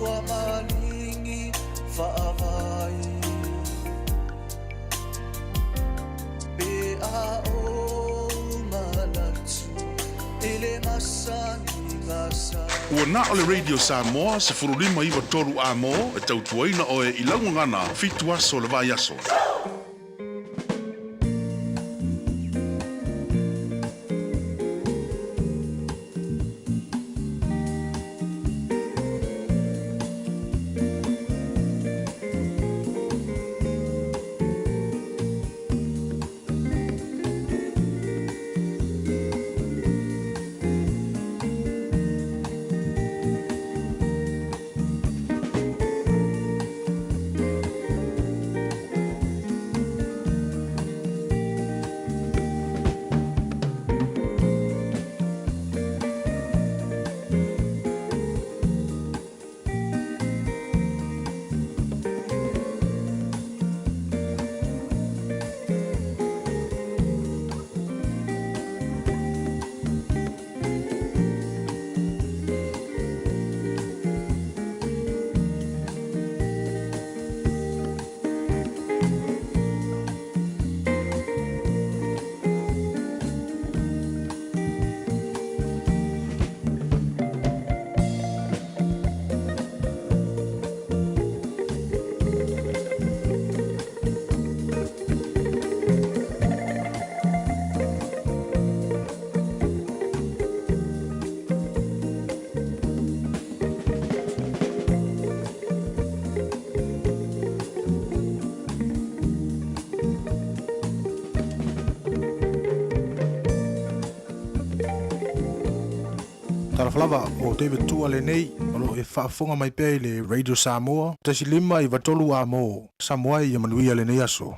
Ua maligi faavai Pe a ou manatu i le masaniga sa Ua na o le Radio Samoa 15 93 A mo e tautuaina oe i lau gagana 7 aso o le vaiaso. Talofa lava, o David Tua lenei, o lo o e faafofoga mai pea i le Radio Samoa, 1.5 93 A mo Samoa ia manuia lenei aso.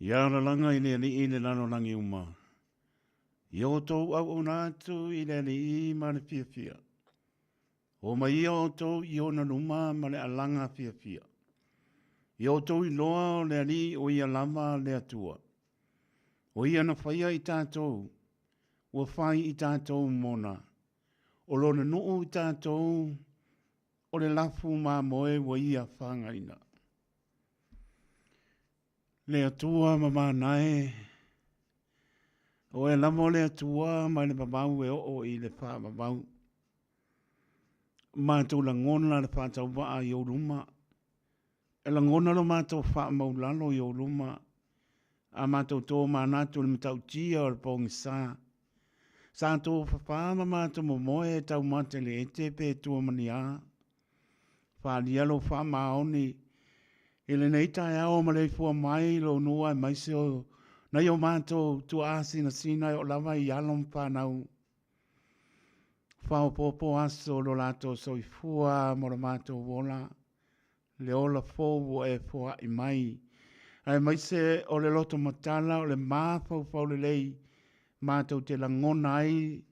Ia lalaga i le Alii le lalolagi uma, i outou auauna atu i le Alii ma le fiafia. O mai ia outou i ona luma ma le alaga fiafia. I outou iloa o le Alii o ia lava le Atua. O ia na faia i tatou, ua fai i tatou mona. O lona nuu i tatou, o le lafu mamoe ua ia fagaina. Le Atua ma manae, o e lava o le Atua mai le vavau e oo i le faavavau. Matou lagona le faatauvaa i ou luma, e lagona lo matou faamaulalo i ou luma, a matou tomanatu i le matautia o le pogisa. Sa tofafa ma matou momoe e taumate le ete pe tua ma ni a. Faaalia lou faamaoni. I lenei taeao maleifua mai lou nuu aemaise o nai o matou tuaa sinasina e oo lava i alo ma fanau faaopoopo aso lo latou soifua ma lo matou ola, le ola fou ua e foai mai, aemaise o le loto matala o le mafaufau lelei matou te lagona ai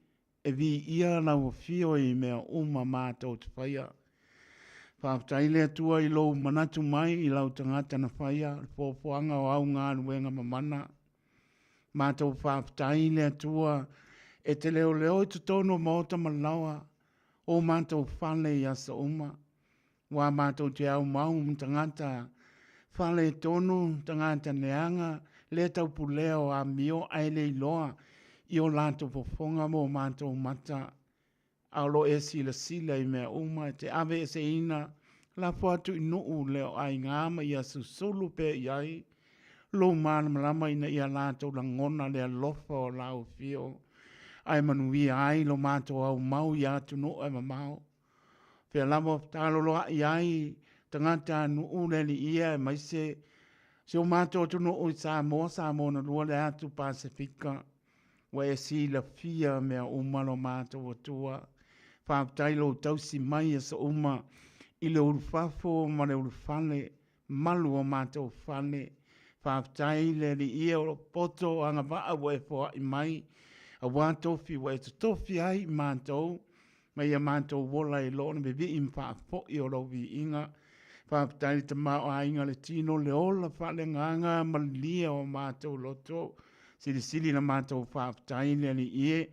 e viia lau afio i mea uma matou te faia. Faafetai le Atua i lou manatu mai i lau tagata na faia, le foafoaga o au galuega mamana. Matou faafetai le Atua e te leoleo i totonu o maota ma laoa o matou fale i aso uma. Ua matou te aumau ma tagata faaletonu, tagata leaga, le taupulea o amio ae le iloa i o latou fofoga ma o matou mata, a o lo o e silasila i mea uma e te aveeseina, lafo atu i nuu le o aiga ma ia susulu pea i ai lou malamalama ina ia latou lagona le alofa o lau afio ae manuia ai lo matou aumau i atunuu e mamao. Fea lava o fetaloloai ai tagata a nuu le alii e aemaise si o matou atunuu i Samoa, Samoa na lua le atu Pasefika. Ua e silafia mea uma lo matou Atua. Faafetai lou tausi mai aso uma i le ulufafo ma le ulufale, malu o matou fale. Faafetai le Alii e o lo poto o agavaa ua e foai mai, aua tofi ua e totofi ai i matou, ma ia matou ola ai loa ona vivii ma faafoi o lou viiga. Faafetai le tamaoaiga o le tino, le ola faaleagaga ma lia o matou loto. Silisili la matou faafetai le Alii e.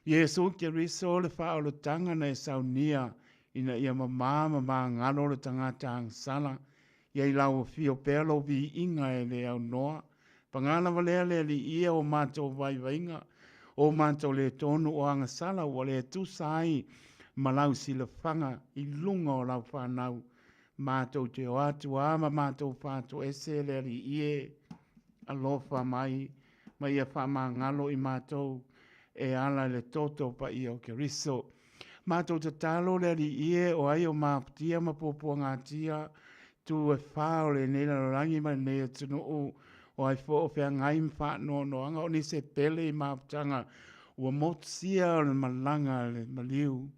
Iesu Keriso le faaolataga na e saunia ina ia mamā ma magalo le tagata agasala. Ia i lau afio pea lou viiga e le aunoa. Paga lava lea le Alii e o matou vaivaiga, o matou le tonu o agasala ua le tusa ai ma lau silafaga i luga o lau fanau. Matou te o atu a ma matou fatoese le Alii e, alofa mai ma ia faamagalo i matou e ala i le toto paia o Keriso. Matou tatalo le Alii e, o ai o mafatia ma puapuagatia itu e fa o lenei lalolagi ma lenei atunuu, o ai foi o feagai ma faanoanoaga o nisi e pele i mafutaga ua motusia o le malaga a le maliu.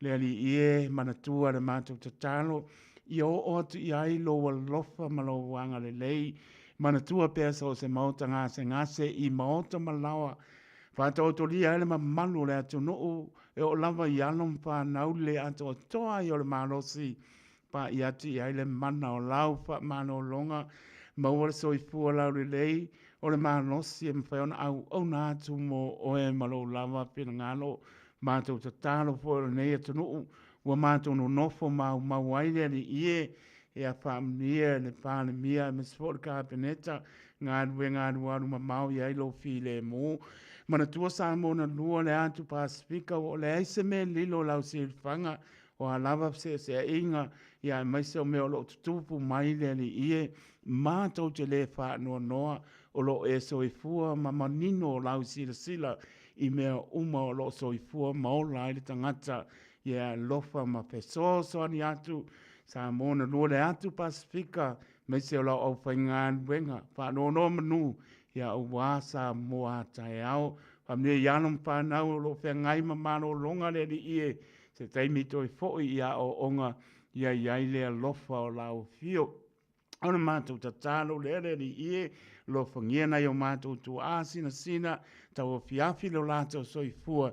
Le Alii e, manatua le matou tatalo, ia oo atu i ai lou alofa ma lou agalelei. Manatua pea so o se maota gasegase i maota ma laoa, faataotolia ai le mamalu o le atunuu e oo lava i alo ma fanau le atoatoa ai o le malosi, pa'i atu i ai le mana o lau faamalologa, maua le soifua laulelei o le malosi e mafai ona auauna atu mo oe ma lou lava finagalo. Matou tatalo foi o lenei atunuu ua matou nonofo maumau ai le Alii e, ia faamanuia le Palemia aemaise foi o le Kapeneta, galuega alualu mamao i ai lou filemu. Manatua Samoa na lua le atu Pasefika ua leai se mea e lilo i lau silafaga, o a lava feseeseaiga, ia aemaise o mea o lo o tutupu mai le Alii e, matou te le faanoanoa, o lo o e soifua ma manino o lau silasila i mea uma o lo o soifua ma ola ai le tagata. Ia e alofa ma fesoasoani atu Samoa na lua le atu Pasefika, aemaise o lau aufaigaluega faanonomanu, ia aua Samoa a taeao. Faamanuia i alo ma fanau o lo o feagai ma malologa le Alii e, se taimi toe foi i aoaoga ia i ai le alofa o lau afio. O le matou tatalo lea le Alii e, alofagia nai o matou tuaa sinasina, tauafiafi lo latou soifua,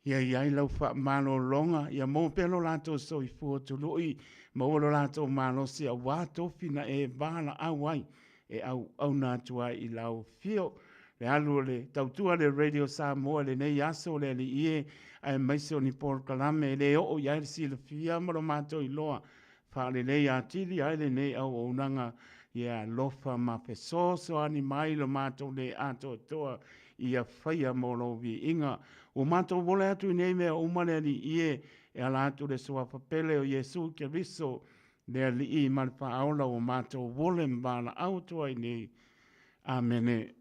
ia i ai lau faamalologa, ia maua pea lo latou soifua tului, maua lo latou malosi aua tofi na e valaau ai e auauna atu ai i lau afio. Le alu o le tautua a le Radio Samoa i lenei aso le Alii e, aemaise o ni polokalame e le oo i ai le silafia ma lo matou iloa, faalelei atili ai lenei auaunaga, ia alofa ma fesoasoani mai lo matou le atoatoa ia faia mo lou viiga. Ua matou ola atu i nei mea uma le Alii e, e ala atu i le Suafa pele o Iesu Keriso, le Alii ma le Faaola ua matou ole ma valaau atu ai nei. Amene.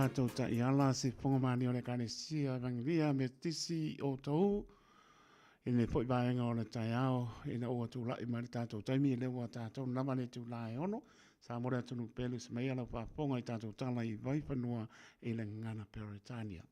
matou taiala se fofoga mania o le Ekalesia Evangelia Metotisi o Otahuhu i lenei foi vaega o le taeao ina ua tulai mai le tatou taimi lea ua tatou lava le itula e 6. Sa mo le atunuu pele se mai lau faafofoga i tatou tala i Vaifanua i le gagana Peretania.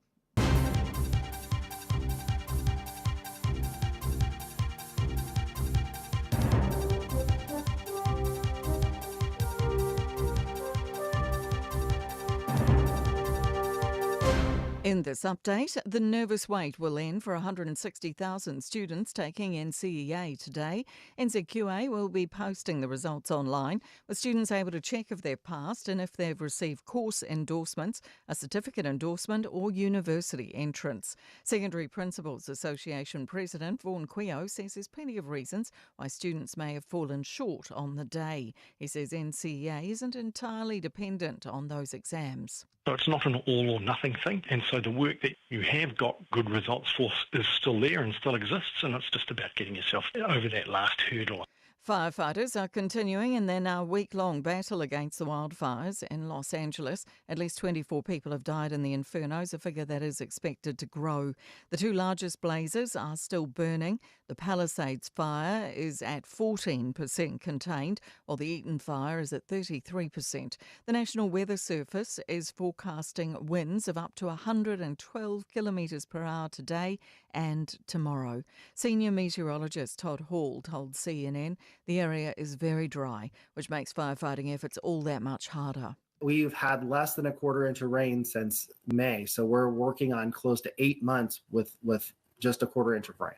In this update, the nervous wait will end for 160,000 students taking NCEA today. NZQA will be posting the results online, with students able to check if they've passed and if they've received course endorsements, a certificate endorsement, or university entrance. Secondary Principals Association President Vaughan Quio says there's plenty of reasons why students may have fallen short on the day. He says NCEA isn't entirely dependent on those exams. So it's not an all or nothing thing. And so the work that you have got good results for is still there and still exists. And it's just about getting yourself over that last hurdle. Firefighters are continuing in their now week long battle against the wildfires in Los Angeles. At least 24 people have died in the infernos, a figure that is expected to grow. The two largest blazes are still burning. The Palisades fire is at 14% contained, while the Eaton fire is at 33%. The National Weather Service is forecasting winds of up to 112 kilometres per hour today and tomorrow. Senior meteorologist Todd Hall told CNN the area is very dry, which makes firefighting efforts all that much harder. We've had less than a quarter inch of rain since May, so we're working on close to eight months with, with just a quarter inch of rain.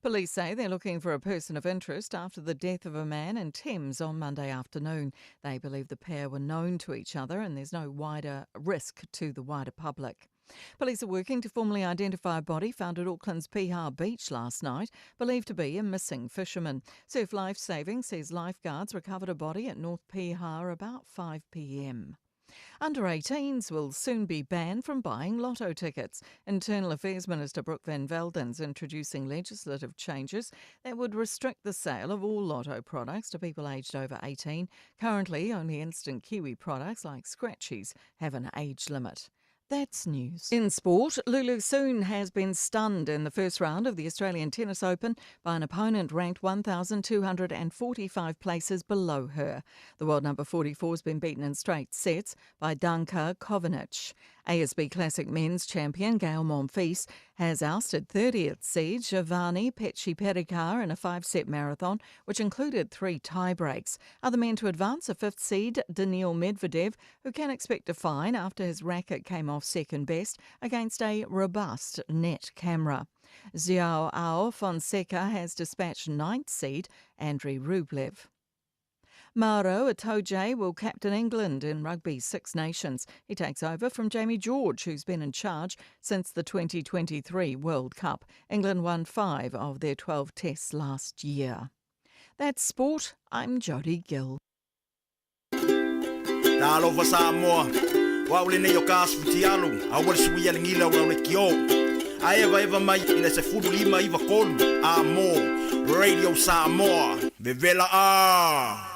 Police say they're looking for a person of interest after the death of a man in Thames on Monday afternoon. They believe the pair were known to each other and there's no wider risk to the wider public. Police are working to formally identify a body found at Auckland's Piha Beach last night, believed to be a missing fisherman. Surf Life Saving says lifeguards recovered a body at North Piha about 5 p.m. Under 18s will soon be banned from buying lotto tickets. Internal Affairs Minister Brooke Van Velden's introducing legislative changes that would restrict the sale of all lotto products to people aged over 18. Currently, only instant Kiwi products like Scratchies have an age limit. That's news. In sport, Lulu Soon has been stunned in the first round of the Australian Tennis Open by an opponent ranked 1,245 places below her. The world number 44 has been beaten in straight sets by Danka Kovinic. ASB Classic Men's champion Gael Monfils has ousted 30th seed Giovanni Mpetshi Perricard in a five-set marathon, which included three tie-breaks. Other men to advance are fifth seed Daniil Medvedev, who can expect a fine after his racket came off second best against a robust net camera. Joao Fonseca has dispatched ninth seed Andrei Rublev. Maro Itoje will captain England in Rugby Six Nations. He takes over from Jamie George, who's been in charge since the 2023 World Cup. England won five of their 12 tests last year. That's sport. I'm Jodie Gill. Talofa Samoa, o au lenei o ka asu fitialu, aua le suia le gila o lau lekiō. A evaeva mai i le 15 93 a mō Radio Samoa, vevela ā!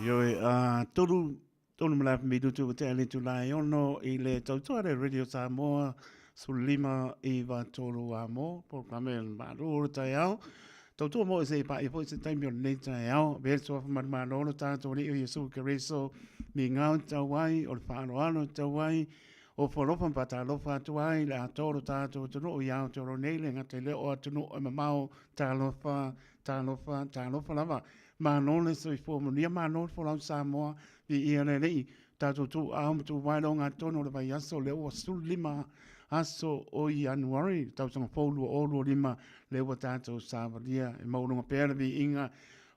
Ioe, a tolu, tolu ma le afa minutu ua tea le itula e ono i le tautua le Radio Samoa, 15 93 a mō, polokalame o le Malo o le taeao. Tautua mo se paia foi se taimi o lenei taeao, avea le suafa manumalo o lo tatou Alii o Iesu Keriso, migao tau ai, o le faaaloalo tau ai, o folofa ma faatalofa atu ai le atoa o lo tatou atunuu i Aotearoa nei, le gata i lea o atunuu e mamao, talofa, talofa, talofa lava. Malo le soifua manuia, malo le folau Samoa, viia le Alii, tatou tuuao ma tuuvae le ogatotonu o le vaiaso lea ua 15 aso o Ianuari, tausaga fou 2025, lea ua tatou savalia e maualuga pea le viiga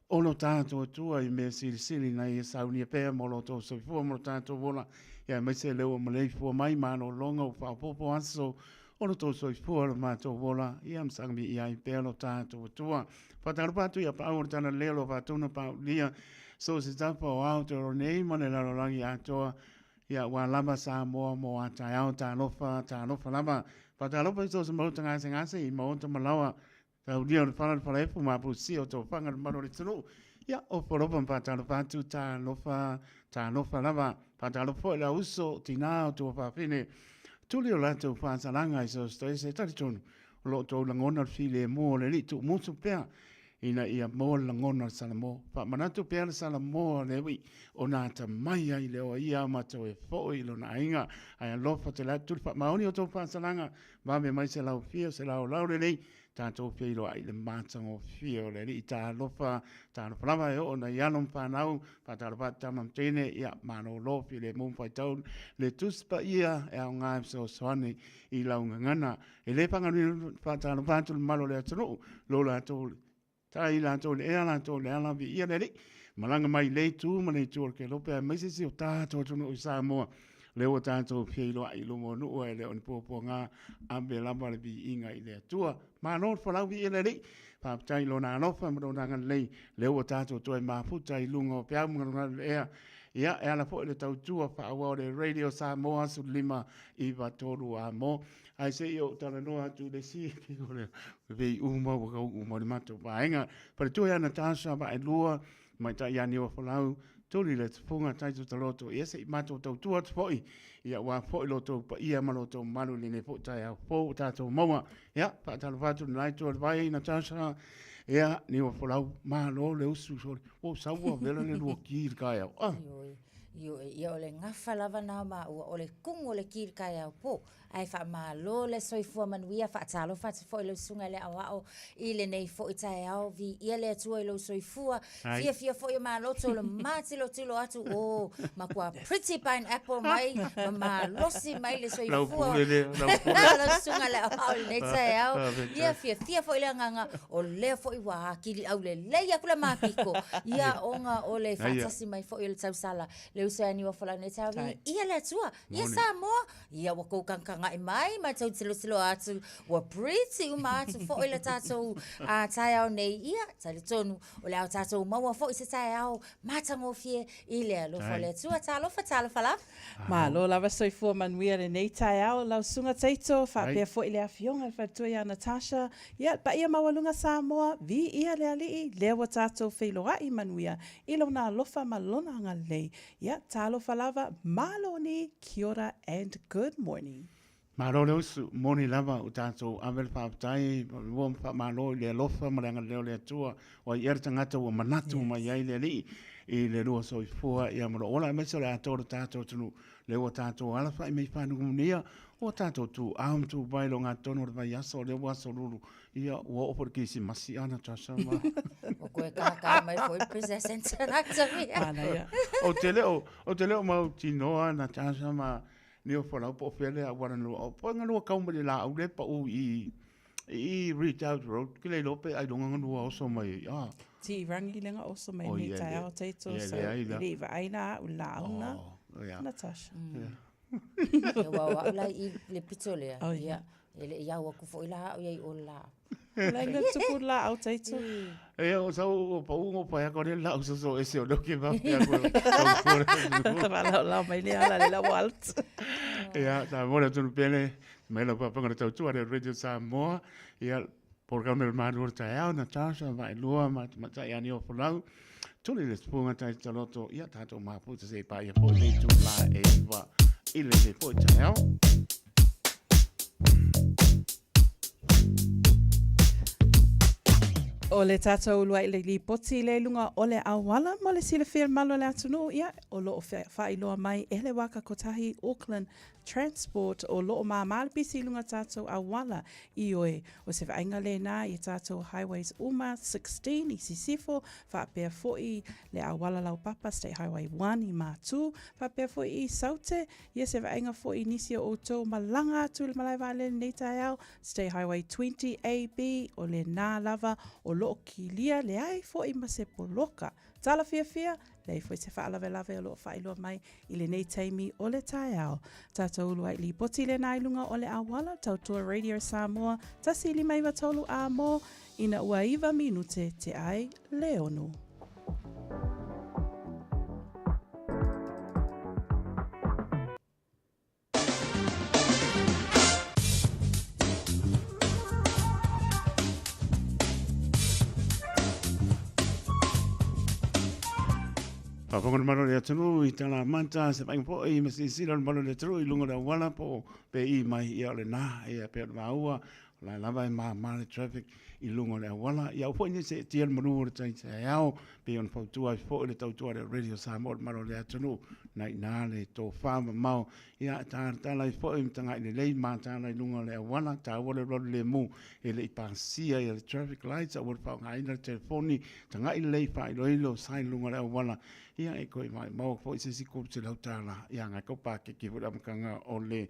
o lo tatou Atua i mea silisili na ia saunia pea mo lo outou soifua ma lo tatou ola, ia aemaise lea ua maleifua mai malologa ua faaopoopo aso o lo outou soifua lo matou ola, ia ma saga viia ai pea lo tatou Atua. Faatalofa atu ia paau o le tala lea o lo faatona paaulia so o se tafa o Aotearoa nei ma le lalolagi atoa, ia ua lava Samoa mo a taeao, talofa, talofa lava. Faatalofa i so o se maota gasegase i maota malaoa, taulia o le fala le falaefu ma apusia o tofaga le mamalu o le atunuu. Ia, ofo alofa ma faatalofa atu, talofa, talofa lava. Faatalofa foi i le auuso, tinā o tuafafine. Tuli o latou faasalaga i so o se taitonu o lo o outou lagona le filemu o le Alii tuumusu pea ina ia maua le lagona o le Salamo. Faamanatu pea le Salamo a le ui ona atamai ai le oa ia matou e foi i lona aiga. Ae alofa tele atu le faamaoni o outou faasalaga, vave mai se laufia, se laolao lelei, tatou feiloai i le matagofie o le Alii. Talofa, talofa lava e oo nai alo ma fanau, faatalofa atu tama ma teine, ia malolo filemu ma faitau le Tusi Paia e aoga e fesoasoani i lau gagana. E le faagaloina faatalofa atu le mamalu o le atunuu, lo latou tai latou le ea latou le ala viia le Alii. Malaga mai le itu ma le itu o le kelope aemaise si o tatou atunuu i Samoa. Lea ua tatou feiloai i luma o nuu ae le o ni puapuaga ave lava le viiga i le Atua. Malo le folau viia le Alii. Faafetai i lona alofa ma lona agalelei. Lea ua tatou toe mafuta i luga o peau ma galugalu le ea. Ia, e ala foi le tautua faaauau le Radio Samoa 15 9 3 a mo. Ae se i ou talanoa atu i le isi o le vei uma ua kau uma le matou vaega. Faletua ia Natasha Vaelua, tamaitai ia Niua Folau, tuli le tufuga taito taloto. Ia se i matou tautua atu foi, ia aua foi lo outou paia ma lo outou mamalu i lenei foi taeao fou ua tatou maua. Ia, faatalofa atu i lena itu o le vai, Natasha, ia, Niua Folau, malo le usu sole. Ua ou sau ua vela le lua ki i le taeao. Ah. Ioe, ioe, ia o le gafa lava na o maua, o le kumu o le ki i le taeao po. Ae faamalo le soifua manuia, faatalofa atu foi i lau susuga i le aoao i lenei foi taeao, viia le Atua i lou soifua, fiafia foi o maloto le matilotilo atu, o matua pretty pineapple mai ma malosi mai le soifua lau susuga i le aoao i lenei taeao. Ia fiafia foi le agaga, o lea foi ua akili aulelei atu le mapiko, ia ona o le faatasi mai foi o le tausala, le uso ia Niuafolau i lenei taeao, viia le Atua, ia Samoa. Ia ua tou tagataga'i mai ma tou tilotilo atu, ua pretty uma atu foi le tatou taeao nei. Ia, talitonu o le a tatou maua foi se taeao matagofie i le alofa o le Atua. Talofa, talofa lava. Malo lava soifua manuia i lenei taeao lau Susuga Taito faapea foi le Afioga i le Faletua ia Natasha. Ia, le paia maualuga Samoa, viia le Alii, lea ua tatou feiloai manuia i Lona alofa ma Lona agalelei. Ia, talofa lava, malo ni, kia ora and good morning. Malo le usu, moni lava ua tatou ave le faafetai ua faamalo i le alofa ma le agalelei o le Atua, o ai ea le tagata ua manatu mai ai le Alii i le lua soifua ia ma lou ola, aemaise o le atoa o le tatou atunuu, lea ua tatou alafai mai faanumunia, ua tatou tuau ma tupai i le ogatotonu o le vaiaso, lea ua aso lulu, Ia, ua oo foi le Kerisimasi a Natasha ma... Ua toe tata mai foi le present Natasha. Manaia. Ou te le o, ou te le o mautinoa Natasha ma Niofolau po o fea le auala na lua. Po o na lua kau mai le laau le pau i i Redoubt Road, ke le iloa pe ailoga na lua oso mai ai. Ah. Ti rangi le nga oso mai nei taeao teito, so e le i vaai la au laau na Natasha. Ia aua o au la i le pito lea. Oh, ia. E le i au atu foi la au ia i o le laau. La ina tupu le laau Taito. E o sau o pau ngo pai ako le laau soso ese o loke va pe ako. Tava mai le ala le la walt. Ia, ta mo le tunu pele mai la papa ngana tautua le Radio Samoa. Ia, Polokalame o le Malu o le Taeao, Natasha, Vaelua, ma Tamaitai Ani o Folau. Tuli le tupuga tai taloto, ia tātou maputa se i pā ia foi le itulā e iwa i lenei foi taeao. O le tatou uluai le lipoti le luga o le auala mo le silafia malo le atunuu, ia, o lo o faailoa mai e le Waka Kotahi Auckland Transport o lo o māmā le pisi i luga tatou auala ioe o se vaaiga lena i tatou highways uma 16 i Sisifo, faapea foi le auala laupapa State Highway 1 i Matū, faapea foi i Saute, ia se vaaiga foi i nisi o outou malaga atu i le malae vaalele nei taeao, State Highway 20 AB, o lena lava o lo o kilia leai foi ma se poloka. Tala fiafia, leai foi se faalavelave o lo o faailoa mai i lenei taimi o le taeao. Tatou uluai lipoti lena i luga o le auala, Tautua Radio Samoa, 1593 a mo, ina ua iwa minute te ai le ono. Faafofoga le mamalu o le atunuu i tala mata se vaaiga foi ma silasila le mamalu o le atunuu i luga o le auala po o pe i mai ia o lena ia pei ona maua o la lava e mama le traffic i luga o le auala. Ia aua foi ne i seetia le malu o le tai taeao pei ona fautua ai foi le tautua a le Radio Samoa i le mamalu o le atunuu na i ina le tofa mamao ia e talatala ai foi ma tagai lelei mataala i luga o le auala, taua le alualu lemu e le i pasia ia le traffic lights, aua le faaaogaina le telefoni, tagai lelei i faailoilo sa i luga o le auala, ia e toe maumau foi se isi $300 ia agai kou pakeke foi le amataga o le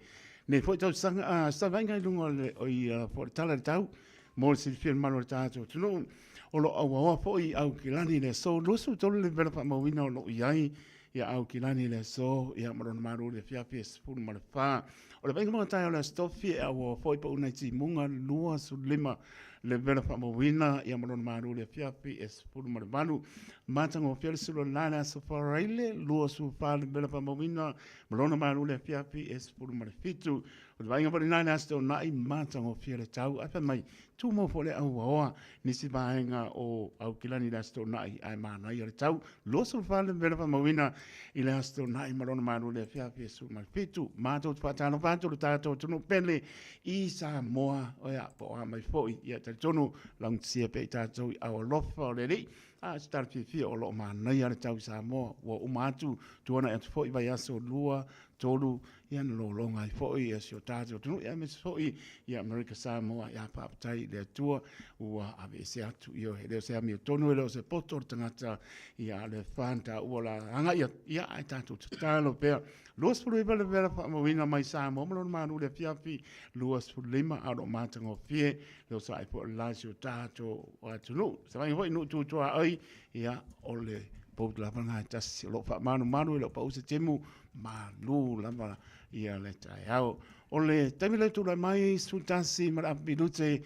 nei foi tausaga, a savaiga i luga o le, o ia po o le tala i le tau mo le silafia e le mamalu o le tatou atunuu. O lo o auaoa foi i Aukilani i le aso 23 le vela faamauina o lo o i ai ia Aukilani i le aso ia ma lona malu i le afiafi e 14. O le vaaiga mo taeao o le Aso Tofi e auaoa foi pau nai timuga 25 le vela faamauina ia ma lona malu i le afiafi e 18. Matagofie le sulu o le la le Aso Faraile 24 le vela faamauina ma lona malu i le afiafi e 17. O le vaaiga foi lena i le Aso Toonai matagofie le tau ae fai mai Tumau foi le auaoa nisi vaega o Aukilani i le Aso Toonai ae manaia le tau 24 le mea faamauina i le Aso Toonai ma lona malu i le afiafi e 17. Matou te faatalofa atu i le tatou atunuu pele i Samoa, ia, po o a mai foi. Ia, talitonu laugatasia pea i tatou i aao alofa o le Alii. A o se tala fiafia o lo o manaia le tau i Samoa, ua uma atu, tuanai atu foi vaiaso 2, 3, ia na lologa ai foi ia si o tatou atunuu, ia aemaise foi ia Amerika Samoa, ia faafetai i le Atua ua aveese atu, ioe, e le o se amiotonu, e le o se poto o le tagata, ia a o le fa na taua la agai atu, ia ae tatou tatalo pea. 29 le vela faamauina mai Samoa ma lona malu i le afiafi 25, a o lo o matagofie le osaai foi o le la i si o tatou atunuu. Se vaaiga foi i nuu tu tuaoi, ia o le boat lava lena e tasi o lo o faamalumalu e le o pau se timu, malu lava ia le taeao. O le taimi lea tulai mai 11 ma le afa minute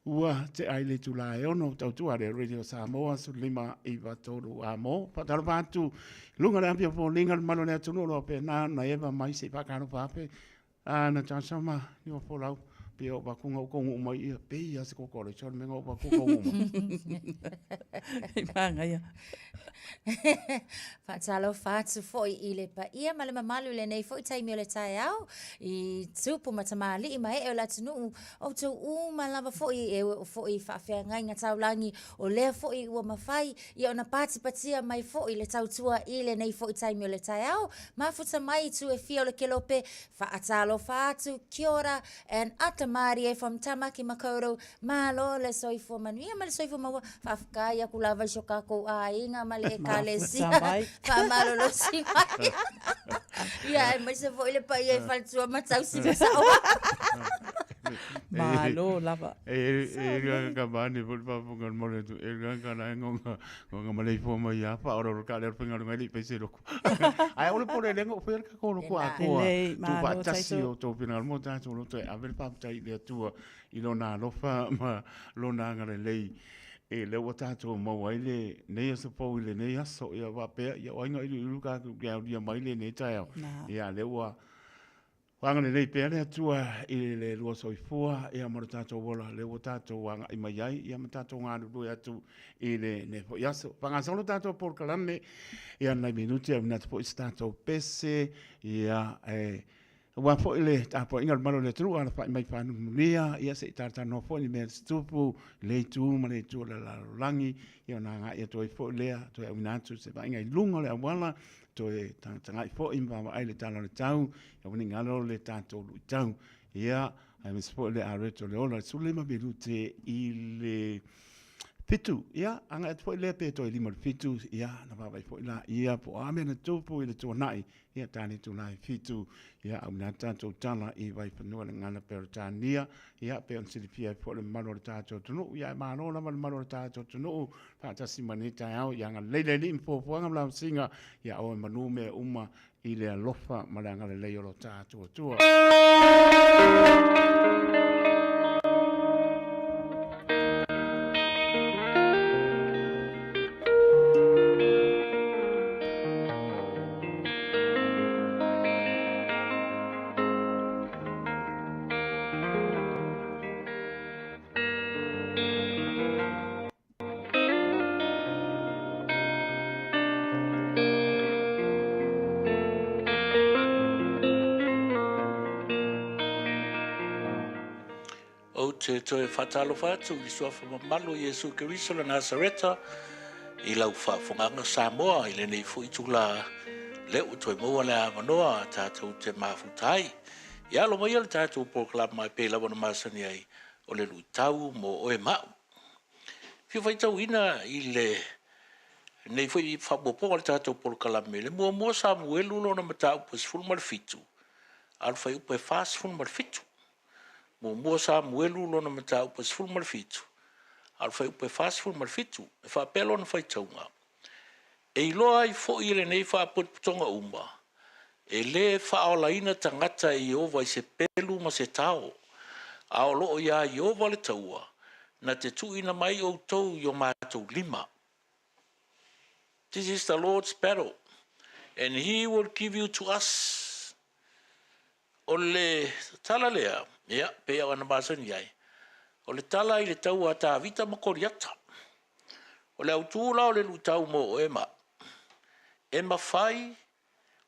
ua tea i le itula e 6 tautua le Radio Samoa 1593 amo. Faatalofa atu i luga o le afi o foliga le mamalu o le atunuu o lo o faapena ona eva mai se i faatalofa afe A na talosaga ma ni o folau pe o va kunga o kongu mai ia pe ia se koko le chon menga o va ku kongu mai. I māngaia. Faatalofa atu foi i le paia ma le mamalu i lenei foi taimi o le taeao i tupu ma tamalii ma ee o le atunuu outou uma lava foi e oo foi i faafeagaiga taulagi o lea foi ua mafai ia ona patipatia mai foi le tautua i lenei foi taimi o le taeao Mafuta mai i itu e fia o le kelope, faatalofa atu, kia ora and ata mārie from Tamaki Makaurau, malo le soifua manuia ma le soifua maua, faafetai aku lava i so kākou aiga ma le ekalesia, faamalolosi mai. Ia, aemaise foi le paia i faletua ma tausi ma sao. Malo lava. E e ka ba ni pul pa pungan mo le tu e ga ka na ngonga ngonga malei fo mai ya pa oro ka le penga ngai li pese loko. Ae aua le polelega o fea le kako loko atoa tuufaatasi o tou finagalo mo tatou loto e ave le faafetai i le Atua i lona alofa ma lona agalelei e lea ua tatou maua ai lenei aso fou i lenei aso. Ia faapea, ia o ai na iliili tatou te aulia mai lenei taeao. Ia lea ua Agalelei pea le Atua i le lua soifua ia ma lo tatou ola lea ua tatou agai mai ai ia ma tatou galulue atu i lenei foi aso. Faagasolo tatou polokalame ia nai minute auina atu foi se tatou pese ia e aua foi le tapuaiga a le mamalu o le atunuu alafai mai faanumulia ia se i talatalanoa foi ni mea tutupu i le itu ma le itu o le lalolagi ia ona agai atu ai foi lea toe auina atu se vaaiga i luga o le auala toe tagatagai foi ma vaavaai le tala o le tau, ia ua ne i galo le tatou luitau. Ia, aemaise foi le areto o le ola, 15 minute i le 7. Ia, agai atu foi lea pe toe 5 i le 7, ia, na vaavaai foi la, ia, po o a mea na tupu i le tuanai, ia, tane itula e 7, ia, auina atu tatou tala i Vaifanua le Gagana Peretania, ia, pei ona silafia ai foi le mamalu o le tatou atunuu. Ia, e malo lava le mamalu o le tatou atunuu, faatasi ma lenei taeao, ia agalelei le Alii ma fuafuaga ma lavasiga, ia aua e manu mea uma i le alofa ma le agalelei o lo tatou Atua. te toe faatalofa atu i le Suafa mamalu o Iesu Keriso le Nasareta i lau faafofogaaga Samoa i lenei foi itula lea ua toe maua le avanoa tatou te mafuta ai. Ia alo maia le tatou polokalama e pei lava ona masani ai o le luitau mo oe ma au. Fia faitauina i le nei foi faaopoopoga o le tatou polokalame le muamua Samuelu lona mataupu e 17 a o le fuaiupu e 47. Muamua Samuelu lona mataupu e 17 a o le fuaiupu e 47. E faapea lona faitauga, E iloa ai foi e lenei faapotopotoga uma, e lē faaolaina tagata e Ieova i se pelu ma se tao, a o lo o iā Ieova le taua, na te tuuina mai outou i o matou lima. This is the Lord's battle, and he will give you to us. O le tala lea, ia, pei ona masani ai, o le tala i le taua a Tavita ma Koliata. O le autu la o le luitau mo oe ma au, e mafai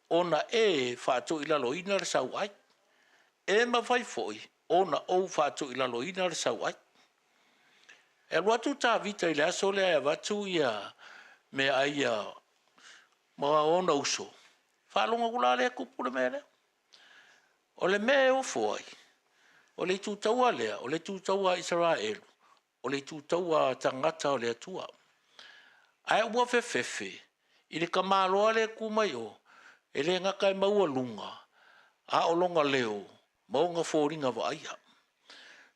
ona e faatoilaloina le sauai, e mafai foi ona ou faatoilaloina le sauai. E alu atu Tavita i le aso lea e avatu ia meaai ia ma ona uso, faalogo atu la lea e tupu le mea lea. O le mea e ofo ai, o le itu taua lea, o le itu taua a Isaraelu, o le itu taua a tagata o le Atua. Ae ua fefefe i le tamaloa lea e tu mai o, e le gata e maualuga, a o lona leo ma ona foliga vaaia.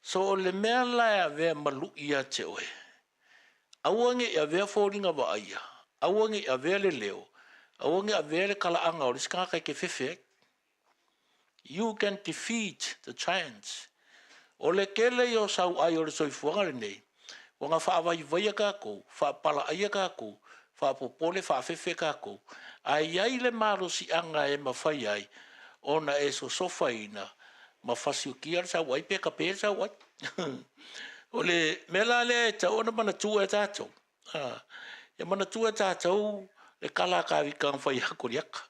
So o le mea la e avea ma lui ia te oe, aua ne i avea foliga vaaia, aua ne i avea le leo, aua ne i avea le talaaga o le isi tagata e te fefe ai. You can defeat the giants. O le tele ia o sauai o le soifuaga lenei, ua na faavaivaia tatou, faapalaaia tatou, faapopole, faafefe tatou, ae i ai le malosiaga e mafai ai ona e sosofaina ma fasiotia le sauai pe tape le sauai. O le mea la lea e tatau ona manatua e tatou, Ia manatua e tatou le tala a Tavita na fai ia Koliata.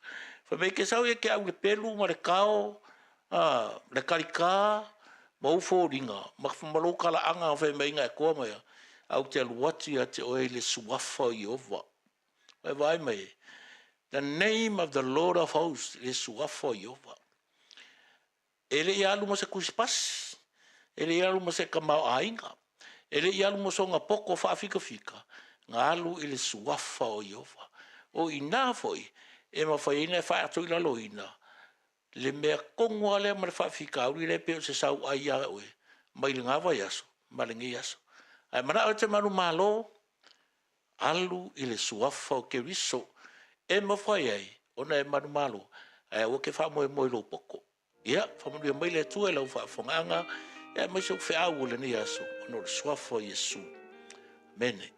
Fai mai e te sau ia te au i le pelu ma le tao, le talita ma ou foliga ma lou talaaga na fai mai na e toa mai ai, ae ou te alu atu ia te oe i le suafa o Ieova. Ua e vaai mai e? The name of the Lord of hosts, le suafa o Ieova. E le i alu ma se tusipasi, e le i alu ma se tamaoaiga, e le i alu ma sona poto faafikafika, na alu i le suafa o Ieova. O i ina foi e mafai ai ona e faatoilaloina le mea tonu lava lea ma le faafitauli lea e pei o se sauai ia oe mai lena vaiaso ma lenei aso. Ae manao e te manumalo, alu i le suafa o Keriso e mafai ai ona e manumalo, ae aua te faamoemoe i lou poto. Ia, faamanuia mai le Atua i lau faafofogaaga, aemaise ou feau o lenei aso, ona o le suafa o Iesu. Amene.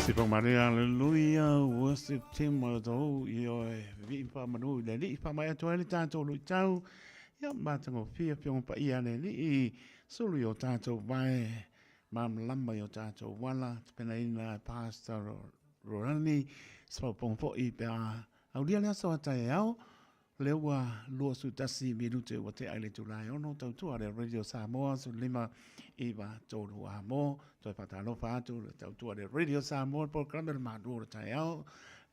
Sipa Maria, Alleluia, worship team o tō i oe vii whamanu i le lii whamai atu ai le tātou lui tau. Ia mātangofia whionga pa ia le lii sulu i o tātou vae māmalama i o tātou wala te pena ina Pastor Rorani swaponga fo'i pe a aulia le aso a tae ao Lea ua 21 minute ua tea i le itula e 6 tautua le Radio Samoa 15 9 3 a mo. Toe whakatalofa atu le tautua le Radio Samoa le polokalame le mālua o le taeao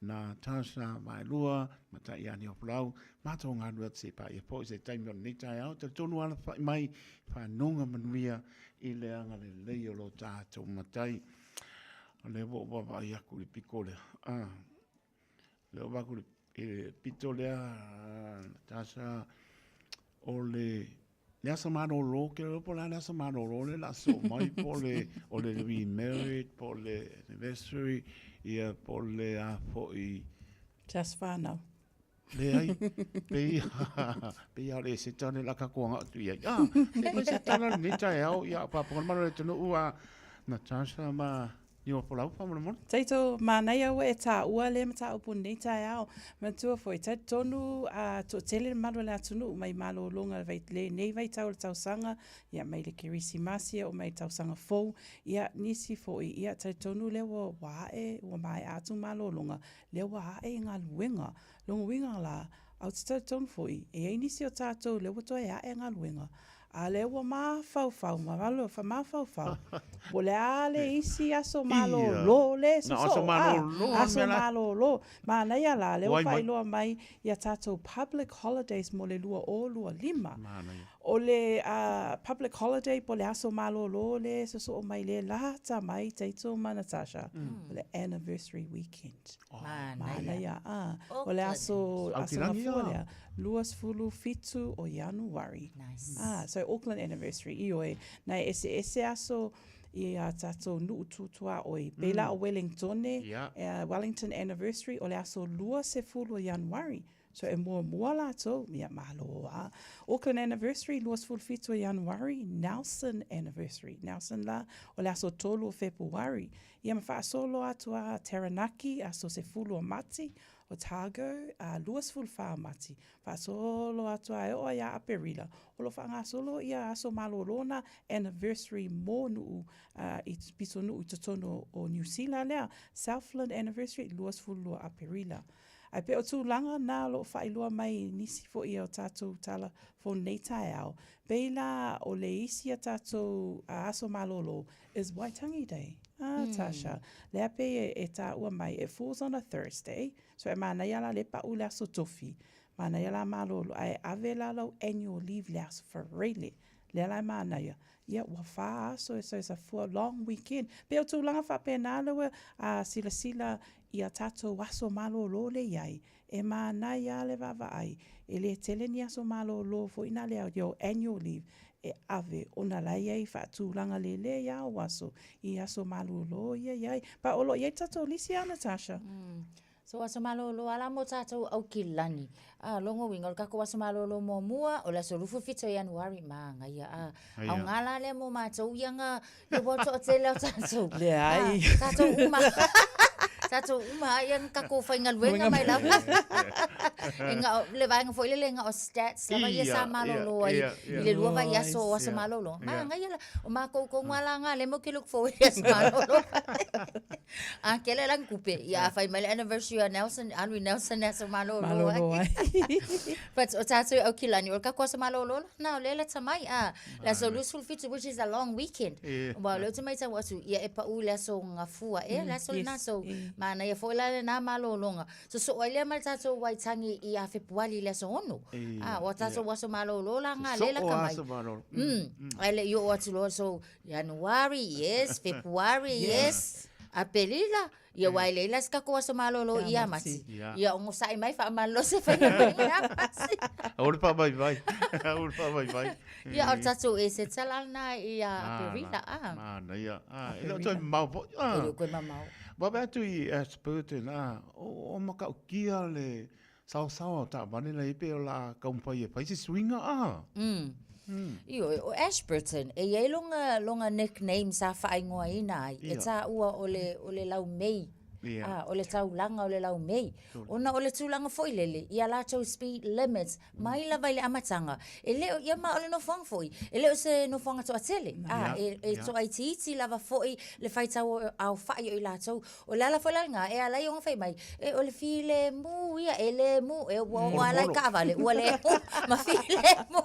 na Tasha Vaelua ma Taiani o Folau mātou ngā rua te pa ia po i se taimi o lenei taeao te tonu ala whai mai whanonga manuia i le anga le lei o lo tātou matai. O le ua ua vai aku le piko le. Ah. Le ua aku i le pito lea, Natasha, o le le aso malolo, ke le po la le aso malolo le la so mai po le o le remarried po le anniversary ia po le a foi Just whānau. Leai, pe ia, pe ia le se tane la ka koanga atu ia. Ah, se mai se tana ni tae au ia pa pona mano le tunu a Natasha ma Ni o folau whamonemone. Teito, mānaia ua e tāua le mataupu nei taeao. Matua foi, talitonu a toatele le malu o le atunuu mai malōlōga le lenei vaitau o le tausaga, ia mai le Kerisimasi oo mai le tausaga fou, ia nisi foi, ia talitonu lea ua ua ae, ua maea atu malōlōga, lea ua ae i galuega. Lona uiga la, a ou te talitonu foi, e i ai nisi o tātou lea ua toe ae galuega, A lea ua mafaufau ma valo fa mafaufau. Po le a le isi aso malōlō le sosoo, a, aso malōlō. Manaia la, lea ua faailoa mai ia tātou public holidays mo le 2025. O le public holiday po le aso malōlō le sosoo mai le lata mai Taito ma Natasha, o le anniversary weekend. Manaia, a. O le aso, aso gafua lea. 27 o Ianuari. Nice. Ah, so Auckland anniversary, ioe. Na e eseese aso i a tātou nu'u tūtūā oi. Pēlā o Wellingtone, Yeah. Wellington anniversary, o le aso 20 o Ianuari. So e muamua lātou, ia malo a. Auckland anniversary, 27 o Ianuari, Nelson anniversary. Nelson la, o le aso 3 o Fepuari. Ia ma faasolo atu a Taranaki, aso 10 o Mati, Otago, a 24 Mati, faasolo atu a e oo iā Aperila, o lo faagasolo ia aso malōlō na anniversary mo nu'u i pito nu'u i totonu o Niu Sila lea, Southland anniversary 22 Aperila. Ae pei o tulaga na o lo o faailoa mai i nisi foi o tatou tala fou nei taeao, pei la o le isi a tatou aso malōlō is Waitangi Day. Ah, Tasha, lea pei e, e tāua mai, it falls on a Thursday, so e mānaia la le pa'u le aso tofi, mānaia la malōlō, ae ave la lau annual leave le aso Faraile, lea la e mānaia, ia ua whā aso e so it's a full long weekend. Pei o tūlanga whapēnā le ua a silasila i a tātou aso malōlō le iai, e mānaia le vaavaai, e le tele ni aso malōlō foi nā lea your annual leave, e ave ona la ia i faatulaga lelē iā o aso i aso malōlō ia iai. Pa o lo o i ai tatou lisi a Natasha. So aso malōlō a la mo tātou Aukilani. A logo uiga o le kakou aso malōlō muamua o le aso 27 o Ianuari māgaia a aoga la lea mo mātou ia nga ia ua toatele o tātou. Leai. A, tātou uma. Tātou uma a ia nga kakou faigaluega mai lava. E nga o le vaega foi lele nga o stats lava ia sa malōlō ai i le lua vaiaso o aso malōlō. Māgaia la o mākou kou nga la nga le mo ke look forward i aso malōlō. A kele lang kupe. Ia a fai mai le anniversary a Nelson, alu i Nelson aso malōlō Malōlō ai. ai. But o tātou i Aukilani, o le kakou aso malōlō la, na o le lata mai, a, le aso 27, which is a long weekend. Ua o lea ou te maitau atu, ia e pa'u i le aso Gafua, ea, le aso lena, Yes, so, e. manaia foi la lena malōlōga. Sosoo ai lea ma le tātou Waitangi i a Fepuali i le aso 6. A, o a tātou aso malōlō la nga le laka mai. Sosoo aso malōlō. Ae le i oo atu loa, so, Januari, yes, Fepuari, yes, Aperila, ia wai le ila se kako aso malolo ia mati. Ia ogosaʻi mai faamalolo se faiga mai ia mati. Aua le faavaivai. Aua le faavaivai. Ia o le tatou esetsa la lena ia Aperila. Ah. Manaia. Ah, e le o toe mamao foi. Ah. E le o toe mamao. Vaavaai atu i Ashburton, ah, o matautia le saosaoa o taavale la i pei o le a taumafai e fai se suiga, ah. Ioe, o Ashburton, e i ai lona, lona nickname sa faaigoaina ai, e taua o le, o le laumei. Ia. A, o le taulaga o le laumei. Ona o le tulaga foi lele, i a latou speed limits, mai lava i le amataga, e le o, ia ma o le nofoaga foi, e le o se nofoaga toatele. A, e, e toaitiiti lava foi le faitau aofai o i latou. O le ala foi la lena e ala ai ona fai mai, e o le filemu ia, e lemu, e ua oo lava la i taavale, ua lemu ma filemu.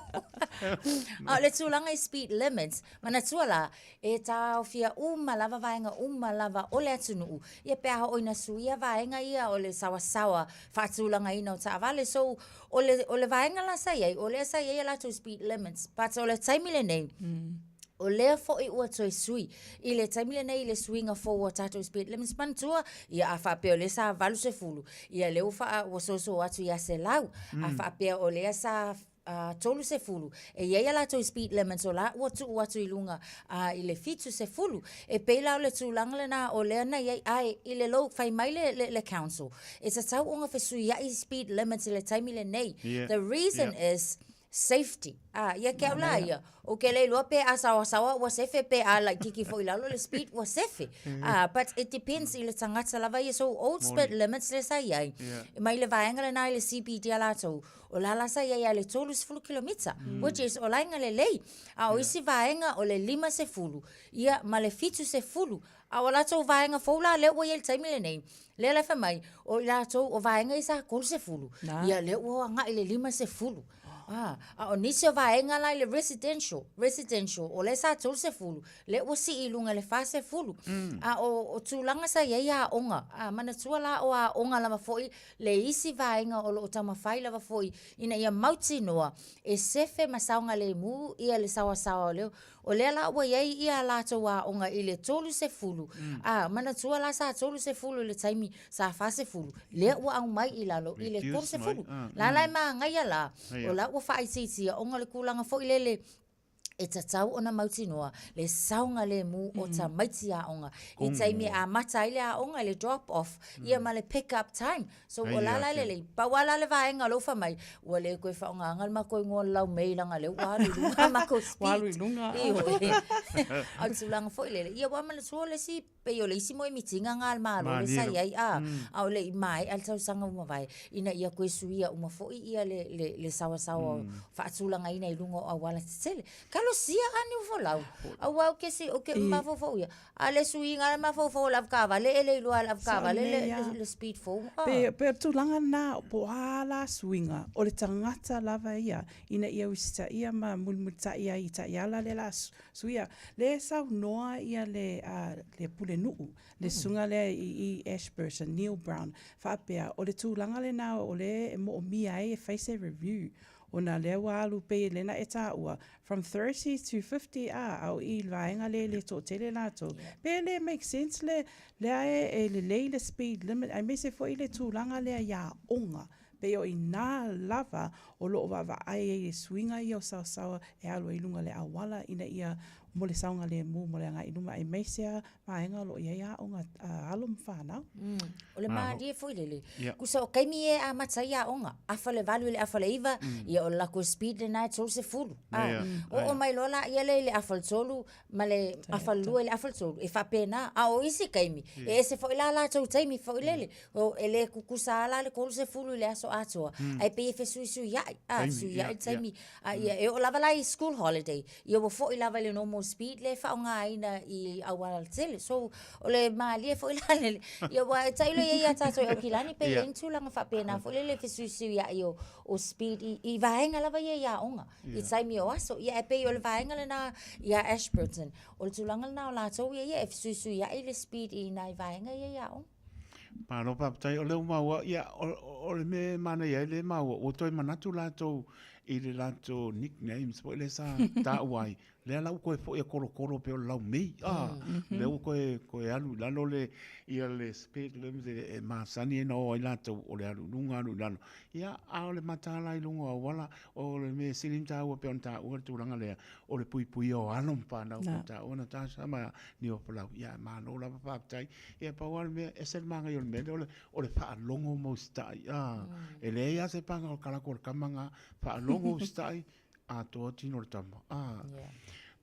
A o le tulaga i speed limits, manatua la, e taofia uma lava vaega uma lava o le atunuu, ia pe a oo ina suia vaega ia o le saoasaoa faatulagaina o taavale. So, o le, o le vaega la sa i ai, o lea sa i ai a latou speed limits, but o le taimi lenei, O lea foi ua toe sui i le taimi lenei i le suiga fou o tatou speed limits. Manatua, ia a faapea o lea sa 80, ia lea ua faa, ua soso atu ia 100. A faapea o lea sa 30, e i ai a latou speed limits o la ua tuu atu i luga i le 70. E pei la o le tulaga lena o lea na i ai, ae i le low, fai mai le, le, le council, e tatau ona fesuiai speed limits i le taimi lenei. The reason is, safety. Ah, ia ke au la ia. Ou ke le iloa pe a saoasaoa ua sefe pe a laititi foi i lalo le speed ua sefe. Ah, but it depends i le tagata lava ia. So old speed limits lea sa i ai. Mai le vaega lena i le CBD a latou, o la la sa i ai a le 30 kilomita, which is o laina lelei. A o isi vaega o le 50, ia ma le 70. A o latou vaega fou la lea ua i ai i le taimi lenei, lea la e fai mai, o i latou, o vaega ia sa 30, ia lea ua agai i le 50. A, a o nisi o vaega la i le residential, residential, o lea sa 30, lea ua sii i luga i le 40. A o, o tulaga sa i ai aoga, a, manatua la o aoga lava foi le isi vaega o lo o taumafai lava foi ina ia mautinoa e sefe ma saogalemu ia le saoasaoa o le O lea la ua i ai ia latou aoga i le 30, a, manatua la sa 30 i le taimi sa 40, lea ua aumai i lalo i le 30. La la e manaia la, o la ua faaitiitia ona o le tulaga foi lele e tatau ona mautinoa le saogalemu o tamaiti aoga i taimi e amata ai le aoga i le drop off ia ma le pick up time. So o la la lelei, pau lava la le vaega o lea ua fai mai, ua le toe faaaogaina le matou igoa o le laumei leaga o lea ua alu i luga matou speed. Ua alu i luga. Ioe. A o le tulaga foi lele, ia ua manatua o le isi, pei o le isi moemitiga lena a le Malo lea sa i ai, a, a o le i maea le tausaga ua mavae, ina ia toe suia uma foi ia le, le, le saoasaoa faatulagaina i luga o auala tetele. Talosia a niu folau, aua ou te, ou te mafaufau ia, A le suiga le mafaufau o le avetaavale e le iloa e le avetaavale le, le speed fou. Ah. Pe, pe o le tulaga lena, po o a la suiga, o le tagata lava ia, ina ia usitaia ma mulimulitai ai i taiala lea la suia. Lea e saunoa ia le, uh, le pulenuu, le susuga lea i, i Ashburton, Neil Brown, faapea, o le tulaga lena o lea e moomia ai e fai se review, ona lea ua alu pei lea na e taua, From 30 to 50 a, a o i le vaega lea e le toatele latou. Pe le make sense le, lea e, e lelei le speed limit, aemaise foi le tulaga lea i aoga. Pei o i ina lava o lo o vaavaai ai i suiga ia o saosaoa e alu ai i luga o le auala ina ia mo le saogalemu mo le agai i luma aemaise lava vaega o lo o i ai aoga a alo ma fanau. O le malie foi lele, tusa o taimi ia e amata ai aoga, afa le valu i le afa le iva, ia o le latou speed lena e 30. A, oo mai loa laia lea i le afa le tolu ma le afa le lua i le afa le tolu, e faapena. A o isi taimi, e ese foi la latou taimi foi lele, e le tutusa lava la le 30 i le aso atoa, ae pei e fesuisuiai, a, fesuiai le taimi. A ia, e oo lava la i school holiday, ia ua foi lava i le normal speed lea e faaaogaina i aualatele. So, o le malie foi la lele, ia ua tailo i ai ia tātou i Aukilani, pe i ai ni tulaga faapena foi lele fesuisuiai o, o speed i, i vaega lava ia i aoga, i taimi o aso. Ia, e pei o le vaega lena ia Ashburton, o le tulaga lena o latou ia ia e fesuisuiai le speed i nai vaega ia i aoga. Malo faafetai, o lea ua maua, ia, o, o le mea e manaia ai lea e maua, ua toe manatu latou i le latou nicknames foi lea sa taua ai, lea la ua toe foi e kolokolo pei o le laumei, ah, lea ua toe, toe alu i lalo le, ia le speed limit e, e masani ai na o ai latou, o le alu i luga, alu i lalo. Ia, a o le mataala i luga o auala, o le mea sili ona taua pei ona taua le tulaga lea, o le puipuia o alo ma fanau pei ona taua Natasha ma Niofolau, ia, malo lava faafetai. Ia pau lava le mea, ese le manaia o le mea lea o le, o le faalogo ma usitai. Ah, E leai lava se paga o le kalako o le kama na, faalogo usitai, atoa tino o le tama. Ah. Yeah.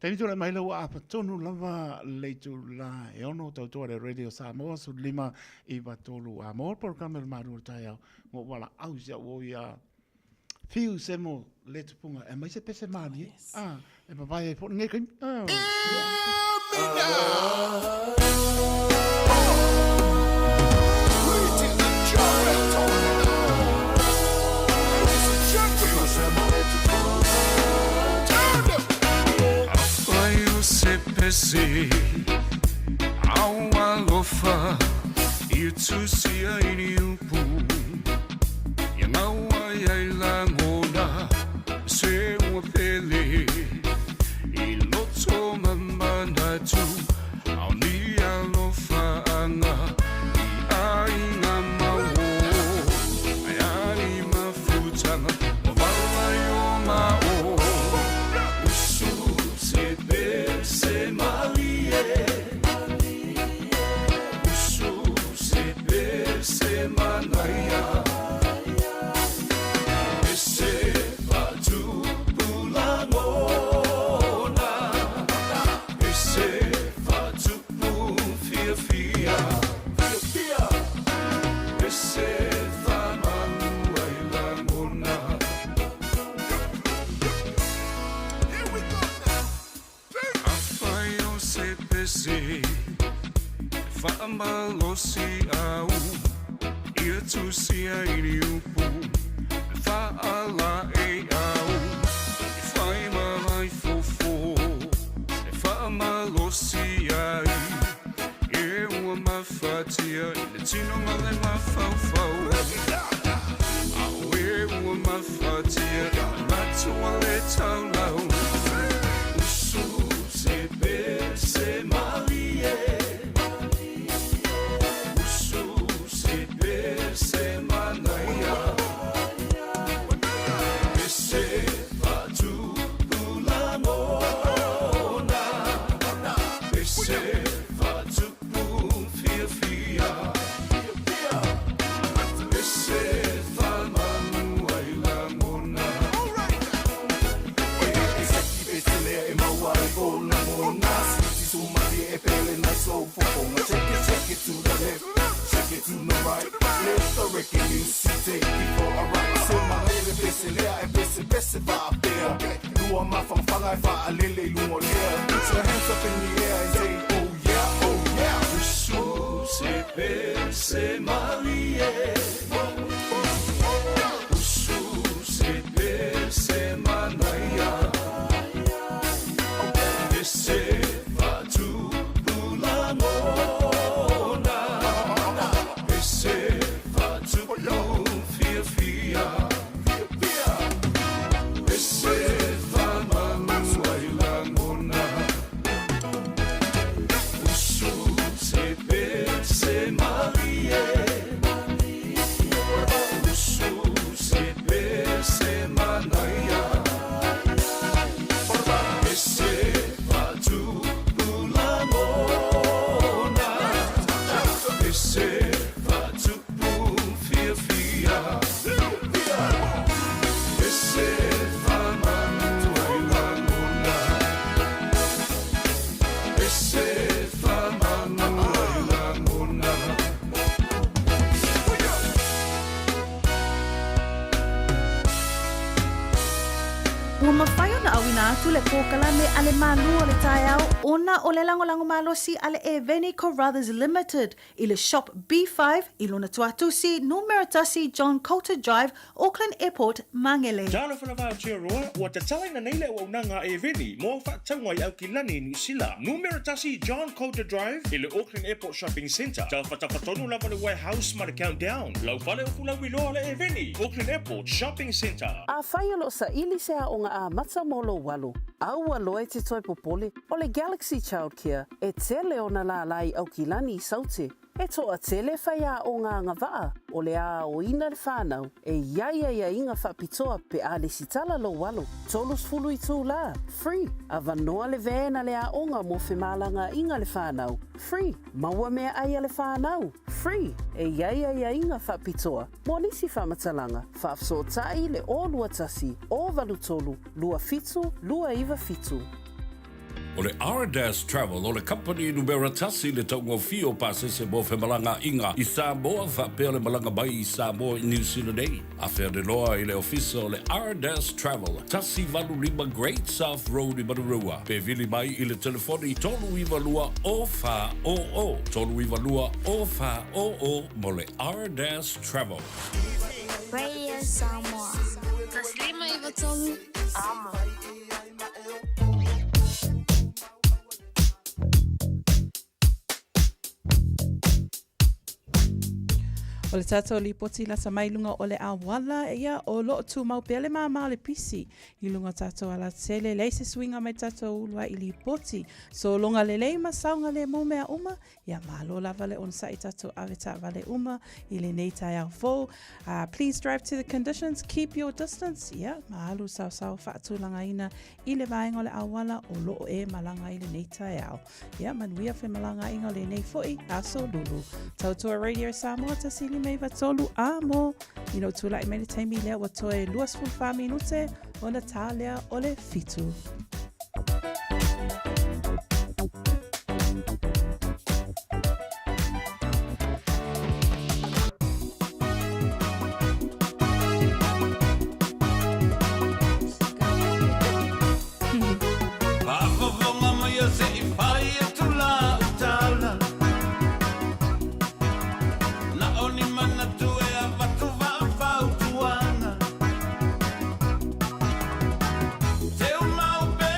Taimi tō mai lau a tonu lava le itulā e ono tautoa le Radio Samoa 15 i tolu a mō programe le maru o le taiao ngō wala au si au o ia fiu se mo le tupunga e mai se pese mālie. Oh, yes. Ah, e papai ai fo nge kaimi. Ah. Afai o se pese au alofa i tusia i ni upu ia ngau ai ai lagona se ua pele i loto ma manatu ao ni alofa anga i aiga mau ai ani mafutaga ua vala i o mao usu se pese malie usu se pese manaia pese faatupu lagona pese faatupu fiafia pese faamanu ai lagona. Afai o se pese faamalosi au ia tusia i ni upu faalaei au e fai ma ai fofo e faamalosi ai e ua mafatia i le tino ma le mafaufau ao e ua mafatia i le matua le taulau usu se pese malie usu se pese manaia pese faatupu lagona pese faatupu fiafia pese faamanu ai lagona. Check it, check it to the left, check it to the right. Let the record music take you for a ride. Se manaia le pese lea e pese pese faapea. Lua mafangafaga e faalele i luga o le ea. Put your hands up in the air and say, oh yeah, oh yeah. Usu se pese malie usu se pese manaia pese faatupu lagona pese faatupu fiafia pese faamanu ai lagona usu se pese malie usu se pese manaia pese faatupu lagona pese faatupu fiafia pese faamanu ai lagona pese faamanu ai lagona. Ua mafai ona auina atu le polokalame a le Malu o le Taeao ona o le lagolago malosi a le Eveni Carruthers Limited i le Shop B5 i lona tuatusi numera tasi John Coulter Drive, Auckland Airport, Mangere. Talofa lava Aotearoa, ua tatalaina nei le auaunaga a Eveni mo au faatauga i Aukilani i Niu Sila. Numera tasi John Coulter Drive i le Auckland Airport Shopping Centre. Tafatafa tonu lava le warehouse ma le Countdown. Lau fale o Fulauiloa le Eveni, Auckland Airport Shopping Centre. Afai o lo o saili se aoga amata mo lou alo, aua loa e te toe popole, o le Galaxy Childcare e tele ona lālā i Aukilani i Saute. E toatele faiaoga agavaa o le a aoina le fanau e i ai aiaiga faapitoa pe a lesitala lou alo. 30 itulā, free, avanoa le van a le aoga mo femalagaaiga le fanau, free, maua meaai a le fanau, free, e i ai aiaiga faapitoa mo nisi faamatalaga, faafesootai le 021 083 27 297. O le Ardas Travel o le kamupani numera tasi i le taugofie o pasese mo femalagaaiga i Samoa faapea le malaga mai i Samoa i Niu Sila nei. Afe ane loa i le ofisa o le Ardas Travel, 185 Great South Road i Manurewa, pe vili mai i le telefoni 392 0400, 392 0400 mo le Ardas Travel. Radio Samoa. 153 Amo. O le tatou lipoti lata mai luga o le auala, ia o loo tumau pea le māmā o le pisi i luga o tatou alatele, leai se suiga mai tatou ulu ai i lipoti. Sologa lelei ma saogalemu mea uma, Ia malo lava le onosai tatou ave taavale uma i lenei taeao fou. Please drive to the conditions, keep your distance. Ia, ma alu saosao faatulagaina i le vaega o le auala o loo e malaga i lenei taeao. Ia, manuia femalagaaiga o lenei foi aso lulu. Tautua Radio Samoa, 153 a mo. Ina ua tulai mai le taimi lea ua toe 24 minute ona tā lea o le fitu. Faafofoga mai a se i fai atu lau tala. Na o ni manatu e avatu faafautuaga. Teu mau pea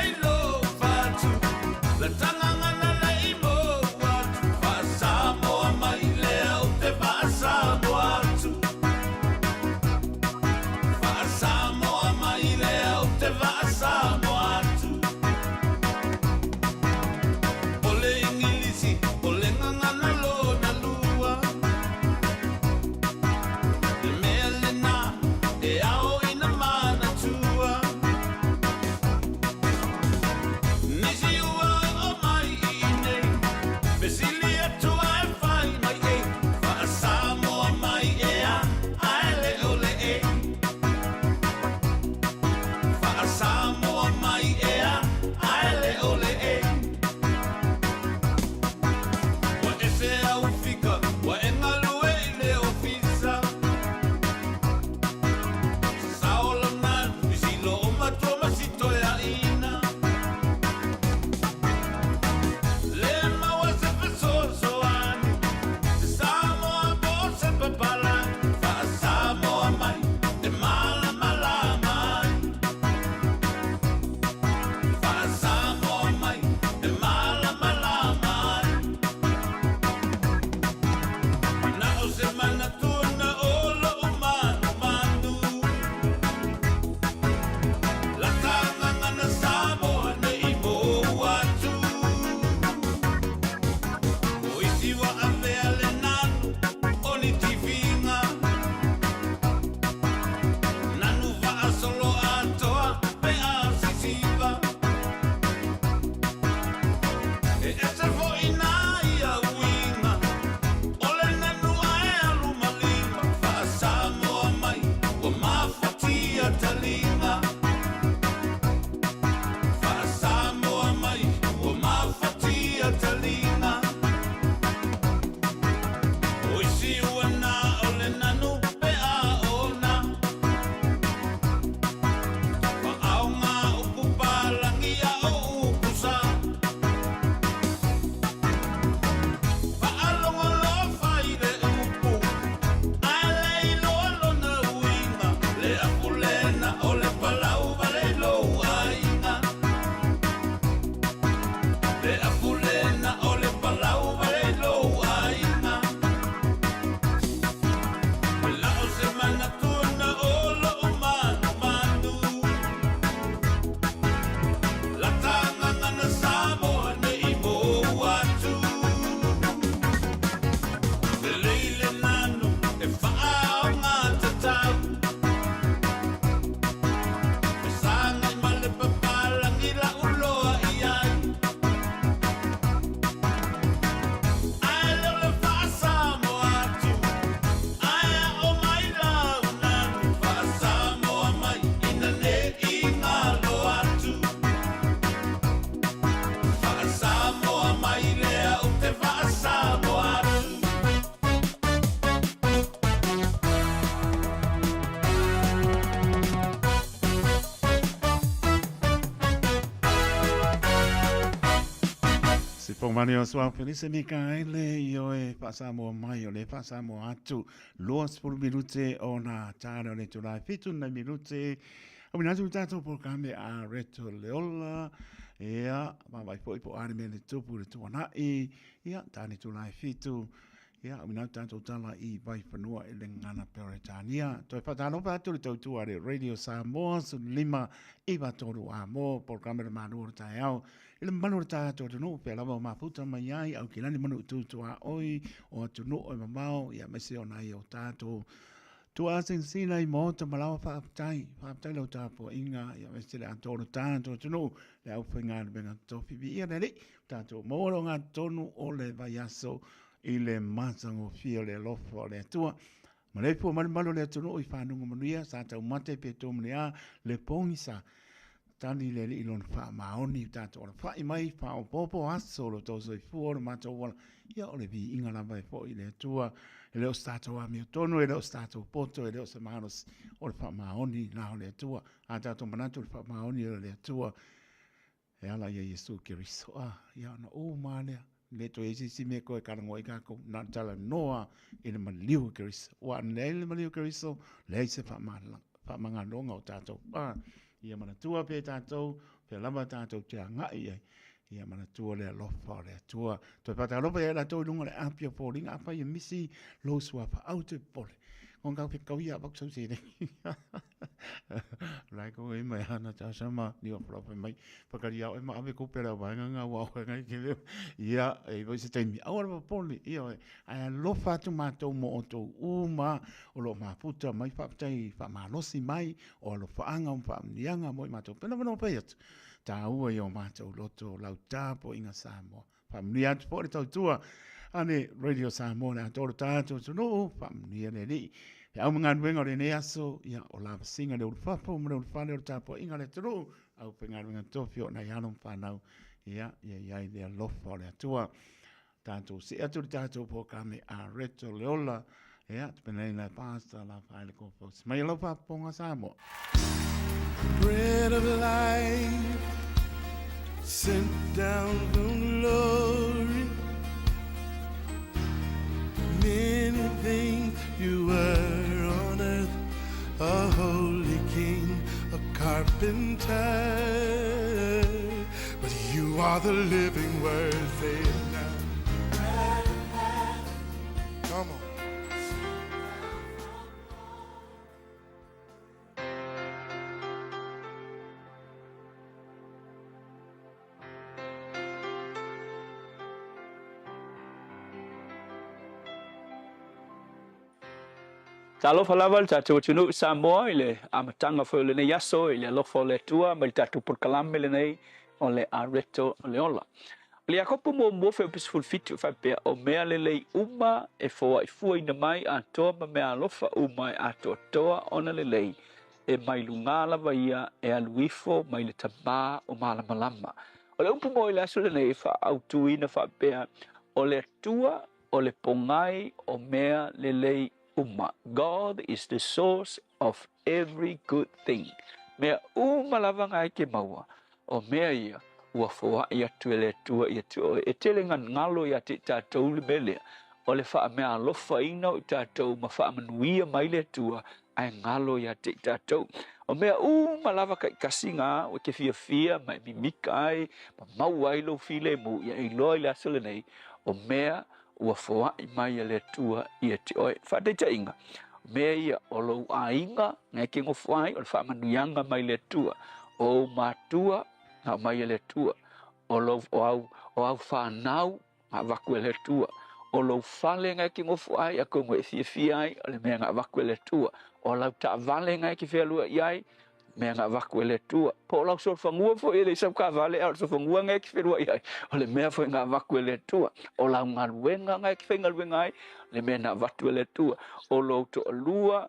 Fomani o Suao Felise Mikaele i oe whaasamoa mai o le whaasamoa atu 20 minute o nā tāre o le tūrai 7 nei minute. Awina atu tātou polokalame a Reto Leola. Ia, wāwai po ipo āre me le tupu le tuanai. Ia, tāne tūrai 7. Ia, awina atu tātou tala i Vaifanua i le ngana Peretania. Toi whakatalofa atu le tautua re Radio Samoa, su lima iwa toru a mō, polokalame le mānu o le taeao. I le mamalu o le tātou atunuu, pea lava o mafuta mai ai, au ki lani manu tūtuaoi o atunuu e mamao, ia aemaise o nai o tātou tuasinasina i maota ma lawa faafetai, faafetai lau tapuaiga, ia aemaise le atoa o le tātou atunuu, le aufaigaluega tofi viia le Alii, tātou maua le ogatotonu o le vaiaso i le matagofie o le alofa o le Atua. Ma le pua malumalu o le atunuu i fanuga manuia, sa taumate pe tōmane le pogisa. Tali le Alii lona faamaoni o tatou alafai mai, faaopoopo aso o lo outou soifua o le matou ola. Ia o le viiga lava e foi i le Atua. E le o se tatou amiotonu, e le o se tatou poto, e le o se malosi, o le faamaoni la o le Atua. A tatou manatu i le faamaoni o le Atua, E ala ia Iesu Keriso, a, ia ona uma lea. Le toe i se isi mea koe talanoa ai kākou, na o le talanoa i le maliu o Keriso. Ua ana leai le maliu o Keriso, leai se faamagaloga o tātou. A, ia manatua pea tātou, pea lava tātou te agai i ai. Ia manatua le alofa o le Atua. Toe whakatalofa ia rātou i runga o le api o Pōringa, afai e misi lou suafa, au te popole. Ko ngā whekau ia wak sau se nei. Lai ko e mai ana tā sama, ni o whakawhai mai. Whakari au e ma ave ko pera waenga ngā wā oe ngai ke leo. Ia, e wai se taimi, au ara popole, ia oe. Ai alofa atu mātou mō o tō uma, o lo mafuta mai whaapatai whaamalosi mai, o alofaanga o whaamnianga mo i mātou. Pena whanau pai atu. Tāua i o mātou loto lau tāpo i ngā Samoa. Whaamanuia atu po le tautua a le Radio Samoa le atoa o le tātou atunuu, whaamanuia le Alii. He au ma galuega o lenei aso, ia o lavasiga le ulufafo ma le ulufale o le tapuaiga a le atunuu, au faigaluega tofi o nai alo ma fanau, ia, ia i ai le alofa o le Atua. Tātou see atu le tātou polokalame a Reto Leola, ia, te penei la pāsta la whaele kōpausi. Mai lau whaaponga Samoa. Bread of life sent down from glory. Many things you were on earth, a holy king, a carpenter. But you are the living word, say it now. Come on. Talofa lava le tatou atunuu Samoa i le amataga foi o lenei aso i le alofa o le Atua ma le tatou polokalame lenei o le Areto o le Ola. O le Iakopo muamua fuaiupu 17 e faapea, O mea lelei uma e foaifuaina mai atoa ma mea alofa uma e atoatoa ona lelei, e mai lugā lava ia e alu ifo mai le Tamā o malamalama. O le upu mo i le aso lenei e faaautuina faapea, O le Atua o le pogai o mea lelei uma. God is the source of every good thing. Mea uma lava nga e ke maua, o mea ia ua foai atu e le Atua ia te oe. E tele galogalo ia te i tatou le mea lea, o le faameaalofaina o i tatou ma faamanuia mai le Atua ae galo ia te i tatou. O mea uma lava kaikasi nga ua e te fiafia ma e mimika ai ma maua ai lou filemu, ia e iloa i le aso lenei, o mea ua foai mai e le Atua ia te oe. Faataitaiga, o mea ia o lou aiga nga e te nofo ai, o le faamanuiaga mai le Atua, o ou matua na aumai e le Atua, o lou, o au, o au fanau na avatu e le Atua, o lou fale nga e te nofo ai, atonu e fiafia ai, o le mea na avatu e le Atua, o lau taavale nga e te fealuai ai, mea na avatu e le Atua. Po o lau solofanua foi e le i sau taavale, a o le solofanua nga e te feluai ai, o le mea foi na avatu e le Atua. O lau galuega nga e te faigaluega ai, o le mea na avatu e le Atua. O lou toalua,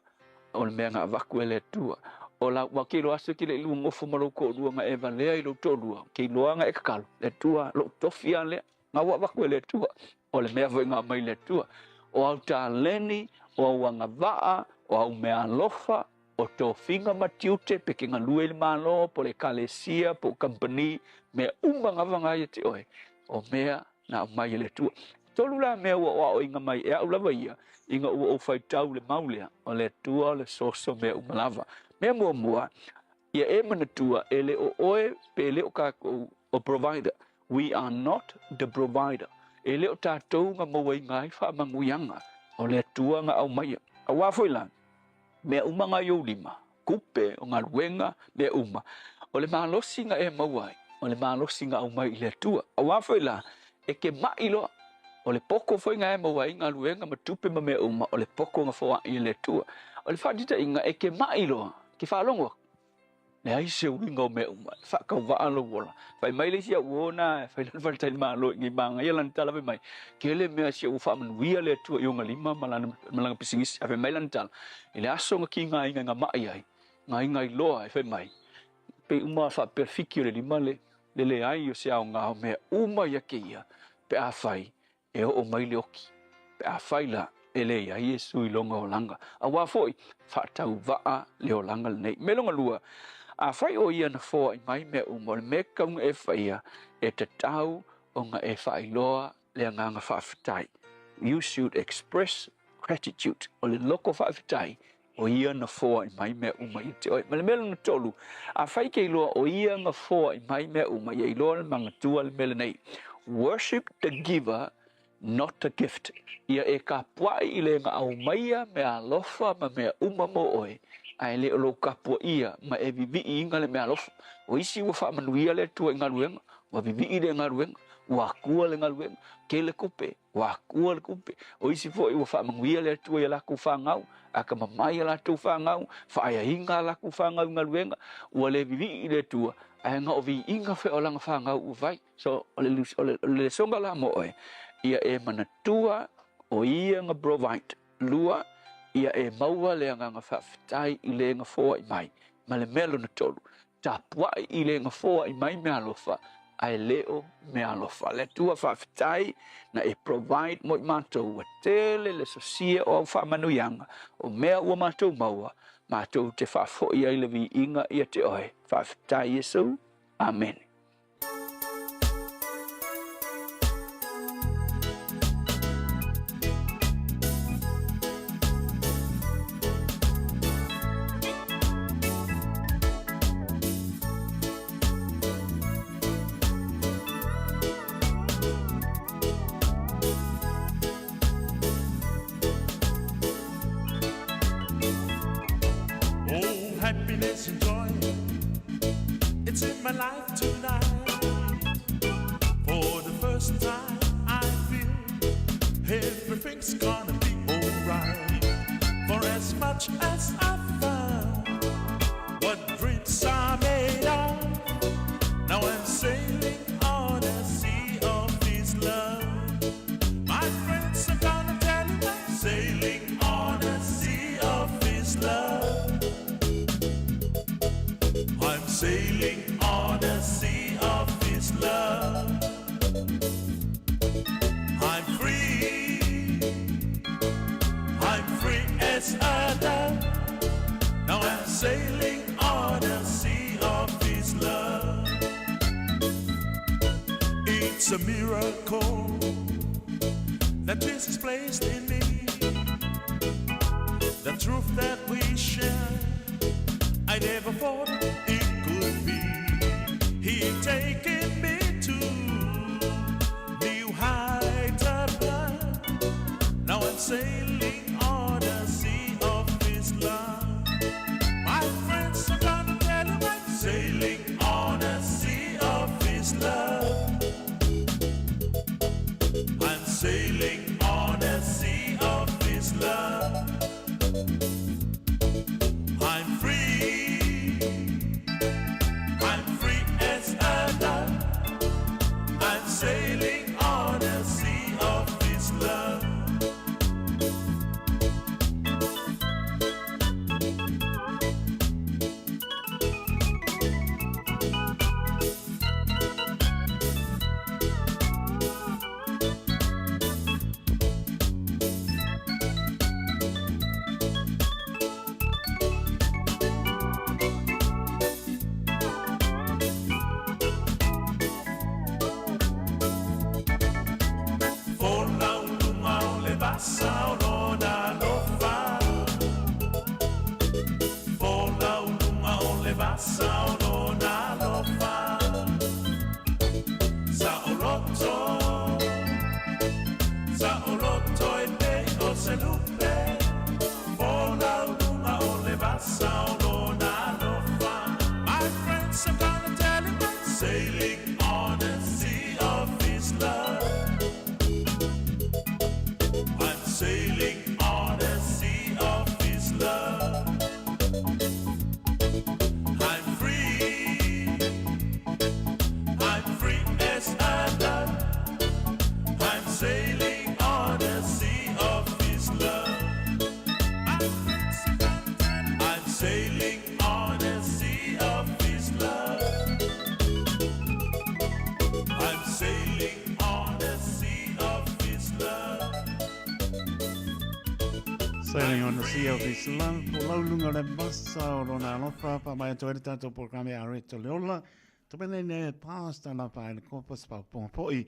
o le mea na avatu e le Atua. O lau, aua ke iloa aso e te le i lua nofo ma lou toalua na e valea i lou toalua, ke iloa na e tatalo, le Atua, lou tofi lava lea, na ua avatu e le Atua. O le mea foi na aumai e le Atua. O au taleni, o au agavaa, o au meaalofa, o tofiga ma tiute pe ke galue i le Malo po o le Ekalesia po o kamupani, mea uma lava na ia te oe, o mea na aumai e le Atua. Tolu la mea ua aoaoina mai e au lava ia, ina ua ou faitau i le mau lea, o le Atua o le soso mea uma lava. Mea muamua, ia e manatua e le o oe pe le o tatou o provider. We are not the provider. E le o tatou na mauaina ai faamanuiaga, o le Atua na aumaia. Aua foi la, mea uma na i ou lima, tupe, o galuega, mea uma, o le malosi na e maua ai, o le malosi na aumai i le Atua. Aua foi la, e te ma'i loa, o le poto foi na e maua ai galuega ma tupe ma mea uma, o le poto na foai e le Atua. O le faataitaiga, e te ma'i loa, e te faalogo atu, leai se uiga o mea uma, e faatauvaa lou ola. Fai mai le isi au uo na e fai lana faletalimalo i nei manaia lana tala fai mai, tele mea si ua faamanuia le Atua i ona lima ma lana, ma lana pisinisi. Ae fai mai lana tala, i le aso na kigaina na ma'i ai, na igailoa ai, fai mai, pei uma faapea le fiki o le lima le, le leai o se aoga o mea uma ia te ia, pe afai e oo mai le oki, pe afai la e leai Iesu i lona olaga. Aua foi, faatauvaa le olaga lenei. Mea lona lua, afai o ia na foai mai mea uma, o le mea tatau ona e faia, e tatau ona e faailoa le agaga faafetai. You should express gratitude. O le loko faafetai, o ia na foai mai mea uma ia te oe. Ma le mea lona tolu, afai e te iloa o ia na foai mai mea uma, ia iloa le manatua le mea lenei, Worship the giver, not the gift. Ia e kapuaʻi i le na aumaia mea alofa ma mea uma mo oe, ae le o lou kapuaʻia ma e viviiina le mea alofa. O isi ua faamanuia le Atua i galuega, ua vivii le galuega, ua akua le galuega, tele tupe, Ua akua le tupe. O isi foi ua faamanuia le Atua i a latou fanau, atamamai a latou fanau, faaeaina a latou fanau i galuega, ua le vivii i le Atua, ae na o viiga foi o lana fanau ua fai. So, o le, o le, o le lesoga la mo oe, ia e manatua o ia na provide. Lua, ia e maua le agaga faafetai i le na foai mai. Ma le mea lona tolu, Tapuai i le gafoa i mai meaalofa, ae le o meaalofa. Le Atua faafetai na e provide mo i matou, ua tele le sosia o au faamanuiaga, o mea ua matou maua, matou te faafoi ai le viiga ia te oe. Faafetai Iesu. Amene. Oh, happiness and joy, it's in my life tonight. For the first time, I feel everything's gonna be alright. For as much as I found what dreams are made of, now I'm sailing on a sea of this love. My friends are gonna tell you I'm sailing on a sea of this love. I'm sailing on a sea of this love. I'm free. I'm free as a dove. Now I'm sailing on a sea of this love. It's a miracle that Jesus placed in me. The truth that we share, I never thought it could be. He taken me to new heights above. Now I'm sailing on a sea of His love. My friends are gonna tell you I'm sailing on a sea of His love. I'm sailing on a sea of His love. I'm free. I'm free as a dove. I'm sailing on a sea of His love. sailing on the sea of His love. I'm free. I'm free as a dove. I'm sailing on the sea of His love. I'm sailing on the sea of His love. I'm sailing on the sea of His love. Sailing on the sea of his love, o lau lunga le masa o lona alofa, pa mai atu ai le tātou polokalame a Reto Leola, Topene ne pasta la pa le kopa se paoponga fo'i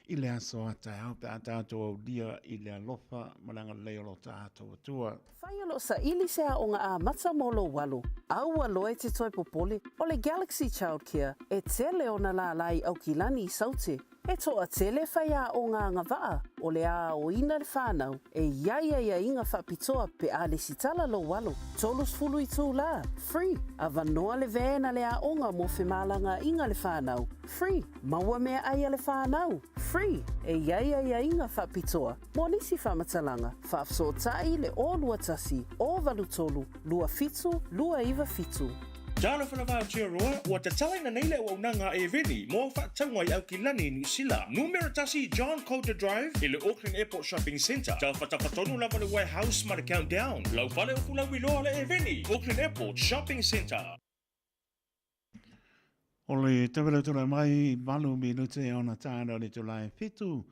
i le aso a taeao pe a tātou aulia i le alofa ma le agalelei o lo tātou Atua. Whai o lo saili se aoga amata mo lou alo, a ua loa e te toe popole, o le Galaxy Childcare e tele ona lālā i Aukilani i Saute. E toatele whai aoga agavaa o le aoina le whanau e iai aiaiga faapitoa pe a lesitala lou alo, 30 itulā, free, avanoa le van a le aoga mo femalagaaiga le whanau, free, maua meaai a le whanau, free, e iai aiaiga faapitoa mo nisi faamatalaga, faafesootai le 021 083 27 297. Talofa lava Aotearoa, ua tatalaina nei le auaunaga a Eveni mo au faatauga i Aukilani i Niu Sila. Numera tasi John Coulter Drive i le Auckland Airport Shopping Centre. Tafatafa tonu lava le Warehouse ma le Countdown. Lau fale o Fulauiloa le Eveni, Auckland Airport Shopping Centre. O le tawela tula mai valu minute ona tāna le tula e fitu.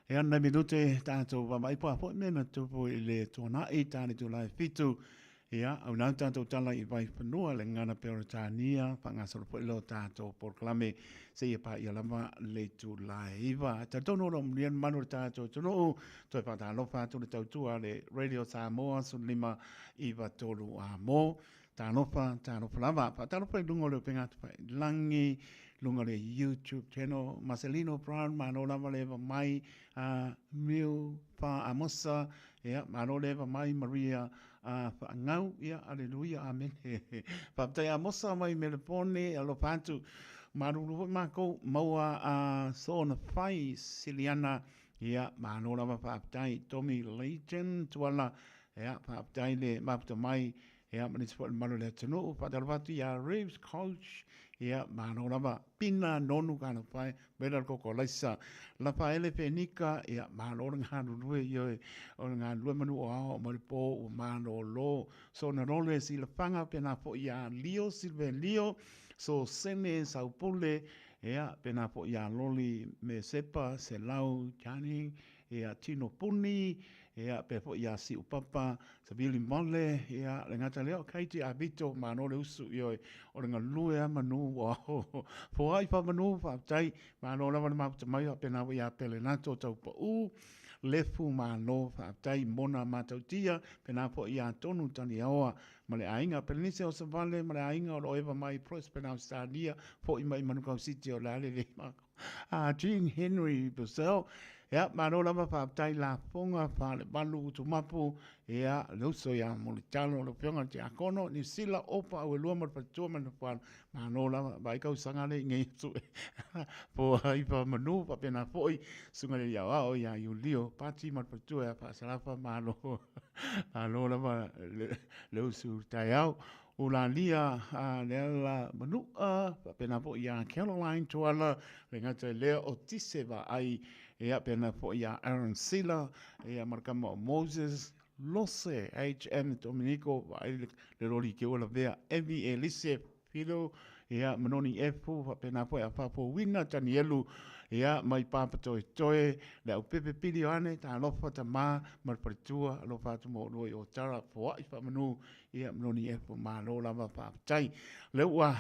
E ana minute tātou wa mai pua foi mena tupu i le tuana'i tā le tula e fitu. Ia, au nau tātou tala i vai whanua le ngana Peretania, whangasoro foi lo tātou polokalame se ia pā ia lava le tula e iwa. Talitonu o lo mulian manu le tātou tunuu, toe whātālofa atu le tautua le Radio Samoa 1593 a mō. Talofa, talofa lava. Faatalofa i luga o le upega atu-fai-lagi, luga o le YouTube channel. Marcelino Brown, malo lava le eva mai. Uh, Miu Fa Amosa, ia, malo le eva mai. Maria uh, Faangau, ia, aleluia, amene. Faafetai Amosa mai Melepone, alofa atu. Malulu foi mākou, maua a uh, Sona Fai, Siliana, ia, malo lava faafetai. Tommy Leighton, Tuala, ia, faafetai le mafuta mai. Ia, ma nisi foi o le mamalu o le atunuu, faatalofa atu iā Reeves Coach, ia, malo lava, Pina Nonu Kanopae, Mela le Koko Laisa, Lafaele Fenika, ia, malo le galulue, ioe, o le galulue manu o ao ma le pō ua malōlō, Sona Lole Silafaga, pēnā foi iā Lio Silvelio, Sosene Saupule, ia, pēnā foi iā Loli Mesepa Selau Channing, ia Tino Puni, ia pea foi ia Siu Papa, Savili Mole, ia le gata lea o Kaiti a Vito, malo le usu ioe, o le galue a manu ua foai fa manu faafetai, malo lava le mafuta mai faapena foi ia Pelenato Taupau, Lefu malo faafetai, Mona Matautia, pena foi ia Tonu Taniaoa ma le aiga, Pelenise o Savale ma le aiga o lo o eva mai Brisbane Australia, foi mai Manukau City o le a lelei makou. A Jean Henry Purcell, ia, malo lava faafetai lafoga faalevalu utumapu, ia, le uso ia Mulitalo, le afioga i le Tiakono, Niu Sila, Opa, Auelua ma le Faletua ma le Nofoalo, malo lava, vaai kausaga le i nei aso e foaifa manu, faapena foi, susuga i le Aoao ia Iulio Pati ma le Faletua ia Faasalafa, malo, malo lava le, le usu taeao. Ulalia a Leala Manu'a, faapena foi ia Caroline Tuala, le gata i lea o Tise Vaai, ia pena foi ia Aaron Sila, ia ma le kama o Moses Lose, HM Dominico, vaai le, le loli ke ua lavea, Evie Elise Filo, ia Manoni Efu, faapena foi a Fafouina Tanielu, ia mai Papatoetoe, le au pepe pili o ane, talofa tamā ma le faletua, alofa atu mo olua i Otara, foai faamanu, Ia, Manoni Efu, malo lava faafetai. Lea ua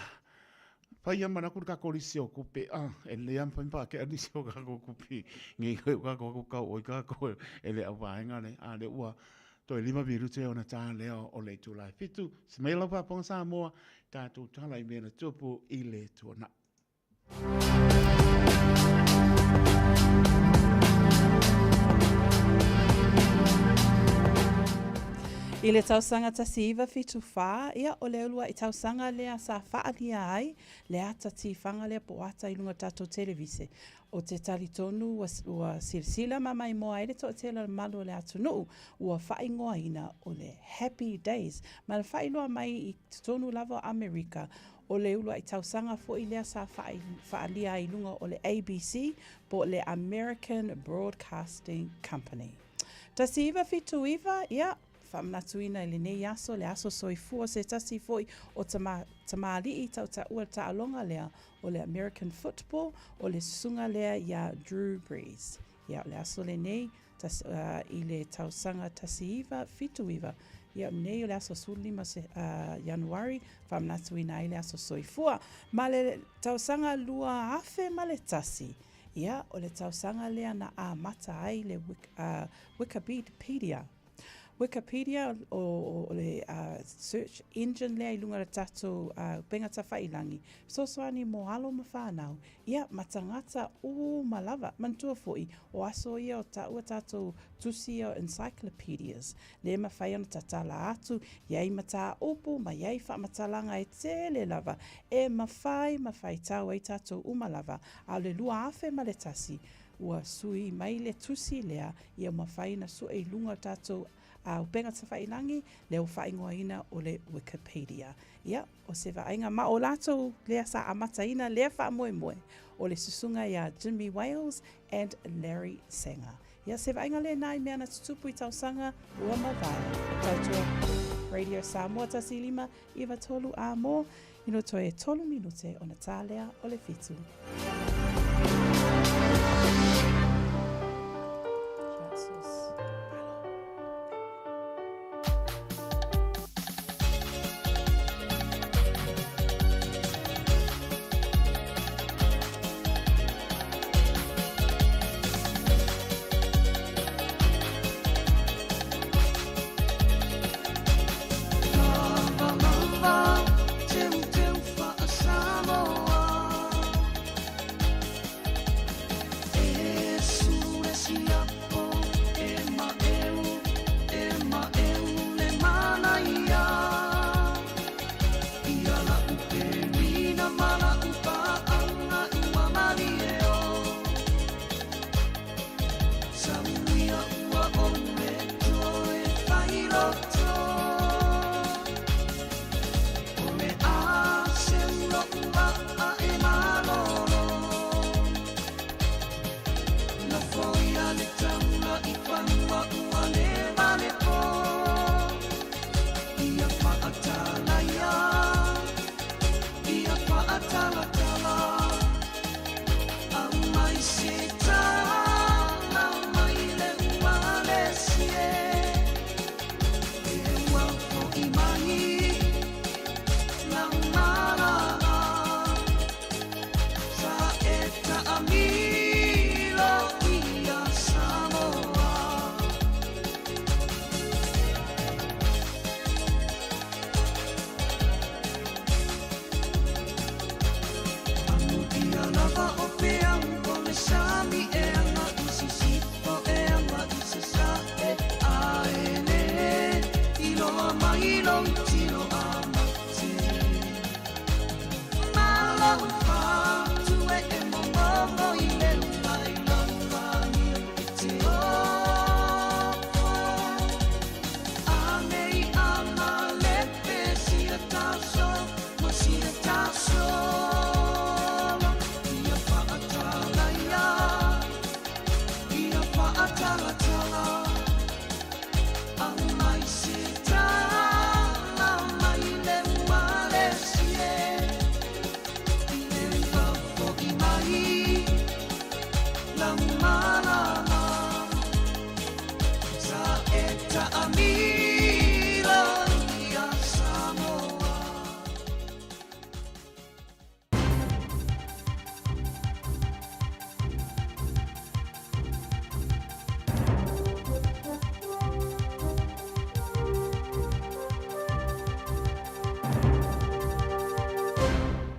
fai a manaku le kako lisi o kupe, ah, e lea mawhai mpa ke lisi o kako kupi, ngei koe o kako ako kau oi kako e le au vaenga le, a le ua toe lima minute ona tā lea o le itula e fitu, se mai lau faafofoga Samoa, tātou tala i mea na tupu i le tuanai. I le tausaga 1974, ia, o le ulua'i tausaga lea sa faaalia ai le ata tifaga lea po o ata i luga o tatou televise. Ou te talitonu ua, ua silasila ma maimoa ai le toatele o le malu o le atunuu, ua faaigoaina o le Happy Days. Ma le faailoa mai i totonu lava o Amerika, o le uluai tausaga foi lea sa faaalia ai i luga o le ABC po o le American Broadcasting Company. 1979, ia, faamanatuina i lenei aso, le aso soifua, se tasi foi o tama, tamalii tautaua le taaloga lea o le American Football, o le susuga lea iā Drew Brees. Ia, o le aso lenei, tas, uh, i le tausaga 1979, ia, nei o le aso 15 se, uh, Ianuari, faamanatuina ai le aso soifua. Ma le tausaga 2001, ia, o le tausaga lea na amata ai le uh, Wikipedia. Wikipedia o, o, o le uh, search engine lea i lunga o le tatou uh, upega tawhailangi. Fesoasoani mo alo ma whanau. Ia, ma tagata uma lava. Manatua foi, o aso ia o taua tatou tusi ia o encyclopedias. Le mawhai ona tatala atu, iai mataupu ma iai faamatalaga e tele lava e mawhai ma whaitau ai tatou uma lava. A o le 2001, ua sui mai le tusi lea ia mafai ona sue i luga o le tatou upega tafailangi lea ua faaigoaina o le Wikipedia. Ia, o se vaaiga ma o latou lea sa amataina lea faamoemoe o le susuga iā Jimmy Wales and Larry Sanger. Ia, se vaaiga lena i mea na tutupu i tausaga ua mavae. Tautua Radio Samoa 1593 a mo i roto e tolu minute ona tā lea o le fitu.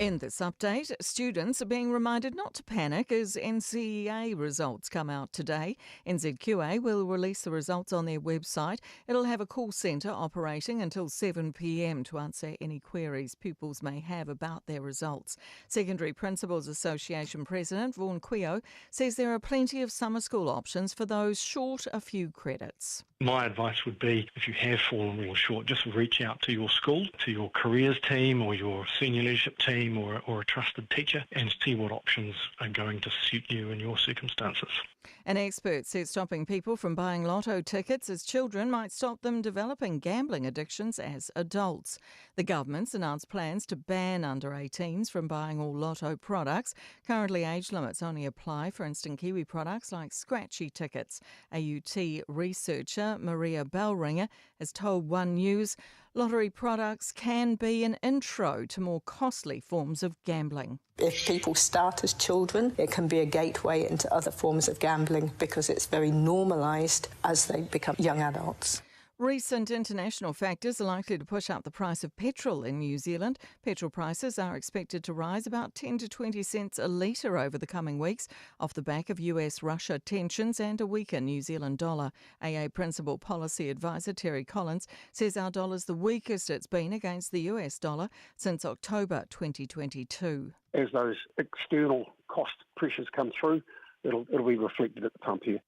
In this update, students are being reminded not to panic as NCEA results come out today. NZQA will release the results on their website. It'll have a call centre operating until 7 pm to answer any queries pupils may have about their results. Secondary Principals Association President Vaughan Quio says there are plenty of summer school options for those short a few credits. My advice would be if you have fallen a little short, just reach out to your school, to your careers team or your senior leadership team or, or a trusted teacher and see what options are going to suit you in your circumstances. An expert says stopping people from buying lotto tickets as children might stop them developing gambling addictions as adults. The government's announced plans to ban under 18s from buying all lotto products. Currently, age limits only apply for instant Kiwi products like scratchy tickets. AUT researcher Maria Bellringer has told One News lottery products can be an intro to more costly forms of gambling. If people start as children, it can be a gateway into other forms of gambling because it's very normalised as they become young adults. Recent international factors are likely to push up the price of petrol in New Zealand. Petrol prices are expected to rise about 10 to 20 cents a litre over the coming weeks off the back of US Russia tensions and a weaker New Zealand dollar. AA Principal Policy Advisor Terry Collins says our dollar's the weakest it's been against the US dollar since October 2022. As those external cost pressures come through, it'll, it'll be reflected at the pump here.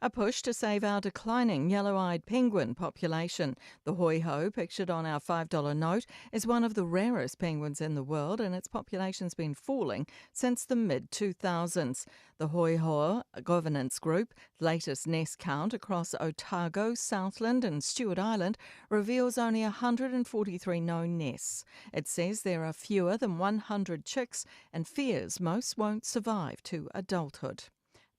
A push to save our declining yellow eyed penguin population. The hoiho, pictured on our $5 note, is one of the rarest penguins in the world and its population's been falling since the mid 2000s. The Hoiho Governance Group latest nest count across Otago, Southland, and Stewart Island reveals only 143 known nests. It says there are fewer than 100 chicks and fears most won't survive to adulthood.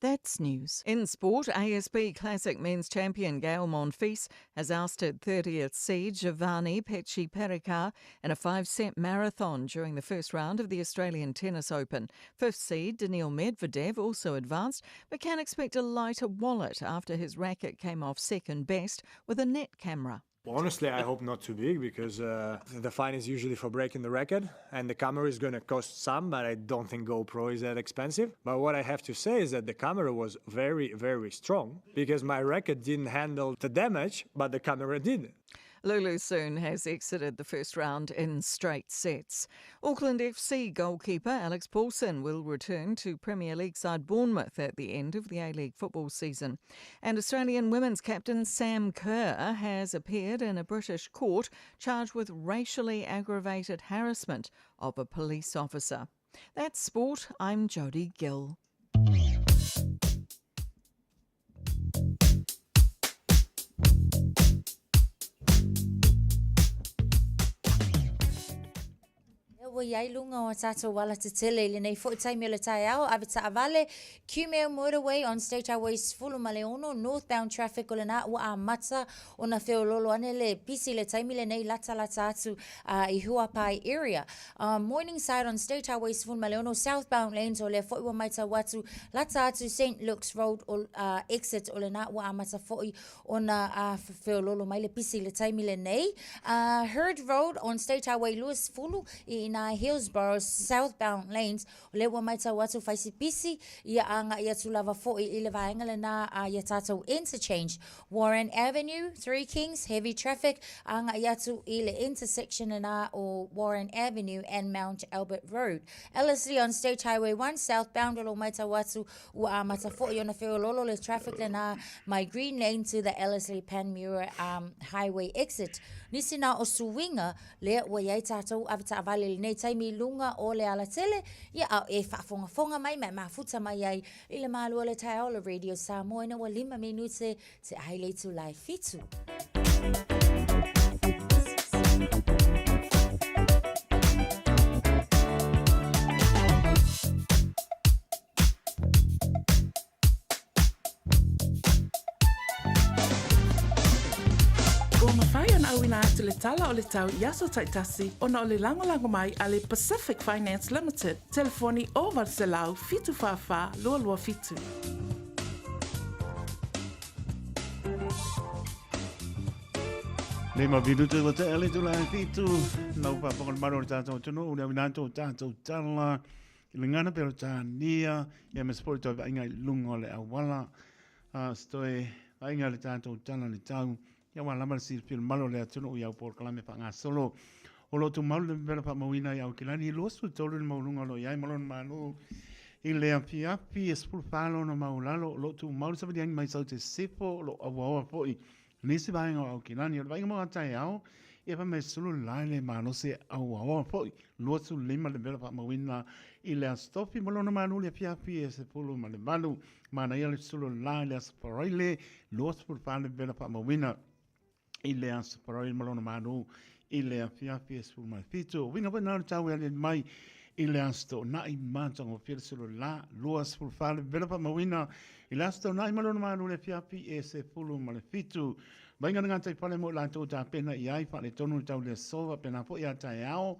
That's news. In sport, ASB Classic men's champion Gael Monfils has ousted 30th seed Giovanni Mpetshi Perricard in a five-set marathon during the first round of the Australian Tennis Open. Fifth seed Daniil Medvedev also advanced, but can expect a lighter wallet after his racket came off second best with a net camera. Honestly, I hope not too big because the fine is usually for breaking the record and the camera is going to cost some, but I don't think GoPro is that expensive. But what I have to say is that the camera was very, very strong because my record didn't handle the damage, but the camera did. Lulu Sun has exited the first round in straight sets. Auckland FC goalkeeper Alex Paulsen will return to Premier League side Bournemouth at the end of the A League football season. And Australian women's captain Sam Kerr has appeared in a British court charged with racially aggravated harassment of a police officer. That's sport. I'm Jodie Gill. Ua i ai luga o a tātou ala tetele i lenei fo'i taimi o le taeao, ave taavale, Kumeu Motorway on State Highway 16, northbound traffic o lenā ua amata ona feololo ane le pisi le taimi lenei latalata atu i Huapai area. Morningside on State Highway 16, southbound lanes o lea fo'i ua maitau atu lata atu St Luke's Road o, exit o lenā ua amata fo'i ona feololo mai le pisi i le taimi lenei. Herd Road on State Highway 20 i inā Hillsborough southbound lanes, o lea ua maitau atu whai si pisi ia āngai atu lava fo'i i le vaenga lenā a ia tātou interchange. Warren Avenue, Three Kings, heavy traffic, āngai atu i le intersection lenā o Warren Avenue and Mount Albert Road. Ellerslie on State Highway 1 southbound o lo maitau atu Ua amata fo'i ona wheololo le traffic lenā mai Green Lane to the Ellerslie Panmure um, Highway exit. Nisi nā o suiga lea ua iai tātou ave taavale lenei taimi i lunga o le alatele, ia a e faafogafoga mai ma e mafuta mai ai i le malu o le taeao o le Radio Samoa ina ua lima minute te ai le itulai fitu. Ua mafai ona auina atu le tala o le tau i aso taitasi ona o le lagolago mai a le Pacific Finance Limited, telefoni 0800 744 227. Le ma minute ua tea le itula e fitu, nau faafofoga le malo o le tatou atunuu, le auina atu o tatou tala, i le gana Peretania, ia ma se foi toe vaaiga i luga o le auala, a se toe vaaiga i le tatou tala i le tau, ia aua lava le silafia le malo o le atunuu i au polokalame faagasolo. O lo o tumau le memela faamauina i Aukilani, e 23 le maualuga o lo o i ai ma lona malo i le afiafi e 14 lona maualalo. O lo o tumau le savaliagi mai Saute Sisifo, o lo o auaoa foi nisi vaega o Aukilani. O le vaaiga mo a taeao, ia fai mai sulu le lae le malosi e auaoa foi 25 le memela faamauina i le Aso Tofi ma lona malo i le afiafi e 18. Manaia le sulu le la i le Aso Faraile, 24 le memela faamauina i le Aso Faraile ma lona malo i le afiafi e 17. O uiga foi na o le tau e aliali mai i le Aso Toonai, matagofie le sulu le la, 24 le memela faamauina i le Aso Toonai ma lona malo i le afiafi e 17. Vaaiga le gataifale mo i latou tapena i ai faaletonu le tau i le aso faapena foi a taeao.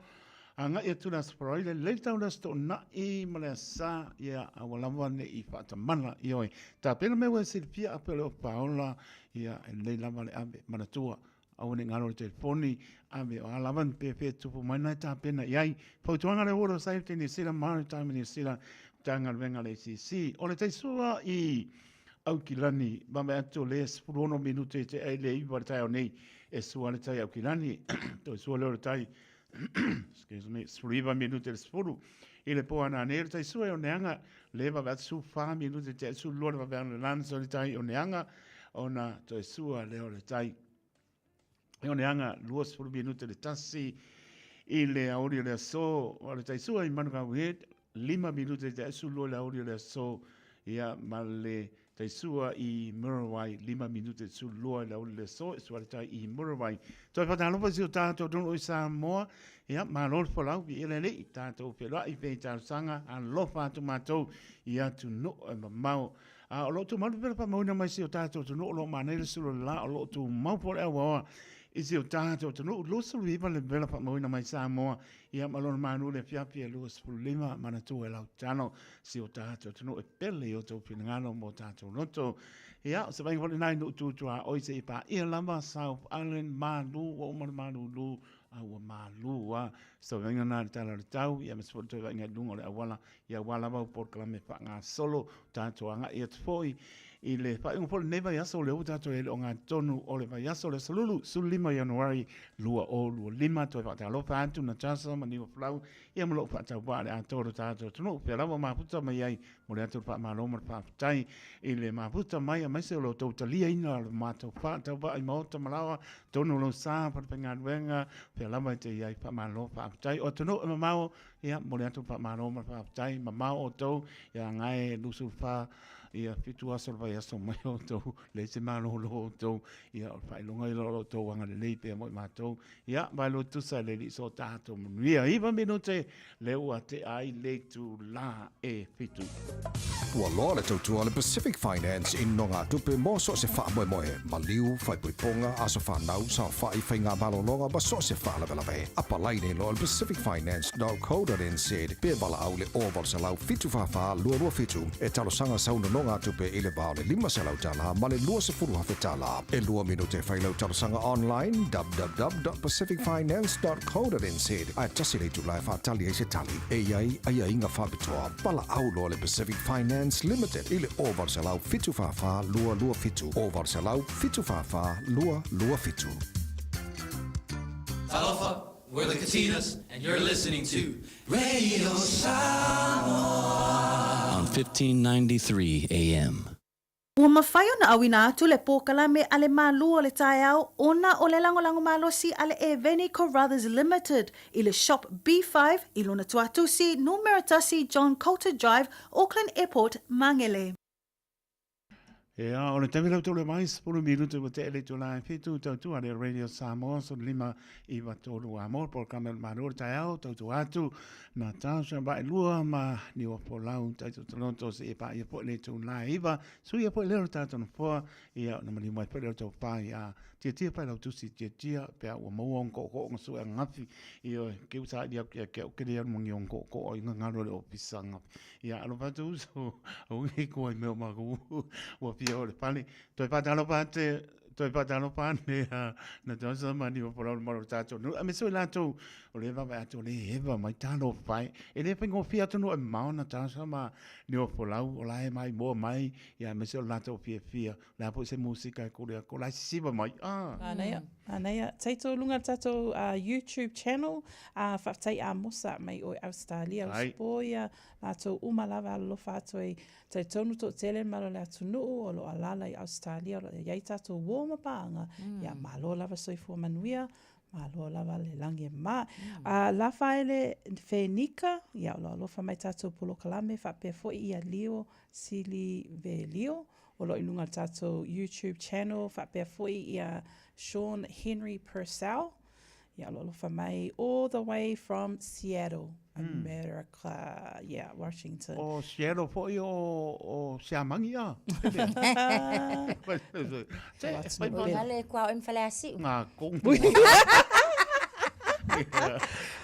Agai atu le Aso Faraile, lelei le tau le Aso Toonai ma le Aso Sa, ia aua lava ne i faatamala, ioe. Tapena mea ua e silafia ape o le ofa paola, ia e lelei lava le ave manatua. Aua ne i galo le telefoni, ave o a lava ni pefea e tupu mai na e tapena i ai. Fautuaga le World of Safety New Zealand, Maritime New Zealand, Matagaluega a le ACC. O le taisua i Aukilani, vave atu le 16 minute i te ai le 9 le taeao nei e sua le tai Aukilani. Toe sua lea o le tai excuse me, 19 minute le 10 i le po ana nei le tai sua e oneanga le vave atu su 4 minute te su lua le vave anu le lana so le tai oneanga ona toe sua lea o le tai e oneanga 20 minute le tasi i le aoli o le aso o le tai sua i Manukau Head 5 minute te su lua le aoli o le aso ia ma le Taisua i Muriwai, 5 minute te 12 i le aoauli le aso, e sua le tai i Muriwai. Toe faatalofa i si o tatou atunuu i Samoa, ia, malo le folau, viia le Alii, tatou feiloai pea i talosaga, alofa atu matou i atunuu e mamao. A o lo o tumau le pepela faamauina mai si o tatou atunuu, o lo o manaia le sulu o le la, o lo o tumau foi le auaoa i si o tatou atunuu, 29 le pepela faamauina mai Samoa, ia ma lona manu i le afiafi e 25, manatua e lau tatalo si o tatou atunuu e pele i o outou finagalo mo tatou loto. Ia, o se vaaiga foi lena i nuu tu tuaoi seia paia lava South Island, malu, ua uma le malulu, a ua malu lava. Se vaaiga lena i le tala o le tau, ia aemaise foi le toe vaaiga i luga o le auala, ia aua lava au polokalame faagasolo, tatou agai atu foi i le faaiuga foi o lenei vaiaso, o lea ua tatou i ai i le ogatotonu o le vaiaso, le aso Lulu, 15 Ianuari 2025. Toe faatalofa atu Natasha ma Niu Folau, Ia ma lou faatauvaa le atoa o lo tatou atunuu, pea lava mafuta mai ai, momoli atu le faamalo ma le faafetai i le mafuta mai aemaise o lo outou taliaina o le matou faatauvaa i maota ma laoa, totonu o lou sa, falefaigaluega, pea lava e te i ai, faamalo faafetai. O atunuu e mamao, ia momoli atu le faamalo ma le faafetai, mamao outou, ia gae 24 ia fitu aso o le vaiaso mai outou, leai se malolo o outou, ia o le faailoga ia o lo outou agalelei pea mo i matou. Ia, vai lo tusa le alii so tatou manuia. Iva minute le ua tea ai le itulā e fitu. Ua loa le tautua a le Pacific Finance i nogatupe mo so o se faamoemoe, maliu, faaipoipoga, aso fanau, saofai, faiga malologa ma so o se faalavelave. Apalai nei loa i le pacificfinance.co.nz pe valaau i le 0800 744 227 e talosaga sau nonogatupe i le va o le $500 ma le $20,000. E lua minute e fai lau talosaga online, www.pacificfinance.co.nz, ae tasi le itula e faatali ai se tali. E i ai aiaiga faapitoa. Valaau loa le Pacific Finance Limited i le 0800 744 227, 0800 744 227. Talofa, we're the Katinas, and you're listening to Radio Samoa on 1593 AM. Ua mafai ona auina atu le polokalame a le malū o le taeao ona o le lagolago malosi a le Eveni Carruthers Limited i le Shop B5 i lona tuatusi numera 1 John Coulter Drive, Auckland Airport, Māngere. Ea, o le taimi lau tolu e mai, 10 minute ua tea le itula e fitu, tautua le Radio Samoa, sulu lima iva tolu a mo, polokalame o le Malo o le taeao, tautua atu, Natasha Vaelua ma Niua Folau, taito taloto se e paia foi le itula e iva, suia foi lea o le tatou nofoa, ia, ona maliu mai foi lea o tau whai a tiatia pai lau tusi tiatia, pea ua maua ong ko'oko'o nga sue angafi, ioe, ke usa ai au kia kia ukere au mangi ong ko'oko'o i ngangalo le ofisa angafi. Ia, alofa atu uso, au ngi kua i mea o maku, ua fia o le fale. Toe whātalofa ate, Toe faatalofa ane a Natasha ma Niu Folau le mamalu o le tatou nuu, aemaise o i latou o lea e vaavaai atu o lea e eva mai talofa e. E le faigofie atunuu e mamao Natasha ma Niu Folau, o la e maimoa mai, ia aemaise o le latou fiafia. O le a foi se musika e kore atu, o la e sisiva mai. Ah. Manaia, manaia. Taito lunga le tatou YouTube channel, a faafetai Amosa mai oe Australia, o Spoia, latou uma lava alolofa atu ai Talitonu toatele le malo o le atunuu o lo o alaala i Ausetalia o lo o i ai tatou uo ma paaga, ia malo lava soifua manuia, malo lava le lagi e mama. A Lafaele Fenika, ia o lo o alofa mai tatou polokalame faapea foi ia Leo Silivelio o lo o i luga o le tatou YouTube channel faapea foi ia Sean Henry Purcell, Ia o lo o alofa mai all the way from Seattle, America, yeah, Washington. O Seattle foi o, o Siamagi a. Se, O gale kua o Faleasiu. Ngā kongu.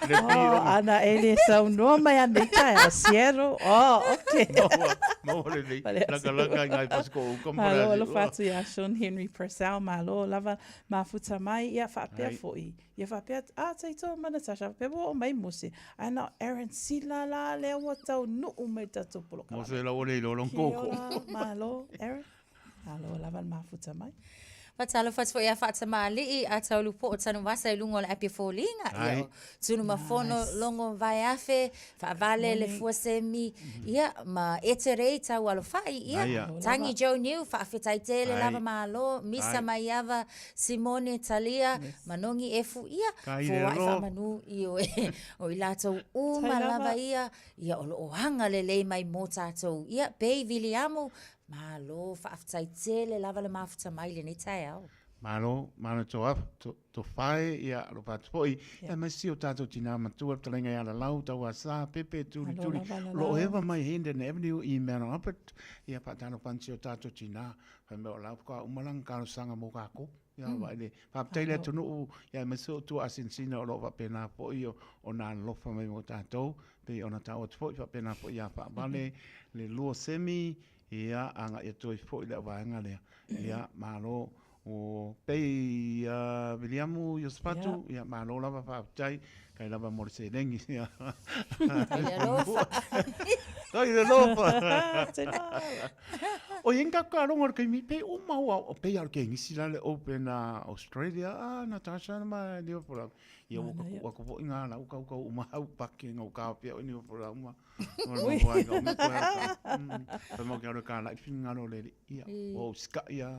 Le oh, ana e le saunoa mai ana i tae Seattle. Oh, okay. Maua, maua le nei. Laka laka i ngai pasiko o uka Malo alofa atu ia Sean Henry Purcell, malo lava Mafuta mai, ia faapea foi. Ia faapea, a, Taito ma Natasha, faapea ua oo mai Mose. Ae na o Aaron Sila la lea ua taunuu mai i le tatou polokalame. Mose la ua le iloa lona koko. Kia ora, malo, Aaron. Malo lava le mafuta mai. Faatalofa atu foi ia Faatamalii a Taulupo'o Tanuvasa i luga o le api o Foliga. Ia, o Tunumafono, Logo Vaeafe, Faavale le Fuasemi, ia, ma Eterei Taualofai, ia, Tangi Joe Niu, faafetai tele lava malo, Misa Maiava, Simone Talia, Manogi Efu, ia, foai faamanu, ioe, o i latou uma lava ia, ia, o lo o agalelei mai mo tatou, ia, Pei Viliamu, malo, faafetai tele lava le mafuta mai i lenei taeao. Malo, malo to, Tofae, ia, alofa atu foi, ia, aemaise si o tatou tinā matua, le fetalaiga ia Lalau, Tauasa, Pepe, Tuli, Tuli, o lo o eva mai Hendon Avenue i Mount Albert, ia, faatalofa atu si o tatou tinā, fai mai o lau faatoa uma lana talosaga mo kākou, ia, vaai le, faafetai le atunuu, ia, aemaise o tua asinsina o lo o faapena foi ona alofa mai mo tatou, pei ona taua atu foi, faapena foi ia Faavale, le lua semi, ia, agai atu ai foi le auvaega lea, ia, malo. O pei ia Viliamu Iosefatu, ia malo lava faafetai, kai lava mo le seleni. Kai le alofa. Kai le alofa. O i enga ka rongo le kaimi, pei uma ua, o pei al ke ngisi la le Open Australia, ah, Natasha na ma leo pola. Ia ua ka ku aku foi ngā la uka uka uma hau pake ngau ka pia o ni pola uma. Ua ai ngau me koe. Pa mo ke aro ka la i ngalo le ia. O ska ia.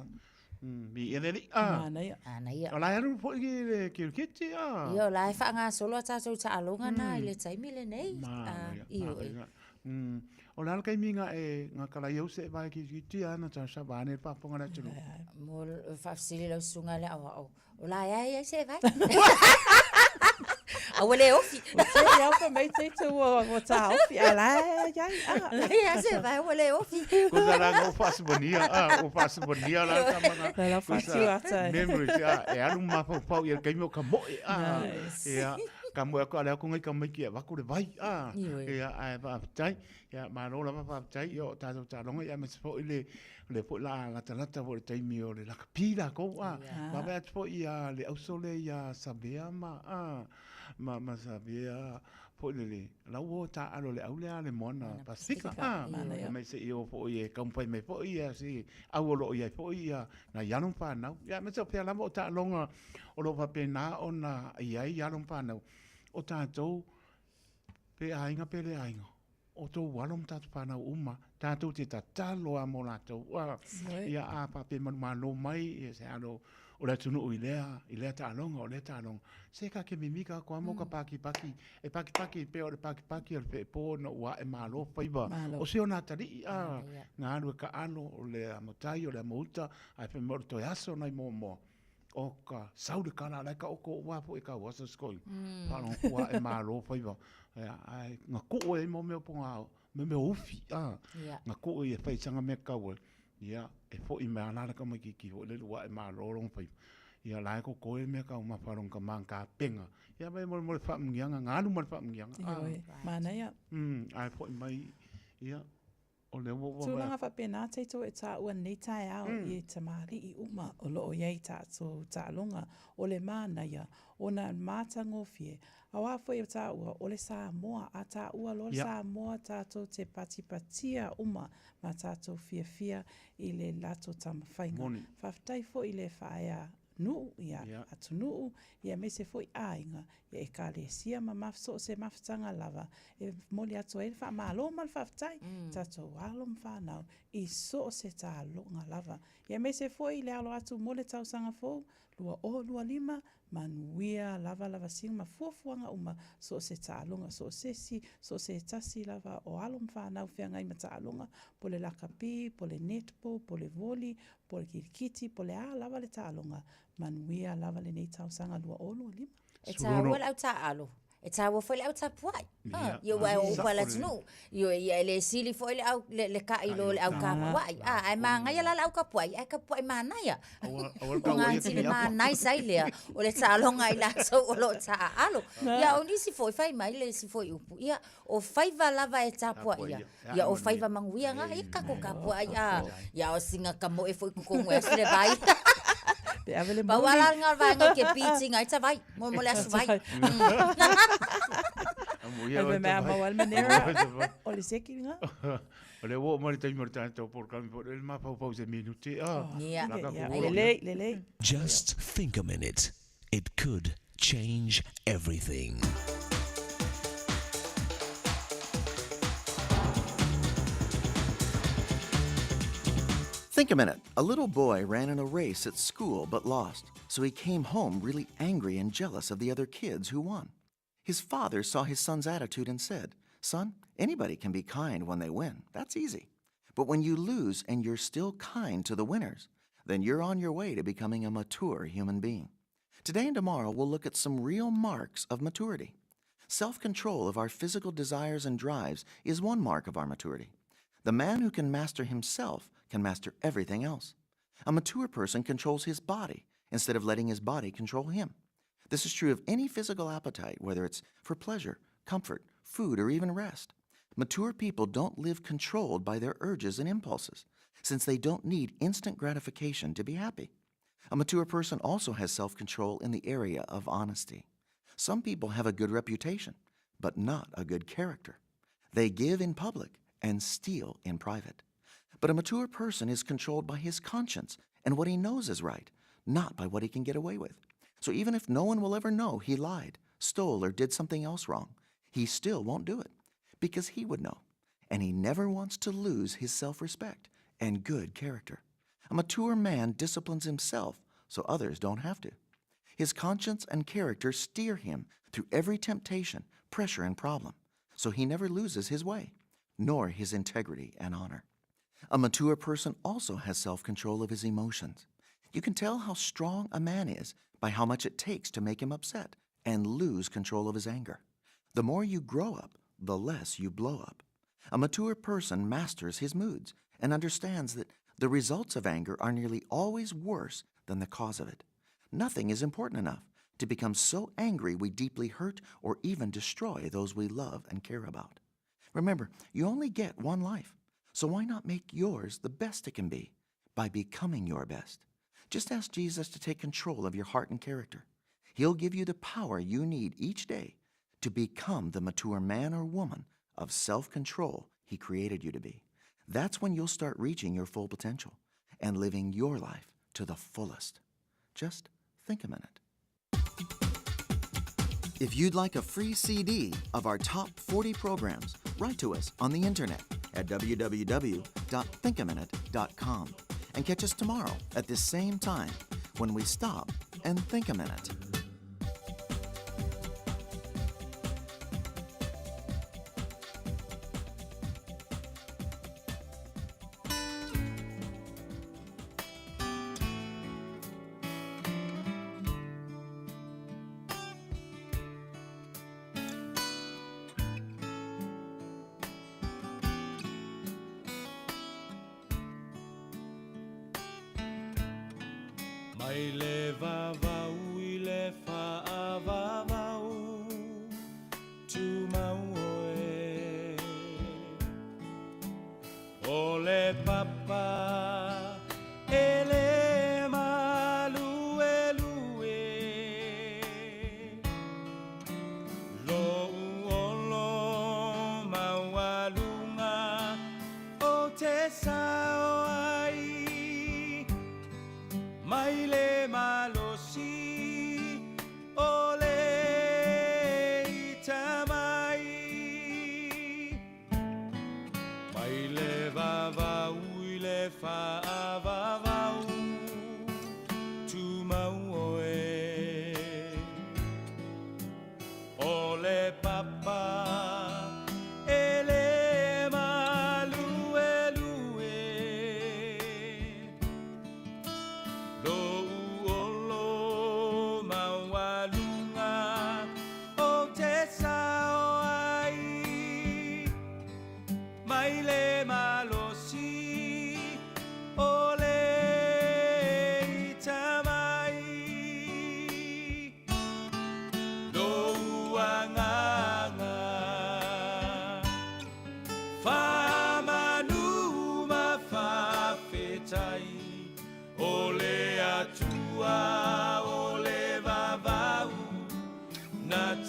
Mi e le a. Manaia. Manaia. O la e alu foi ki le kiriketi a. Ia, o la e faagasolo a tatou taaloga na i le taimi lenei. Manaia. Ioe. O le a le taimi nga e nga kalai au se e vae kiriketi a na sa vae ne faafofoga le atunuu. Mo faafesili lau susuga le aoao. O la e ai ai se vai. A ua le ofi. Ua te au fa mai te te ua ua tā ofi. A la e ai ai. La e ai se vai ua le ofi. Ko tā rā ngau whaasumania, a, o whaasumania la ka mana. La la whaatu ata. Memories, a, e alu mawhaupau i el kaimi o ka moe, a. Nice. Ia, ka moe ako ale ako ngai ka mai ki e wako le vai, a. Ia, a e whaafetai. Ia, malo lava whaafetai, ia o tātou tāronga, ia me se fo i le, O lea foi la latalata foi le taimi o le lakapi lakou a vaavaai atu foi ia le auso lea ia Savea ma a ma ma Savea foi lele la ua taaalo le au lea a le moana Pasifika a mai se i o foi e taumafai mai foi ia si au o lo o i ai foi ia nai alo ma fanau ia aemaise o fea lava o taaloga o lo o faapena ona i ai alo ma fanau o tatou pe aiga pe le aiga o tou alo ma tatou fanau uma, tatou te tatalo a mo latou. Ua, ia a faapea manumalo mai, ia se alo o le atunuu i lea, i lea taaloga, o lea taaloga. Se ka ke mimi ka koa mo ka pakipaki, e pakipaki pea o le pakipaki o le feepo na ua ae malo faiva. O se ona atalii, a, nga alu e ka alo, o le amotai, o le amouta, ae fai mai o le toe aso nai moamoa. O ka sau le kala la ka oko wa fo e ka wasa skoi. Whalongo kua e malo faiva. Ia, ai, nga koo e mo mea ponga, me mea ufi, a. Nga koo e whai sanga mea kau e. Ia, e fo i mea alala ka mai ki ki ho le lua e malo longa faiva. Ia, la e ko koe mea kau ma whalongo ka mang ka penga. Ia, mai mo mo le whaamungianga, nga alu ma le whaamungianga. Ioe, manaia. Ai fo i mai, ia. O lea ua Tulaga faapena tatou e taua nei taeao i tamalii uma o lo o i ai tatou taaloga o le manaia ona matagofie. Aua foi e taua o le Samoa, a taua loa le Samoa tatou te patipatia uma ma tatou fiafia i le latou taumafaiga. Faafetai foi i le faaea nuu, ia, atunuu, ia aemaise foi aiga, ia ekalesia ma ma so o se mafutaga lava e momoli atu ai le faamalo ma le faafetai i tatou alo ma fanau i so o se taaloga lava. Ia aemaise foi le alo atu mo le tausaga fou 2025, manuia lava lavasiga ma fuafuaga uma so o se taaloga, so o se isi, so o se tasi lava o alo ma fanau feagai ma taaloga, po o le lakapi, po o le netball, po o le voli, po o le kirikiti, po o le a lava le taaloga, manuia lava lenei tausaga 2025. E taua le au taaalo, e taua foi le au tapuai. Ha, ia ua o upu a le atunuu. Ioe, ia e le sili foi le au le, le kai lo le au kapuai. Ah, ae manaia la le au kapuai, ae kapuai manaia. O ngā tini manai sai lea, o le taaloga i latou o lo o taaalo. Ia o nisi foi, fai mai le isi foi upu, ia o faiva lava e tapuaia, Ia o faiva manuia ngā, ia kako kapuaʻi a, ia o singa ka moe foi totonu e asu le vai. Pe ave le Pau moni. ala ngā vaenga o ke piti ngai ta vai, mo mo le asu vai. Ai me mea mau al manera, o le seki ngā. O le ua o mai le taimi o le tatou polokalame po o le mafaufau se minute a. Ia. La ka Ia, ko lelei, lelei. Just think a minute. It could change everything. Think a minute. A little boy ran in a race at school but lost, so he came home really angry and jealous of the other kids who won. His father saw his son's attitude and said, Son, anybody can be kind when they win. That's easy. But when you lose and you're still kind to the winners, then you're on your way to becoming a mature human being. Today and tomorrow, we'll look at some real marks of maturity. Self control of our physical desires and drives is one mark of our maturity. The man who can master himself can master everything else. A mature person controls his body instead of letting his body control him. This is true of any physical appetite, whether it's for pleasure, comfort, food, or even rest. Mature people don't live controlled by their urges and impulses, since they don't need instant gratification to be happy. A mature person also has self control in the area of honesty. Some people have a good reputation, but not a good character. They give in public and steal in private. But a mature person is controlled by his conscience and what he knows is right, not by what he can get away with. So even if no one will ever know he lied, stole, or did something else wrong, he still won't do it because he would know. And he never wants to lose his self respect and good character. A mature man disciplines himself so others don't have to. His conscience and character steer him through every temptation, pressure, and problem, so he never loses his way, nor his integrity and honor. A mature person also has self control of his emotions. You can tell how strong a man is by how much it takes to make him upset and lose control of his anger. The more you grow up, the less you blow up. A mature person masters his moods and understands that the results of anger are nearly always worse than the cause of it. Nothing is important enough to become so angry we deeply hurt or even destroy those we love and care about. Remember, you only get one life, so why not make yours the best it can be by becoming your best? Just ask Jesus to take control of your heart and character. He'll give you the power you need each day to become the mature man or woman of self control He created you to be. That's when you'll start reaching your full potential and living your life to the fullest. Just think a minute. If you'd like a free CD of our top 40 programs, write to us on the internet at www.thinkaminute.com and catch us tomorrow at this same time when we stop and think a minute. Mai le vavau i le faavavau Tumau oe.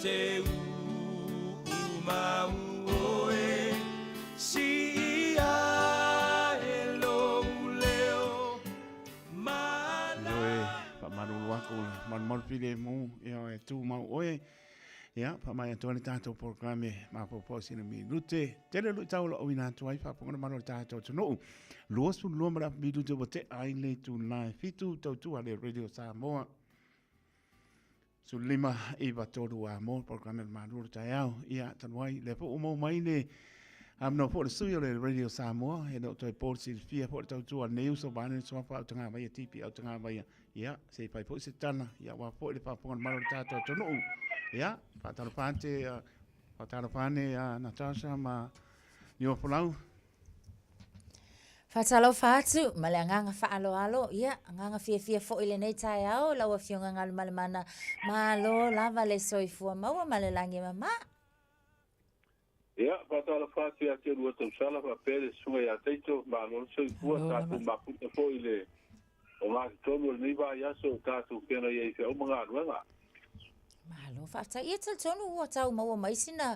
te uumau oe Siia e lou leo Ioe, faamalulu atu le malumalu filemu, ia e tumau oe. Ia, faamaea atu ai le tatou polokalame mafaufau i sina minute. Tele luitau o lo o auina atu ai faafofoga le malo o le tatou atunuu. 22 ma le afa minute ua tea ai le itula e 7 tautua le Radio Samoa. 15 9 3 a mo polokalame o le malu o le taeao. Ia, talu ai, lea foi ua maua mai le avanoa foi o le sui o le Radio Samoa, e le o toe po le silafia foi le tautua a lenei uso vaeane le suafa Autagavaia, TP Autagavaia. Ia, se i fai foi se tala, ia aua foi le faafofoga a le malo o le tatou atunuu. Ia, faatalofa ate, faatalofa ane Natasha ma Niuafolau. Faatalofa atu ma le agaga faaaloalo, ia, agaga fiafia foi i lenei taeao lau Afioga Galumalemana, malo lava le soifua maua ma le lagi e mama. Ia, faatalofa atu ia te oulua tausala faapea le Susuga ia Taito, malo le soifua, tatou mafuta foi i le ogatotonu o lenei vaiaso o tatou feagai ai i feau ma galuega. Malo faafetai. Ia talitonu ua tau maua mai sina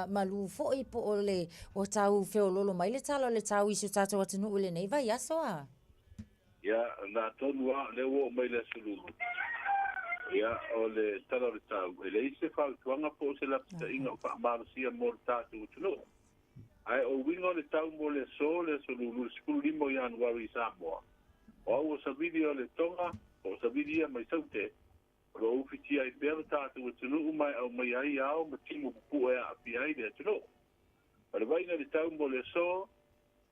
malū foi po o le ua tau feololo mai le tala o le tau i si o tatou atunuu i lenei vaiaso a? Ia, na tonu lava, o lea ua oo mai le Aso Lulu. Ia, o le tala o le tau, e leai se fautuaga po o se lapataiga o faamalosia mo le tatou atunuu. Ae o uiga o le tau mo le aso, le Aso Lulu, le 15 o Ianuari i Samoa, o au o savili o le Tonga, po o savili ia mai Saute, o lo o ufitia ai pea lo tatou atunuu ma e aumaia ai ao ma timu pupuu e aafia ai le atunuu. O le vaaiga i le tau mo le aso,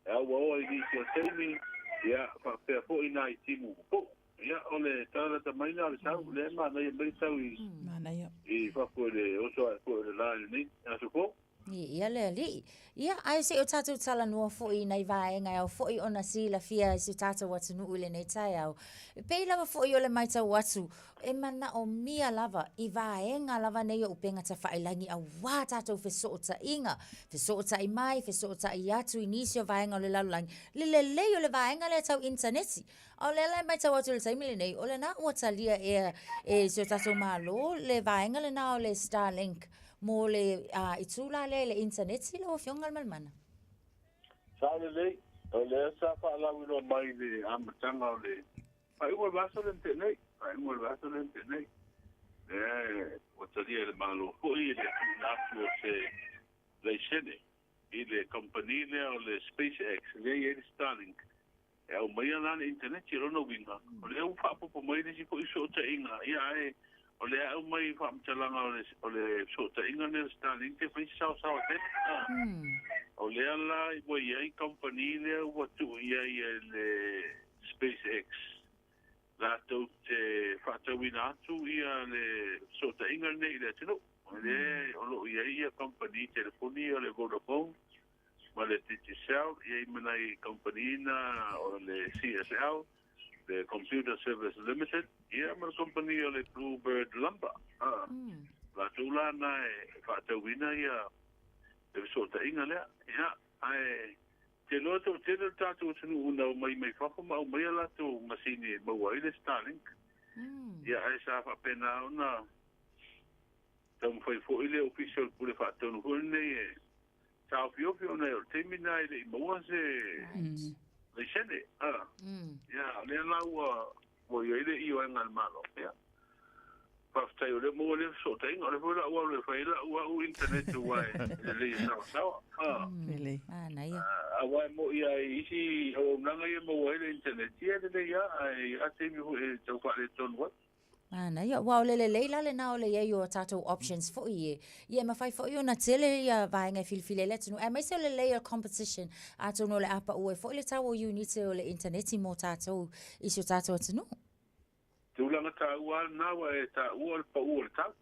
e auaoa i nisi o taimi, ia, faapea foi nai timu pupuu. Ia, o le tala lata mai lena o le tau, o lea e manaia mai le tau i, Manaia. i fafo i le oso ae foi o le la i lenei aso fou. Ia le alii. Ia, ae se i o tatou talanoa foi i nai vaega e ao foi ona silafia e si o tatou atunuu i lenei taeao. E pei lava foi o le matau atu, e manaomia lava i vaega lava nei o upega tafailagi auā tatou fesootaiga, fesootai mai, fesootai atu i nisi o vaega o le lalolagi, le lelei o le vaega lea tau initaneti. A o lea la e matau atu i le taimi lenei, o lena ua talia ea e si o tatou Malo le vaega lena o le Starlink mo le itu la lea i le initaneti lau Afioga Galumalemana. Sao lelei, o lea sa faalauiloa mai i le amataga o le Faaiuga o le vaiaso lea na tea nei, faaiuga o le vaiaso lea na tea nei, lea ua talia e le Malo foi le tuuina atu o se laisene i le kamupani lea o le SpaceX lea e i ai le Starlink e aumaia la le initaneti. O lona uiga, o lea ua faaopoopo mai le isi foi fesootaiga, ia ae o lea e aumai faamatalaga o le fesootaiga lea o le Starlink e fai se saosaoa tele. O lea la ua i ai kamupani lea ua tuu i ai e le SpaceX latou te faatauina atu ia le fesootaiga lenei i le atunuu. O lea o lo o i ai ia kamupani telefoni o le Vodafone ma le Digicel, e i ai ma nai kamupani na o le CSL, le Computer Service Limited, ia ma le kamupani o le Bluebird Lumber. Latou la na e faatauina ia le fesootaiga lea. Ia, ae te iloa toatele o le tatou atunuu na omai mai fafo ma aumai a latou masini e maua ai le Starlink. Ia, ae sa faapena ona taumafai foi le Ofisa o le Pule Faatonu foi lenei e taofiofi ona o le taimi lena e le i maua se laisene. Ia, o lea la ua Ua i ai le ioega a le Malo. Ia. Faafetai o lea ua maua lea fesootaiga. O lea foi la ua alu e fai ai lau au internet aua e lelei e saoasaoa. Ah. Lelei. Manaia. Aua e moni lava i isi auaunaga ia e maua ai le internet, ia e lelei lava, ae i ai taimi foi e tau faaletonu ai. Manaia, aua o le lelei la lena o le i ai o tatou options foi e. Ia e mafai foi ona tele ia vaega e filifili ai le atunuu, aemaise o le lelei o le competition, atonu o le a pau ai foi le tau o iunite o le initaneti mo tatou i si o tatou atunuu. Tulaga taua lava lena ua e taua o le pau o le tau.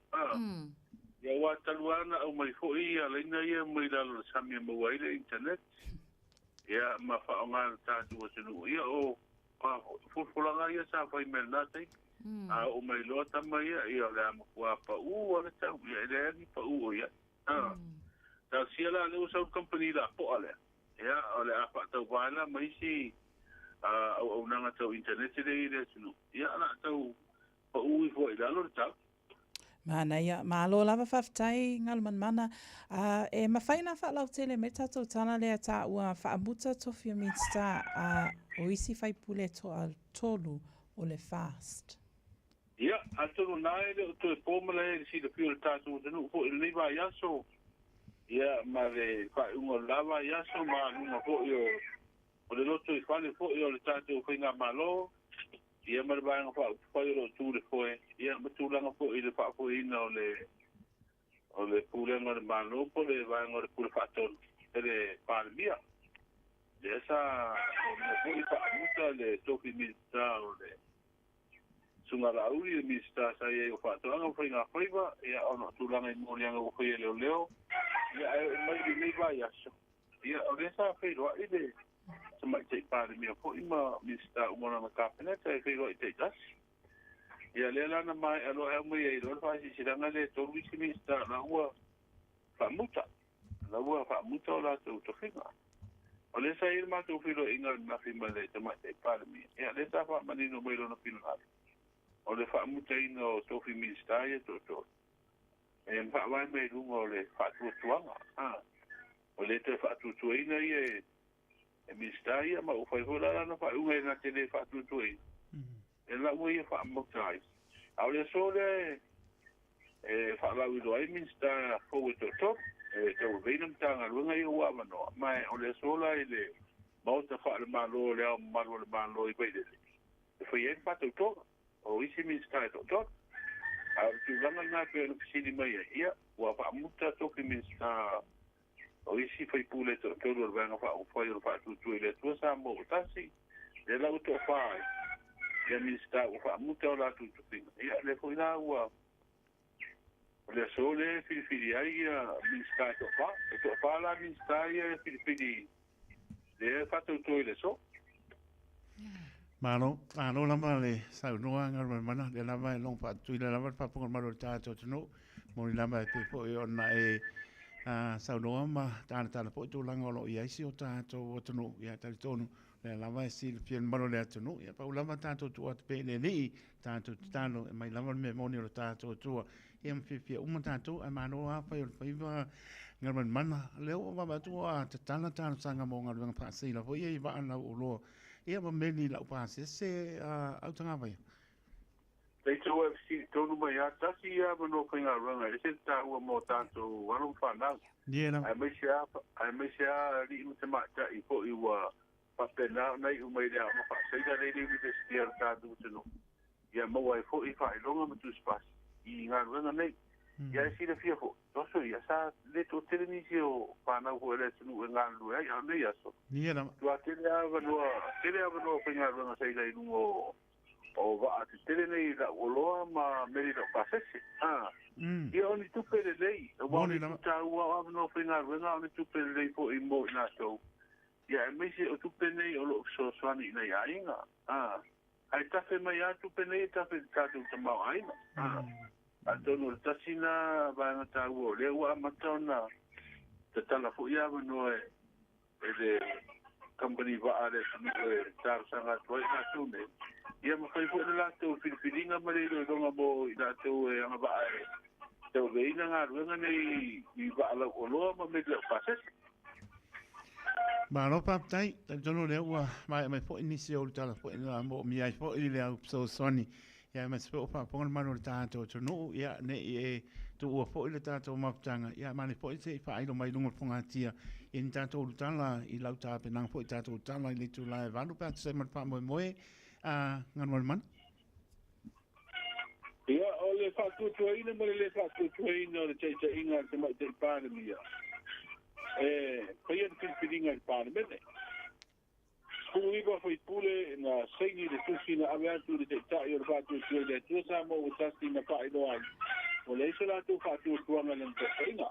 Ia aua talu lava ona aumai foi ia laina ia mai lalo o le sami e maua ai le internet, ia ma faaaoga e le tatou atunuu. Ia o folafolaga ia sa fai mai i lena taimi. A oo mai loa tama ia, ia o le a matua pau lava le tau, ia e leai ni pau o i ai. Talosia la lea ua sau le kamupani lapoa lea, ia o le a faatauva ai la ma isi auaunaga tau internet lea i le atunuu, ia o le a tau pau ifo ai i lalo le tau. Manaia, malo lava faafetai Galumalemana. A e mafai ona faalautele mai le tatou tala lea taua faamuta tofi o Minisita a o isi faipule toatolu o le FAST. Ia, atonu na e le o toe po malae i le silafia o le tatou atunuu foi i lenei vaiaso, ia, ma le faaiuga o le la vaiaso ma luga foi o, o le lotoifale foi o le tatou faigamalo, ia ma le Vaega Faaupufai o lo o tu i le foe, ia ma tulaga foi i le faafoeina o le o le Pulega o le Malo po o le Vaega o le Pule Faatonu e le Palemia. Lea sa muamua foi faamuta le tofi Minisita o le Susuga Laauli, le Minisita sa i ai o Faatoaga ma Faigafaiva, ia ona o tulaga i moliaga ua faia e leoleo, ia ae oo mai i lenei vaiaso, Ia, o lea sa feiloai le Tamaitai Palemia foi ma Minisita uma o lana Kapeneta e feiloai taitasi. Ia, lea la na maea loa e aumai ai loa le faasilasilaga lea e tolu isi Minisita la ua faamuta, la ua faamuta o latou tofiga. O lea sa i ai le matou feiloaiga ananafi ma le Tamaitai Palemia, ia, lea sa faamanino mai lona finagalo o le faamutaina o tofi Minisita ia e toatolu. E faavae mai i luga o le faatuatuaga. O le toe faatuatuaina ia e Minisita ia, ma ua fai foi la lana faaiuga e na te le faatuatuaina, e la ua ia faamauta ai. A o le aso lea e faalauiloa ai Minisita fou e toatolu, e tauaveina Matagaluega ia ua avanoa, ma o le aso la i le Maota Faale-Malo o le Ao Mamalu o le Malo i Vailele, e fai ai le faatautoga o isi Minisita e toatolu. A o le tulaga lena e pei ona fesili mai ai, ia, ua faamuta tofi Minisita o isi faipule e toatolu o le Vaega Faaupufai o le Faatuatua i le Atua Samoa ua Tasi, lea la ua toafa ai ia Minisita ua faamuta o latou tofiga. Ia, lea foi la ua o le aso lea e filifili ai ia Minisita e toafa. E toafa la Minisita ia e filifili lea e faatauto i le aso. Malo, malo lava le saunoa Galumalemana, lea lava e logo faatutuila lava le faafofoga mamalu o le tatou atunuu, moni lava e pei foi ona e saunoa ma talatala foi tulaga o lo o i ai si o tatou atunuu. Ia talitonu lea lava e silafia e le mamalu o le atunuu, ia pau lava tatou tuu atu pea i le Alii, tatou tatalo e aumai lava le mea moni o le tatou Atua. Ia ma fiafia uma tatou, ae malo lava fai o le faiva Galumalemana. O lea ua vaavaai atu ua tatala talosaga mo galuega faaseila foi ia i vaa lau oloa. Ia ma meli lau pasese a autagavaia. Leita ua e fesili tonu mai lava, tasi ia avanoa faigaluega e ese le taua mo tatou alo ma fanau, aemaise lava aemaise lava alii ma tamaitai foi ua faapena ona iu mai i le aoga faaseila lea i le Iunivesite a le tatou atunuu, ia maua ai foi faailoga ma tusipasi i galuega nei. Ia e silafia foi, o aso ia, sa le toatele nisi o fanau foi a le atunuu e galulue ai, a o nei aso, matua tele lava avanoa, tele avanoa faigaluega seila i luga o o vaa tetele nei lau oloa ma meli lau pasese. A, ia o ni tupe lelei, aua o le itu taua o avanoa faigaluega, o ni tupe lelei foi mo i latou. Ia aemaise o tupe nei o lo o fesoasoani i nai aiga. A, ae tafe mai lava tupe nei e tafe i le tatou tamaoaiga. A, atonu o le tasi lena vaega taua o lea ua amata ona tatala foi avanoa e le kamupani vaa a le atunuu e talosaga atu ai i latou nei, ia ma fai foi le latou filifiliga ma le iloiloga mo i latou e agavaa e tauaveina galuega nei i vaa lauoloa ma meli laupasese. Malo faafetai, talitonu o lea ua maea mai foi nisi o tala foi na moomia ai foi le au fesoasoani, ia aemaise foi o faafofoga le mamalu o le tatou atunuu, ia ne i e tuua foi le tatou mafutaga, ia manaia foi se i faailo mai luga o le fogatia i ni tatou ulutala i lau tapenaga foi i tatou tala i le itula e 8 pe a tusa ai ma le faamoemoe a Galumalemana. Ia, o le faatuatuaina ma le lē faatuatuaina o le taitaiga a le Tamaitai Palemia, e faia le filifiliga i le Palemene. 19 sui usufono na saini le tusi na ave atu i le Taitai o le Faatuatua i le Atua Samoa ua Tasi na faailoa ai, ua leai so latou faatuatuaga i lana taitaiga.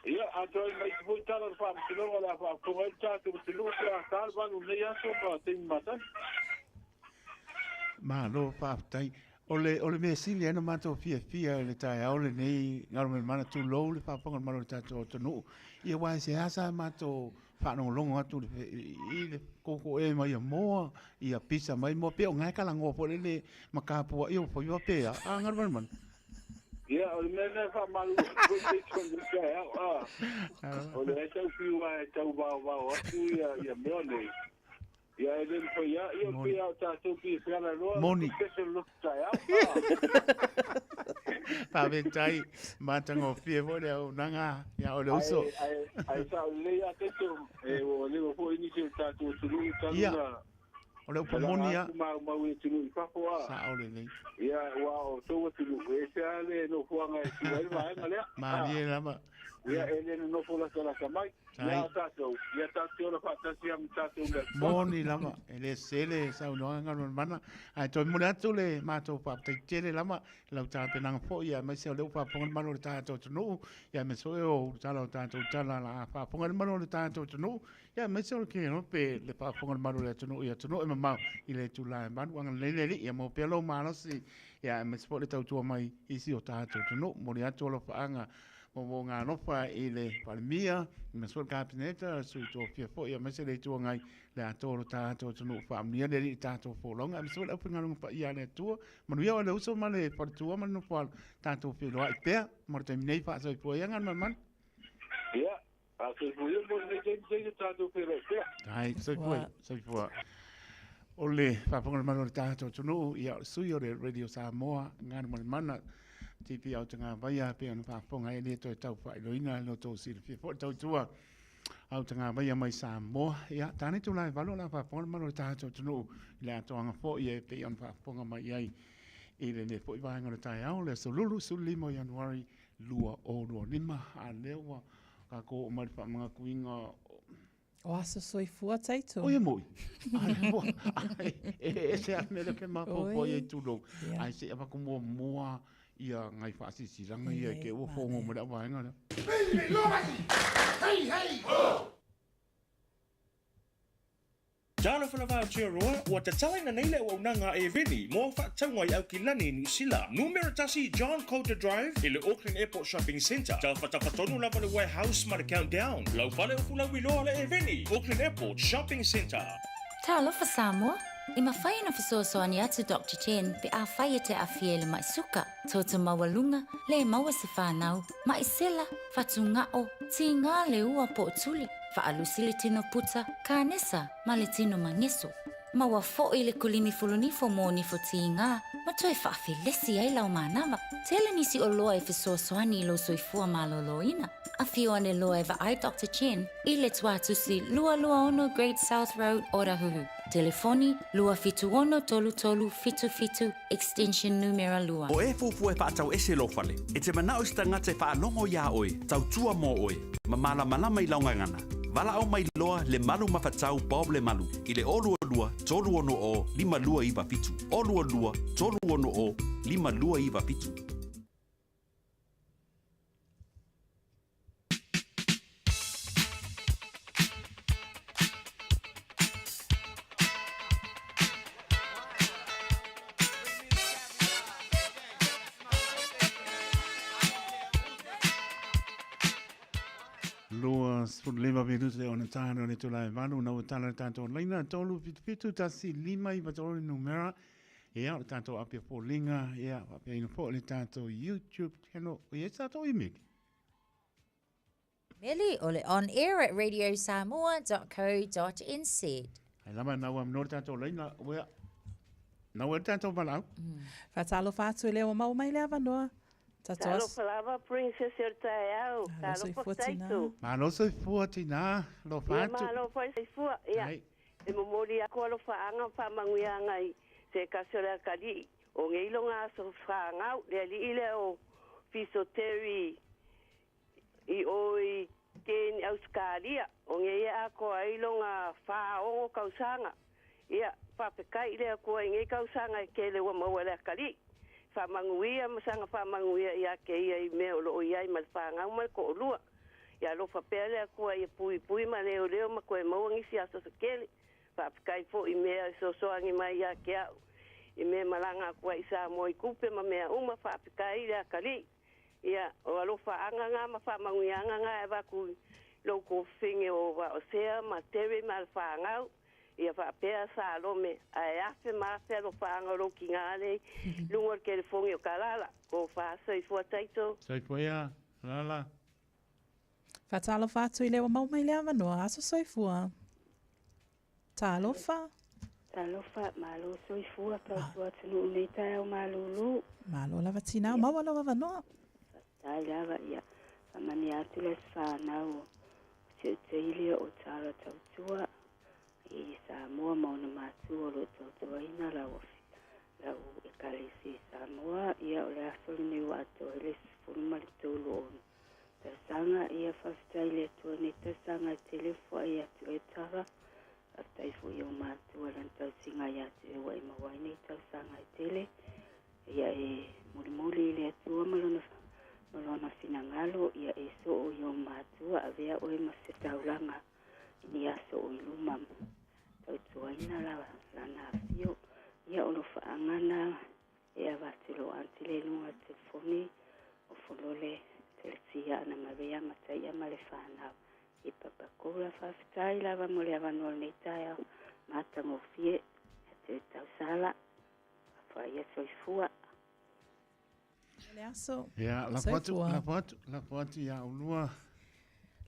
Ia, atoa ai ma isi foi tala o le Faamasinoga o le a faafofoga ai le tatou atunuu pe a ta le valu o lenei aso ma taimi masani. Malo faafetai. O le, o le mea sili ai ona matou fiafia i le taeao lenei, Galumalemana, tulou le faafofoga mamalu o le tatou atunuu. Ia aua e seasea matou Faalogologo atu i le koko e mai ia moa, ia pisa mai moa, pe o ngae kalagoa foi lele ma kapuaʻi o faiva pe a, a Galumalemana. Ia, o le mea lena e faamalu atu foi Jason i le taeao, a, o lea e tau fiu lava e tau vaovao atu ia mea nei. Ia e le mafai lava, ia pei lava o tatou pei e feala loa, Moni. pese le loto taeao. Faafetai, matagofie foi le auaunaga ia o le uso. Ae, ae, ae sao lelei lava Jason, e ua leva foi nisi o le tatou atunuu talu Ia, na o le upu moni lava. atu maumau i atunuu i fafo a. Sao lelei. Ia, aua o outou atunuu, e ese lava le nofoaga e tu ai le vaega lea. Malie lava. Ia, e le nonofo latalata mai. Ia, o tatou, ia tatou te ola faatasi lava ma tatou mea totogi. Moni lava, e le sese le saunoaga Galumalemana, ae toe momoli atu le matou faafetai tele lava i lau tapenaga foi, aemaise o lea ua faafofoga le malu o le tatou atunuu, aemaise foi o tala o tatou tala o le a faafofoga le malu o le tatou atunuu, aemaise o le kelope le faafofoga le malu o le atunuu i atunuu e mamao i le itula e 8. Agalelei le Alii, ia maua pea lou malosi, aemaise foi le tautua mai i si o tatou atunuu. Momoli atu alofaaga moomooga alofa i le Palemia, aemaise foi le Kapeneta, sui tofia foi, aemaise le Itu Agai, le atoa o lo tatou atunuu. Faamanuia le Alii i tatou folauga, aemaise foi le aufaigaluega paia a le Atua. Manuia oe le uso ma le faletua ma le nofoalo, tatou feiloai pea mo le taimi nei. Faasoifua ia Galumalemana. Ia, faasoifua ia mo lenei taimi taimi tatou feiloai pea. Ai, soifua, soifua. O le faafofoga le malu o le tatou atunuu, ia, o le sui o le Radio Samoa, Galumalemana, TP Autagavaia, pei ona faafofoga ai, e le toe tau faailoina lo outou silafia foi le tautua Autagavaia mai Samoa. Ia, tane itula e 8 o le a faafofoga le malu o le tatou atunuu i le atoaga foi e pei ona faafofoga mai ai i lenei foi vaega o le taeao, le aso Lulu 15 o Ianuari 2025. A lea ua tatou oo mai i le faamanatuina O aso soifua Taito. Oi e moi. Ai, e ese a mea lea ke mafaufau ai tulou. Ai se i avatu muamua ia nai faasilasilaga ia i te i ua fogo mai le au vaega lea. Hei, hei, ho! Talofa lava Aotearoa, ua tatalaina nei le auaunaga a Eveni mo au faatauga i Aukilani i Niu Sila. Numera tasi John Coulter Drive i le Auckland Airport Shopping Centre. Tafatafa tonu lava le Warehouse ma le Countdown. Lau fale o Fulauiloa le Eveni, Auckland Airport Shopping Centre. Talofa Samoa! E mafai ona fesoasoani atu Doctor Chen pe afai e te aafia i le maʻi suka, toto maualuga, le maua se fanau, maʻi sela, fatugao, tiga le ua po o tuli, faalusi le tino puta, kanesa ma le tino mageso. Maua foi le kulimi fulunifo mo nifo tiga ma toe faafelesi ai lau manava. Tele nisi oloa e fesoasoani i lou soifua malōlōina. Afio ane loa e vaai Doctor Chen i le Tuatusi 226 Great South Road, Otahuhu. Telefoni, 276 3377, extension numera 2. O e fuafua e faatau ese lou fale, e te manao i se tagata e faalogo iā oe, tautua mo oe, ma malamalama i lau gagana. Valaau mai loa le Malu Mafatau Bob Lemalu i le 022 360 5297, 022 360 5297. 25 minute ona tāna o le itula e 8, na ua tala le tātou laina, 3 7 7 1 5 9 3 le numera, ia, o le tātou api o foliga, ia, faapeaina foi le tātou YouTube channel, ia, e tātou email. Meli o le on air at radiosamoa.co.nz. Ai lava na ua mnoa le tātou laina, ua, na ua le tātou valaau. Faatalofa atu e le ua maua mai le avanoa. Tatou as. Talofa lava Princess o le taeao, Malo talofa soifua tinā. Taito. Malo soifua tinā, alofa Ia atu. malo foi soifua, ia. Ai. E momoli aku alofaaga ma faamanuiaga i se tasi o le atalii o nei loga aso fagau, le alii lea o Fiso Terry i o i Cairns, Ausekalia, o nei e atoa ai lona 46 tausaga. Ia, faafetai i le Atua i nei tausaga e tele ua maua e le atalii. Faamanuia ma saga faamanuia ia te ia i mea o lo o i ai ma le fanau ma le toalua. Ia alofa pea le Atua ia puipui ma leoleo ma toe maua nisi aso se tele. Faafetai foi i mea e soasoani mai ia te au i mea malaga atu ai i Samoa i tupe ma mea uma. Faafetai i le atalii. Ia, o alofaaga na ma faamanuiaga na e avatu lou kofine o Vaosea ma Terry ma le fanau, ia faapea Salome, ae afe ma afe alofaaga o lou tiga lea i luga o le telefoni o Kalala. Ko fa soifua Taito. Soifua ia, Kalala. Faatalofa atu i le ua maua mai le avanoa. Aso soifua. Talofa. Talofa, malo soifua, tautua atunuu i lenei taeao malulu. Malo lava tinā, maua lou avanoa. Faafetai lava, ia faamanuia atu le aso fanau o Tiuteili o Tara Tautua i Samoa ma ona matua o lo o tautuaina lau lau Ekalesia i Samoa. Ia o le aso lenei ua atoa ai le 13 o tausaga. Ia faafetai i le Atua i lenei tausaga e tele fuai atu e Tara. Faafetai foi i ou matua i lana tausiga ia te oe ua e maua ai nei tausaga e tele. Ia e mulimuli i le Atua ma lona, ma lona finagalo, ia e soo i ou matua, avea oe ma se taulaga i ni aso o i luma, tautuaina la, lana afio. Ia o lofaaga na e avatu i lou aunty le luga o le telefoni o Folole Teletia Ana Maria Mataia ma le fanau i Papakoula. Faafetai lava mo le avanoa o lenei taeao matagofie. Ia te tausala. Faafoaia soifua. Le aso. Ia, lafo atu, lafo atu, lafo atu ia ulua.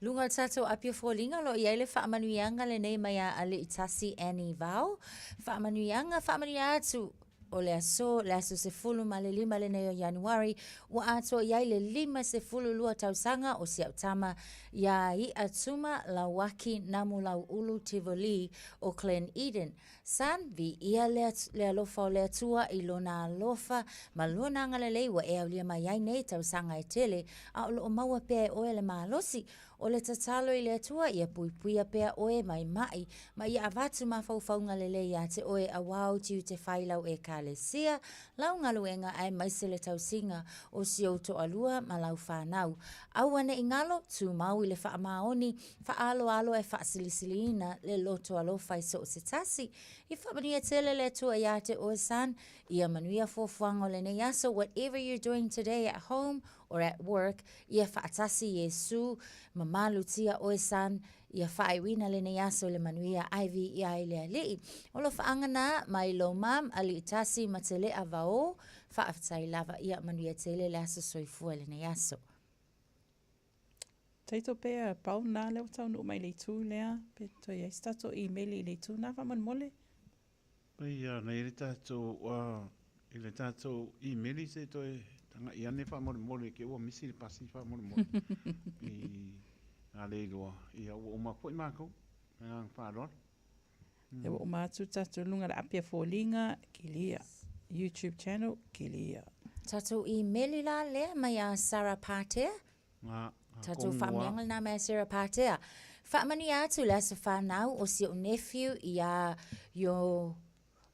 Luga o le tatou api o foliga o lo o i ai le faamanuiaga lenei mai a Alii Tasi Annie Vao. Faamanuiaga, faamanuia atu o le aso, le aso 15 lenei o Ianuari, ua atoa i ai le 52 tausaga o si au tama iā I'a Tuma Lauaki Namu Lauulu Tivoli o Glen Eden. Son, viia le, le alofa o le Atua i Lona alofa ma Lona agalelei ua e aulia mai ai nei tausaga e tele, a o loo maua pea e oe le malosi. O le tatalo i le Atua ia puipuia pea oe mai maʻi, ma ia avatu mafaufauga lelei iā te oe auā ou tiute fai lau Ekalesia, lau galuega aemaise le tausiga o si ou toalua ma lau fanau. Aua ne i galo, tumau i le faamaoni, faaaloalo ae faasilisiliina le loto alofa i so o se tasi. I faamanuia tele le Atua iā te oe son, ia manuia fuafuaga o lenei aso, whatever you're doing today at home or at work, ia faatasi Iesu, mamalutia oe son, ia faaiuina lenei aso i le manuia ae viia ai le Alii. O lofaaga na mai lou mum, Alii Tasi ma Tele'a Vao, faafetai lava, ia manuia tele le aso soifua i lenei aso. Taito pea pau na lea ua taunuu mai i le itu lea, pe toe i ai se tatou imeli i le itu na faamolemole. Pei a nei le tatou i le tatou imeli se toe taga'i ane faamolemole ke ua misi le pasi faamolemole i a le iloa ia ua uma atu foi matou ma le agaga faaaloalo. Lea ua uma atu tatou luga le api a foliga, kilia. YouTube channel, kilia. Tatou imeli la lea mai a Sarah Patea. Nga, Tatou faamanuiaga lena mai a Sarah Patea. Faamanuia atu le aso fanau o si ou nephew iā Yo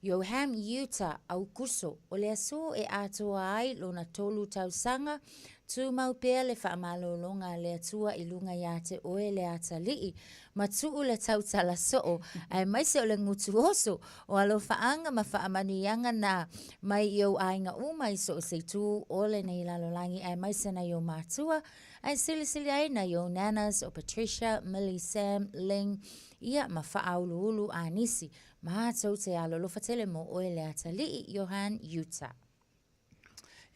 Yoham Utah, Aukuso. O le aso e atoa ai lona tolu tausaga, tumau pea le faamalologa a le Atua i luga iā te oe le atalii, ma tuu le tautala soo, aemaise o le gutu oso, o alofaaga ma faamanuiaga na mai i ou aiga uma i so o se itu o lenei lalolagi aemaise nai ou matua, ae silisili ai nai ou nanas o Patricia, Millie, Sam, Ling, ia ma faauluulu a nisi. Matou te alolofa tele mo oe le atalii, Johan, Utah.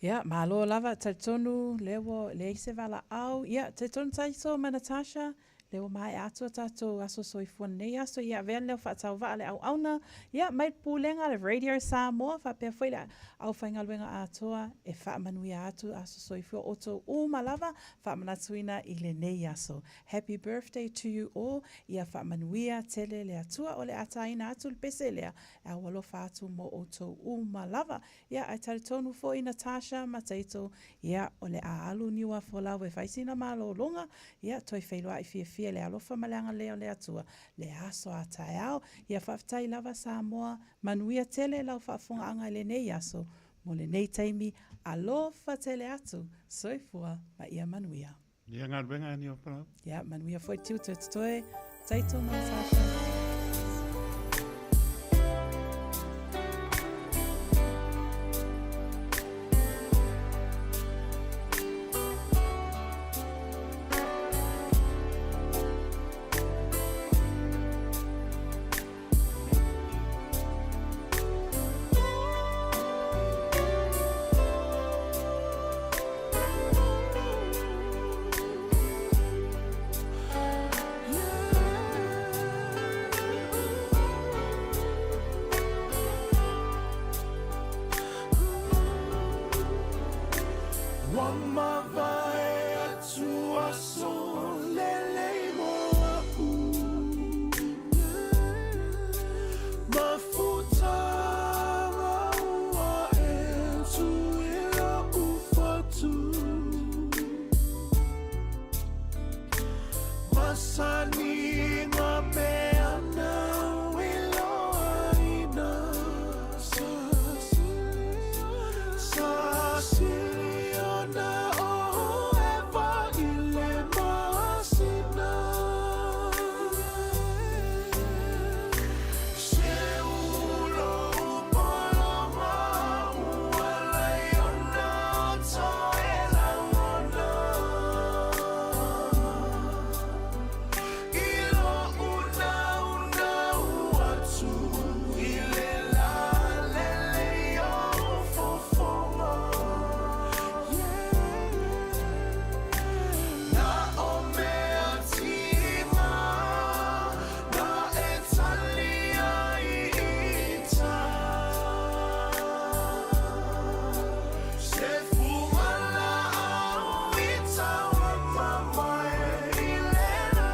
Ia, malo lava, talitonu, lea ua leai se valaau. Ia, talitonu Taito ma Natasha, lea ua maea atu a tatou aso soifua lenei aso. Ia, avea le leo faatauvaa le auauna. Ia, mai le Pulega a le Radio Samoa, faapea foi le aufaigaluega atoa e faamanuia atu aso soifua outou uma lava, faamanatuina i lenei aso. Happy birthday to you all, ia faamanuia tele le Atua o le a taina atu le pese lea e aualofa atu mo outou uma lava. Ia ae talitonu foi Natasha ma Taito, ia o le a alu niu a folau e fai sina malologa, ia toe feiloai fiafia le alofa ma le agalelei o le Atua le aso a taeao. Ia faafetai lava Samoa, manuia tele lau faafofogaaga i lenei aso mo lenei taimi, alofa tele atu, soifua ma ia manuia. Ia galuega e Niuapalau. Ia, manuia foi tiute o totoe, Taito ma Natasha. Ua mavae atu aso lelei mo a'u Mafutaga ua e tū i lo'u fatu Masani ngā mea nāu i loaina Sa sili ona o ʻEva i le masina Se ulo pologa ua laiona toe lagona I lo'u naunau atu i le lā lelei o fofoga Na o mea tiga na e tali ai i tai Se fugalaau i taua mamae i le lā.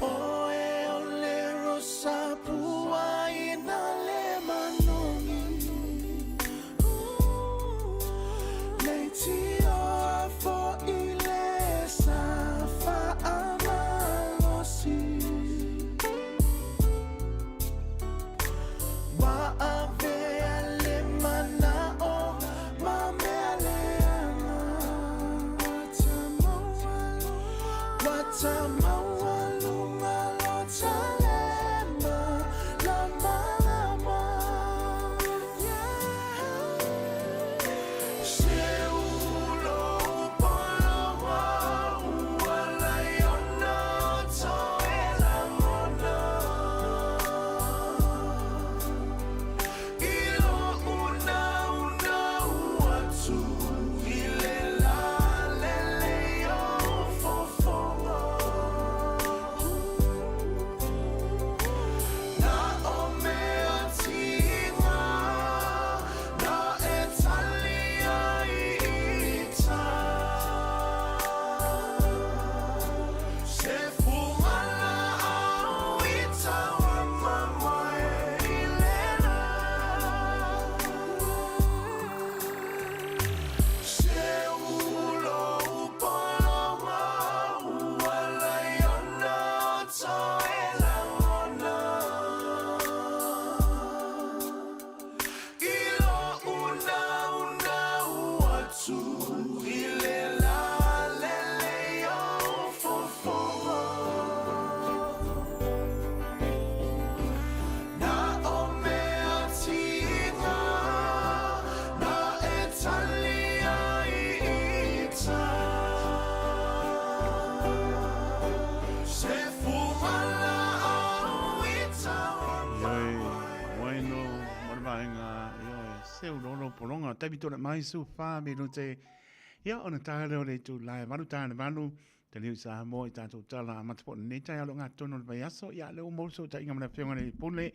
ʻOe o le rosa pua i nā le manogi Leitioa fo'i le sa fa'amalosi Ua avea le mana'o ma mea leaga Ua tamaualuga lo ta lemalamalamalama Se ulo pologa ua laiona toe lagona I lo'u naunau atu i le lā lelei o fofoga Na o mea tiga na e tali ai i tai Se fugalaau i taua mamae i le lā Se ulo pologa ua laiona toe lagona I lo'u naunau atu i le lā lelei o fofoga Na o mea tiga na e tali ai i tai Se fugalaau i taua Ioe, waino, mo le vaega, ioe, se ulolo pologa, taimi tona mai su wha minute, ia ona tā leo le itu lae, valu tā le valu, te liu Samoa i tātou tala amata po nei tai alo ngā tono le vaiaso, ia le o so ta inga mana whionga le pule,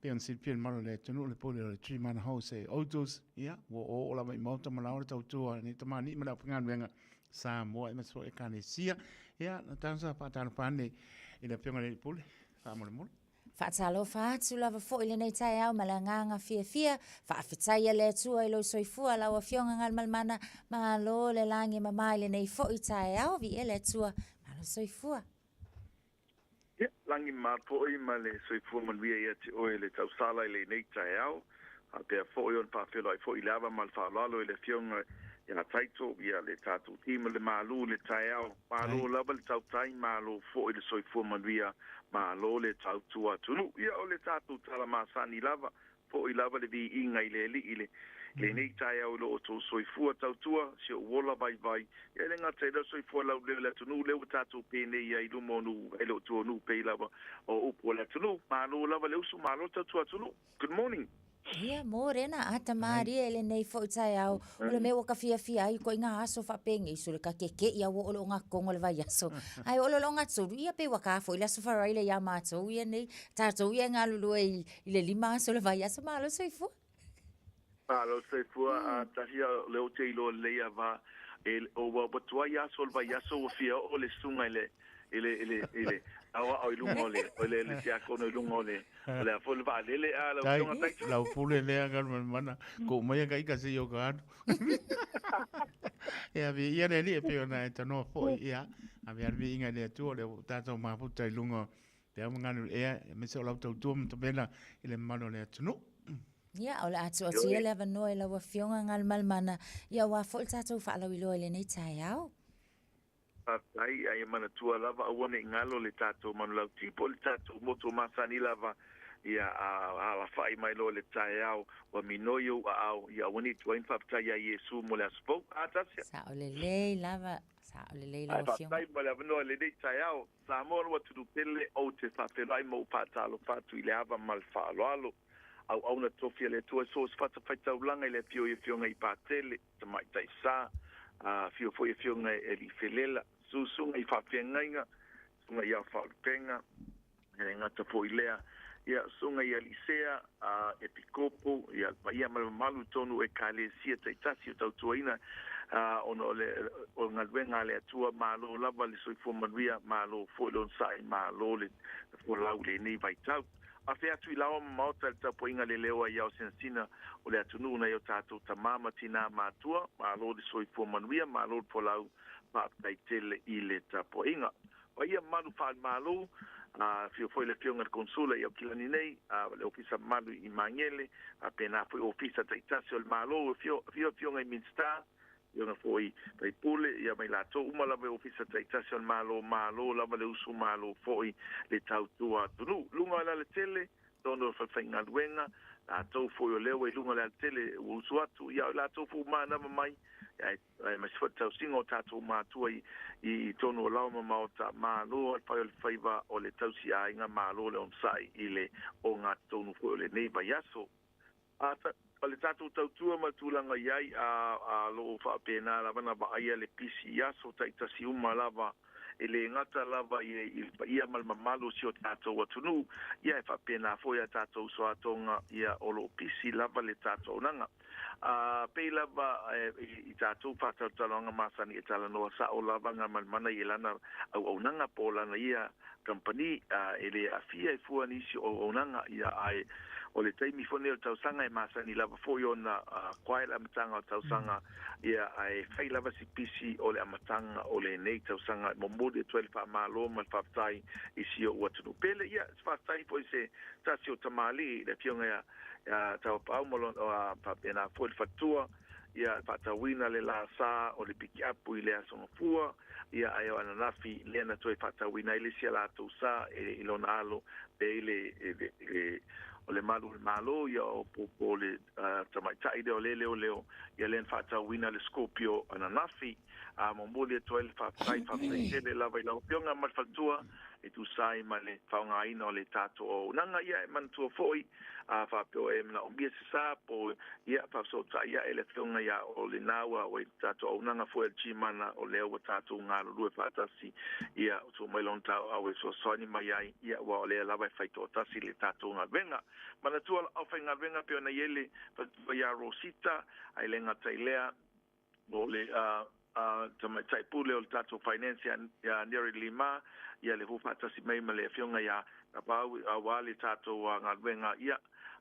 pe on silpia le malo le tunu le pule o le Tree Mana Hose Otus, ia, wo o o lava i mauta ma laora tautua, ni tamani ma lau whanganwenga Samoa i maso e kanesia, ia, na tānsa whātānu whāne i le whionga le pule, whāmolemole. Faatalofa atu lava foi i lenei taeao ma le agaga fiafia, faafetai a le Atua i lou soifua lau Afioga Galumalemana, malo le lagi mama i lenei foi taeao, viia le Atua, malo soifua. Ia, lagi mama foi ma le soifua manuia ia te oe le tausala i lenei taeao, faapea foi ona faafeiloai foi i le ava ma le faaaloalo i le Afioga ia Taito, ia le tatou team o le Malu i le taeao. Malo lava le tautai, malo foi le soifua manuia, malo le tautua atunuu. Ia o le tatou tala masani lava, foi lava le viiga i le Alii i le Lenei taeao i lo outou soifua tautua, si ou ola vaivai, ia e le gata i lea o le soifua laulelei o le atunuu lea ua tatou penei ai i luma o nuu e le o tua o nuu pei lava o upu a le atunuu. Malo lava le usu, malo le tautua atunuu. Good morning. Ia, mōrena, ata mārie i lenei foi taeao, o le mea ua ka fiafia ai koe i ngā aso faapenei, sole ka keke'i au o le o ngā kongo le vaiaso. Ae o le o ngā tolu, ia pei ua ka foi le aso Faraile iā mātou ia nei, tātou ia e galulue i, i le 5 aso le vaiaso, malo soifua. Malo soifua, a tahi a o lea ou te iloa lelei a va, e, o ua, ua tuai aso o le vaiaso ua fia oo le susuga i le, i le, i le, i le aoao i luga o le, o le, le tiakono i luga o le, o le a foi le vaalele a lau Tai, Afioga Taito. lau pule lea Galumalemana, ko mai ka ika se i o ka anu. Ia, vi ia le alii e pei ona e tanoa foi, ia, ave a le viiga i le Atua, o lea ua tatou mafuta i luga o te au manganu ea, aemaise o lau tautua ma tavela i le mamalu o le atunuu. Ia, o le a tuu atu ia le avanoa i lau Afioga Galumalemana, ia aua foi le tatou faalauiloa i lenei taeao. Faafetai, ae ia manatua lava aua ne i galo le tatou manulauti po o le tatou motu masani lava, ia a alafai mai loa le taeao, ua minoi ou aao, ia aua ne i tuai ona faafetai ia Iesu mo le aso fou. A Tasia? Sao lelei lava, sao lelei lau Ae Afioga. faafetai mo le avanoa i lenei taeao. Samoa lou atunuu pele, ou te faafeiloai ma ou faatalofa atu i le ava ma le faaaloalo. Auauna tofi a le Atua i so o se fatafaitaulaga i le afio i Afioga i Patele, Tamaitai Sa, afio foi Afioga i Alii Felela, Susuga i Faafeagaiga, Susuga i Aofaolupenga, e le gata foi i lea, ia, Susuga i Alii Sea, Epikopo, ia, le paia ma le mamalu i totonu o Ekalesia taitasi o tautuaina, ona o le o galuega a le Atua, malo lava le soifua manuia, malo foi le onosai, malo le folau i lenei vaitau. Afe atu i laoa ma maota i le tapuaiga le leo ai ao sinasina o le atunuu nai o tatou tamā ma tinā matua, malo le soifua manuia, malo le folau, faafetai tele i le tapuaiga. Paia mamalu faale-Malo, afio foi le Afioga i le Konesula i Aukilani nei, le Ofisa Mamalu i Magele, faapena foi Ofisa taitasi o le Malo, afio Afioga i Minisita, Afioga foi Faipule, ia ma i latou uma lava i Ofisa taitasi o le Malo, malo lava le usu, malo foi le tautua atunuu. Luga o le alatele, tonu o le falefaigaluega, latou foi o lea ua i luga o le alatele ua usu atu, ia o i latou foi ua manava mai, aemaise foi le tausiga o tatou matua i tonu o laoa ma maota, malo le fai o le faiva o le tausiaiga, malo le onosai i le ogatotonu foi o lenei vaiaso. A, o le tatou tautua ma le tulaga i ai, a, a lo o faapena lava ona vaaia le pisi i aso taitasi uma lava, e le gata lava i, i le paia ma le mamalu o si o tatou atunuu, ia e faapena foi a tatou uso atoga, ia o lo o pisi lava le tatou auaunaga. A pei lava i, i tatou faatalatalanoaga masani e talanoa sao lava Gamalemana i lana auaunaga po o lana ia kamupani, a e le aafia e fua nisi o auaunaga, ia ae o le taimi foi lenei o le tausaga e masani lava foi ona quiet le amataga o le tausaga, ia ae fai lava si pisi o le amataga o lenei tausaga. E momoli atu ai le faamalo ma le faafetai i si ou atunuu pele. Ia, se faafetai foi i se tasi o tamalii, le Afioga ia ia Tauapaau ma lona faapena foi le faletua, ia faatauina le la sa o le pikiapu i le Aso Gafua, ia ae o ananafi lea na toe faatauina ai le isi a latou sa i lona alo pe i le, le, o le malu o le Malo, ia o po, po le tamaitai lea o le leoleo, ia lea na faatauina le Scorpio ananafi. A momoli atu ai le faafetai, faafetai tele lava i lau Afioga ma le faletua e tusa ai ma le faaaogaina o le tatou auaunaga. Ia e manatua foi, a faapea o e manaomia se sa po ia faafesootai ae le Afioga ia o lena ua ua i le tatou auaunaga foi a le Gmana o lea ua tatou galulue faatasi, ia tuu mai lona tauau e fesoasoani mai ai, ia aua o lea lava e fai toatasi le tatou galuega. Manatua le aufaigaluega pei ona i ai le faletua ia Rosita, ae le gata i lea, o le tamaitai pule o le tatou finance ia Nery Lima, ia le faatasi mai ma le afioga ia Tapau aua le tatou galuega ia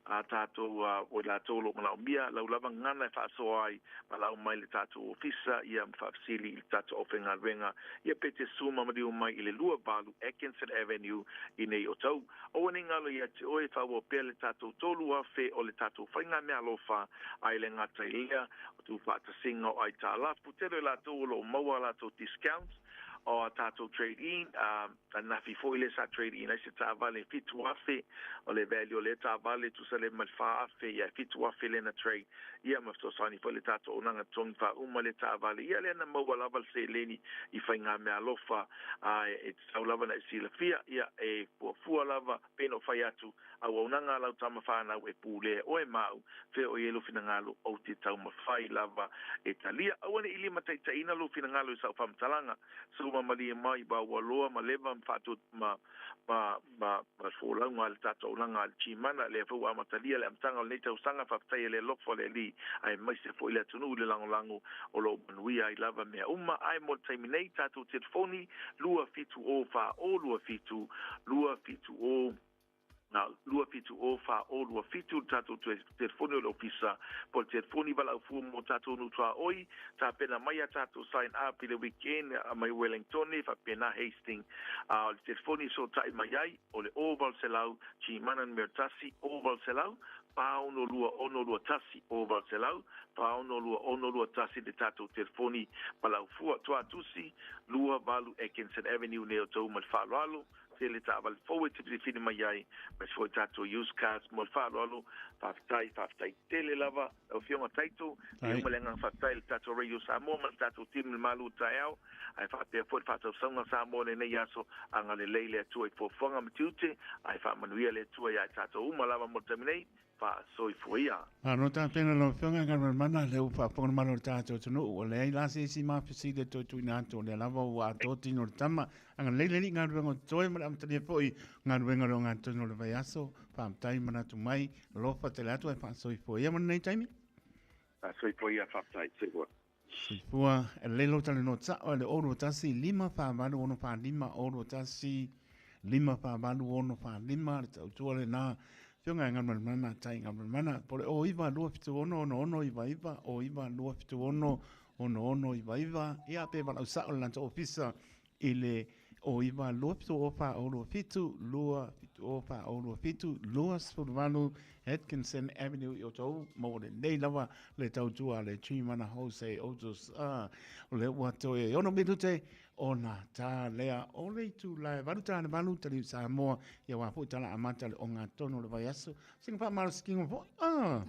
a tatou o i latou o lo o manaomia lau lava gagana e faasoa ai valaau mai le tatou ofisa ia ma faafesili i le tatou aufaigaluega ia pe te susu ma maliu mai i le 28 Atkinson Avenue i nei o Tau. Aua ne i galo ia te oe, faaauau pea le tatou 3,000 o le tatou faigameaalofa, a i le gata i lea, o tuufaatasiga o aitalafu. Tele o i latou o lo o maua a latou discounts o a tatou trade in, ananafi foi lea sa trade in ai se taavale e $7,000 o le value o lea taavale e tusa lea ma le $4,000, ia e $7,000 lea na trade, ia ma fesoasoani foi le tatou auaunaga totogi faauma lea taavale, ia lea na maua lava le seleni i faigameaalofa, ae e tatau lava ona e silafia, ia e fuafua lava pei ona ou fai atu, auaunaga a lau tama fanau e pulea e oe ma au, fea o i ai lou finagalo, ou te taumafai lava e talia. Aua ne i limataitaiina lou finagalo i sau faamatalaga, suma malie mai va ua loa ma leva ma faatu ma ma ma ma folauga a le tatou auaunaga a le Gmana, lea foi ua amatalia le amataga o lenei tausaga, faafetai e le alofa o le Alii aemaise foi le atunuu i le lagolago o lo o manuia ai lava mea uma. Ae mo le taimi nei, tatou telefoni, 2 7 0 4 0 2 7 2 7 0 2 7 0 4 0 2 7 le tatou telefoni o le ofisa, po o le telefoni valaau fua mo tatou nuu tuaoi. Tapena mai a tatou sign up i le weekend mai Wellington faapena Hastings. A o le telefoni e fesootai mai ai o le 0800 Gmana numera 1, 0800 462 621, 0800 462 621 le tatou telefoni valaau fua. Tuatusi 28 Atkinson Avenue nei o tou ma le faaaloalo tele taavale fou e te filifili mai ai, aemaise foi tatou used cars mo le faaaloalo. Faafetai, faafetai tele lava lau Afioga Taito. E uma le agaga faafetai i le tatou Radio Samoa ma le tatou team i le malu o taeao, ae faapea foi le faatausauga Samoa i lenei aso. Agalelei le Atua i fuafuaga ma tiute, ae faamanuia le Atua iā i tatou uma lava mo le taimi nei. Faasoifua ia. Malo tapena lau Afioga Galumalemana, lea ua faafofoga le mamalu o le tatou atunuu, ua leai la se isi mafesili e toe tuuina atu, o lea lava ua atoa tino o le tama. Agalelei le Alii galuega o totoe ma le amatalia foi galuega o le ogatotonu o le vaiaso. Faafetai manatu mai, alofa tele atu ae faasoifua ia mo lenei taimi. Faasoifua ia, faafetai. Soifua. Soifua, e lelei lou talanoa sao e le 021 548 645 021 548 645 le tautua lena Afioga e Galumalemana Tai Galumalemana po o le 09 276 6699 09 276 6699 ia pe valaau sao le latou ofisa i le 09 270 427 270 427 28 Atkinson Avenue i Otahuhu maua lelei lava le tautua a le Trimana Jose Otos. Ah, o lea ua toe 6 minute ona tā lea o le itula e 8 tā le 8 taliu Samoa ia wā foi tala amata le ogatotonu o le vaiaso. Singa whaamalosikino foi. Ah.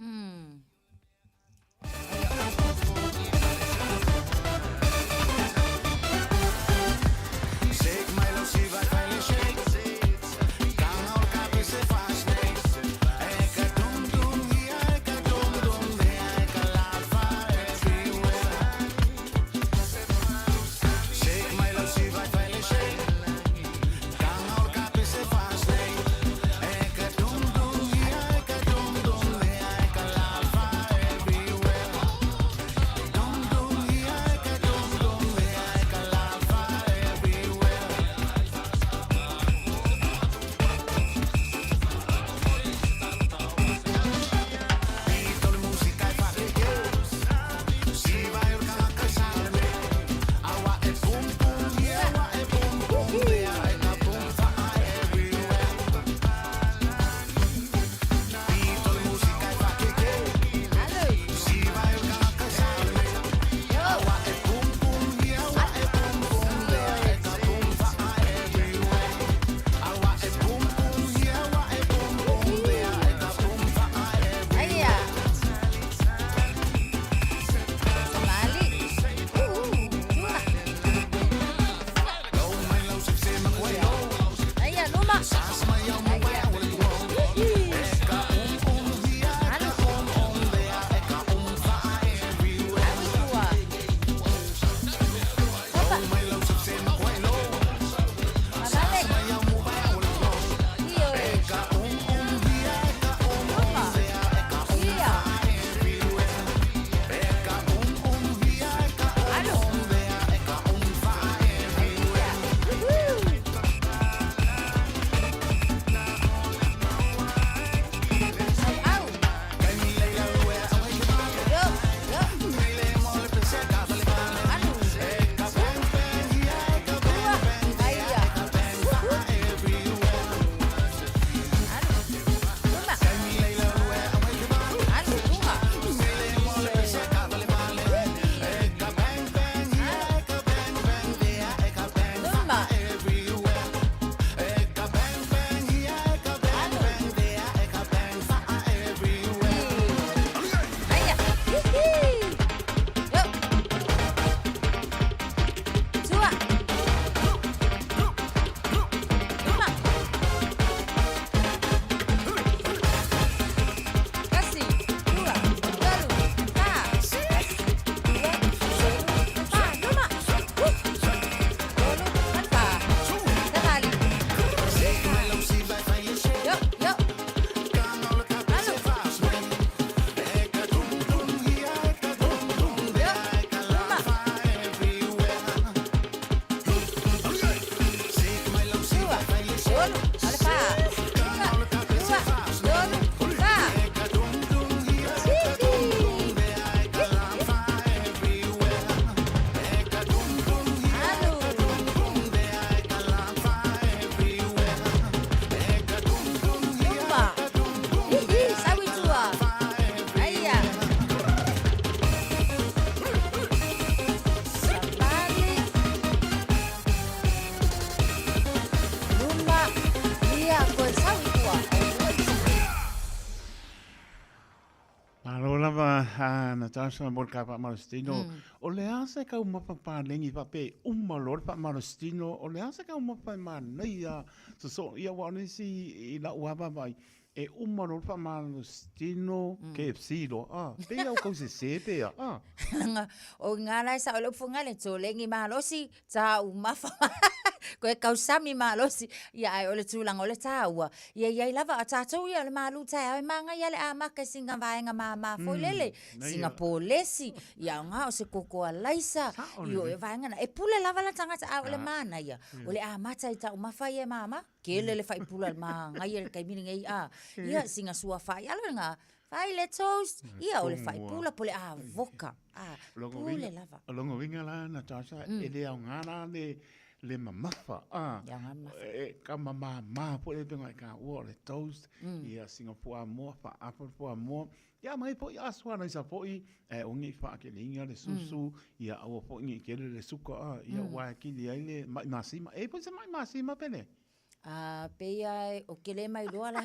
Ha, Natasha, mo le ka faamalositino. O le a se taumafa paleni faapea e uma loa le faamalositino, o le a se taumafa e manaia sosoo ia aua o le isi i lau lava vaavaai, e uma loa le faamalositino KFC loa, a, pei lava ua tausese pe a, a. Leaga o i ina la e sao ai le upu foi lena, le toleni malosi, taumafa koe tausami malosi. Ia ae o le tulaga o le taua, ia i ai lava, a o tatou ia o le malu taeao e manaia le amata i sina vaega mama foi lele, sina polesi, ia aoga o se koko alaisa, ioe, o vaega na. E pule lava la tagata, a o le manaia, o le amata i taumafa ia e mama, tele le faipula manaia i le taimi lenei, a, ia sina suafa alo lena, Fai le toast, ia o le faipula po o le avoka. A, pule lava. O lona uiga la, Natasha, e le aoga la le mamafa. A, le aoga mamafa. E ka mamama foi le pega i ka ua o le toast, ia sina fuamoa, faaapo le fuamoa. Ia mai foi aso ana isa foi, e aua ne i faakeleina le susu, ia aua foi ne i tele le suka, a, ia aua e kili ai le mai masima. E i ai foi se mai masima pe leai? A pei lava ou te le mailoa la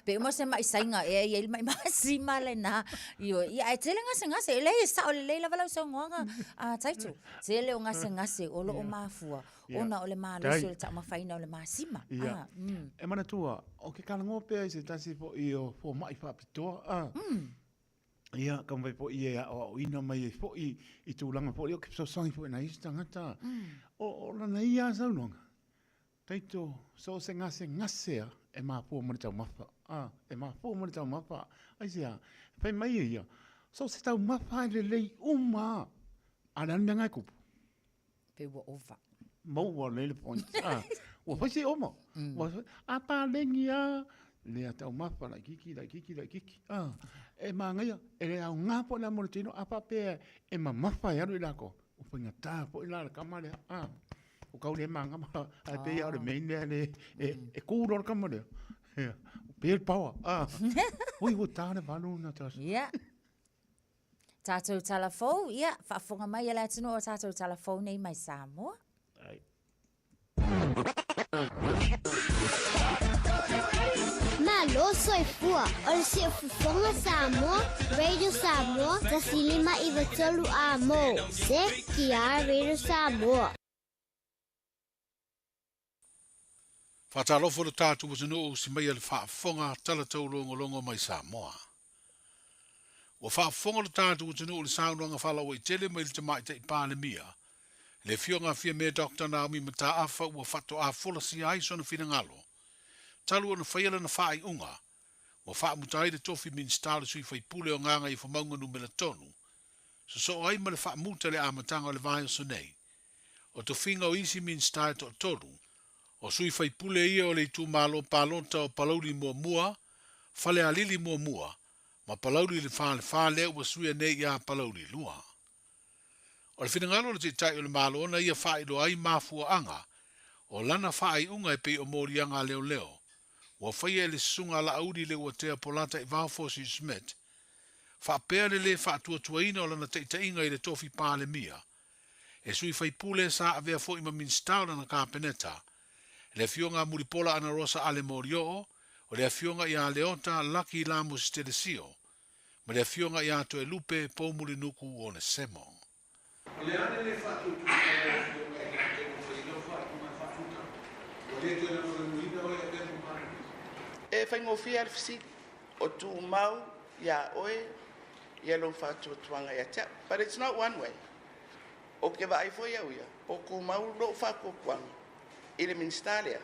pe uma se maʻi saina ea e i ai le maʻi masima lena. Ioe, ia ae tele gasegase, e leai e sao lelei lava lau saunoaga a Taito. Tele o gasegase o loo mafua ona o le malosi o le taumafaina o le masima. Ia. E manatua, o ke talanoa pea i se tasi foi o fomai faapitoa, a. Ia, taumafai foi e aoaoina mai ai foi i tulaga foi, o ke fesoasoani foi nai isi tagata. O lana ia lava saunoaga, taito so o se gasegase lava e mafua mai le taumafa. A, e mafua mai le taumafa. Aisea? Fai mai e ia, so o se taumafa e lelei uma lava, a o le a le mea lena e tupu? Pei ua ova. Maua lelei le point. Ah, ua fai se ova. Ua fai, a paleni lava, lea taumafa laitiiti, laitiiti, laitiiti. Ah, e manaia, e le aoga foi la mo le tino, a faapea e mamafa e alu i latou, ua faigata foi la le tama lea. Ah, ua tau le magama, ae pei lava o le main mea le, e ku loa le tama lea. Ia, pei le power. Ah, ui ua ta le 8 Natasha. Ia. Tātou tala fou, ia, faafofoga mai e le atunuu o tātou tala fou nei mai Samoa. Ai. Malo soifua, o le siufofoga Samoa, Radio Samoa, 105 93 amo, CKR Radio Samoa. Faatalofa lo tatou atunuu si maia le faafofoga tala taulogologo mai Samoa. Ua faafofoga lo tatou atunuu i le saunoaga faalauaitele mai le Tamaitai Palemia, le Afioga a Fiame Doctor Naomi Mataafa ua faatoa folasia ai sona finagalo talu ona faia lana faaiuga ua faamuta ai le tofi Minisita o le Sui Faipule o Gagaifomauga Numera 3, sosoo ai ma le faamuta i le amataga o le vaiaso nei o tofiga o isi Minisita e toatolu, o sui faipule ia o le itumalo palota o Palauli Muamua, Falealili Muamua, ma Palauli Le Fa Le Fa lea ua suia nei ia Palauli 2. O le finagalo o le Taitai o le Malo na ia faailoa ai mafuaaga o lana faaiuga e pei o moliaga a leoleo ua faia e le Susuga a Laauli Leuatea Polata Ivao Fosi Schmidt faapea le lē faatuatuaina o lana taitaiga i le tofi Palemia E sui faipule sa avea foi ma Minisita o lana Kapeneta, le Afioga a Mulipola Anarosa Ale Molioo, o le Afioga ia Leota Lucky Lamus Telesio, ma le Afioga ia Toelupe Poumulinuku Onesemo. O le a le lē faatuatua o lau Afioga i te ua fai lau faaiuga e faatuta, ua le toe lagolagoina oe e avea ma Palemia? E faigofie lava le fesili, o tumau iā oe ia lou faatuatuaga ia te au. But it's not one way. Ou te vaai foi au ia, o tumau lou faatuatuaga i le Minisita lea.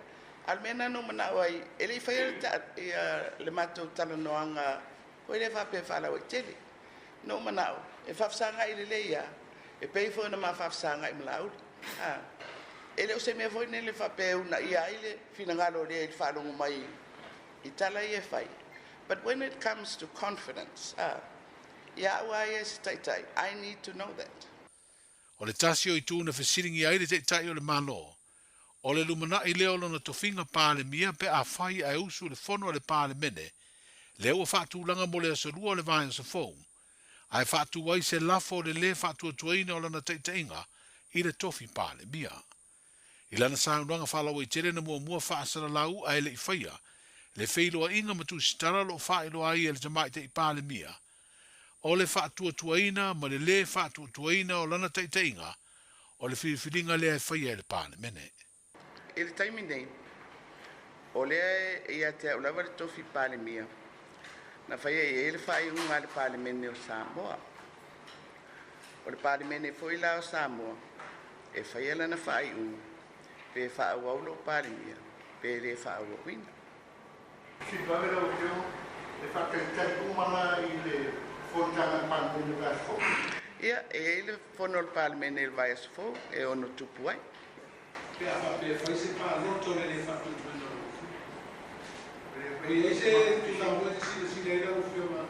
A o le mea lena na ou manao ai, e le i faia le matou talanoaga foi lea faapea e faalauaitele. Na ou manao e faafesagai lelei lava, e pei foi ona ma faafesagai ma Laauli. A, e le o se mea foi lele faapea e uunaia ai le finagalo o lea i le faalogo mai i tala ia e fai. But when it comes to confidence, a, ia au lava ia e se taitai, I need to know that. O le tasi o itu na fesiligia ai le Taitai o le Malo, o le lumanai lea o lona tofiga Palemia pe afai ae usu le fono a le Palemene lea ua faatulaga mo le aso 2 o le vaiaso fou, ae faatu ai se lafo o le lē faatuatuaina o lana taitaiga i le tofi Palemia. I lana saunoaga faalauaitele na muamua faasalalau ae le i faia le feiloaiga ma tusitala o lo o faailoa ai e le Tamaitai Palemia. o le faatuatuaina ma le lē faatuatuaina o lana taitaiga o le filifiliga lea e faia e le Palemene. I le taimi nei, o lea e ia te au lava le tofi Palemia na faia i ai le faaiuga a le Palemene o Samoa. O le Palemene foi la o Samoa e faia lana faaiuga pe faaauau lou Palemia pe le faaauauina. Fesili lau Afioga, e faatalitali uma la i le fonotaga a le Palemene i le vaiaso fou? Ia, e i ai le fono a le Palemene i le vaiaso fou e ono tupu ai. Pe a faapea e fai se palota o le le faatuatuaina o lau Afioga. Pe i ai se tulaga foi e te silasila ai lau Afioga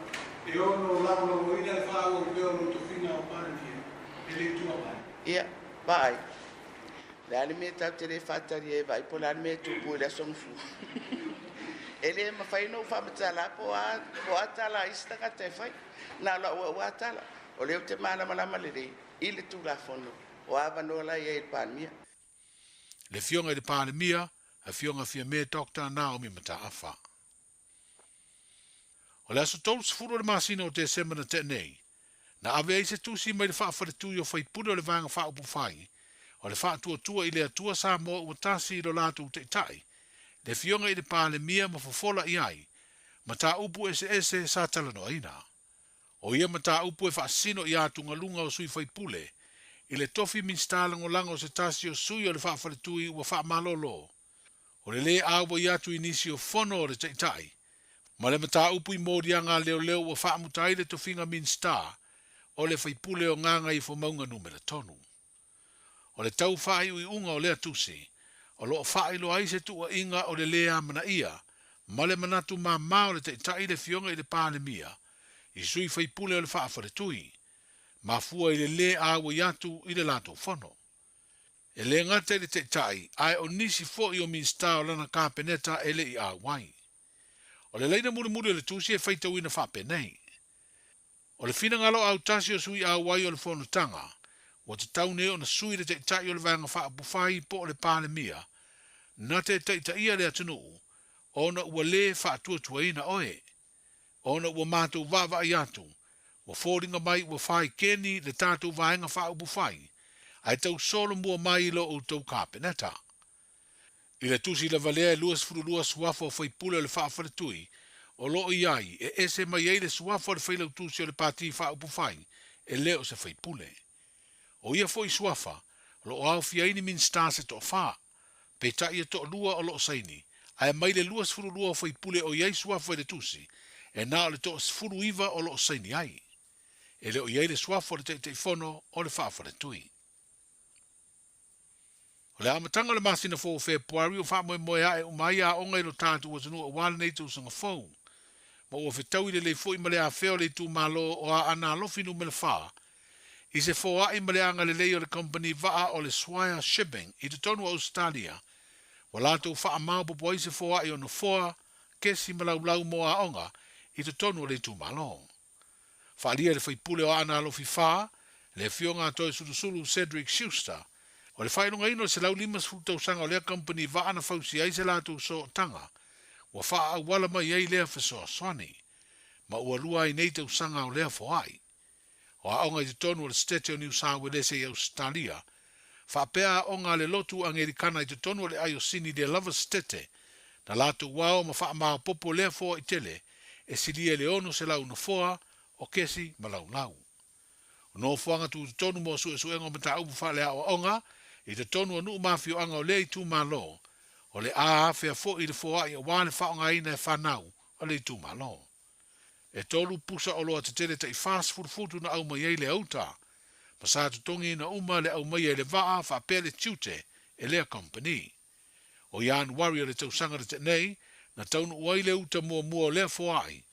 e ono lagolagoina le faaauau pea o lou tofiga o Palemia e le Itu Agai? Ia, vaai. O le a le mea tatou te le faatali ai e vaai po o le a le mea e tupu i le Aso Gafua? E le mafai ona ou faamatala po o a, po o a tala a isi tagata e fai. Na o lau au lava tala, o lea ou te malamalama lelei i le Tulafono o a avanoa la e i ai i le Palemia. Le Afioga i le Palemia, Afioga Fiame Doctor Naomi Mataafa. O le aso 30 o le masina o Tesema na tea nei, na ave ai se tusi mai le faafaletui o faipule o le Vaega Faaupufai o le Faatuatua i le Atua Samoa Ua Tasi i lo latou Taitai, le Afioga i le Palemia ma fofola i ai mataupu eseese sa talanoaina. O ia mataupu e faasino i atugaluga o sui faipule i le tofi Minisita Lagolago o se tasi o sui o le faafaletui ua faamalolo o le lē auai atu i nisi o fono o le Taitai ma le mataupu i moliaga a leoleo ua faamuta ai le tofiga Minisita o le faipule o Gagaifomauga Numera 3. O le tau faaiuiuga o lea tusi, o lo o faailoa ai se tuuaiga o le lē amanaia ma le manatu māmā o le Taitai le Afioga i le Palemia i sui faipule o le faafaletui, mafua i le lē auai atu i le latou fono. E le gata i le Taitai, ae o nisi foi o Minisita o lana Kapeneta e le i auai. O le laina mulimuli o le tusi e faitauina faapenei, O le finagalo autasi o sui auai o le fonotaga, ua tatau nei ona sui le Taitai o le Vaega Faaupufai po o le Palemia na te taitaia le atunuu ona ua lē faatuatuaina oe. Ona ua matou vaavaai atu, ua foliga mai ua fai keni le tatou Vaega Faaupufai ae tau solomua mai i lo outou Kapeneta. I le tusi lava lea e 22 suafa o faipule o le faafaletui o lo o i ai, e ese mai ai le suafa o le failautusi o le Pati Faaupufai e le o se faipule. O ia foi suafa, o lo o aofia ai ni Minisita se toafa, peitai e toalua o lo o saini, ae mai le 22 o faipule o i ai suafa i le tusi, e na o le toa 19 o lo o saini ai. E le o i ai le suafa o le Taitaifono o le faafaletui. O le amataga o le masina fou o Fepuari ua faamoemoe ae uma ai aoga i lo tatou atunuu aua lenei tausaga fou. Ma ua fetaui lelei foi ma le afea o le itumalo o Aana Alofi Numera 4 i se foai ma le agalelei o le kamupani vaa o le Swire Shipping i totonu o Ausetalia ua latou faamaopoopo ai se foai o nofoa, kesi ma laulau mo aoga i totonu o le itumalo. Faaalia e le faipule o Aana Alofi 4, le Afioga a Toesulusulu Cedric Schuster, o le faailogaina o le 150 tausaga o lea kamupani vaa na fausia ai se latou sootaga, ua faaauala mai ai lea fesoasoani, ma ua lua ai nei tausaga o lea foai. O aoga i totonu o le Setete o Niu Sauelese i Ausetalia, faapea aoga a le lotu Angelikana i totonu o le Aiosini lea lava Setete, na latou ao ma faamaopoopo lea foai tele e silia i le 600 nofoa o kesi ma laulau. O nofoaga tutotonu mo suesuega o mataupu faaleaoaoga i totonu o nuu ma afioaga o lea itumalo, o le a afea foi i le foai aua le faaaogaina e fanau a le itumalo. E tolu pusa oloa tetele tai 40 futu na aumai ai le auta, ma sa totogiina uma le aumaia i le vaa faapea le tiute e lea company. O Ianuari o le tausaga na tea nei, na taunuu ai le uta muamua o lea foai,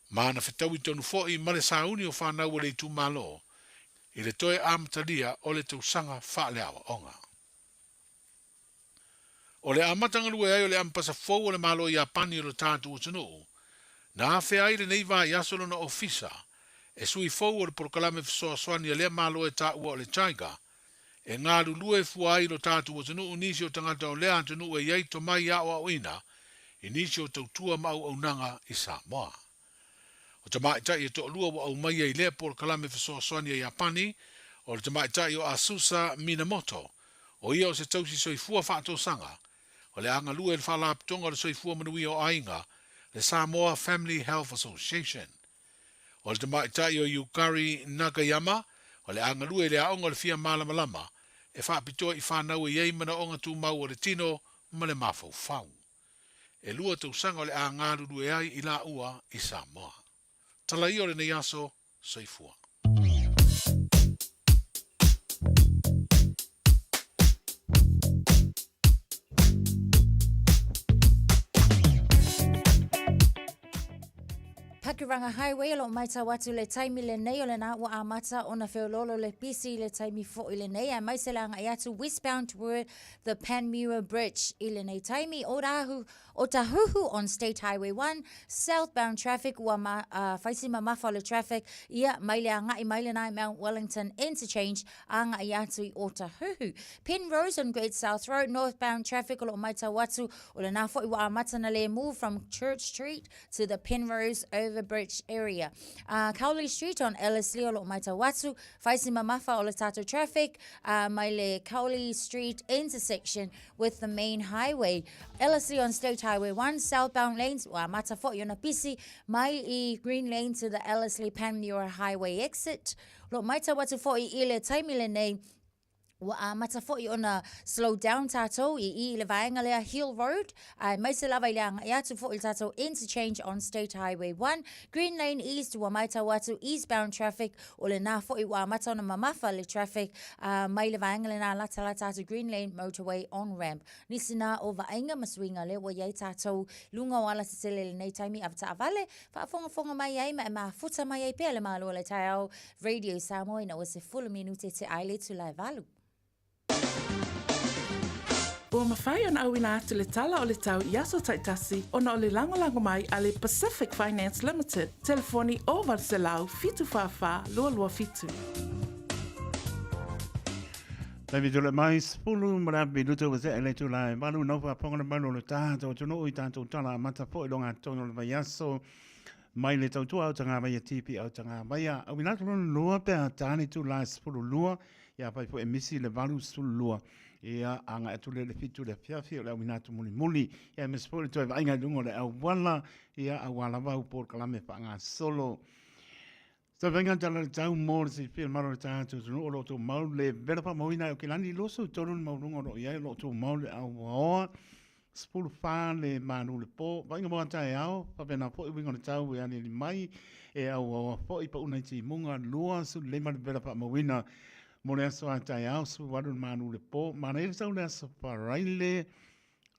ma na fetaui tonu foi ma le sauni o fanau a le itumalo i le toe amatalia o le tausaga faaleaoaoga. O le amata galue ai o le ampasa fou o le Malo Iapani o lo tatou atunuu, na afea ai lenei vaiaso lona ofisa e sui fou o le polokalame fesoasoani a lea Malo e taua o le JICA, e galulue fua ai lo tatou atunuu nisi o tagata o lea atunuu e i ai tomai aoaoina i nisi o tautua ma auaunaga i Samoa. O tamaitai e toalua ua aumaia i lea polokalame fesoasoani a Iapani, o le tamaitai o Asusa Minamoto, o ia o se tausi soifua faatausaga, o le a galue i le Faalapotopotoga o le Soifua Manuia o Aiga, le Samoa Family Health Association. O le tamaitai o Yukari Nakayama, o le a galue i le Aoga o le Fia Malamalama, e faapitoa i fanau e i ai manaoga tumau o le tino ma le mafaufau. E 2 tausaga o le a galulue ai i laua i Samoa. Tala ia o lenei aso, soifua. Pakuranga Highway o loo maitau atu le taimi lenei o lena ua amata ona feololo le pisi i le taimi fo'i lenei aemaise le agai atu westbound toward the Panmure Bridge i lenei taimi o Rahu Otahuhu on State Highway 1, southbound traffic ua ma, uh, faisi mamafa o le traffic ia mai le agai mai lenai Mount Wellington Interchange agai atu i Otahuhu. Penrose on Great South Road, northbound traffic o loo maitau atu o lena fo'i ua amata na le move from Church Street to the Penrose Overbridge area. Cowley Street on Ellerslie o loo maitau atu, faisi mamafa o le tatou traffic mai le Cowley Street intersection with the main highway. Ellerslie on State Highway 1, southbound lanes, ua amata fo'i ona pisi mai i Green Lane to the Ellerslie Panmure Highway exit. O loo maitau atu fo'i i le taimi lenei, Ua amata fo'i ona slow down tātou i i le vaega lea Hill Road, aemaise lava i le agai atu fo'i i le tātou interchange on State Highway 1, Green Lane East, ua maitau atu eastbound traffic, o lenā fo'i ua amata ona mamafa le traffic uh, mai le vaega lenā latalata atu Green Lane Motorway on ramp. Nisi nā o vaaiga ma suiga lea ua i ai tātou luga o alatetele i lenei taimi avetaavale, faafogafoga mai ai ma e mafuta mai ai pea le Malo o le taeao Radio Samoa ina ua 10 minute te ai le itula e 8. Ua mafai ona auina atu le tala o le tau i aso taitasi ona o le lagolago mai a le Pacific Finance Limited, telefoni 0800 744 227. Taimi tole mai 10 ma le minuta ua tea i le itula e 8 nau faafofoga le malu o le tātou atunuu i tātou tala amata foi lo ngatonu o le vaiaso. Mai le tautua au tagavaia TP au tagavaia. Auina atu lona lua pe a tāne itula e 12, ia afai foi e misi le 8:12, ia agai atu lea i le 7 i le afiafi o le auina atu mulimuli. Ia aemaise foi le toe vaaiga i luga o le auala, ia aua lava au polokalame faagasolo. Toe vaaiga le tala o le tau mo le silafia e le malo o le tatou atunuu o lo o tumau le vela faamauina e Aukilani 23 le maualuga o lo o i ai o lo o tumau le auaoa 14 le malu le po. Vaaiga mo a taeao, faapena foi uiga o le tau e aliali mai e auaoa foi pauna i timuga 25 le vela faamauina mo le aso a taeao 18 le malu le po. Manaia le tau le aso Faraile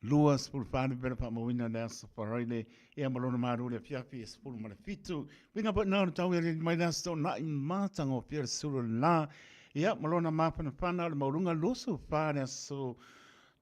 24 le vela faamauina le aso Faraile ia ma lona malu le afiafi e 17. Uiga foi na o le tau e aliali mai le aso Toonai matagofie le sulu o le la ia ma lona mafanafana o le maualuga 24 le aso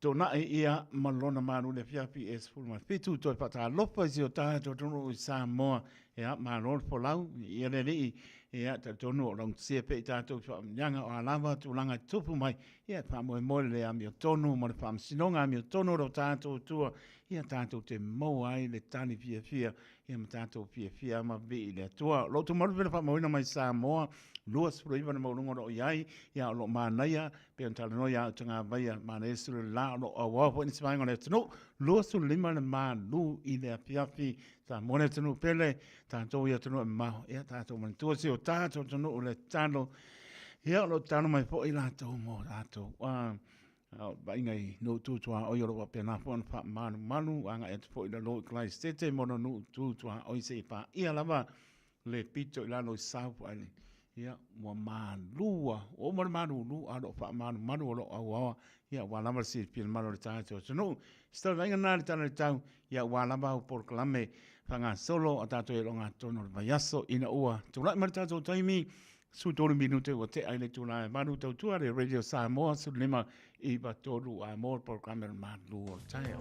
Toonai ia ma lona malu le afiafi e 17. Toe faatalofa i si o tatou atunuu i Samoa. Ia, malo le folau ia le alii. Ia, talitonu o laugasia pea i tatou i faamanuiaga o a lava tulaga e tupu mai. Ia, e faamoemoe le amiotonu ma le faamasinoga amiotonu o lo tatou Atua, ia tatou te maua ai le tali fiafia, ia ma tatou fiafia ma vii i le Atua. O lo o tumau le vela faamauina mai Samoa, 29 le maualuga o lo o i ai, ia o lo o manaia, pei ona talanoa ia Utagavaia, manaia sulu le la, o lo o auau foi nisi vaega o le atunuu, 25 le malu i le afiafi, Samoa le atunuu pele, tatou i atunuu e mamao, ia tatou manatua si o tatou atunuu le tatalo, ia o lo o tatalo mai foi latou mo tatou. Vaaiga i nuu tu tuaoi o lo o faapena foi ona faamalumalu, agai atu foi i lalo i Kalaisete ma ona nuu tu tuaoi seia paia lava le pito i lalo i South Island. Ia, ua malu a, ua uma le malulu a o lo o faamalumalu o lo o auaoa, ia aua lava le silafia le malu o le tatou atunuu. Se taulaiga lena i le Tala o le Tau, ia aua lava au polokalame faagasolo a tatou i le ogatotonu o le vaiaso ina ua tulai mai le tatou taimi 13 minute ua tea i le itula e 8 tautua le Radio Samoa 15 9 3 a mo le polokalame o le malu o le taeao.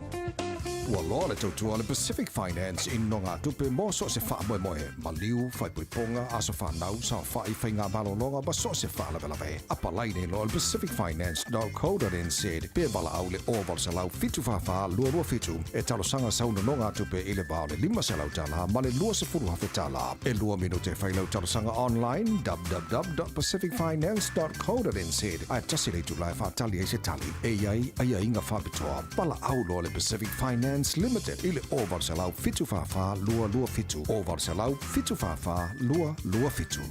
Ua loa le tautua a le Pacific Finance i nonogatupe mo so o se faamoemoe, maliu, faaipoipoga, aso fanau, saofai, faiga malologa ma so o se faalavelave. Apalai nei loa i le pacificfinance.co.nz pe valaau i le 0800 744 227 e talosaga sau nonogatupe i le va o le $500 ma le $20,000. E lua minute e fai lau talosaga online www.pacificfinance.co.nz ae tasi le itula e faatali ai se tali. E i ai aiaiga faapitoa. Valaau loa le Pacific Finance Limited i le 0800 744 227, 0800 744 227.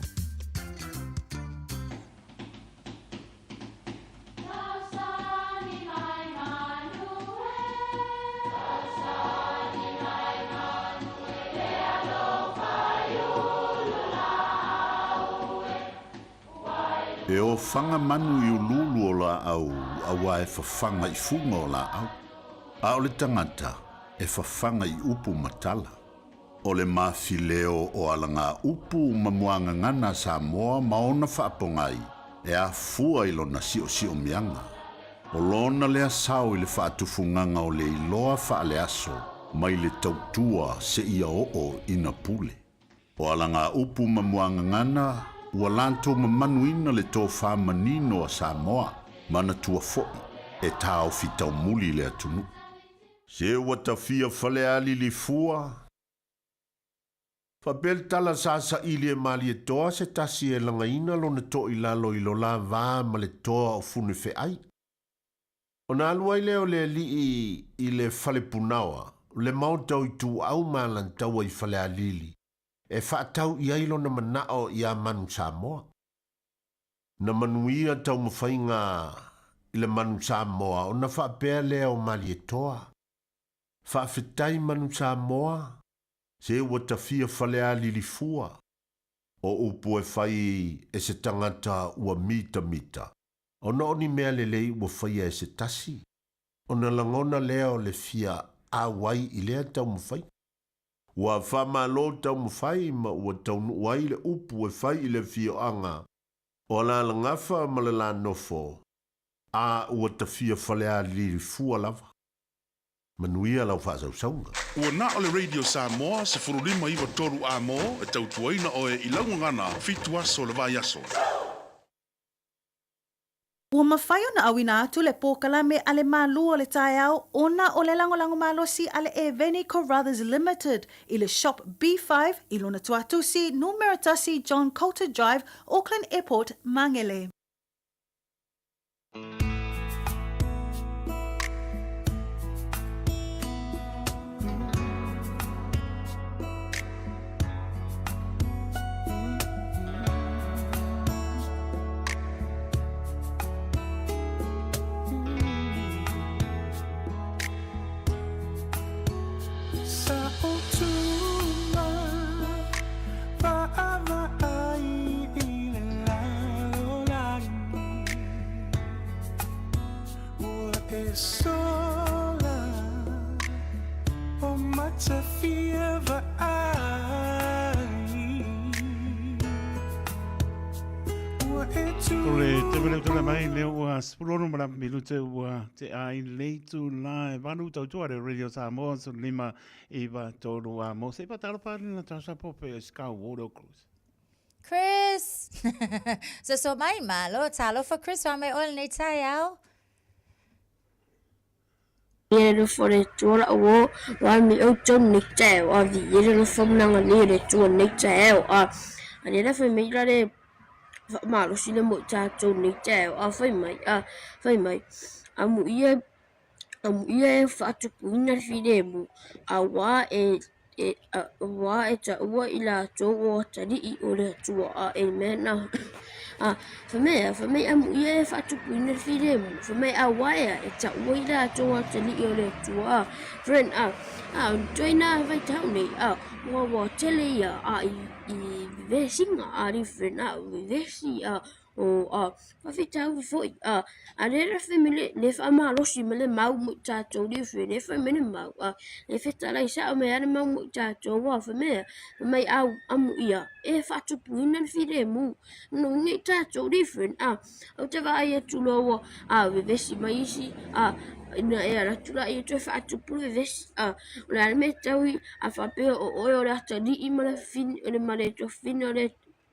E ofaga manu i uluulu o laau auā e fafaga i fuga o laau, a o le tagata e fafaga i upu ma tala. O le mafileo o alagaupu ma muagagana a Samoa ma ona faapogai e afua i lona siosiomiaga. O lona lea sao i le faatufugaga o le iloa faaleaso mai le tautua seia oo ina pule. O alagaupu ma muagagana ua latou mamanuina le tofa manino a Samoa, manatua foi e taofi taumuli le atunuu. Se ua tafia Falealili fua. Faapea le tala sa saili e Malietoa se tasi e lagaina lona too i lalo i lo la va ma le toa o Funefeai. Ona alu ai lea o le alii i le falepunaoa, le maota o Ituau ma Alantaua i Falealili, e faatau i ai lona manao iā Manu Samoa. Na manuia taumafaiga i le Manu Samoa ona faapea lea o Malietoa, Faafetai Manu Samoa, se ua tafia Falealili fua, o upu e fai e se tagata ua mitamita, ona o ni mea lelei ua faia e se tasi, ona lagona lea o le fia auai i lea taumafaiga. Ua faamalo taumafai ma ua taunuu ai le upu e fai i le afioaga o Alalagafa ma le Lanofo, a ua tafia Falealili fua lava. Manuia lau faasausauga. Ua na o le Radio Samoa 15 93 A mo e tautuaina oe i lau gagana fitu aso o le vaiaso. Ua mafai ona auina atu le polokalame a le Malu o le Taeao ona o le lagolago malosi a le Eveni Carruthers Limited i le Shop B5 i lona tuatusi numera 1 John Coulter Drive, Auckland Airport, Mangere. O le te wele tōna mai leo ua 16 ma minute ua te ai leitu la e vanu tautua re Radio Samoa so lima iwa tolu a mo se patalo pa na tasa pope e skau Water Cruise. Chris! so so mai malo, talofa Chris, wa mai ole nei taeao. Ia le alofa o le Atua la'u ō, ua me outou lenei taeao, a viia le alofa ma le agalelei o le Atua lenei taeao, a a lea la fai mai la le faamalosi le mo i tatou lenei taeao, a fai mai, a fai mai, amuia amuia e faatupuina le filemu, auā e e auā e taua i latou o atalii o le Atua, a e mea na a fai mai ea, fai mai amuia e faatupuina le filemu, fai mai auā ea e taua i latou o atalii o le Atua, a friend a a o ni toe na vaitau nei, a ua ua tele ia a i i vesiga a different a vevesi a. o a faafitauli foʻi a a lea la fai mai le le faamalosi mai le mau mo i tatou le fai le fai mai le mau a le fetalai saʻo mai lava le mau mo i tatou a fai mai fai mai au amuia e faatupuina le filemu no nei tatou le fai a ou te vaai atu loa ua a vevesi mai isi a ina e alu atu laia toe faatupu le vevesi a o le a le mea e tau a faapea o oe o le atalii ma le fafine o le ma le tuafafine o le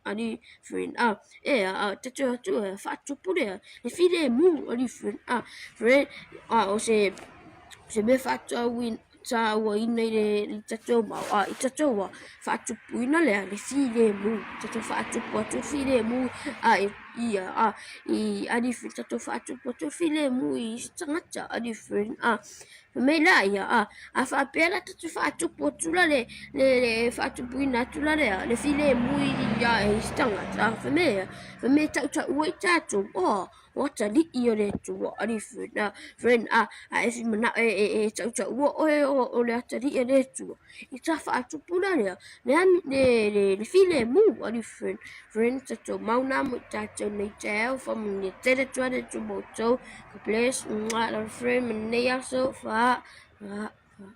alii friend a e a tatou atu e faatupu le le filemu alii friend a friend a o se se mea faatauina tāuaina i le i tatou mau a i tatou a faatupuina lea le filemu tatou faatupu atu le filemu a e ia a i alii friend tatou faatupu atu le filemu i isi tagata alii friend a Fai mai la ia, a, a faapea la tatou faatupu atu la le, le, le faatupuina atu la lea, le filemu i ia e isi tagata, a, fai mai ia, fai mai e tautaua i tatou, oh, o atalii o le Atua, alii friend, a, friend, a, a e fia manao e, e, e tautaua oe o, o le atalii a le Atua, i ta faatupu la lea, le, le, le, le filemu, alii friend, friend, tatou mau nā mo i tatou nei taeao, faamanuia tele atu ai le Atua ma outou, God bless, mwah, love friend, ma lenei aso, fa, fa, fa.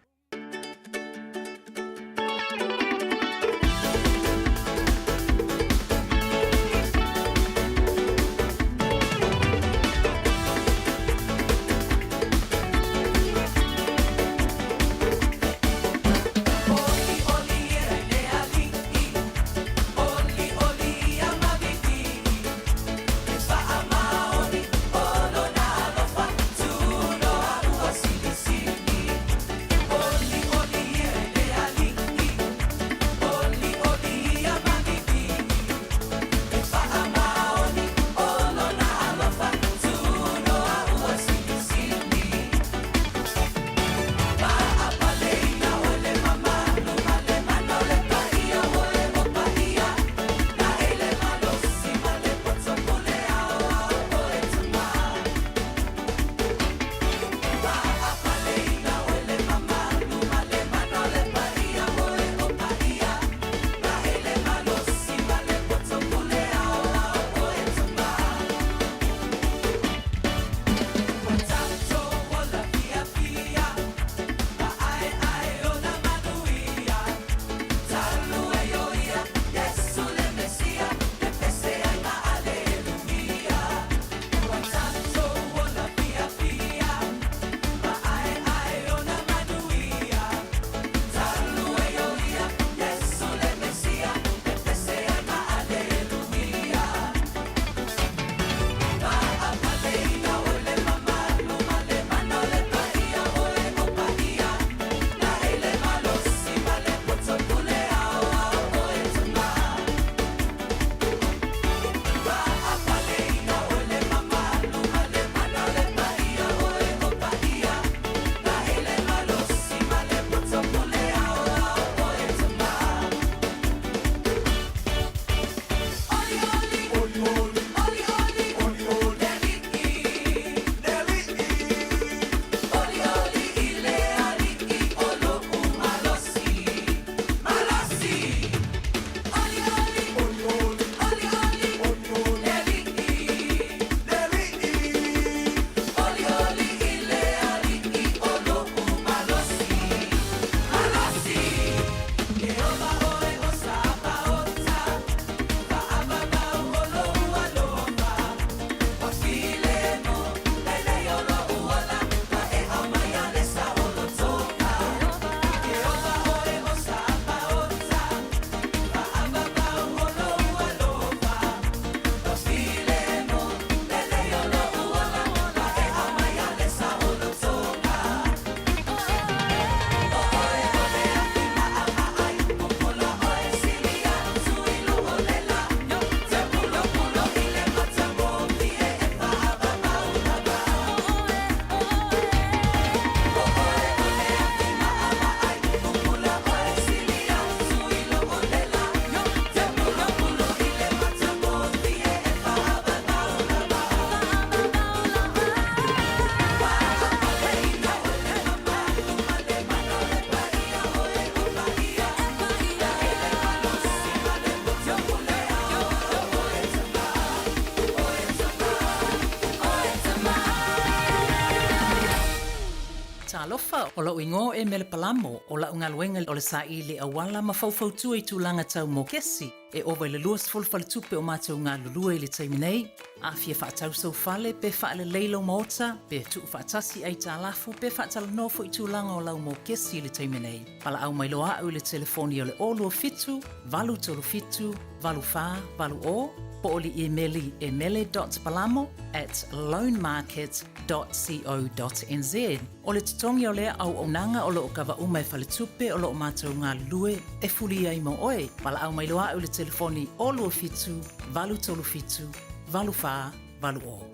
Talofa, o lou igoa e Mele Palamo, o lau galuega o le saili auala ma faufautua i tulaga tau mokesi. E ova i le 20 faletupe o matou galulue i le taimi nei. A fia faatau sou fale, pe faalelei lou maota, pe tuufaatasi aitalafu, pe faatalanoa foi tulaga o lau mokesi i le taimi nei, valaau mai loa au i le telefoni o le 027 837 8480 po o le imeli e mele.palamo at loanmarket.co.nz. O le totogi o lea auaunaga o lo o kava uma e faletupe o lo o matou galulue e fuli ai mo oe. Valaau mai loa au i le telefoni 027 837 8480.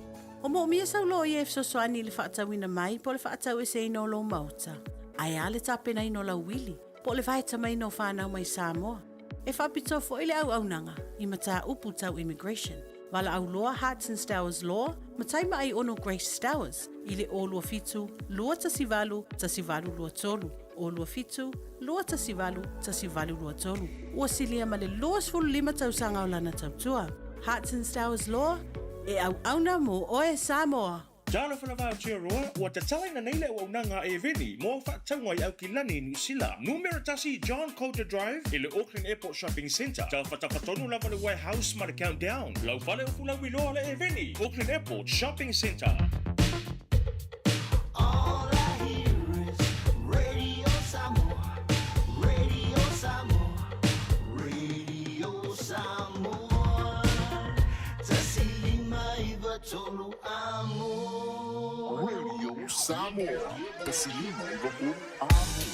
O moomia sau loia e fesoasoani i le faatauina mai po o le faataueseina o lou maota, ae a le tapenaina o lau uili po o le vaetamaina o fanau mai Samoa. E faapitoa foi le auaunaga i mataupu tau immigration. Valaau loa Hearts and Stowers Law ma Taimaai Ono Grace Stowers i le 027 218 1823, 027 218 1823. Ua silia ma le 25 tausaga o lana tautua. Hearts and Stowers Law, e auauna mō oe Samoa! Talofa lava Aotearoa, ua tatalaina nei le auaunaga a Eveni mo au faatauga i Aukilani i Niu Sila. Numera tasi John Coulter Drive i le Auckland Airport Shopping Centre. Tafatafa tonu lava le Warehouse ma le Countdown. Lau fale o Fulauiloa le Eveni, Auckland Airport Shopping Centre. All I hear is Radio Samoa, Radio Samoa, Radio Samoa. 159 amo. Radio Samoa, 159 amo.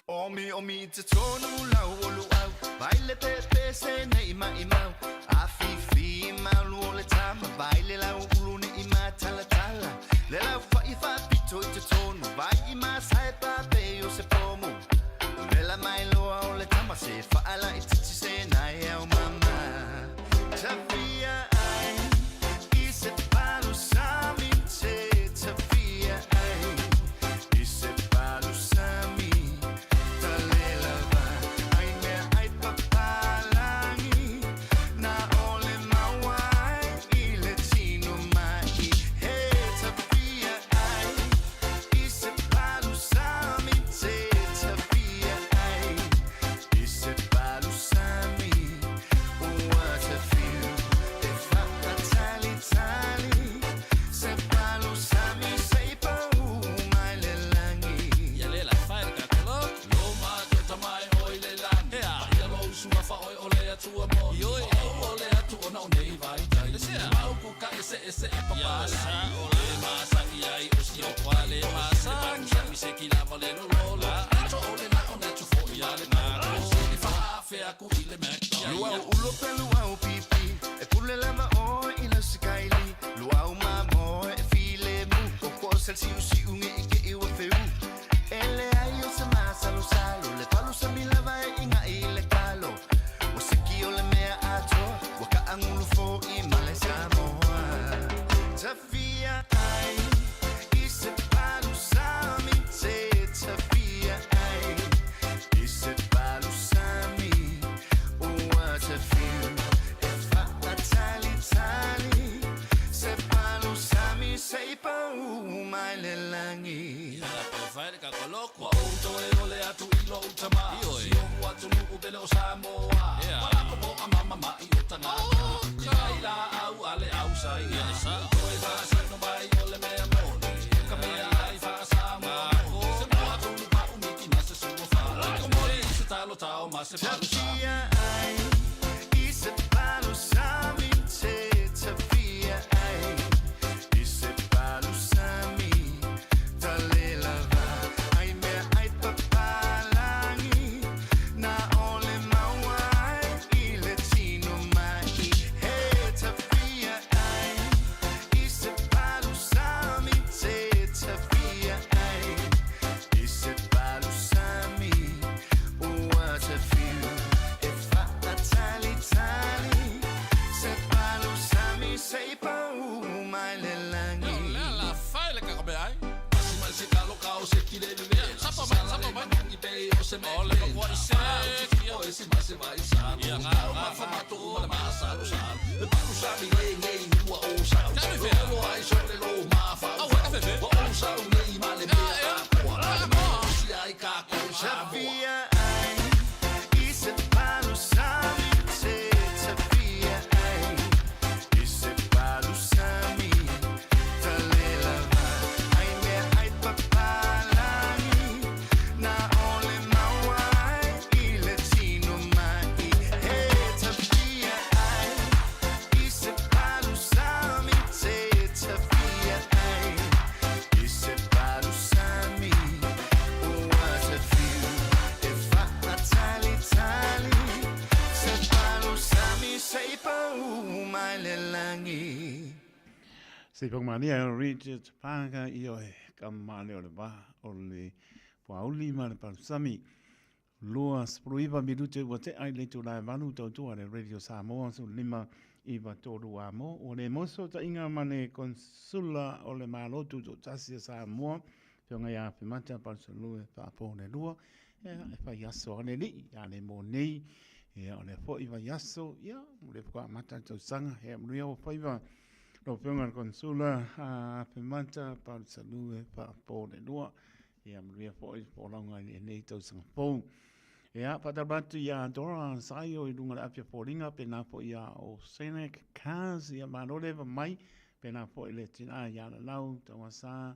Omi omi te tonu lau o luau Vai le pepe se nei mai mau A fifi malu o le tama Vai le lau ulu ne i matala tala Le lau fai fa pito i te tonu Vai i masai pa pe o se pomu Vela mai loa o le tama Se whaala i titi se nai au mama Tawhia ai I se palu sami te Tawhia ai I se palu sami Talela va Ai mea ai papalangi Na ole mauai I le tino mai He tawhia ai I se palu sami te Tawhia ai I se palu sami What a feel E whakatali tali Se palu sami Se pau mai le langi Ia le la fai le kakolok Lo ma te tamai oi le lani Ea Ia lo usunga fa oi o le atua mo Ioi O o le atu ona o nei vai tai Mau ku ka ese ese e papa la Le ma sa i ai o si o kwa le ma sa Mi se ki lava le lo lo la Ato o le na o na tu fo i ale na E fa afe aku i le McDonald's Luau ulo pe luau pipi E pule lava o i le sikaili Luau ma mo e file mu O ko sel siu siu nge i ke iwa feu Ele ai o se masalo salo Le palu sa mi lava e inga i le kalo O se ki o le mea atoa Wa ka angulu fo i male Samoa Tawhia ai I se palu sami te Tawhia ai I se palu sami What a feel E whakatali tali Se palu sami Se pau mai le langi Ia la pe fai le kakolok Wa o toe o le atu i lo utama Si o ua tunu ubele o Samoa Wala ko po a mama mai o tanga Ia i la au a le au sa ia sa Toe fa sa no mai o le mea moni Ka mea ai fa Samoa Se mua tunu pa umiki na se sua fa Ko mori i se talo tao ma se palu sa Tawhia ai I se palu sami te Tawhia ai I se palu sami Talela va Ai mea ai papalangi Na ole mauai I le tino mai He tawhia ai I se palu sami te Tawhia ai I se palu sami What a feel E Se i whakamania e Richard Parker i oe ka male o le wā o le poauli ma le palusami. 29 minute ua tea i le itula e valu tautua le Radio Samoa 15 i tolu a mo. Ua le moso taʻiga ma le Konsula o le Malo Tutoatasi a Samoa, Afioga ia Afemata Palusalue Faapoulelua, ia e fai aso a le alii ia le mo nei, ia o lea foi vaiaso, ia o lea faatoa amata le tausaga, ia manuia ua faiva lau Afioga i le Konsula a Afemata Palusalue Faapoulelua. Ia manuia foi le folauga i lenei tausaga fou. Ia, faatalofa atu ia Dora Saio i luga o le api o foliga, pēnā foi ia o Senek Cars, ia malo le eva mai, pēnā foi le tina ia Lalau, Tauasa,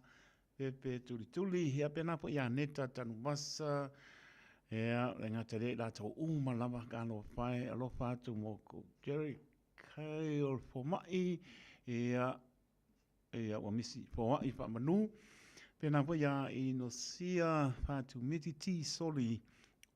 Pepe Tulituli, ia pēnā foi ia Neta Tanuvasa, ia, le gata lea i latou uma lava ka alofa e, alofa atu mo kou Jerry Kai o le fomai, ia, Ia ua misi foaʻi faamanu. Pēnā foi iā Inosia Fatumiti T Soli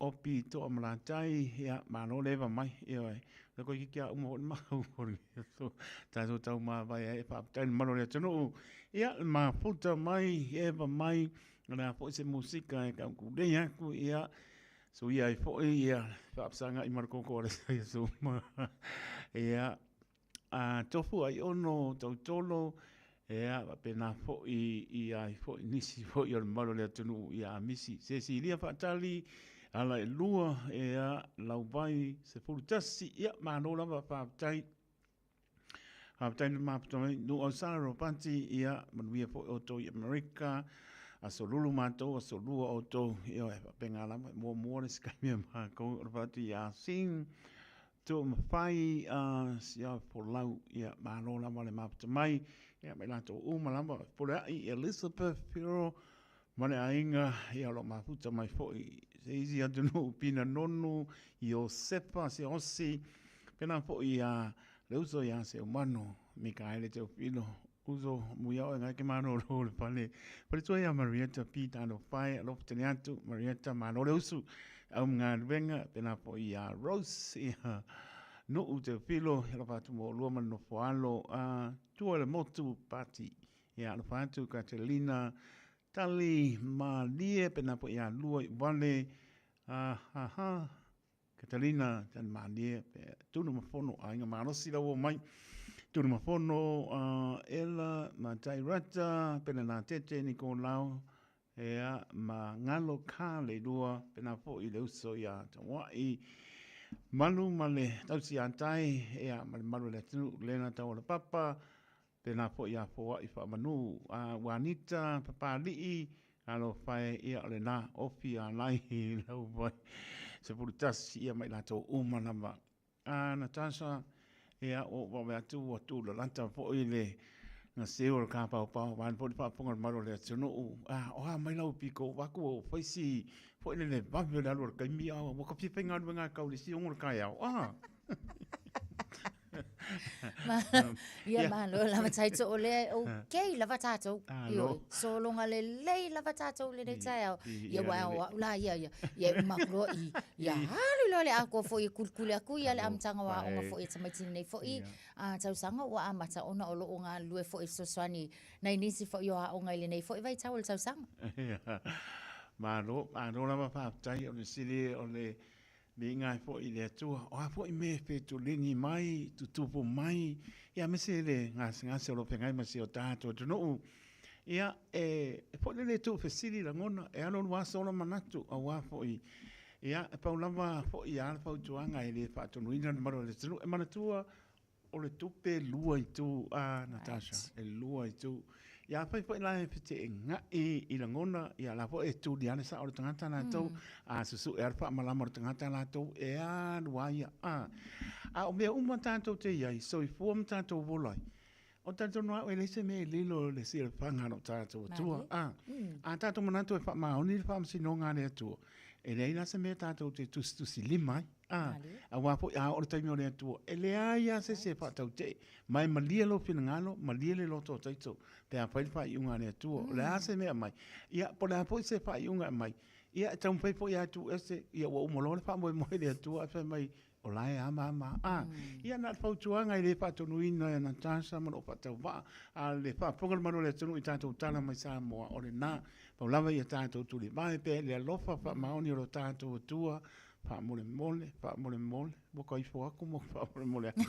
Opi Toa Malatai, ia malo le eva mai, ioe. Le koe kiki a uma foi le mau o le so tātou tau māwae ai e faafetai le mamalu o le atunuu. Ia le mafuta mai, eva mai, o le a foi se musika e kaukulei aku, ia suia ai foi ia faafesagaʻi ma le koko a le saia suma. Ia A tofu ai ono tautolo, ea, faapena foi i ai foi nisi foi o le mamalu o le atunuu ia misi. Sesilia Faatali, ala e lua, ea, Lauvai 11, ia, malo lava, faafetai. Faafetai le mafuta mai. Nuuau Sara Ropati, ia, manuia foi outou i Amerika. Aso lulu matou, aso lua outou, ia, e faapena lava, e muamua le isi taimi a makou, o le fatu ia Sing. Tuumafai a sia folau ia malo lava le mafuta mai ia ma i latou uma lava Fepuleai Elizabeth Whiro ma le aiga ia o lo o mafuta mai foi se isi atunuu Pina Nonu Iosefa Siaosi pena foi ia le uso ia Seumanu Mikaele Teofilo Uso muia oe ngai ke malolo o le fale. Faletua ia Marietta P. Talofa e, alofa tele atu, Marietta, malo le usu. Au galuega, pena foi ia Rose, ia Nuu Teofilo, alofa atu mo olua ma le nofo alo, a tua le motu pati. Ia alofa atu Catalina, Tali Malie, pena foi ia Lua i Vale, a ha ha, Catalina Tanmalie, pe Tunumafono, aiga malosi lau o mai. Tunumafono, Ella, Matai Rata, Pele Nā Tete, Nikolau, ea, ma Ngalo Ka le lua, pena foi le uso ia Tawa'i, Malu ma le tausi a tai, ea, ma le malu le atunuu, Lena Tauala Papa, Tēnā foi a Foaʻi Faamanu, a Uanita Papaliʻi, alofa e, ia o lenā ofi a lai lau vai 11 ia ma i latou uma lava. A Natasha, ia ua ou vaavaai atu ua tulalata foi le gaseu o le kapaopao vaeane foi le faafofoga a le malu o le atunuu. A o a mai lau piko ua aku ua fai si foi lele vave o le alu o le taimi a ua ka fia faigaluega e kau i le isi 6 o le taeao. A! Ia malo lava taito o lea okay lava tātou. Io, sologa lelei lava tātou le nei taeao. Ia wa o au la ia ia. Ia uma aku loa i ia alu loa le atoa foi e kulikuli aku ia le amataga o aoga foi e tamaiti nei foi a tausaga ua amata ona o loo galulue foi e fesoasoani nai nisi foi o aoga i lenei foi vaitau o le tausaga. Malo, malo lava faafetai o le sili o le Viiga ai foi i le Atua. O a foi mea e fetulini mai, tutupu mai, ia aemaise le gasegase o lo o feagai ma si o tatou atunuu. Ia, e, e foi lele tuufesili lagona, e alualu lava sola manatu, auā foi, ia, e pau lava foi a le fautuaga e le faatonuina le mamalu o le atunuu. E manatua, o le tupe e lua itu, a Natasha, e lua itu. Ia, afai foi la e feteena'i i lagona, ia, la foi e tuli lava le sao o le tagata latou, a susue lava le faamalama o le tagata latou, e alu lava ia. A, a o mea uma tatou te i ai, soifua ma tatou ola ai, O talitonu au e leai se mea e lilo i le silafaga a lo tatou Atua. A, a tatou manatu e faamaoni le faamasinoga a le Atua, e leai la se mea tatou te tusitusilima ai. A, aua foi a oo le taimi o le Atua, e leai lava se isi e faatautee. Ma e malie lou finagalo, malie le loto o taito pe a fai le faaiuga a le Atua. O le a se mea e aumai? Ia, po o le a foi se faaiuga e aumai, ia e taumafai foi lava e tuu ese, ia ua uma loa le faamoemoe i le Atua ae fai mai, O la e ama ama. A, ia na o le fautuaga e le faatonuina e Natasha ma lou faatauvaa, a le faafofoga le malu o le atunuu i tatou tala mai Samoa, o lena. Pau lava ia tatou tulivae pea i le alofa faamaoni o lo tatou Atua, faamolemole, faamolemole, ua ka ifo atu ma faamolemole atu.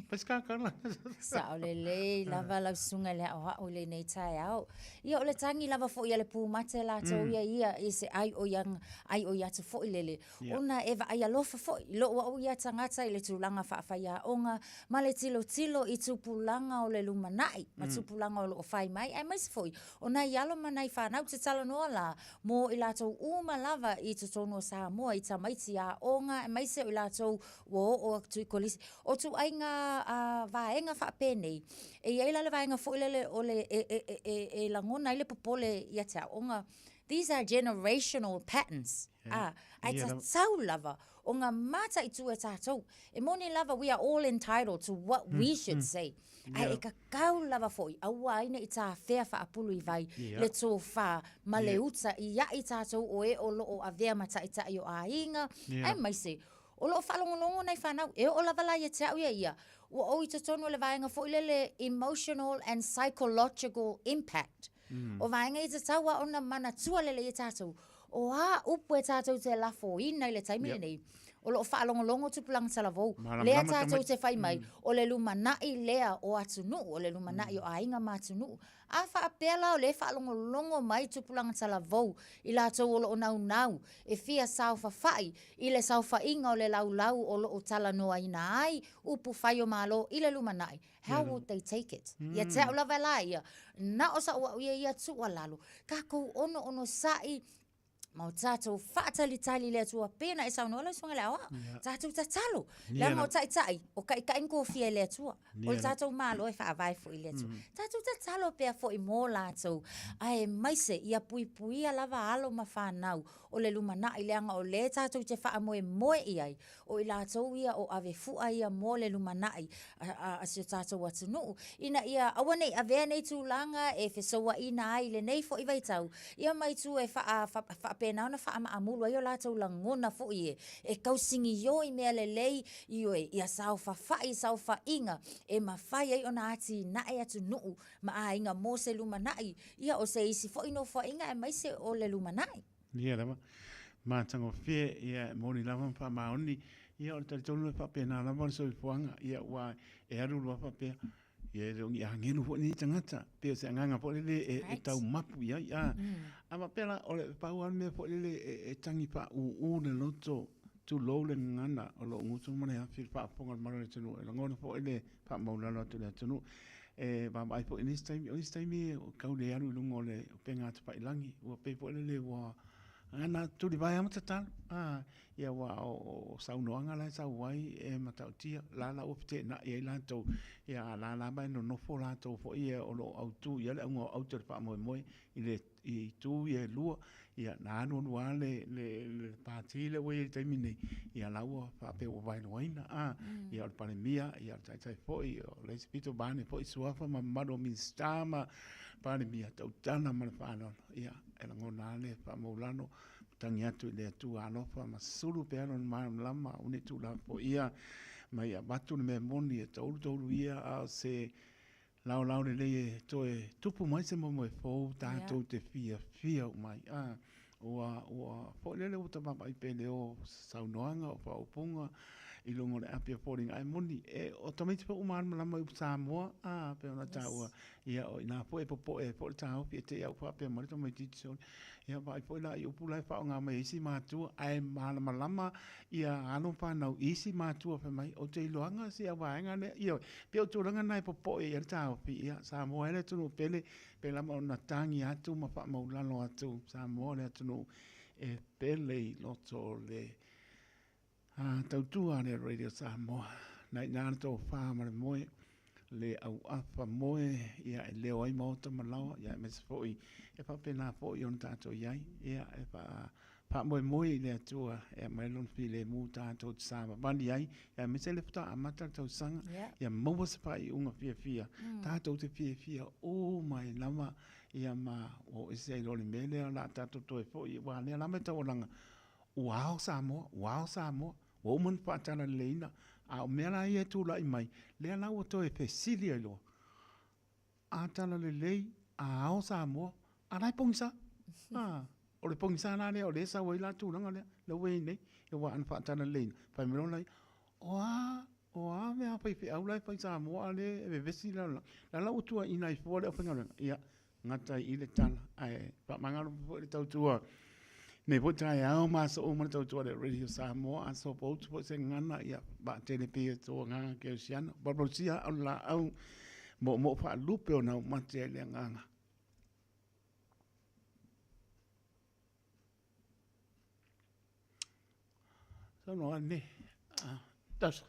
Fai se kakala. Sao lelei lava lau susuga i le aoao i lenei taeao. Ia o le tagi lava foi a le pumate latou ia ia i se ai oi ai oi atu foi lele. Ona e vaai alofa foi i lou au ia tagata i le tulaga faafaiaoga ma le tilotilo i tupulaga o le lumanai ma tupulaga o lo o fai mai, aemaise foi o nai alo ma nai fanau te talanoa la mo i latou uma lava i totonu o Samoa i tamaiti aoga aemaise o i latou ua oo atu i kolisi. O ituaiga vaega faapenei, e i ai la le vaega foi lele o le e lagona ai le popole ia te au, ona these are generational patterns. A, ae tatau lava ona mataitu e tatou. E moni lava we are all entitled to what we should say. Ae e kakau lava foi, aua ai ne i tafea faapulu i vai le tofa ma le uta i ai tatou o e o lo o avea ma taitai o aiga, aemaise o lo o faalogologo nai fanau. E oo lava la ia te au ia ia, ua ou i totonu o le vaega foi lele emotional and psychological impact. O vaega ia e tatau lava ona manatua lelei e tatou, o a upu e tatou te lafoina i le taimi lenei, o lo o faalogologo tupulaga talavou, lea tatou te fai mai, o le lumanai lea o atunuu, o le lumanai o aiga ma atunuu. A faapea la o lea e faalogologo mai tupulaga talavou, i latou o lo o naunau e fia saofafai i le saofaiga o le laulau o lo o talanoaina ai upu fai o Malo i le lumanai, How would they take it? Ia te au lava la ia, na o sa'u au ia ia tuualalo, tatou onoonosia'i ma o tatou faatalitali i le Atua pei ona e saunoa lau Susuga i le Aoao. Tatou tatalo, leaga o taitai, o taitai na tofia e le Atua. O le tatou Malo e faavae foi i le Atua. Tatou tatalo pea foi mo latou, aemaise ia puipuia lava alo ma fanau o le lumanai, leaga o lea tatou te faamoemoe i ai, O i latou ia o ave fua ia mo le lumanai a si o tatou atunuu, ina ia aua ne i avea nei tulaga e fesouaina ai i lenei foi vaitau, ia ma itu e faapena ona faamaamulu ai o latou lagona foi e tausigioi i mea lelei, ioe, ia saofafai i saofaiga e mafai ai ona atinae atunuu ma aiga mo se lumanai, ia o se isi foi nofoaiga aemaise o le lumanai. Ia lava, matagofie, ia e moni lava ma faamaoni, ia o le talitonu e faapena lava le soifuaga, ia aua e alu loa faapea, ia e le o ni agelu foi nei tagata, pei o se agaga foi lele e, e tau mapu i ai, a, a faapea la, o le pau lava le mea foi lele e, e tagi faaūū le loto, tulou le gagana o lou gutu ma le afi i le faafofoga a le malu o le atunuu, e lagona foi le faamaualalo atu i le atunuu. E vaavaai foi i nisi taimi, o nisi taimi e tau le alu i luga o le upega tafailagi, ua pei foi lele ua na tulivae lava ma tatalo, a, ia aua o saunoaga la e sau ai e matautia, la la ua feteenai ai latou, ia a la lava e nonofo latou foi ia o lo o autu i ai le auga o aute o le faamoemoe i le i itu ia e lua, ia na alualu lava le, le, le pati lea ua i ai i le taimi nei, ia la ua faapea ua vaeluaina, a, ia o le Palemia, ia o le Taitai foi, o le isi pito vaeane foi suafa ma mamalu o Minisita ma Palemia, tautala ma le faaaloalo, ia e lagona lava le faamaulalo, tagi atu i le Atua alofa ma sulu pea lona malamalama, aua ne i tuulafoaia ma ia avatu le mea moni e taulutoulu ia, a o se Laolao lelei e toe tupu mai se moemoe fou tatou te fiafia uma ai. A, ua, ua foi lele ua ta vaavaai pea i le o saunoaga, o faaupuga. i luga o le api o foliga. Ae moni, e, o tamaiti foi ua malamalama i upu Samoa, a, pei ona taua, ia, o i ina foi e popoe ai foi le taofi e te i a ua faapea mai le tamaitiiti sole. Ia, vaai foi la i upu la e faaaoga mai e isi matua, ae malamalama ia alo ma fanau i isi matua fai mai, ou te iloaga si au vaega lea. Ioe, pei o tulaga na e popoe i ai le taofi, ia, Samoa e le atunuu pele, pei lava ona tagi atu ma faamaulalo atu, Samoa le atunuu e pele i loto o le A tautua le Radio Samoa, na ina le tofa ma le moe, le auafa moe, ia e leo ai maota ma laoa, ia aemaise foi e faapena foi ona tatou i ai, ia e faamoemoe i le Atua e aumai lona filemu tatou te savavali ai, ia aemaise le faatoa amata le tausaga, ia maua se faaiuga fiafia, tatou te fiafia uma ai lava, ia ma ua oo ese ai loa le mea lea o le a tatou toe foi, aua o lea lava e taualaga, Ua ao Samoa, ua ao Samoa, ua uma ona faatalaleileina, a o mea la ia e tulai mai, lea la ua toe fesili ai loa, a talalelei, a ao Samoa, a la e pogisa. A, o le pogisa la lea o lea e sau ai la le tulaga lea, lea ua i ai nei, aua ana faatalaleileina, fai mai loa laia, o a, o a mea a faifeau la e fai i Samoa a o lea e vevesi le lalolagi. O la ua tuuaiina ai fua le aufaigaluega, ia, gata ai i i le tala, ae faamagalo foi le tautua nei foi taeao ma aso uma le tautua le Radio Samoa, aso poutu foi se gagana, ia vaatele pea i tou agaga kerisiano. Palapalausia o le laau moomoo faalupe o nau mate ai le agaga. Saunoa nei. Ah, tausa.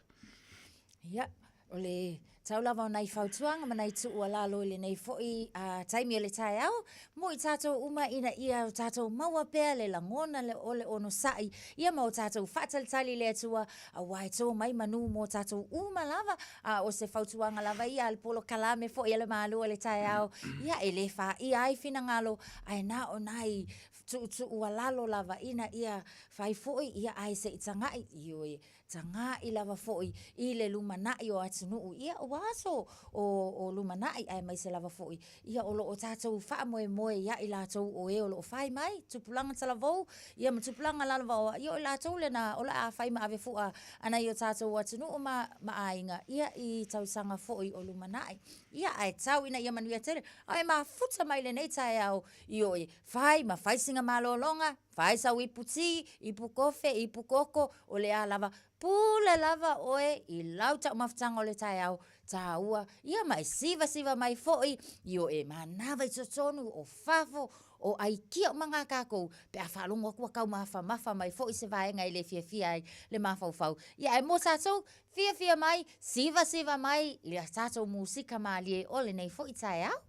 Ia, o le tau lava o nai fautuaga ma nai tuualalo i lenei foi taimi o le taeao, mo i tatou uma ina ia o tatou maua pea le lagona le, o le onosai, ia ma o tatou faatalitali i le Atua, aua e to mai manu mo tatou uma lava, a o se fautuaga lava ia a le polokalame foi a le Malo o le taeao, ia e le faia ai finagalo, ae na o nai tuutuualalo lava ina ia fai foi, ia ae se i taga'i, ioe, taga'i lava foi i le lumanai o atunuu, ia ua aso o, o lumanai aemaise lava foi, ia o lo o tatou faamoemoe ia i latou o e o lo o fai mai, tupulaga talavou, ia ma tupulaga lalovaoa, ia o i latou lena o le a fai ma ave fua a nai o tatou atunuu ma, ma aiga, ia i tausaga foi o lumanai. Ia ae tau ina ia manuia tele, a e mafuta mai lenei taeao, ioe, Fai ma fai sina malologa, fai sau ipu ti, ipu kofe, ipu koko, o le a lava, pule lava oe i lau taumafataga o le taeao, tāua, ia ma e sivasiva mai foi i o e manava i totonu o fafo, o aikia uma ngā kākou, pe a faalogo atu ua tau mafamafa mai foi se vaega e le fiafia ai le mafaufau. Ia ae mo tatou, fiafia mai, sivasiva mai i la tatou musika mālie o lenei foi taeao.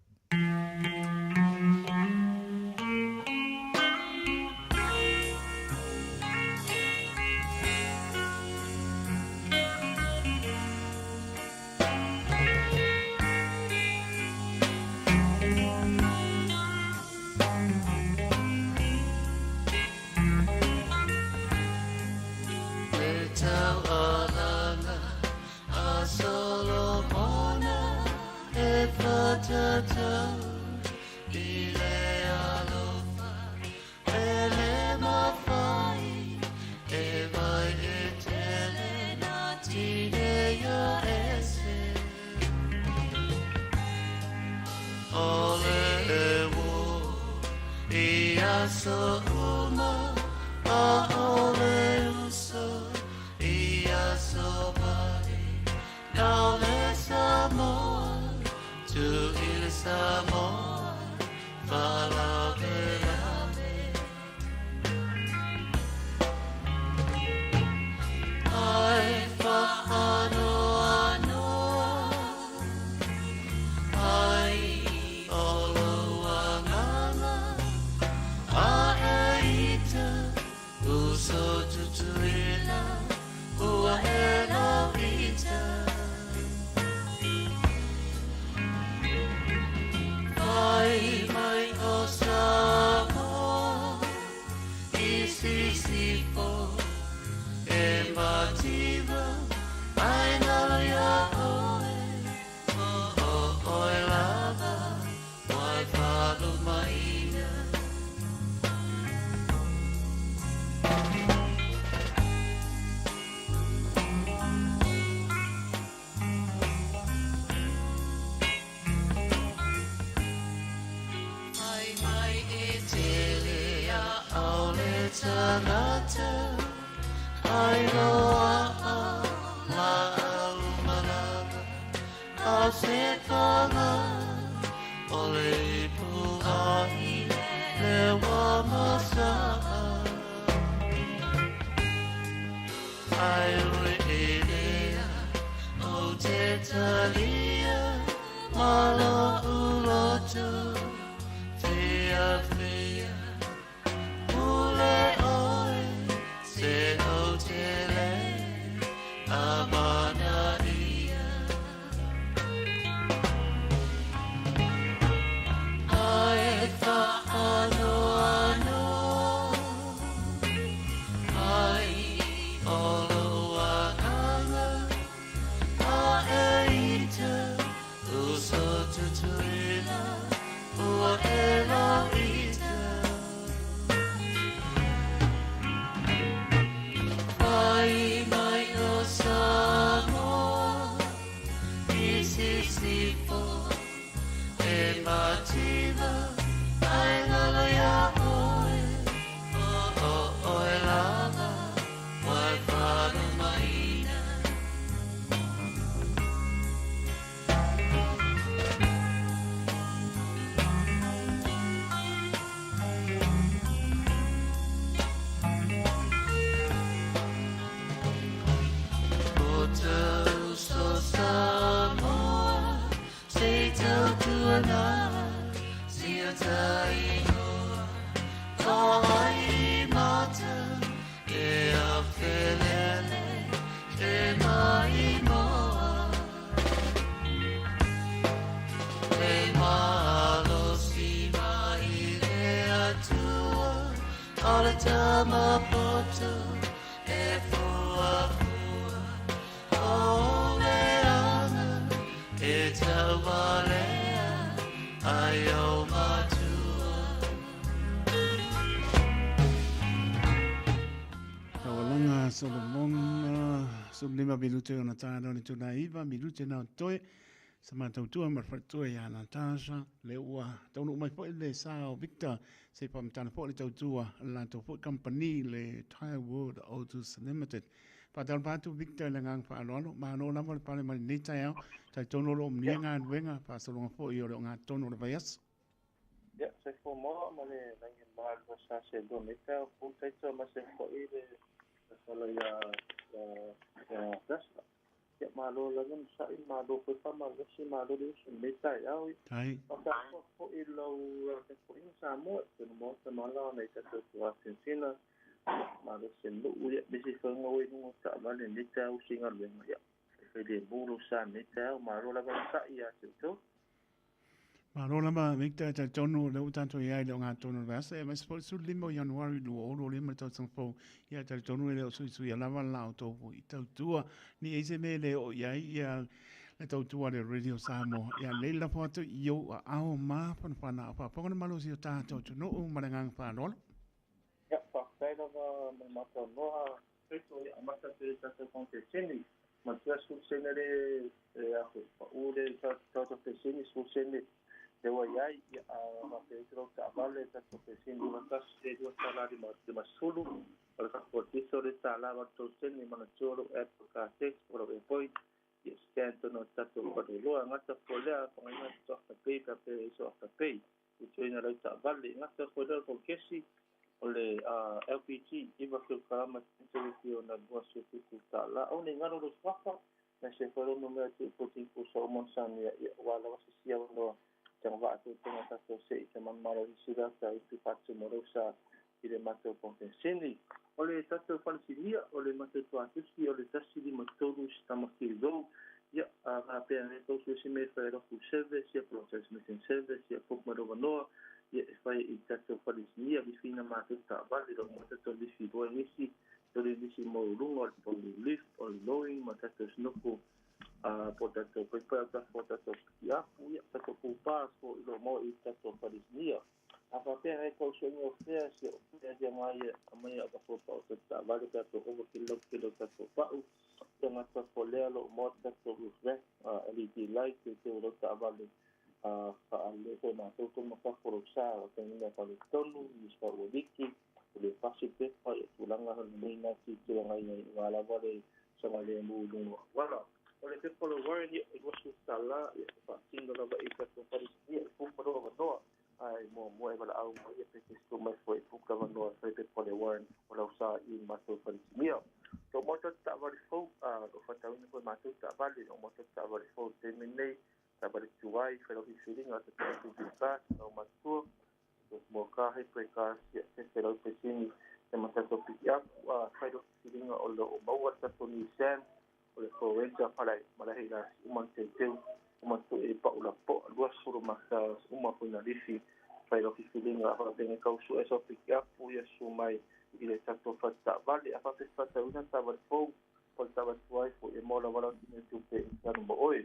tagata ai loa'a la'au malama a se paga o le ipu ahi lewa masa'a ai ue elea o te talia ma lo'u loto fiafia pule oe se o te le amana ia Ae whaanoanoa ai o lou agaga a e ita uso tutuila ua e lauita Fai mai o Samoa i sisifo e mativa ai lalo iā ʻoe o ʻoe lava wai whalumaina. O tau so Samoa se tautuana sia taingoa o ai mata e afelele e maimoa E malosi mai le Atua o le tama poto e fuafua o le aga e tauvalea ai o matua. Taualaga Solomon, 15 minute ona tāna o le tuna iva, minute na o toe, sa mātautua ma le faletua ia Natasha, le ua taunuu mai foi le sa o Victor, se i faamatala foi le tautua a le latou foi kamupani le Tyre World Autos Limited. Faatalofa atu Victor i le agaga faaaloalo, malo lava le pale mai lenei taeao, talitonu o lo o manuia galuega, faasologa foi o le ogatotonu o le vaiaso. Ia, soifua moa ma le lagi malu sa se lua nei taeao fou taito ma se foi le tala ia ia Tesla. Ia malo lava na sa'i, malo foi fa'amalosi, malo le uso i lenei taeao. Tai. Faatalofa foi i lau tapuaiga Samoa i totonu o Maota ma ala ona i tatou tuasinasina, malosi nu'u ia aemaise faiga ua i luga o taavale i lenei taeao usi i galuega. Ia faifai lemu lou sa i lenei taeao, malo lava le sa'i iā te outou. Malo lava Victor, e talitonu o lea ua tatou i ai i le ogatotonu o le vaiaso, aemaise foi le 15 o Ianuari 2025 le tausaga fou. Ia, e talitonu e le o suisuia lava la outou foi tautua. Ni i ai se mea e le oo i ai ia le tautua a le Radio Samoa. Ia, lei lafo atu i ou aao mafanafana a o faafofoga le malosi o tatou atunuu ma le agaga faaaloalo. Ia, faafetai lava mo le matou Kristo e amata atu i le tatou konfeseni, matua 10 sene le a pa'u le tatou feseni, 10 sene le ua i ai, ia a faapea ai lau taavale tatou feseni 91 e $2.50, o le tatou tiso le tala 83 sene, manatua lou app o Cartex po o lau Airpoint, ia scan tonu o tatou faleoloa gata po lea fagaina tatou afterpay pe a i so afterpay i tuina lau taavale gata foi lea o kesi o le LPG 9 kilograma tele ona $27. Au nei galo lo suafa na se foi no mea tu 14 pusa o monsania ia wa lava se sia no tanga va tu tonga tatou se i te manumalo i sila ta i tu fatu mo sa i le matou konfenseni. O le tatou falesinia, o le matou tuatusi, o le 153 si tama kilo. Ia, a faapea nei tau suesi me whai rofu service, ia pro transmission service, ia pop marovanoa, ia e whai i tatou falesinia, lifi na matou taavale, lo mo tatou lifi roa nisi, tole nisi mo runga, o le polu lift, o le lowing, ma tatou snoko, po tatou paipai o tatou tatou pikiapu, ia tatou pūpā, po i lo mo i tatou falesinia. A faapea nei tau suenga o fea, si o fea ia ngai a mai a pa o tatou taavale, pe ato over kilo kilo tatou pa'u, ia ngata fo lea lo mo tatou roof rack, LED light, te te o lau taavale, whaale ko nā tau tonu ka foro sa o te nina whare tonu, i sa ua liki, O le pasi pepa ia tulaga lenei na tilotilo agai i ai aua lava le saogalemu i luga o auala. O le pepa o le warrant ia e $20 ia e faatino lava i tatou falesia e book lou avanoa ae muamua e valaau mai ia pe te mai foi e book le avanoa e fai pepa o le warrant o lau sa i matou falesia. Lou maota taavale fou, lo faatauina foi matou taavale, lou maota taavale fou i le taimi lenei, taavale tuai, fai lau filifiliga, tatou SUV car, lau matua, small car, hybrid car, ia sese lau pesini, ia ma tatou pick up, fai lau filifiliga o lo o maua le tatou Nissan, o le Ford Ranger, palai, malae i la uma le teuteu, uma tu e pau la po, 20 maka, uma foi na lifi, fai lau filifiliga, a faapea kau su'e sau pick up, ia susu mai i le tatou faletaavale. A faapea faatauina taavale fou, po o le taavale tuai foi e maua lava lau tino tupe e tanu ma oe.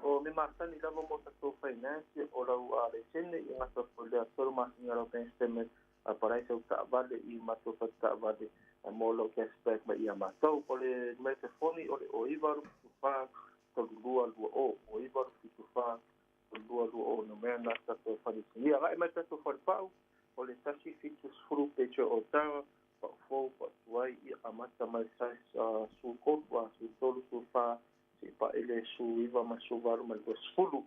O me masani lava mo tatou finance o lau laisene i gata foi lea 3 masina lau bank statement a palai sau taavale i matou faletaavale mo lau cashback mai ia matou. O le numera telefoni o le 09 74 32 20, 09 74 32 20 numera na tatou falesinia. Agai mai tatou falepau o le 170 Petro o Tara, pau fou, pau tuai, ia amata mai size 13, 13, 14, se i paele 19 ma 18 ma le 20.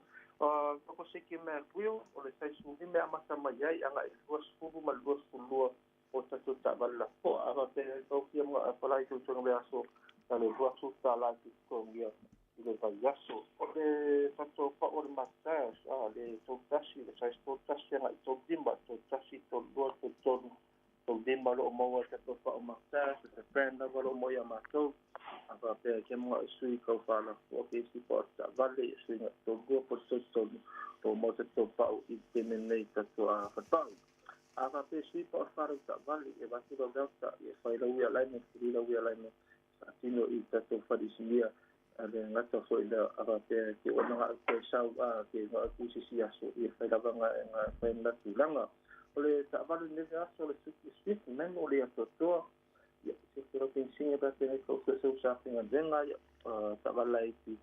Toko seke mea wheel, o le size 15 amata mai ai, agai i le 20 ma le 22 o tatou taavale lapoa. A faapea tau fia mga apalai tautoga le aso, na le 20 tālā te totogia i le vaiaso. O le tatou pau o le matas, le 31, le size 31 agai i 35, 31, 32, 33, 35 lo o maua i tatou pau matas, le brand lava lo o maua ia matou. A faapea ke mga o sui kau whaalafoa ke isi pau o taavale, i sui nga 32 po 33, o maua tatou pau i te nei tatou a whatapau. A faapea sui pau o wharau taavale, e vatu lau leo ta, e whai lau ia laine, fuli lau ia laine, faatino i tatou faleisinia a le gata foi lea a faapea ke ona ga toe sau a ke ga ku sisi aso i fai lava nga nga fai na tulaga. O le taavale nei aso o le Suzuki Swift manual o le atoatoa ia se se lau penisiga pe faapea kau seu sa faigaluega ia taavale laiti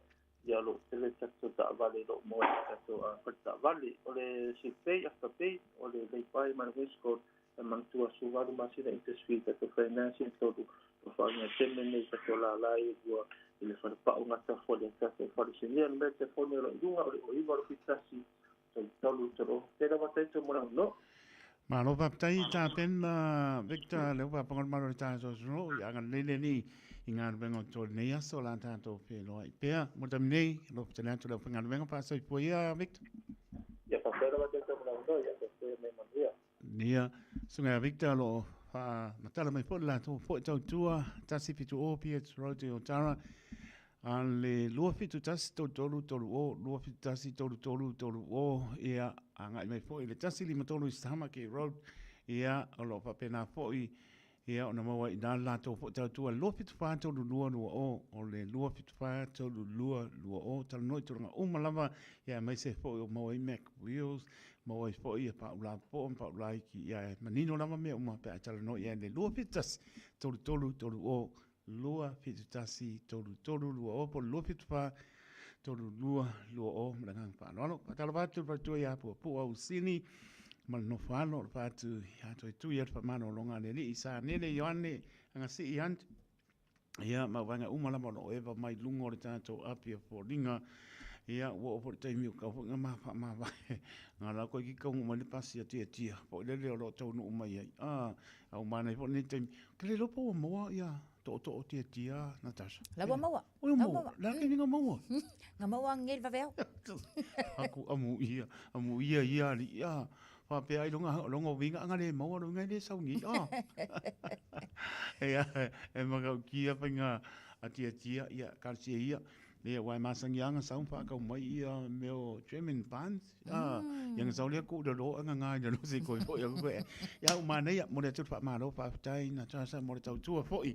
ia o loo tele tatou taavale loo maua i tatou faletaavale. O le Swift Pay Afterpay o le layby ma le Westcode e manatua 18 masina interest free tatou finance tolu o faaiga teme nei tatou lala e lua i le falepau gata foi le tatou falesinia. Le mea telefoni o loo i luga o le 09 71 33 3 te lava taito mo lau no. Malo faafetai tapen Victor le upa pangol malo le tatou atunuu i agalelei le Alii i galuega o totoe i lenei aso o le a tatou feiloai pea mo le taimi nei. Alofa tele atu le aufaigaluega faasoifua ia Victor. Ia faafetai lava taito mo lau no ia faafetai mai manuia. Ia, susuga ia Victor o lo o faamatala mai foi le latou foi tautua 170 PH Road i Otara a le 271 33 30 271 33 30 ia agai mai foi i le 153 East Tamaki Road ia o lo o faapena foi ia ona maua ai i ina le latou foi tautua 274 3220 o le 274 3220 talanoa i tulaga uma lava ia aemaise foi o maua ai Mac Wheels maua ai foi ia paula popoa ma paula iki ia e manino lava mea uma pe a talanoa i ai le 271 33 30 271 33 20 po o le 274 32 20 ma le agaga faaaloalo. Faatalofa atu i le faletua ia Puapua Usini ma le nofo alo o le faatu ia toe tui atu faamalologa a le Alii Sanele Ioane Agasii Hunt ia ma vaega uma lava o lo o eva mai luga o le tatou api o foliga. Ia ua oo foi le taimi o kau foi nga ma faamavae nga la koe ki kaunga mai le pasi a tiatia foi lele o lo o taunuu mai ai. Ah, au manai foi lenei taimi. Ke le iloa po ua maua ia tootoo tiatia Natasha. La ua maua. Oi ua maua. La ke nga maua. Nga maua ngel vaveau. Aku amu ia, amu ia ia ali ia. Faapea ai longa longa winga anga le maua lo ngai le sauni. Ah. Ia e makautia fainga a tiatia ia kalsia ia. Ia wai masangi anga sau whaakau mai ia mea o German buns. Ia nga sau lea ku le lo anga ngai le lo se koi foi aku koe. Ia u mana ia mo le atu whaamalo whaafetai na tasa mo le tautua foi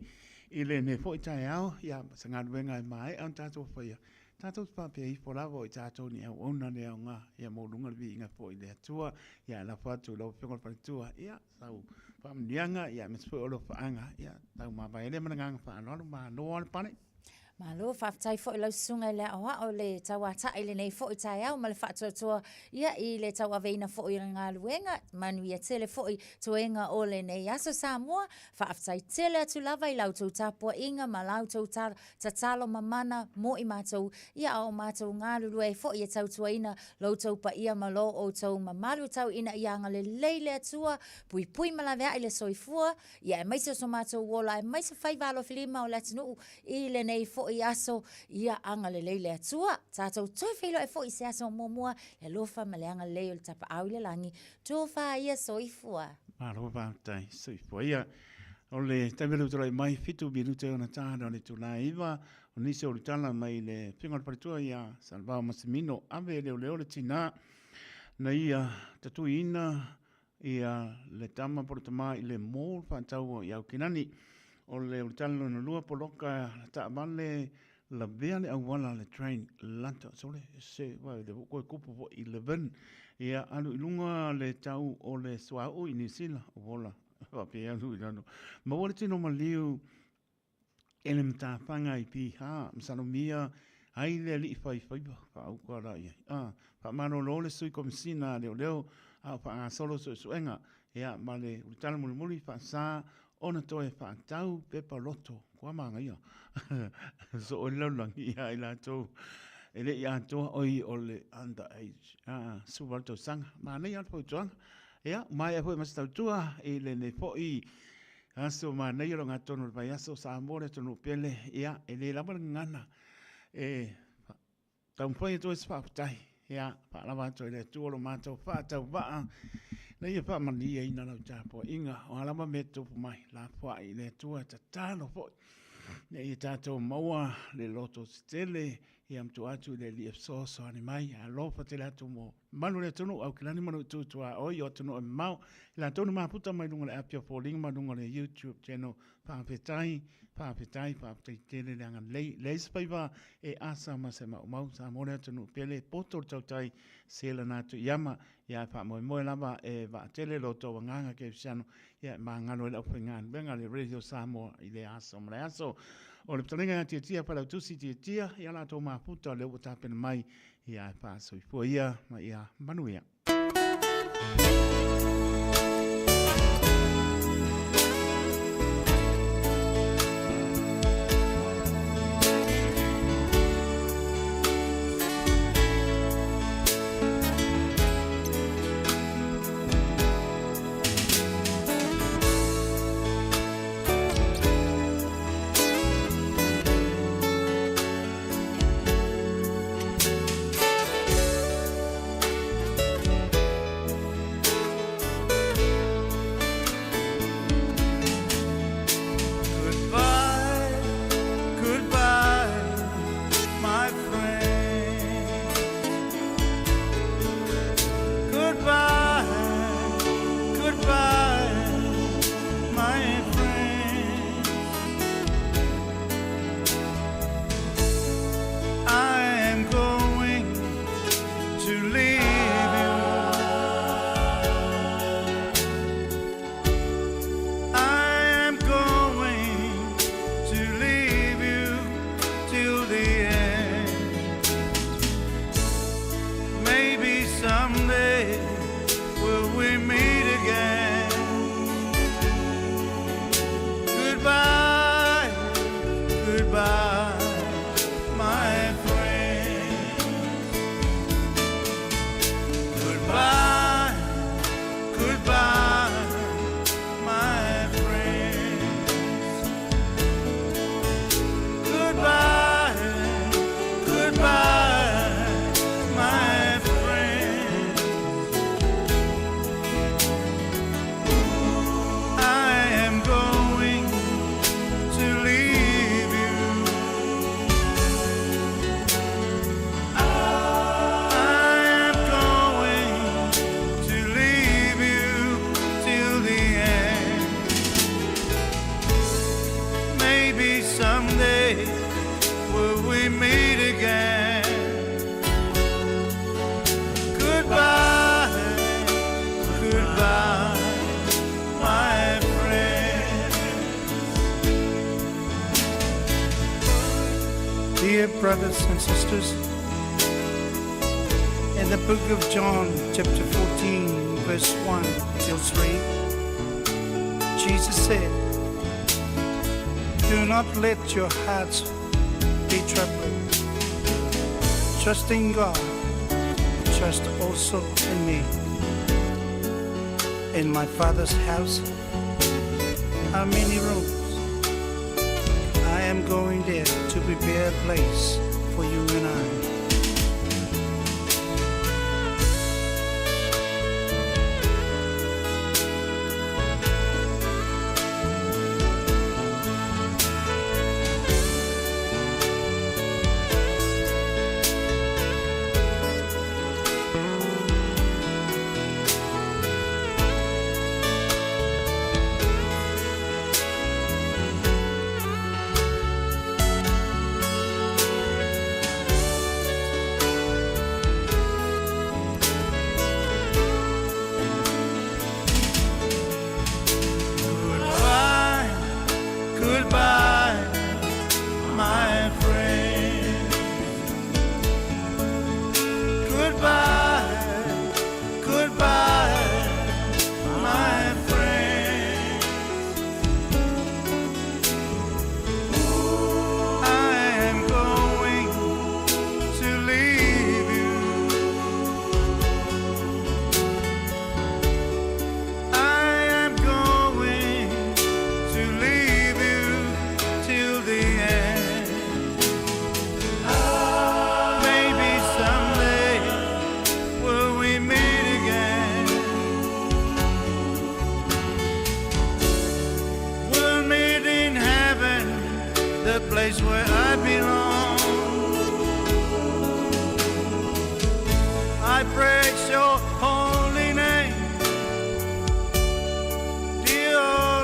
i le ne foi taeao ia sa galuega e maea ona tatou faia. Tatou te faapea ifo lava o i tatou ni auauna le aoga ia mo luga le viiga foi i le Atua. Ia e lafo atu i lau Afioga i le Faletua ia sau faamanuiaga ia aemaise foi o lofaaga ia tau mavae lea ma le agaga faaaloalo. Malo lava le pale. Malo, faafetai foi lau susuga i le aoao le tauata'i i lenei foi taeao ma le faatoatoa ia i le tauaveina foi o le galuega. Manuia tele foi toega o lenei aso Samoa. Faafetai tele atu lava i la outou tapuaiga ma la outou tatalo mamana mo i matou, ia a o matou galulue ai foi e tautuaina lo outou paia ma lo outou mamalu tau ina ia agalelei le Atua, puipui ma laveai le soifua, ia aemaise o so matou ola, aemaise faiva alofilima o le atunuu i lenei foi aso, ia agalelei le Atua. Tatou toe feiloai foi i se aso muamua, le alofa ma le agalelei o le Tapaau i le lagi. Tofa ia soifua. Malo faafetai, soifua ia. O le taimi lea ua tulai mai, 7 minute ona ta o le itula e 9, o nisi o tala mai le Afioga i le Faletua ia Salevao Massimino, ave e leoleo le tina na ia tatuiina ia le tama po o le tama i le mall faatau i Aukilani. O le ulutala lona lua poloka taavale lavea le auala le train lata sole se wa le koe kupu fo 11 ia alu i luga le tau o le suauu i Niu Sila o ola faapea alu i lalo. Maua le tino maliu E le matafaga i Piha, masalomia ai le alii faifaiva, faauka la i ai. A, faamalolo le sui komisina a leoleo a o faagasolo suesuega, ia, ma le ulutala mulimuli faasa ona toe faatau pepa loto, kua magaia, soo ai le lalolagi ia i latou e le i atoa, oi o le under age, a, 18 tausaga. Manaia lava le fautuaga. Ia, maea foi ma se tautua i lenei foi Aso manaia o le ogatotonu o le vaiaso o Samoa le atunuu pele, ia, e le lava le gagana e taumafai atu ai se faafetai, ia, faalava atu ai le Atua lo matou faatauvaa ina ia faamalieina lau tapuaiga. O a lava mea e tutupu mai, lafoai i le Atua, tatalo foi ina ia tatou maua le loto tetele, ia ma tuu atu i le Alii e fesoasoani mai. Alofa tele atu mo malu o le atunuu, Aukilani ma lou itu tuaoi o atunuu e mamao, i latou na mafuta mai luga o le api o foliga ma luga o le YouTube channel. Faafetai, faafetai, faafetai tele le agalelei. Leai se faiva e asa ma se maumau, Samoa le atunuu pele, poto le tautai, se lana atu i ama. Ia e faamoemoe lava e vaatele lo outou agaga kerisiano, ia e magalo ai le aufaigaluega a le Radio Samoa i lea aso ma le aso. O le fetalaiga ia Tiatia Failautusi Tiatia, ia latou mafuta o lea ua tapena mai, ia e faasoifua ia ma ia manuia. Dear brothers and sisters, in the book of John, chapter 14, verse 1 till 3, Jesus said, Do not let your hearts be troubled. Trust in God, trust also in me. In my Father's house are many rooms. I am going there to prepare a place for you and I. Goodbye, goodbye, my friend. Goodbye, goodbye, my friend. I am going to leave you. I am going to leave you till the end. Maybe someday will we meet again. We'll meet in heaven, the place where I belong. I praise your holy name, dear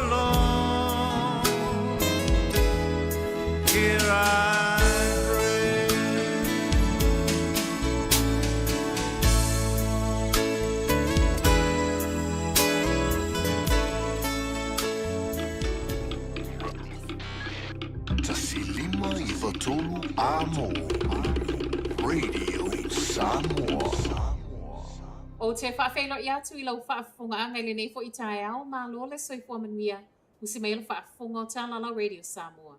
Lord. Here I pray. 1593 Amo. Radio Samoa. Ou te faafeiloai atu i lau faafofogaaga i lenei foi taeao, malo le soifua manuia, usi mai le faafofoga o Talala Radio Samoa.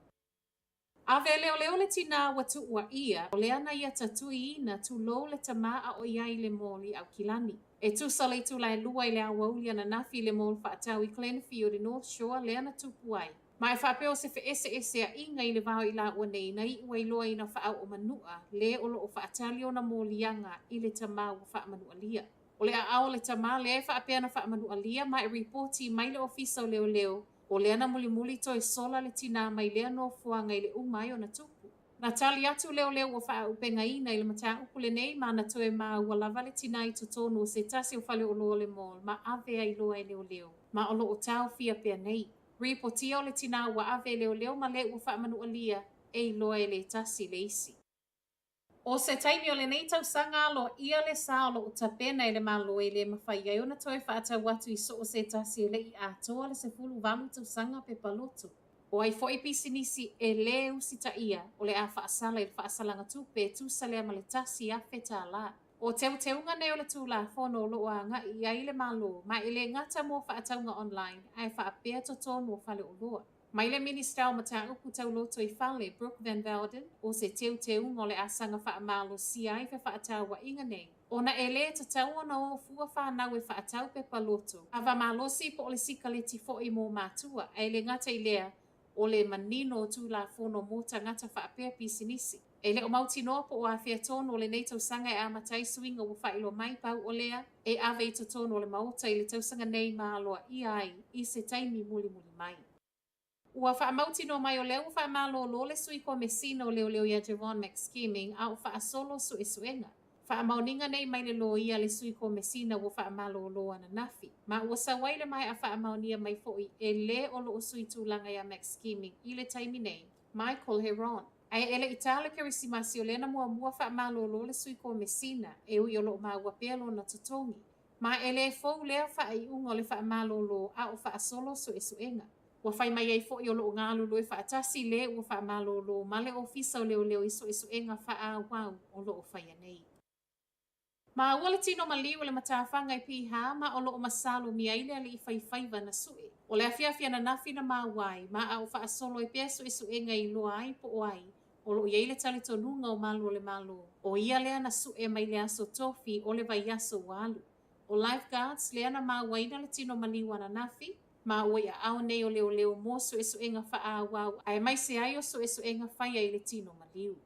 Ave leoleo le tinā ua tuuaia, o lea na ia tatuiina tulou le tamā a o i ai i le mall i Aukilani. E tusa le itula e 2 i le aoauli ananafi i le mall faatau i Glenfield i North Shore lea na tupu ai. Ma e faapea o se feeseeseaiga i le va o i laua nei na iu ai loa ina faaoo manu'a le o loo faatali ona moliaga i le tamā ua faamanualia. O le aao o le tamā lea e faapea na faamanualia ma e ripoti mai le ofisa o leoleo o lea na mulimuli toe sola le tinā mai lea nofoaga i le uma ai ona tupu. Na tali atu leoleo ua faaaupegaina i le mataupu lenei ma na toe maua lava le tinā i totonu o se tasi o faleoloa o le mall ma ave ai loa e leoleo ma o loo taofia pea nei. Ripotia o le tinā ua ave e leoleo ma le ua faamanualia e iloa e le tasi le isi. O se taimi o lenei tausaga aloaia le sa o loo tapena e le Malo e le mafai ai ona toe faatau atu i so o se tasi e le i atoa le 18 tausaga pepa loto. O ai foi pisinisi e lē usitaia o le a faasala i le faasalaga tupe e tusa lea ma le $1,000. O teuteuga nei o le Tulafono o loo agai i ai le Malo ma e le gata mo faatauga online ae faapea totonu o faleoloa. Mai le Minisita o Mataupu Tau Lotoifale, Brooke Van Velden, o se teuteuga o le a saga faamalosia ai fefaatauaiga nei, ona e lē tatau ona o fua fanau e faatau pepa loto, ava malosi po o le sikaleti foi mo matua, ae le gata i lea o le manino o Tulafono mo tagata faapea pisinisi. E le o mautinoa po o afea tonu o lenei tausaga e amata ai suiga ua faailoa mai pau o lea e ave i totonu o le Maota i le tausaga nei ma aloaia ai i se taimi mulimuli mai. Ua faamautinoa mai o lea ua faamalōlō le sui komesina o leoleo iā Javon McSkimming a o faasolo suesuega. Faamaoniga nei mai le loia a le sui komesina ua faamalōlō ananafi. Ma ua sau ai le maea faamaonia mai foi e le o loo sui tulaga iā McSkimming i le taimi nei, Michael Heron. Ae e le i tā le Kerisimasi o lea na muamua faamalōlō le sui komesina e ui o loo maua pea lona totogi. Ma e lē fou lea faaiuga o le faamalōlō a o faasolo suesuega. Ua fai mai ai foi o lo o galulue faatasi le ua faamalōlō ma le Ofisa o Leoleo i suesuega faaauau o lo o faia nei. Maua le tino maliu o le matafaga i Piha ma o lo o masalomia ai le alii faifaiva na sue. O le afiafi ananafi na maua ai ma a o faasolo ai pea suesuega e iloa ai po o ai o lo o i ai le talitonuga o malu o le Malo, o ia lea na sue mai le aso Tofi o le vaiaso ua alu. O lifeguards lea na mauaina le tino maliu ananafi, ma ua i aao nei o leoleo mo suesuega faaauau aemaise ai o suesuega faia i le tino maliu.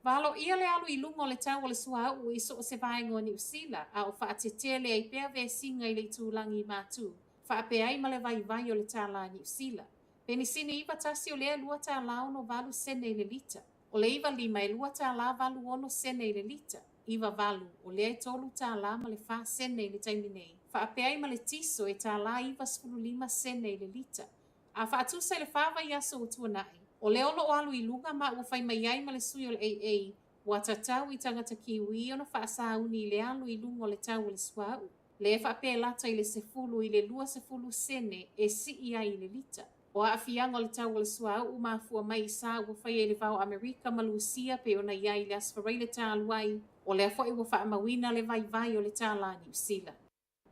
Valoia le alu i luga o le tau o le suauu i so o se vaega o Niu Sila, a o faatetele ai pea vesiga i le itulagi i Matu, faapea ai ma le vaivai o le tālā Niu Sila. Penisini 91 o lea e $2.68 sene i le lita. O le 95 e $2.86 sene i le lita. 98 o lea e $3 ma le 4 sene i le taimi nei, faapea ai ma le tiso e $1.95 sene i le lita. A faatusa i le fa vaiaso ua tuanai, o lea o lo o alu i luga ma ua fai mai ai ma le sui o le AA, ua tatau i tagata Kiwi ona faasauni i le alu i luga o le tau o le suauu, lea e faapelata i le 10 i le 20 sene e sii ai i le lita. O aafiaga o le tau o le suauu mafua mai i sa ua faia i le vao Amerika ma Lusia pei ona i ai i le Aso Faraile talu ai, o lea foi ua faamauina le vaivai o le tālā Niu Sila.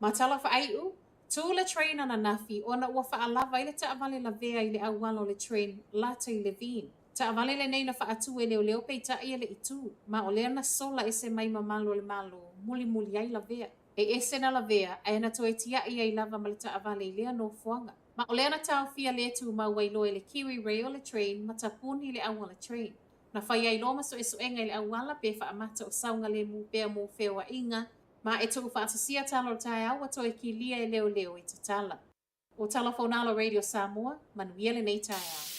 Ma tala faaiu, tū le train ananafi ona ua faalava ai le taavale lavea i le auala o le train lata i Levin. Taavale lenei na faatu e leoleo peitai e le i tū, ma o lea na sola ese mai ma malu o le Malo, mulimuli ai lavea. E ese na lavea, ae na toe tiai ai lava ma le taavale i lea nofoaga. Ma o lea na taofia le tumau ai loa e le Kiwi Rail le train ma tapuni le auala train. Na fai ai loa ma suesuega i le auala pe faamata o saogalemu pea mo feoaiga, ma e tuufaatasia tala o le taeao ua toe kilia e leoleo e tatala. O Tala Faonalo Radio Samoa, manuia lenei taeao.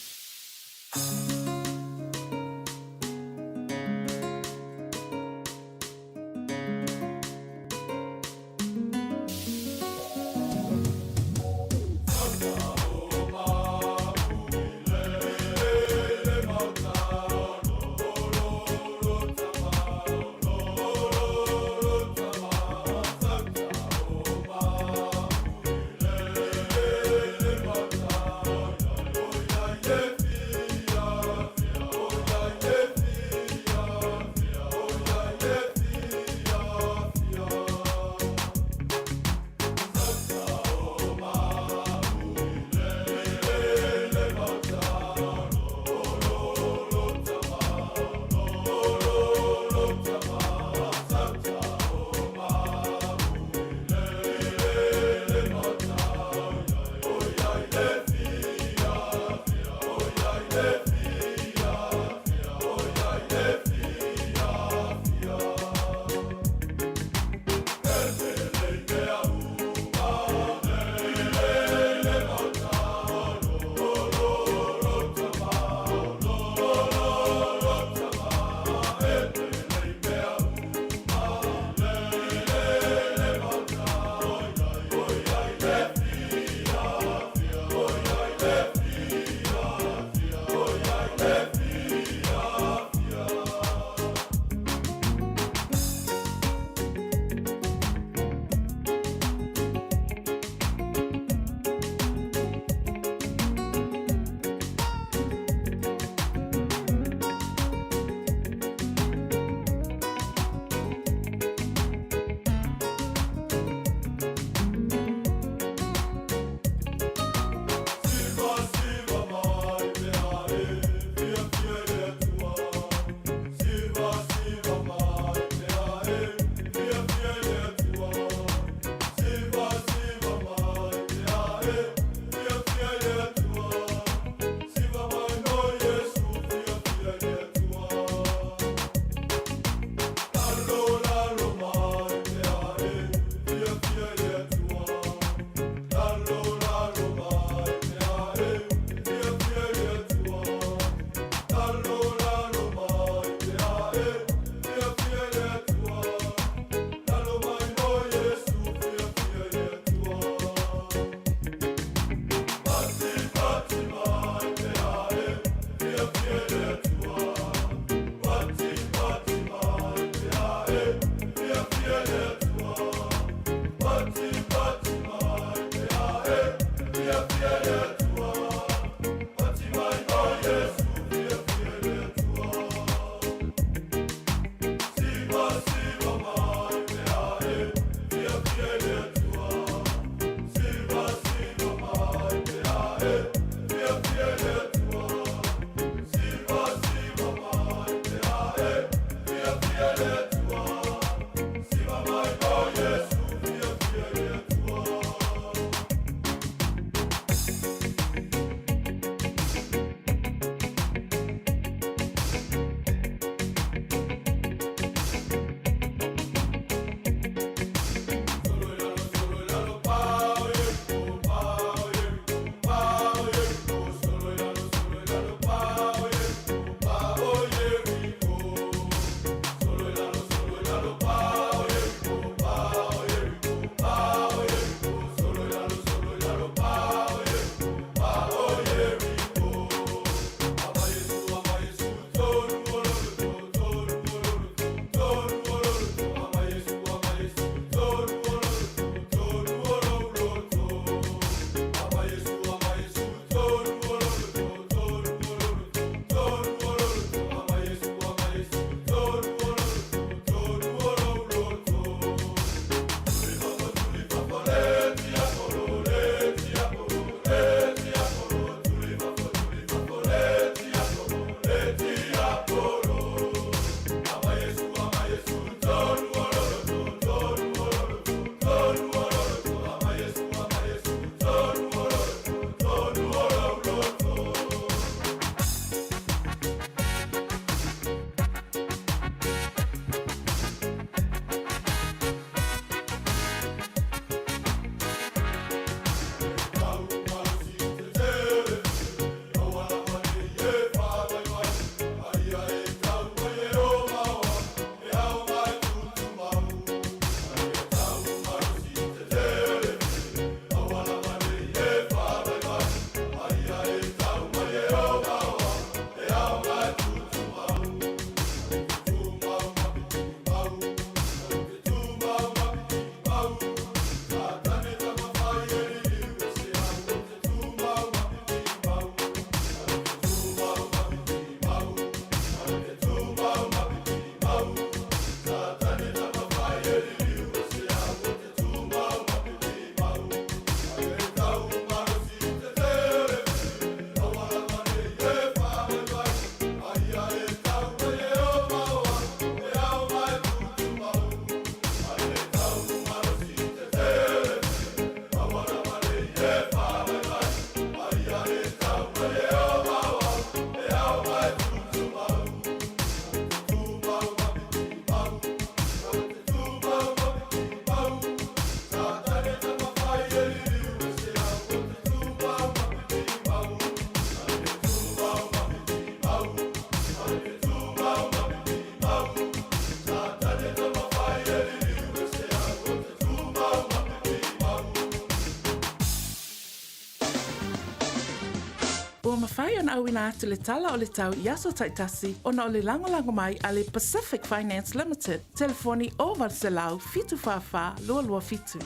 Ua mafai ona auina atu le tala o le tau i aso taitasi ona o le lagolago mai a le Pacific Finance Limited, telefoni 0800 744 227.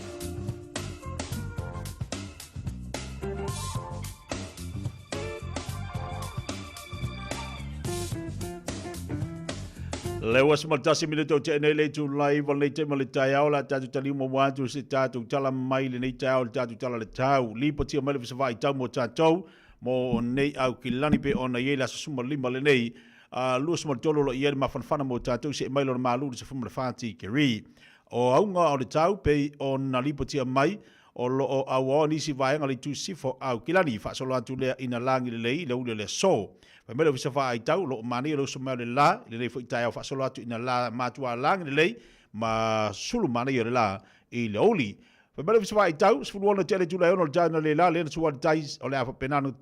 Le ua sima tasi minute o te nei le tu live o nei te ma le taeao la tātou tali uma wātu se tātou tala mai le nei taeao le tātou tala le tau. Lipo tia mai le whisawai tau mo tātou mo nei au ki lani pe ona iei la sasuma lima le nei a lua suma tolo lo iei mafanafana mo tātou se mai lona malu le safuma le whāti keri. O aunga o le tau pe ona lipo tia mai o lo o auao nisi vaega le itu sifo Aukilani, faasolo atu lea ina lagi lelei i le uli o le aso. Fai mai le Ofisa Faaaitau, o lo o manaia le uso mai o le la i lenei foi taeao faasolo atu ina la matua lagi lelei ma sulu manaia o le la i le uli. Fai mai le Ofisa Faaaitau, 16 tele itula e ono le taeao na le la, lea na sua le tai o le a faapena ona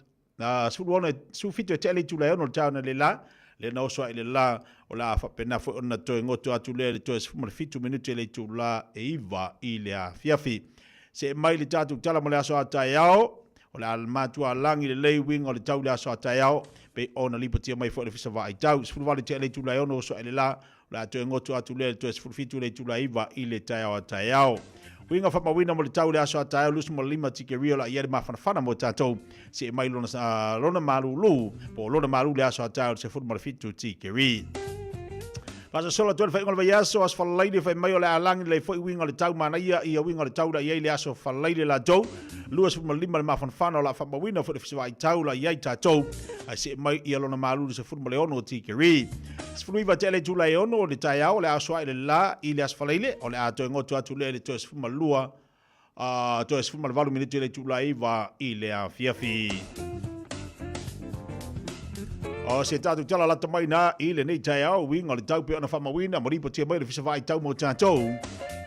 16, 17 e tele itula e ono le taeao na le la, lea na oso ai le la o le a faapena foi ona toe goto atu lea i le toe 17 minute le itula e 9 i le afiafi. Se'e mai le tatou tala mo le aso a taeao, o le a matua lagi lelei uiga o le tau i le aso a taeao, pei ona lipotia mai foi e le Ofisa Vaai Tau. 18 tea le itula e 6 oso ai le la, o le a toe goto atu lea i le toe 17 le itula e 9 i le taeao a taeao. Uiga faamauina mo le tau i le aso a taeao 25 tikeri o le a i ai le mafanafana mo tatou see mai lona, lona malūlū po o lona malū le aso a taeao i le 17 tikeri. Faasosola atu ai le faaiuga o le vaiaso, aso Falaile fai mai o le a lagi lelei foi uiga o le tau manaia ia uiga o le tau la i ai le aso Falaile latou. 25 le mafanafana o le a faamauina foi le fesoaai tau la i ai tatou ae see mai ia lona malū i le 16 tikeri. 19 tea le itula e 6 o le taeao o le a oso ae le la i le Aso Faraile, o le a toe goto atu lea i le toe 12, a toe 18 minute i le itula e 9 i le afiafi. O se tātou tala lata mai nā i lenei taeao, uiga o le tau pe ona faamauina, ma ripotia mai le Ofisa Vaai Tau mo tātou.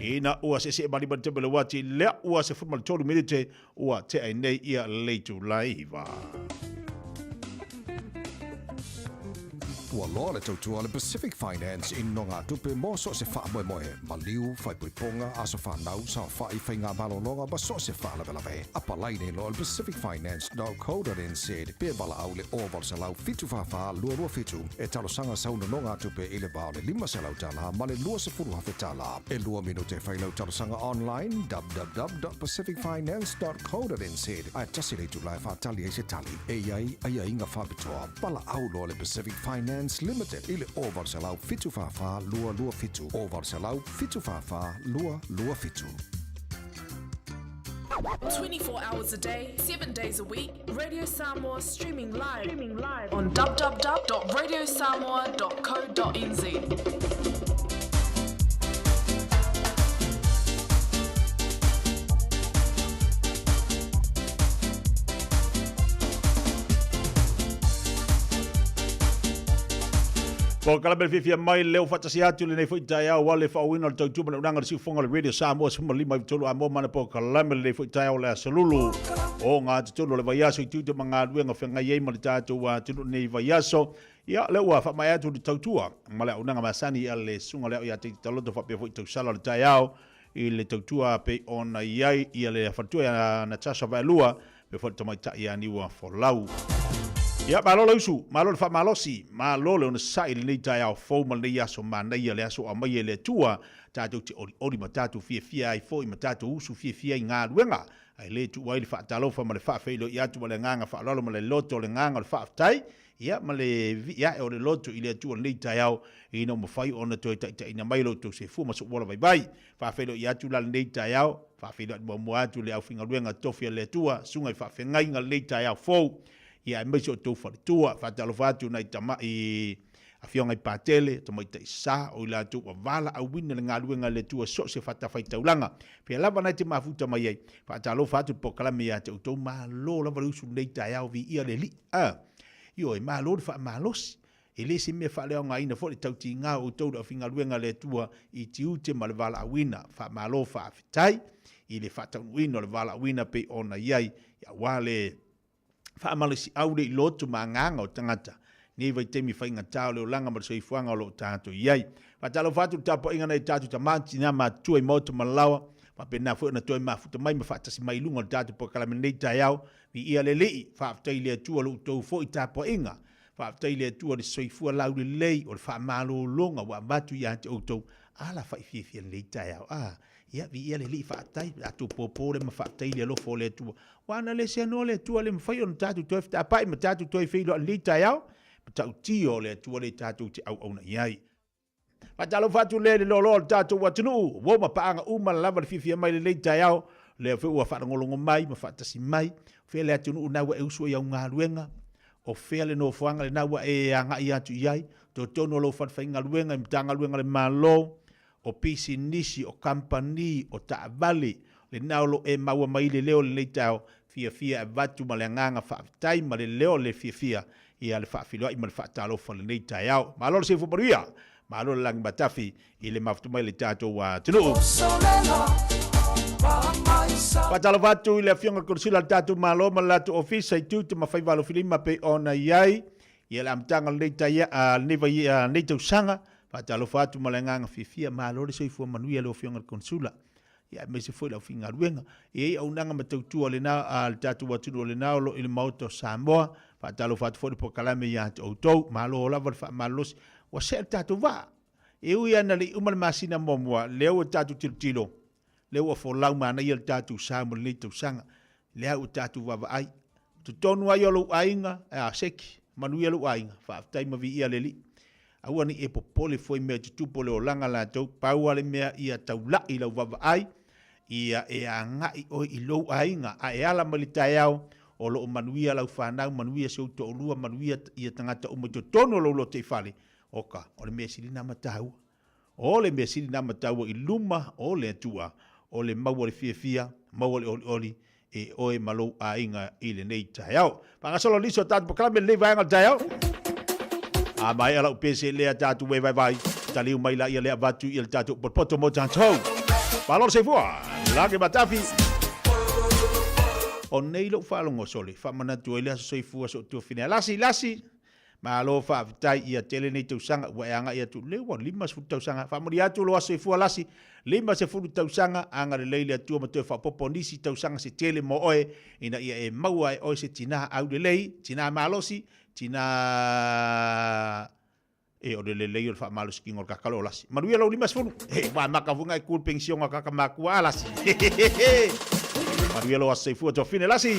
Ina ua seesee malima le taimi o le uati, lea ua 13 minute ua tea ai nei ia le itula e 9. Ua loa le tautua a le Pacific Finance i nogatupe mo so o se faamoemoe, maliu, faaipoipoga, aso fanau, saofai, faiga malologa ma so o se faalavelave. Apalai nei loa i le pacificfinance.co.nz pe valaau i le 0800 744 227 e talosaga sau nonogatupe i le va o le $500 ma le $20,000. E lua minute e fai lau talosaga online www.pacificfinance.co.nz ae tasi le itula e faatali ai se tali. E i ai aiaiga faapitoa. Valaau loa le Pacific Finance Limited i le 0800 744 227, 0800 744 227. 24 hours a day, 7 days a week, Radio Samoa streaming live, streaming live on www.radiosamoa.co.nz. Polokalame le fiafia mai leo faatasi atu lenei foi taeao ua le faaauina o le tautua ma le auaunaga o le siufofoga o le Radio Samoa 15 i Amoa ma ana polokalame lenei foi taeao o le aso Lulu o ngā totonu o le vaiaso i tiute ma galuega feagai ai ma le tatou atunuu lenei vaiaso. Ia, lea ua faamaea atu le tautua ma le auaunaga masani a le susuga lea o ia Teiti Taloto faapea foi tausala o le taeao i le tautua pei ona i ai ia le faletua ia Natasha Vaelua pei foi le tamaitai ia Niua Folau. Ia, malo le usu, malo le faamalosi, malo le onosai i lenei taeao fou ma lenei aso manaia, le aso ua aumaia e le Atua, tatou te olioli ma tatou fiafia ai foi ma tatou usu fiafia i galuega, ae le tuua ai le faatalofa ma le faafeiloai atu ma le agaga faaaloalo ma le loto o le agaga o le faafetai. Ia, ma le vivii ae o le loto i le Atua i lenei taeao, ina ua mafai ona toe taitaiina mai lo outou soifua ma sou ola vaivai. Faafeiloai atu la lenei taeao, faafeiloai muamua atu le aufaigaluega tofi a le Atua, susuga i faafeagaiga lenei taeao fou, ia aemaise o outou faletua. Faatalofa atu nai tama i Afioga i Patele, Tamaitai Sa, o i latou ua valaauina le galuega a le Atua so o se fatafaitaulaga. Pea lava na e te mafuta mai ai. Faatalofa atu le polokalame ia te outou, malo lava le usu lenei taeao, viia le Alii. A, ioe, malo le faamalosi. E le se mea faaleaogaina foi le tautiga o outou le aufaigaluega a le Atua i tiute ma le valaauina. Faamalo faafetai i le faataunuuina o le valaauina pei ona i ai, aua le faamalosiau le i loto ma agaga o tagata i nei vaitaimi faigata o le olaga ma le soifuaga o lo o tatou i ai. Faatalofa atu i le tapuaiga nai tatou tama, tina matutua i maota ma laoa, faapena foi ona toe mafuta mai ma faatasi mai i luga o le tatou polokalame i lenei taeao. Viia le Alii, faafetai i le Atua lo outou foi tapuaiga. Faafetai i le Atua le soifua laulelei o le faamalologa ua avatu ia te outou. Ala faifiafia lenei taeao. A, ia, viia le Alii, faafetai. Tatou popo lea ma faafetai i le alofa o le Atua. Ua ana le seanoa le Atua le mafai ona tatou toe fetaapai ma tatou toe feiloai lenei taeao. Matautia o le Atua lea tatou te auauna i ai. Faatalofa atu lea i le loaloa o le tatou atunuu, uo ma paaga uma lava le fiafia mai lenei taeao, lea foi ua faalogologo mai ma faatasi mai, o fea le atunuu na ua e usu ai au galuega, o fea le nofoaga lena ua e agai atu i ai, totonu o lou falefaigaluega i Matagaluega a le Malo, o pisinisi, o kamupani, o taavale, lena o lo o e maua mai le leo i lenei taeao, fiafia e avatu ma le agaga faafetai ma le leo o le fiafia ia le faafeiloai ma le faatalofa i lenei taeao. Malo le soifua manuia, malo le lagi matafi i le mafuta mai le tatou atunuu. Faatalofa atu i le Afioga i le Konesula a le tatou Malo ma le latou Ofisa i tiute ma faiva alofilima pei ona i ai ia le amataga o lenei taia, lenei vai, lenei tausaga. Faatalofa atu ma le agaga fiafia, malo le soifua manuia i lau Afioga i le Konesula. ia aemaise foi le aufaigaluega. E i ai auaunaga ma tautua lena a le tatou atunuu lena o lo o i le Maota o Samoa. Faatalofa atu foi le polokalame ia te outou. Malo lava le faamalolosi. Ua see le tatou vaa. E ui lava ina le i uma le masina muamua, lea ua tatou tilotilo, Lea ua folau manaia le tatou sa mo lenei tausaga. Lea ua tatou vaavaai. Totonu ai o lou aiga, a seki, manuia lou aiga, faafetai ma viia le Alii. Aua ne i e popole fua i mea e tutupu o le olaga latou, pau lava le mea ia taulai lau vaavaai, ia e agai oe i lou aiga, a e ala mai le taeao, o lo o manuia lau fanau, manuia si ou toalua, manuia ia tagata uma i totonu o lou lotoifale, oka, o le mea sili lena ma taua. O le mea sili lena ma taua i luma o le Atua, o le maua le fiafia, maua le olioli e oe ma lou aiga i lenei taeao. Faagasolo nisi o tatou polokalame i lenei vaega o le taeao. A maea lau pese lea tatou e vaivai, taliu mai laia lea avatu i le tatou potopoto mo tatou. Malo le soifua, lagi matafi. O nei lou faalogo sole, faamanatu ai le aso soifua so tuafine. Lasi, lasi! Malo faafetai ia tele nei tausaga ua e agai atu lea ua 50 tausaga. Faamanuia atu lou aso soifua lasi, 50 tausaga, agalelei le Atua ma toe faaopoopo nisi tausaga se tele mo oe ina ia e maua e oe se tina aulelei, tina malosi, tina e o le lelei o le faamalositino o le kakalo o lasi. Manuia lou 50. He, ua maka foi ngai kul pension a kaka makua a lasi. Manuia lou aso soifua tuafine lasi.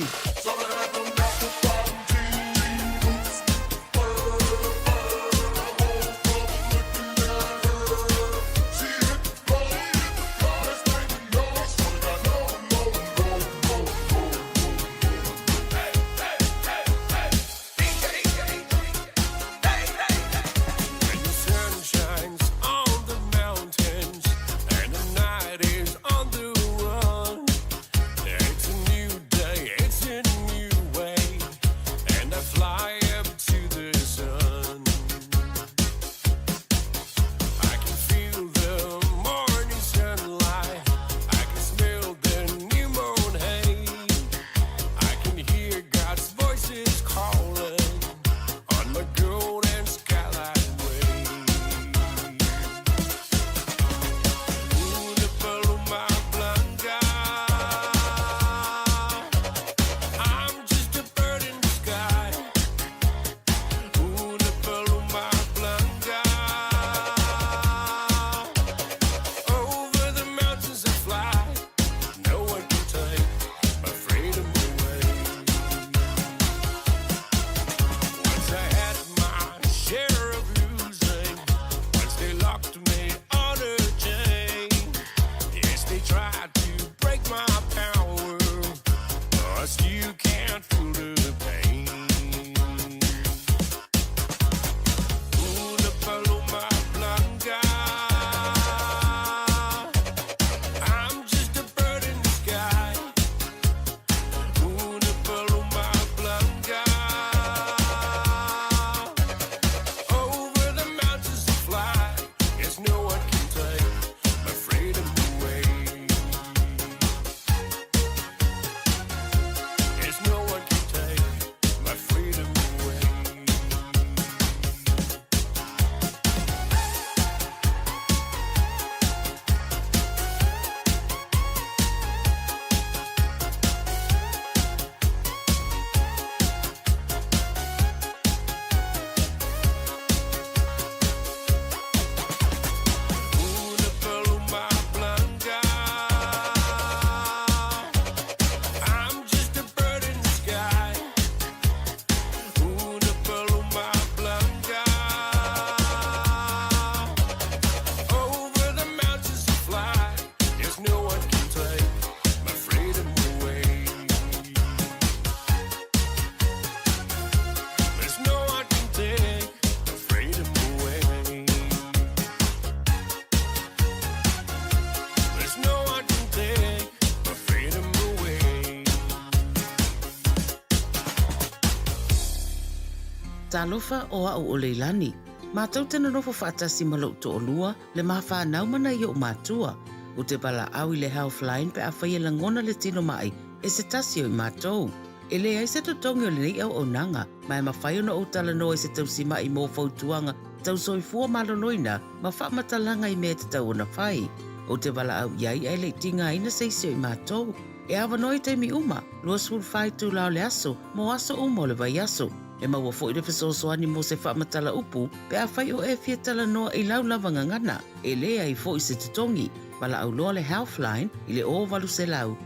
Talofa o a'u o Leilani. Matou te nonofo faatasi ma lo'u to'olua, le ma fanau ma nai o'u matua. Ou te valaau i le Healthline pe afai e lagona le tino ma'i e se tasi o i matou. E leai se totogi o lenei auaunaga, ma e mafai ona ou talanoa i se tausima'i mo fautuaga tau soifua maloloina ma faamatalaga i mea e tatau ona fai. Ou te valaau i ai ae le i tigaina se isi o i matou. E avanoa i taimi uma, 24 itula o le aso, mo aso uma o le vaiaso. E maua foi le fesoasoani mo se faamatala upu pe afai o e fia talanoa i lau lava gagana. E leai foi se totogi. Valaau loa le Healthline i le 0800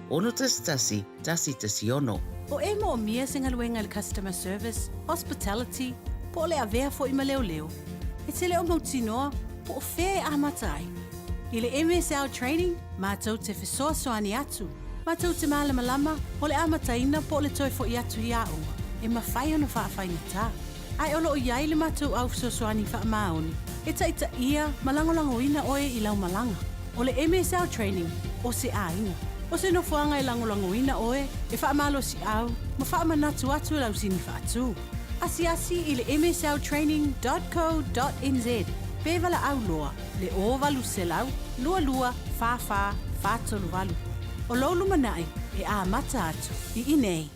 611 116. O e moomia se galuega i le customer service, hospitality, po o le avea foi ma leoleo, e te le o mautinoa po o fea e amata ai. I le MSL Training, matou te fesoasoani atu, matou te malamalama o le amataina po o le toe foi atu i aoga e mafai ona faafaigata. Ae o lo o i ai le matou au fesoasoani faamaoni e taitaia ma lagolagoina oe i lau malaga. O le MSL Training o se aiga. O se nofoaga e lagolagoina oe, e faamalosiau ma faamanatu atu lau sini faatu. Asiasi i le msltraining dot co dot nz pe valaau loa le 0800 22 44 438. O lou lumanai e amata atu i inei.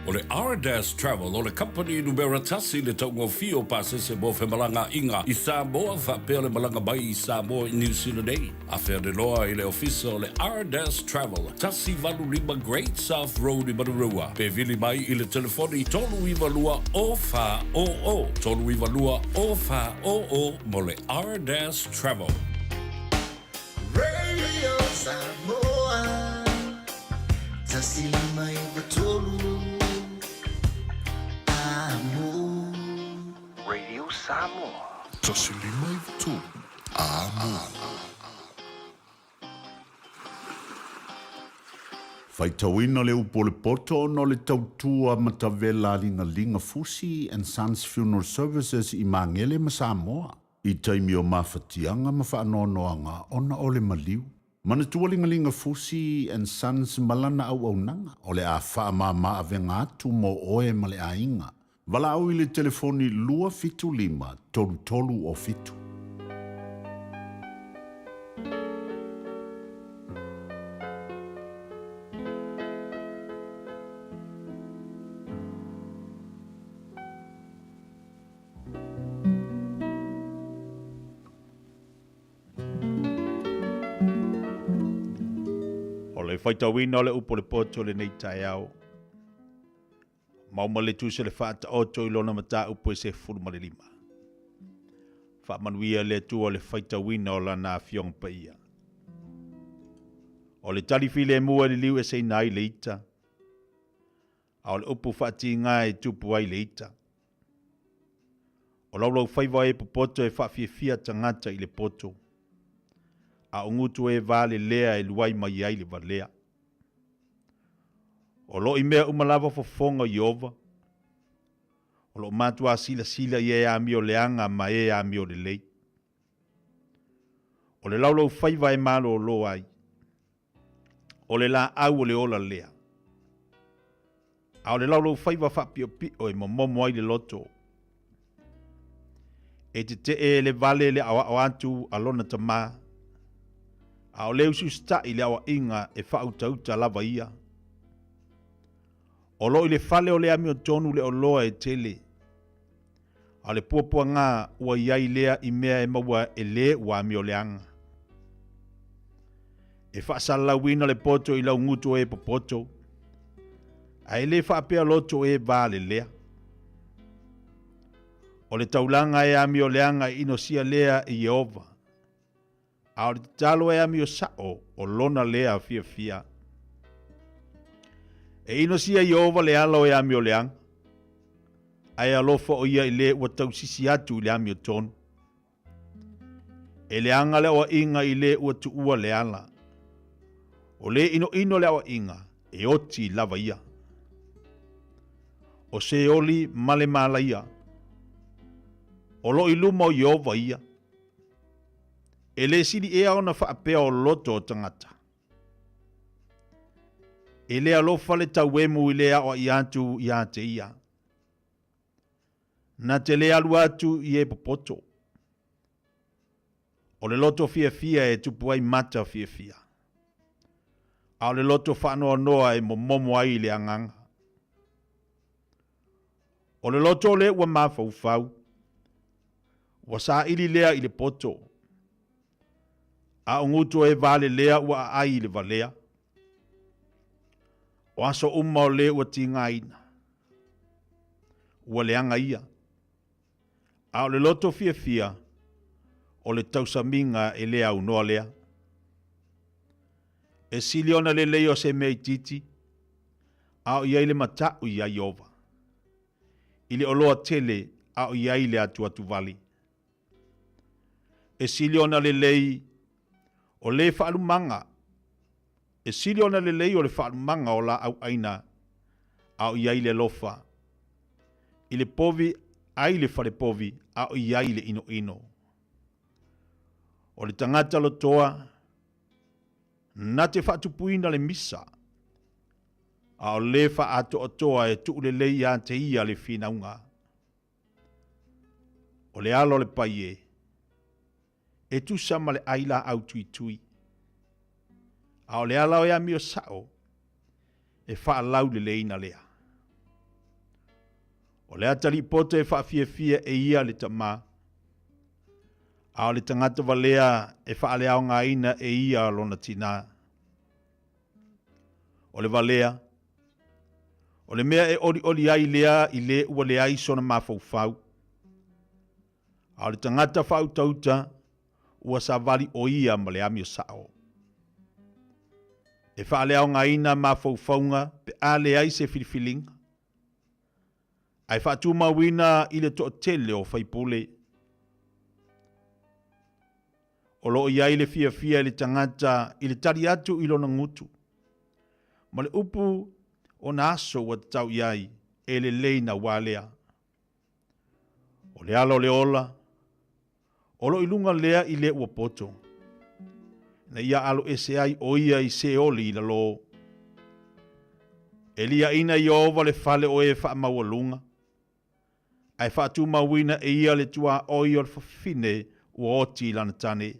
O le Ardas Travel o le kamupani numera tasi i le taugofie o pasese mo femalagaaiga i Samoa faapea le malaga mai i Samoa i Niu Sila nei. Afea le loa i le ofisa o le Ardas Travel, 185 Great South Road i Manurewa, pe vili mai i le telefoni 392 0400, 392 0400 mo le Ardas Travel. Radio Samoa 153 Amo. Radio Samoa 153 Amo. Faitauina le upu o le poto ona o le tautua matavela a Ligalinga Fusi and Sons Funeral Services i Magele ma Samoa. I taimi o mafatiaga ma faanoanoaga ona o le maliu. Manatua Ligalinga Fusi and Sons ma lana auaunaga o le a faamama avega atu mo oe ma le aiga. Valaau i le telefoni 275 33 o 7. O le faitauina o le upu o le poto lenei taeao. Mau ma le tusi o le faataoto i lona mataupu e 15. Faamanuia le Atua o le faitauina o lana afioga paia. O le tali filemu e liliu eseina ai le ita, a o le upu faatiga e tupu ai le ita. O laulaufaiva e popoto e faafiafia tagata i le poto, a o gutu e valelea e luai mai ai le valea. O lo o i mea uma lava fofoga o Ieova, o lo o matuā silasila i e amio leaga ma e amio lelei. O le laulaufaiva e malōlō ai, o le laau o le ola lea. A o le laulaufaiva faapiʻopiʻo e momomo ai le loto. E tetee le vale le aoao atu a lona tamā, a o le usiusitaʻi le aoaiga e faautauta lava ia. O lo o i le fale o le amiotonu le oloa e tele, A o le puapuaga ua i ai lea i mea e maua e lē ua amioleaga. E faasalalauina le poto i lau gutu e popoto, ae le faapea loto e valelea. O le taulaga e amioleaga e inosia lea e Ieova, A o le tatalo e amio sao o lona lea fiafia. E inosia Ieova le ala o e amioleaga, ae alofa o ia i le ua tausisi atu i le amiotonu. E leaga le aoaiga i le ua tuua le ala. O le inoino le aoaiga, e oti lava ia. O Seoli ma le malaia, o lo o i luma o Ieova ia. E le sili ea ona faapea o loto o tagata. E le alofa le tauemu i le aoaʻi atu iā te ia. Na te le alu atu i e popoto. O le loto fiafia e tupu ai mata fiafia. A o le loto faanoanoa e momomo ai le agaga. O le loto le ua mafaufau, ua saili lea i le poto, a o gutu e valelea ua aai i le valea. O aso uma o le ua tigaina, ua leaga ia. A o le loto fiafia, o le tausamiga e le aunoa lea. E sili ona lelei o se mea itiiti, a o i ai le mataʻu iā Ieova, i le oloa tele a o i ai le atuatuvale. E sili ona lelei o le faalumaga, e sili ona lelei o le faalumaga o laau aina a o i ai le alofa, i le povi ai le falepovi a o i ai le inoino. O le tagata lotoa na te faatupuina le misa, a o le faaatoatoa e tuulelei ia te ia le finauga. O le alo o le paie, e tusa ma le ai laau tuitui, a o le ala o e amio sao, e faalauleleiina lea. O le atalii poto e faafiafia e ia le tamā, a o le tagata valea e faaleaogaina e ia lona tinā. O le valea, o le mea e olioli ai lea i le ua leai sona mafaufau, a o le tagata faautauta ua savali o ia ma le amio sao. E faaleaogaina mafaufauga pe a leai se filifiliga, ae faatumauina i le toatele o faipule. O lo o i ai le fiafia i le tagata i le tali atu i lona gutu, ma le upu o na aso ua tatau i ai e lelei nauā lea. O le ala o le ola, o lo o i luga lea i le ua poto, ina ia alo ese ai o ia i Seoli i lalō. E liaʻina Ieova le fale o e faamaualuga, ae faatumauina e ia le tuaoi o le fafine ua oti i lana tane.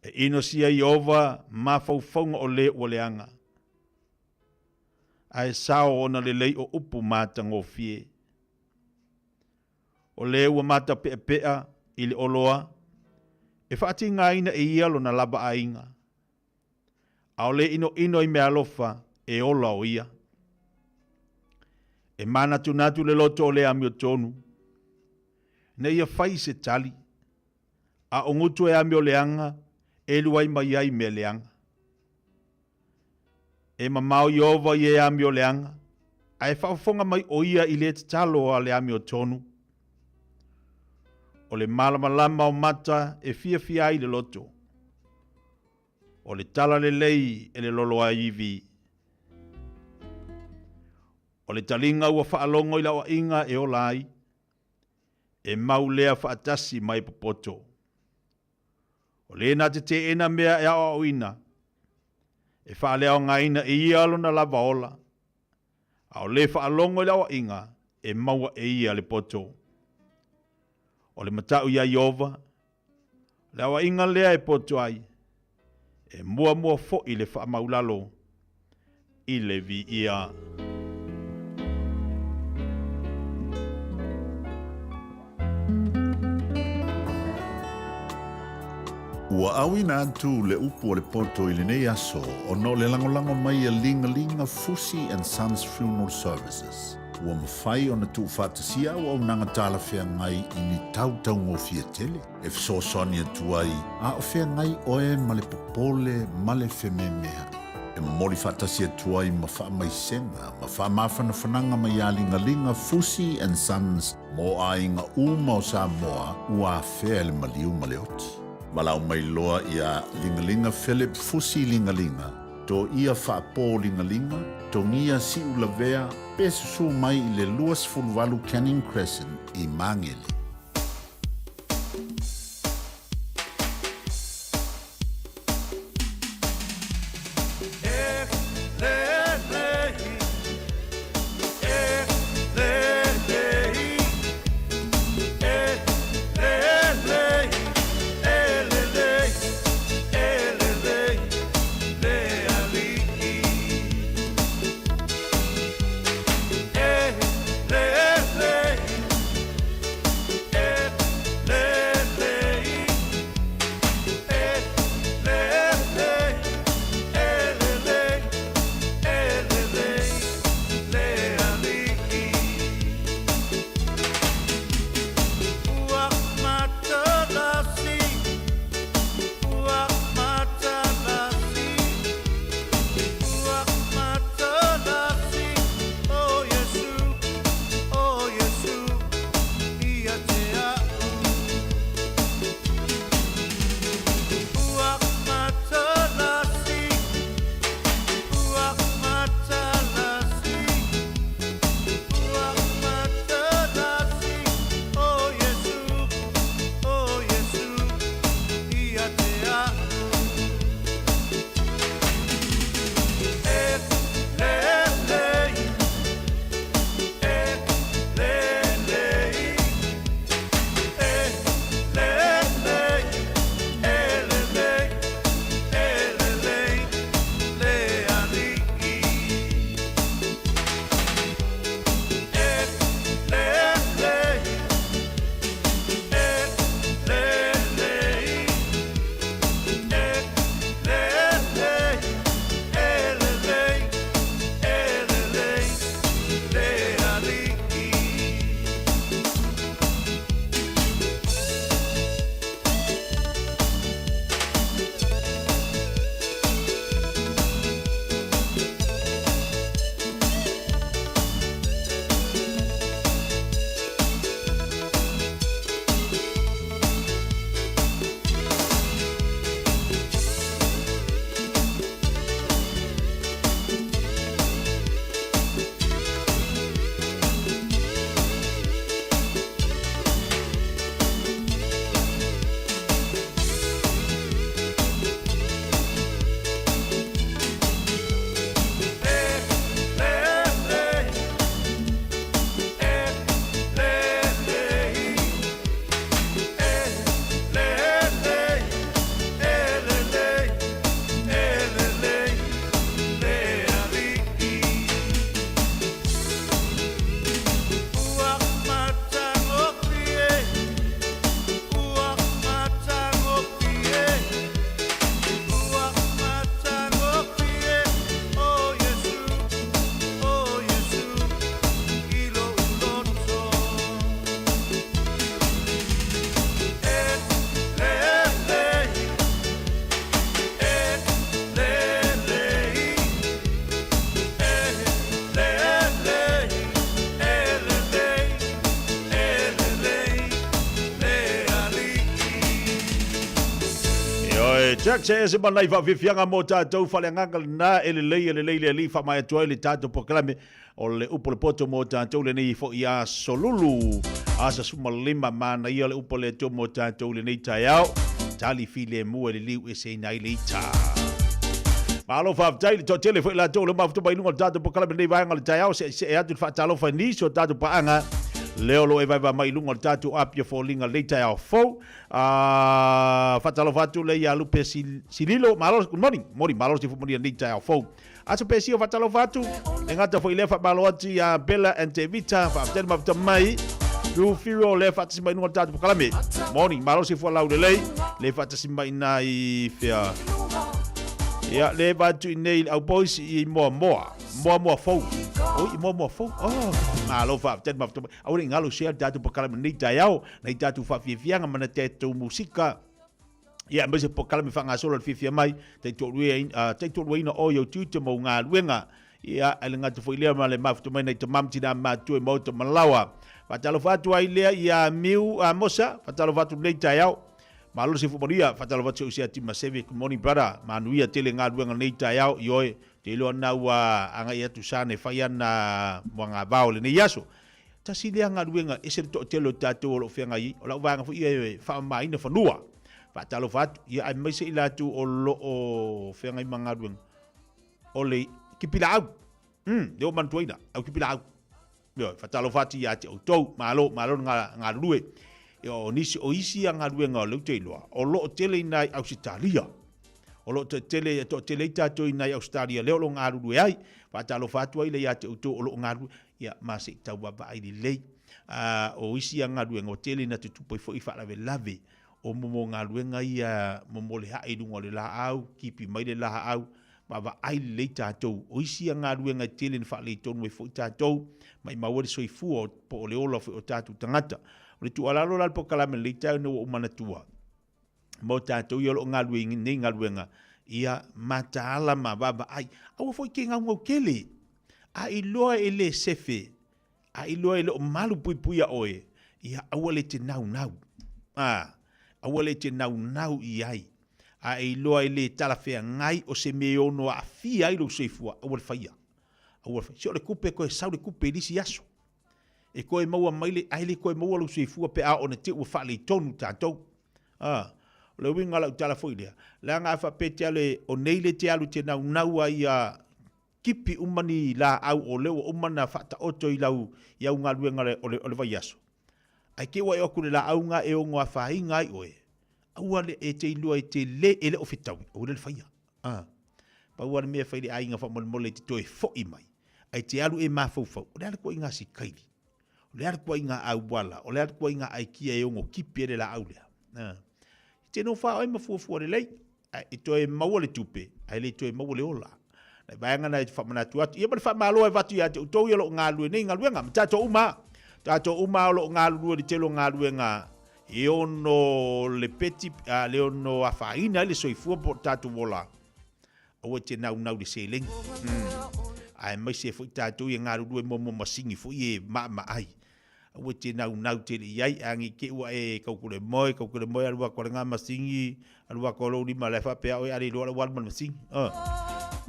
E inosia Ieova mafaufauga o le ua leaga, ae sao ona lelei o upu matagofie. O le ua matapeapea i le oloa, e faatigaina e ia lona lava aiga, a o le inoino i meaalofa e ola o ia. E manatunatu le loto o le amiotonu, ina ia fai se tali, a o gutu e amioleaga e luai mai ai mea leaga. E mamao Ieova i e amioleaga, ae faafofoga mai o ia i le tatalo a le amiotonu. O le malamalama o mata e fiafia ai le loto, o le tala lelei e le loloaivi. O le taliga ua faalogo i le aoaiga e ola ai, e mau lea faatasi ma e popoto. O le na te teena mea e aoaoina, e faaleaogaina e ia lona lava ola, a o le faalogo i le aoaiga, e maua e ia le poto. O le mataʻu iā Ieova, le aoaiga lea e poto ai, e muamua foi le faamaulalo i le viia. Ua auina atu le upu o le poto i lenei aso ona o le lagolago mai a Ligalinga Fusi and Sons Funeral Services. Ua mafai ona tuufaatasia auaunaga talafeagai i ni tau taugofie tele e fesoasoani atu ai a o feagai oe ma le popole ma le fememeaʻi. E momoli faatasi atu ai ma faamaisega ma faamafanafanaga mai iā Ligaliga Fusi and Sons mo aiga uma o Samoa ua afea e le maliu ma le oti. Valaau mai loa iā Ligaliga Philip Fusi Ligaliga, Toia Faapō Ligaliga, Togia Siulavea, pe susū mai i le 28 Canning Crescent i Magele. Jack se ese ma nai whaafiafiaga mo tātou whaleagaga lena e lelei e lelei le alii whaamae atu ai le tātou polokalame o le upu o le poto mo tātou lenei fo'i aso lulu aso 15 manaia le upu a le Atua mo tātou lenei taeao tali filemu e liliu eseina ai le ita. Malo faafetai le toatele foi latou o le mafuta mai luga o le tātou polokalame lenei vaega o le taeao se i see atu le faatalofa i nisi o tātou paaga lea o lo o e vaevae mai i luga o le tātou api o foliga lenei taeao fou. A faatalofa atu lea ia Lupe Sililo, malo, good morning, morning, malo se fumani nei taeao fou. Aso Pesio faatalofa atu, e gata foi lea faamalo atu ia Bella and Tevita, faafetai le mafuta mai. Rufiro lea faatasi mai luga o le tatou polokalame. Morning, malo se fua lau lelei, le faatasi mai ina i fea. Ia, le vaatu i nei le au boys i moa moa, moa moa fou. Oi, i moa moa fou. Oh, malo faafetai le mafuta mai. Aua ne i galo share le tatou polokalame nei taeao, nei tatou faafiafiaga ma na tatou musika. Ia, aemaise polokalame faagasolo le fiafia mai, taitoaluaina o i ou tiute ma ou galuega. Ia, ae le gata foi lea ma le mafuta mai nai tama ma tina matua i maota ma laoa. Faatalofa atu ai lea ia Miu Amosa, faatalofa atu lenei taeao. Malo le soifua manuia, faatalofa atu si ou siati Maseve, good morning brother, manuia tele galuega lenei taeao, ioe, te iloa na ua agai atu sana e fai ana moagavao lenei aso. Tasi lea galuega ese le toatele o tatou o lo o feagai ai, o lau vaega foi ia e faamamaina fanua. Faatalofa atu, ia aemaise i latou o lo o feagai ma galuega o le kipilaau. Lea ua manatuaina, au kipilaau. Ioe, faatalofa atu ia te outou, malo, malo le galulue. Ia, o nisi, o isi ia galuega o lea ou te iloa, o lo o tele i ina i Ausetalia. O lo o tele, toatele ai tatou i ina i Ausetalia, lea o lo o galulue ai. Faatalofa atu ai lea ia te outou o lo o galulue, ia, ma se i tau vaavaai lelei. O isi ia galuega ua tele ina tutupu ai foi faalavelave o momo galuega ia momo le hae i luga o le laau, kipi mai le laau, vaavaai lelei tatou. O isi ia galuega e tele ina faaletonu ai foi tatou, maimau ai le soifua po o le ola foi o tatou tagata. O le tuualalo la i le polokalame lenei taeao ina ua ou manatua, mo tatou ia o lo o galue i nei galuega, ia mataala ma vaavaai. Aua foi ke gaugau tele, a iloa e le sefe, a iloa e le o malu puipuia oe, ia aua le te naunau. A, aua le te naunau i ai. A e iloa e le talafeagai o se mea e ono aafia ai lou soifua, aua le faia. Aua le faia. Se o le tupe e toe sau le tupe i le isi aso. E toe maua mai le, ae le toe maua lou soifua pe a oo ina te i ua faaletonu tatou. A, o le uiga o lau tala foi lea, leaga a faapea e te alu e, o nei le te alu e te naunau ai ia kipi uma ni laau o lea ua uma ona faataoto i lau, i au galuega o le, o le, o le vaiaso. Ae te i ua e oo atu i le laau na e ono afaina ai oe, aua le, e te iloa e te le, e le o fetaui, aua le le faia. A, pau lava le mea e fai i le aiga faamolemole e te toe foi mai, ae te alu e mafaufau, o le a le tuuaiga sikaili? O le a le tuuaiga auala? O le a le tuuaiga aikia e ono kipi ai le laau lea? A, e te nofo lava oe ma fuafua lelei, ae e toe maua le tupe, ae le toe maua le ola. Nai vaega na e faamanatu atu. Ia ma le faamalo e avatu ia te outou ia o lo o galulue nei galuega, ma tatou uma lava. Tatou uma lava o lo o galulue i le tele o galuega e ono lepeti, a, le ono afaina ai le soifua po o le tatou ola. Aua e te naunau i le seleni. Aemaise foi tatou ia galulue mo mo masini foi e maamaai. Aua e te naunau tele i ai, a nei te i ua e tautule moe, tautule moe alu atu a le nga masini, alu atu a lou lima la e faapea oe a le iloa la ua alu ma le masini.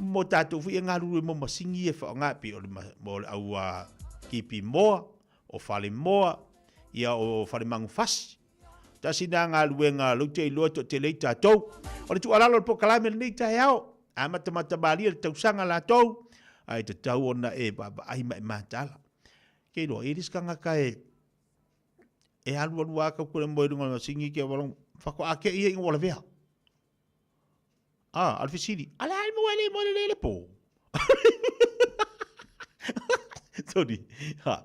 Mo tatou foi e galulue mo masini ia e faaaoga e pei o le, mo le au kipi moa, o fale moa, ia o fale manufasi. Tasi na galuega lou te iloa toatele ai tatou. O le tuualalo o le polokalame lenei taeao, amatamata malie le tausaga latou, ae tatau ona e vaavaai ma e mataala. Ke iloa, e le se tagata e e alu alu a tau kore moe lunga o le masini ke walong faatoa te ia ina ua lavea. Ah, a le fesili, a le a le moe le moe le le po. Sorry. Ha.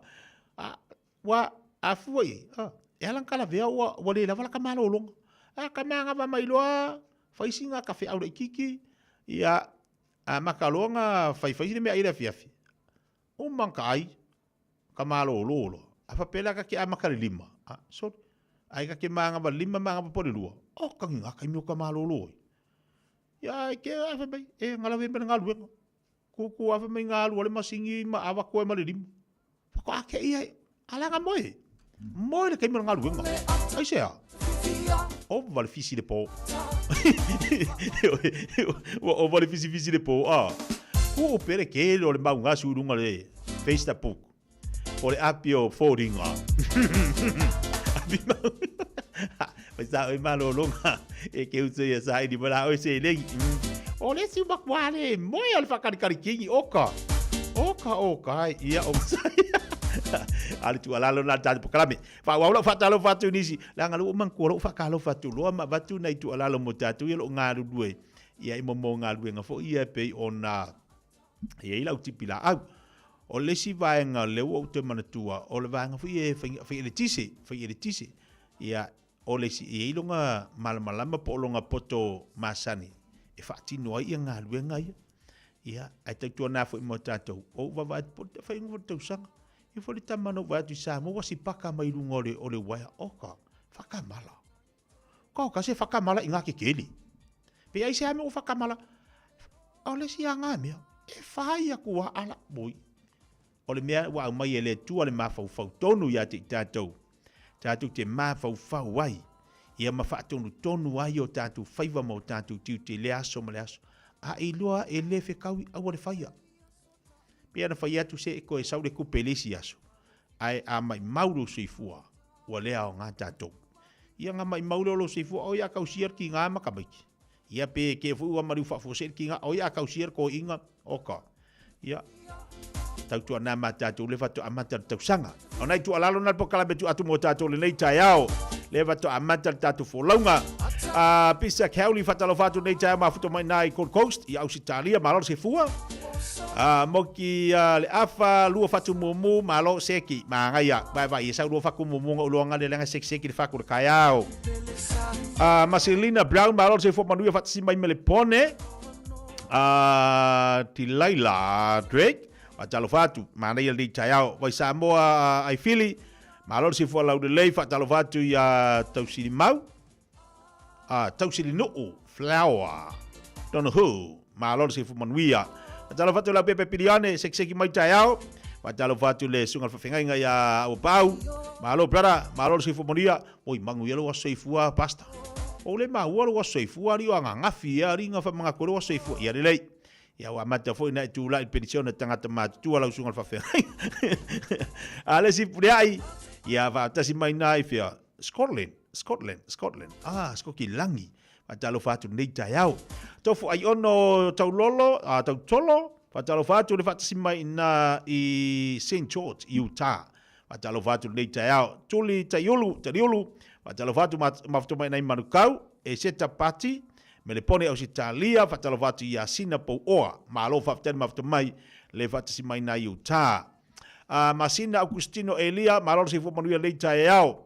A, ua a fua i ai. Ah, e ala na lavea ua, ua le lava la ka malologa. A ka manava mai loa, fai sina ka feau laitiiti, ia, a maka loa na fai fai sina meaai i le afiafi. Uma ka ai, ka malōlō loa. A faapea la ka te amata le lima, a, sorry, ai ka te manava lima manava po o le lua, o kagi ngā taimi o ka malōlō ai. Ia, ai ke a fai mai, e ngalawe mai le galuega. Kūkū a fai mai ngā alu a le masini ma ava koe ma le lima. Whakaā ke ia, a la ngā moe. Moe le taimi o le galuega. Aisea? Ova le fisi le pō. Ua ova le fisifisi le pō, a. Kuu pea le kele o le mau gasu i luga o le Facebook o le api o foliga. Api mau. Mai sa oi malologa e ke uso ia saili ma la oi selegi. O le isi makuā le moe o le whakalikali kingi oka. Oka oka ai ia o sai. A le tuualalo na le tatou pokalame. Faaauau lau faatalofa atu i nisi, leaga lea ua manatua lou faatalofa atu loa ma avatu nai tuualalo mo tatou ia o lo o galulue ia i momo galuega foi ia e pei ona e i ai lau tipi laau. O le isi vaega lea ua ou toe manatua, o le vaega foi ia e fai, fai eletise, fai eletise. Ia, o le isi, e i ai lona malamalama po o lona poto masani e faatino ai ia galuega ia. Ia, ae tautuana foi mo tatou, o ou vaavaai atu po o le faaiuga foi o le tausaga, E foi le tama na ou vaai atu i Samoa ua sipaka mai luga o le, o le uaea. Oka, whakamala. Ka oka se whakamala i ngā kekeli. Pe ai se ame o whakamala. O le si a ngā mea, e whai aku a ala. Boi. O le mea ua aumai e le Atua le mafaufau tonu ia te i tātou. Tātou te mafaufau ai. Ia ma faatonutonu ai o tātou faiva ma o tātou tiute i le aso ma le aso. A iloa e le fekaui aua le faia. Pei ona fai atu se e koe sau le kupe i le isi aso, ae a maimau lou soifua, ua le aoga tatou. Ia nga maimau lea o lou soifua, oi a kausia le kiga ma tamaiti. Ia pe ke foi ua maliu faafuasei le kiga, oi a kausia le koiinga, oka. Ia, tautuana ma tatou le faatoa amata le tausaga. O nai tuualalo na le polokalame tuu atu mo tatou lenei taeao. Le faatoa amata le tatou folauga. A Pisa Cowley faatalofa atu lenei taeao mafuta mai na i Gold Coast i Ausitalia, malo le soifua. A moki a, le afa lua fatu mumu malo seki magaia vai vai e sau lua fatu mumu nga uloanga le lenga seki seki le faku le taeao. A Marcelina Brown malo le soifua manuia faatasi mai Melepone. A Delilah Drake Faatalofa atu, manaia lenei taeao. Vai Samoa ai Fili, malo le soifua laulelei, faatalofa atu ia Tausilimau, a Tausilinuu, Flower, Donohue, malo le soifua manuia. Faatalofa atu lau pepe Piliane, sekiseki mai taeao. Faatalofa atu le susuga i le faafeagaiga ia Auapaau, malo brother, malo le soifua manuia. Oi, manuia lou aso soifua, Pastor. Ou le maua lou aso soifua, alii o agagafi ea, alii na faamanatu ai lou aso soifua. Ia lelei. Ia ua amata foi na e tulai i le penisione tagata matutua lau susuga i le faafeagaiga. A le isi puleai, ia faatasi mai na i fea, Scotland, Scotland, Scotland. Ah, Skokilangi. Faatalofa atu lenei taeao. Tofu ai ono taulolo, a tautolo, faatalofa atu le faatasi mai na i St. George, Utah. Faatalofa atu lenei taeao. Tuli Taiulu, Taliulu, faatalofa atu mafuta mai nai Manukau, Eseta Pati, Melepone Ausitalia, faatalofa atu ia Sina Pouoa. Malo faafetai le mafuta mai le faatasi mai nai Utah. Masina Augustino Elia, malo le soifua manuia lenei taeao.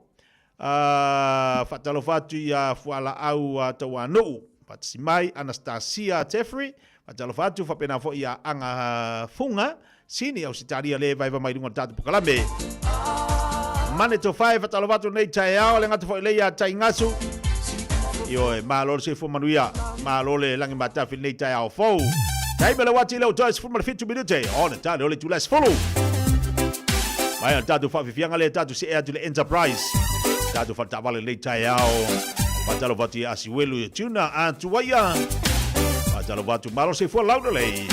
Faatalofa atu ia Fualaau Tauanuu, faatasi mai Anastasia Jeffrey, faatalofa atu faapena foi ia Aga Funga, Sini Ausitalia le vaeva mai luga o le tatou pokalame. Mane Tofae, faatalofa atu lenei taeao, le gata foi lea ia Taigasu. Ioe, malo le soifua manuia, malo le lagi matafi lenei taeao fou. Taimi le uati leo toe 17 minute, ona tale o le itula e 10. Mai le tatou faafiafiaga lea tatou see atu le Enterprise. Tatou faletaavale lenei taeao. Faatalofa atu ia Asiuelu ia Tuna Atuaia. Faatalofa atu malo soifua laulelei.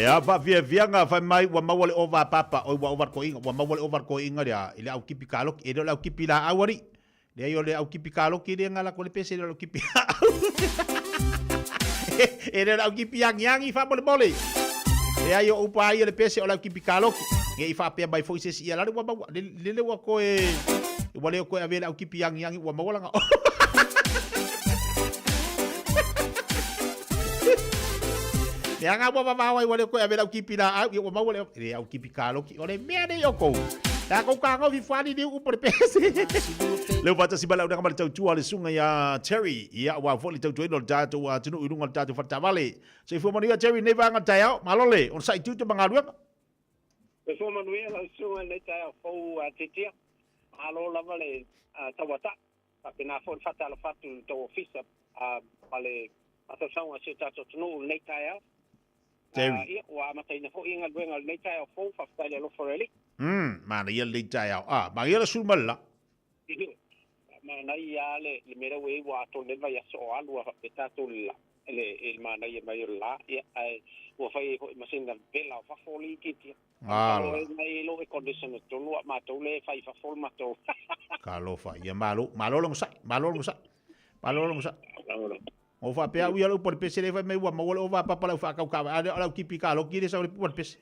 Ia, faafiafiaga fai mai ua maua le ova a Papa, oi ua ova le toeaina, ua maua le ova a le toeaina lea i le au kipi kaloki. E le o le au kipi laau alii. Leai o le au kipi kaloki lea na alu atu ai le pese, e le o le au kipi laau. E le o le au kipi agiagi faamolemole. Leai o upu lava ia le pese o le au kipi kaloki. Ne i faapea mai foi se isi, ia lale ua maua, lele ua toe, ua le o toe avea le au kipi agiagi ua maua lana Leaga ua vavao ai ua le toe ave lau kipi laau, ia ua maua le, le au kipi kaloki. O le mea nei o kou. Tatou tagofi fuali liu upu le pese. Leu faatasi mai lau ma le tautua le susuga ia Terry. Ia aua foi le tautuaina o le tatou atunuu i luga o le tatou faletaavale. Soifua manuia Terry nei vaega o le taeao. Malo le onosai tiute ma galuega. Soifua manuia lau susuga i lenei taeao fou a Titia. Malo lava le tauatai. Faapena foi le faatalofa atu i le tou ofisa ma le mafaufauga o si o tatou atunuu i lenei taeao. Terry. Ia, ua amataina foi galuega o lenei taeao fou, faafetai i le alofa o le Alii. Manaia lenei taeao. Ah, manaia le sulu ma le la. Manaia lava le mea lea ua i ai, ua atoa nei le vaiaso o alu a faapea tatou i le la, i le manaia mai o le la, ia, ae ua fai ai foi ma sina vela o fafo le itiitia. Ala. Mai lo air conditioner tonu a matou le fai fafo le matou. Talofa, ia malo, malo le onosai, malo le onosai, malo le onosai. O faapea au ia le upu a le pese lea fai mai ua maua le ova a papa lau faatau taavale, a lea o lau tipi kaloki lea sau le upu a le pese.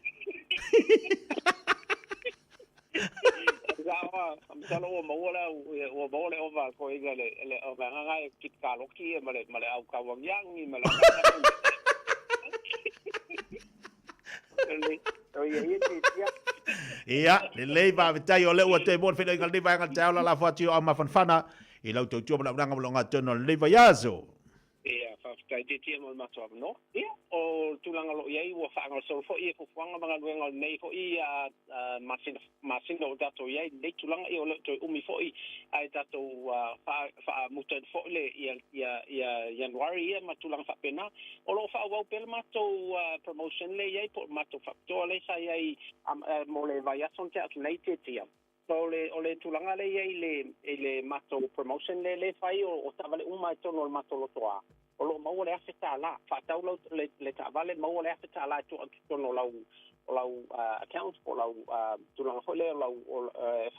Masalo ua maua le au, ua maua le ova a koiga le le o le agaga e tipi kaloki ma le ma le au kauagiagi ma le Ia, lelei faafetai o lea ua toe mo le feiloaiga o lenei vaega o le taeao lalafo atu i o au mafanafana i lau tautua ma lau auaunaga ma lou gatonu o lenei vaiaso. Ia, faafetai tietie mo le matou avanoa. Ia, o le tulaga o lo o i ai, ua faagasolo foi ia fuafuaga ma galuega o lenei foi masina, masina ua tatou i ai i lenei tulaga, ia ua le o toe umi foi ae tatou faamutaina foi le ia, ia, ia Ianuari ia ma tulaga faapena. O lo o faaauau pea le matou promotion lea i ai po o le matou faapitoa lea sa i ai mo le vaiaso na tea atu nei tietie. So o le tulaga lea i ai i le matou promotion lea lea e fai o taavale uma i totonu o le matou lotoa, o lo o maua le $1,000. Faatau lau le taavale maua le $1,000 e tuu atu i totonu o lau account po o lau tulaga foi lea o lau e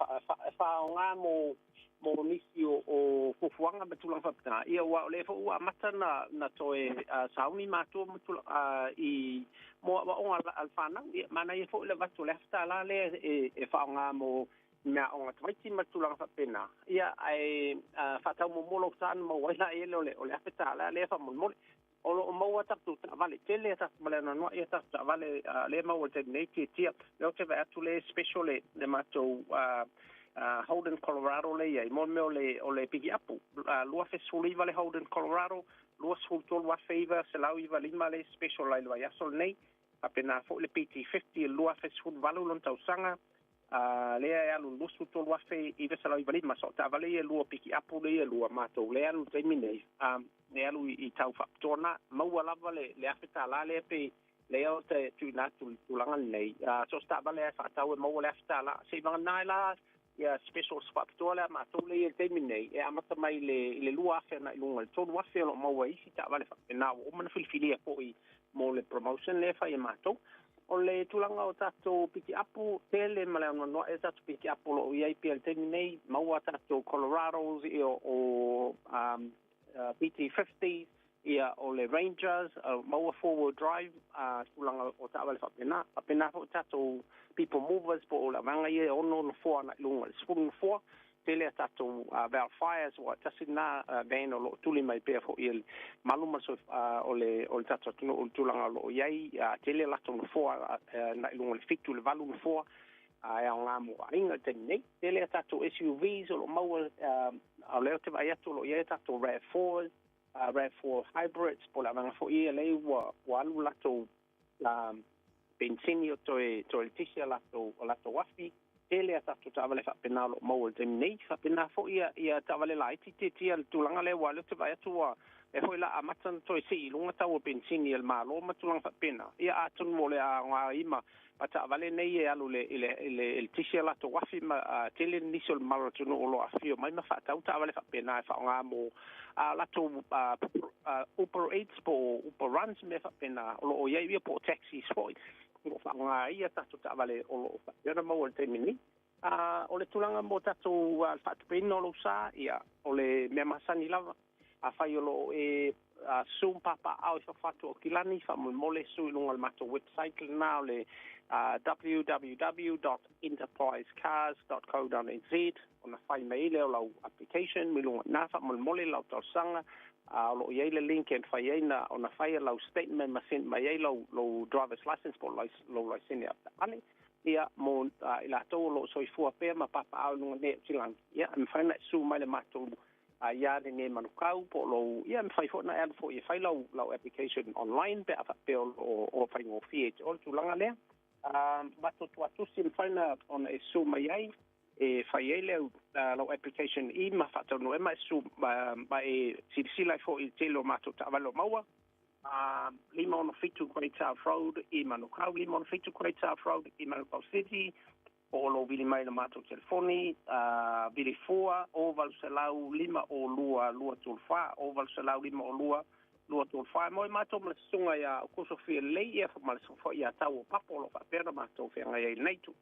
faaaoga mo mo nisi o fuafuaga ma tulaga faapena. Ia aua o lea foi ua amata na toe sauni matua ma tulaga i mo aoaoga a le fanau. Ia manaia foi le avatu o le $1,000 lea e faaaoga mo mea aoga tamaiti ma tulaga faapena. Ia ae faatau muamua lou sa ona maua ai lea o le $1,000 lea faamolemole. O lo o maua tatou taavale tele a tatou ma le anoanoai a tatou taavale lea e maua i le taimi nei tietia. Lea ou te vaai atu lea e special le matou Holden Colorado lea e i ai mo le mea o le pikiapu. 2019 le Holden Colorado, 23,995 le special ai i le vaiaso lenei. Faapena foi le PT50 i le 2018 lona tausaga, lea e alu i le 23,995. So o taavale ia e lua pikiapu lea e lua matou lea e alu i le taimi nei, e alu i tau faapitoa na. Maua lava le $1,000 lea pe lea ou te tuuina atu i le tulaga lenei. So o se taavale lava e faatau e maua le $1,000. Seiavagana ai la ia specials faapitoa lea a matou lea e i ai i le taimi lenei, e amata mai i le $2,000 agai i luga i le $3,000 o lo o maua ai isi taavale faapena ua uma ona filifilia foi mo le promotion lea e fai e matou. O le tulaga o tatou pikiapu, tele ma le anoanoai o tatou pikiapu o lo o i ai pea i le taimi nei, maua tatou Colorados, ia o PT50s, ia o le Rangers, maua four wheel drive, tulaga o taavale faapena. Faapena foi tatou people movers po o le vaega ia e 6 nofoa agai i luga i le 10 nofoa. Tele a tatou Vellfires, aua tasi lena van o lo o tuli mai pea foi e le malu ma le o le tatou atunuu i le tulaga o lo o i ai. Tele latou nofoa agai i luga i le 7 i le 8 nofoa e aoga mo aiga i le taimi nei. Tele a tatou SUVs o lo o maua, o lea ou te vaai atu o lo o i ai a tatou RAV4s, RAV4 hybrids po o le vaega foi ia lea ua alu latou penisini o toe eletise a latou afi. Tele a tatou taavale faapena o lo o maua i le taimi nei. Faapena foi ia taavale laiti tietia le tulaga lea aua o lea ou te vaai atu ua lea foi o le a amata ona toe sii i luga tau o penisini a le Malo ma tulaga faapena. Ia atonu o le a aoga ai ma taavale nei e alu i le i le eletise a latou afi ma tele nisi o le mamalu o le atunuu o lo o afifio mai ma faatau taavale faapena e faaaoga mo a latou Uber Eats po o Uber Runs mea faapena o lo o i ai ia po o taxis foi o lo o faaaoga ai a tatou taavale o lo o faapea ona maua i le taimi nei. O le tulaga mo tatou le faatupeina o lou sa, ia, o le mea masani lava, afai o lo o e susu ma papaaao i fafo atu o Aukilani, faamolemole susu i luga o le matou website lena o le www.enterprisecars.co.nz ona fai mai ai lea o lau application mai luga i ina, faamolemole lau talosaga, a o lo o i ai le link e mafai ai ona fai lau statement ma send mai ai lou driver's license po o lou laisene avetaavale. Ia, mo i latou o lo o soifua pea ma papaaao i luga nei o Aukilani, ia, e mafai ona e susu mai i le matou iā lenei Manukau po o lou, ia, e mafai foi ona e alu foi e fai lau application online pe a faapea o lo o faigofie i te oe le tulaga lea. Matou tuatusi e mafai ona e susu mai ai e fai ai leu lau application i ma faataunuu ai ma e susu ma e silasila ai foi i le tele o matou taavale o maua. 567 Great South Road i Manukau, 567 Great South Road i Manukau City, po o lou vili mai i le matou telefoni, vili fua, 0800 502 234, 0800 502 234. E moe matou ma le susuga ia Ukosofia Lelei, ia ma le susuga foi ia Tau o Papo o lo o faapea ona matou feagai ai i lenei itu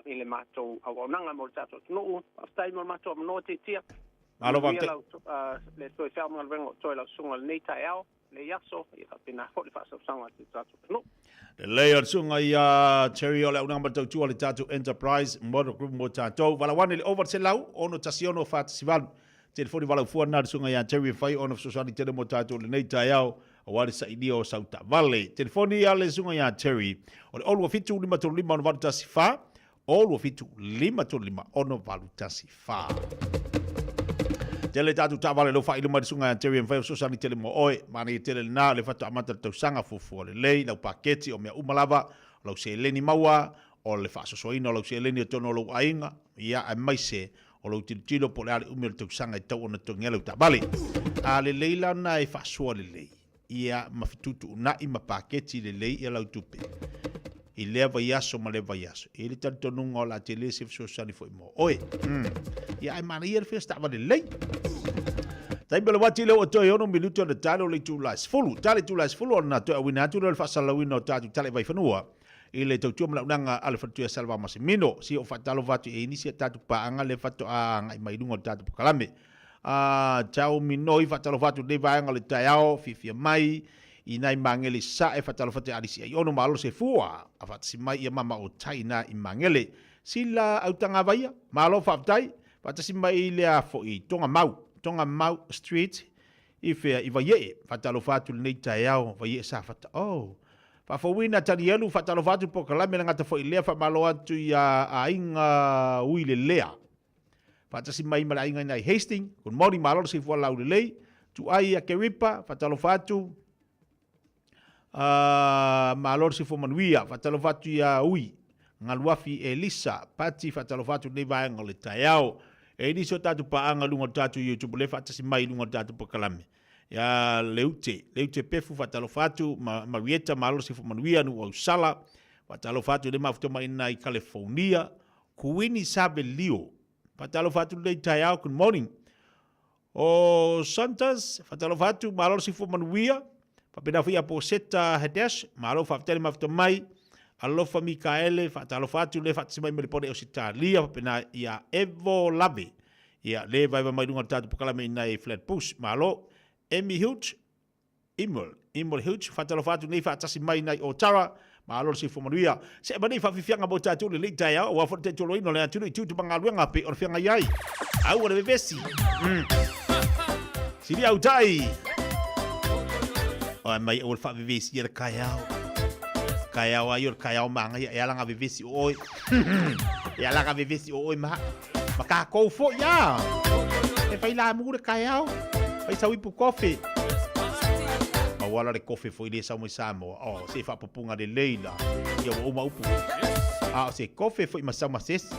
i le matou auaunaga mo le tatou atunuu. Faafetai mo le matou avanoa Tiatia. Malo Manuia faafetai. lau le toe feaogaluega o toe lau susuga i lenei taeao, lenei aso, ia faapena foi le faasaosaoga a si o tatou atunuu. Lelei o le susuga ia Terry o le auaunaga ma le tautua a le tatou Enterprise Motor Group mo tatou. Valaau ane i le 0 106 6 18. Telefoni valaau fua lena a le susuga ia Terry e mafai ona fesoasoani tele mo tatou i lenei taeao aua le sailia o sau taavale. Telefoni a le susuga ia Terry o le 0 27 5 3 5 6 8 1 4, 0 27 5 3 5 6 8 1 4. Tele tatou taavale lou faailo mai le susuga ia Terry e mafai ona fesoasoani tele mo oe. Manaia tele lena o lea faatoa amata le tausaga fuafua lelei lau paketi o mea uma lava, o lau seleni maua, o le faasoasoaina o lau seleni i totonu o lou aiga, ia aemaise o lou tilotilo po o le a le umi o le tausaga e tatau ona totogi ai lau taavale. A lelei la ona e faasoa lelei, ia ma fetuutuunai ma paketi lelei ia lau tupe i lea vaiaso ma lea vaiaso. E i ai le talitonuga o le a tele se fesoasoani foi mo oe. Ia ae manaia le fia o se taavale lelei. Taimi o le uati lea ua toe 6 minute ona tali o le itula e 10. Tali itula e 10 ona toe auina atu lea o le faasalalauina o tatou tala i Vaifanua i le tautua ma le auaunaga a le Faletuia Salva Masimino. Si ou faatalofa atu i ai nisi a tatou paaga lea faatoa agai mai i luga o le tatou polokalame. A Tau Minoi, faatalofa atu i lenei vaega o le taeao, fiafia mai i nai Magele i Sasae, faatalofa atu i Alisi Aiono, malo se fua, a faatasi mai ia mama o tai ina i Magele. Sila Autagavaia, malo faafetai, faatasi mai i lea foi Togamau, Togamau Street, i fea i Vaiee, faatalofa atu i lenei taeao, Vaiee Safata, oh. Faafouina Tanielu, faatalofa atu i polokalame le gata foi lea, faamalo atu ia Aiga Uilelea. Faatasi mai ma le aiga ina i Hastings, good morning, malo le soifua laulelei, Tuai ia Keripa, faatalofa atu, malo le soifua manuia, faatalofa atu ia Ui, Galuafi Elisa, Pati, faatalofa atu lenei vaega o le taeao. E i nisi o tatou paaga i luga o le tatou YouTube lea faatasi mai i luga o le tatou polokalame. Ia Leute, Leute Pefu, faatalofa atu, ma Marieta, malo le soifua manuia, Nu'u Ausala, faatalofa atu i le mafuta mai ina i California, Kuini Savelio, faatalofa atu lenei taeao, good morning. O Santas, faatalofa atu, malo le soifua manuia. Faapena foi ia Poseta Hadesh, malo faafetai le mafuta mai. Alofa Mikaele, faatalofa atu le faatasi mai ma le pone Ausetalia, faapena ia Evo Lave. Ia le vaeva mai luga o le tatou polokalame i nai Flatbush, malo. Amy Hughes, Imul, Imul Hughes, faatalofa atu nei faatasi mai nai o Tara, malo le soifua manuia. Se'e mai nei faafiafiaga mo tatou i lenei taeao, aua foi le taitoloina o le atunuu i tiute ma galuega pei ona feagai ai. Aua le vevesi. Sili au tai. Oe mai aua le faavevesia le kaeao. Kaeao ai o le kaeao magaia e ala nga vevesi o oe. E ala nga vevesi o oe ma. Ma tatou foi a. E fai lamu le kaeao. Fai sau ipu kofe. auala le kofe foi lea e sau mai Samoa, oh, se faapupuga lelei la. Ia ua uma upu. A o se kofe foi ma sau ma se isi.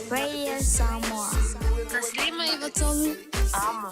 Radio Samoa. 593 Amo.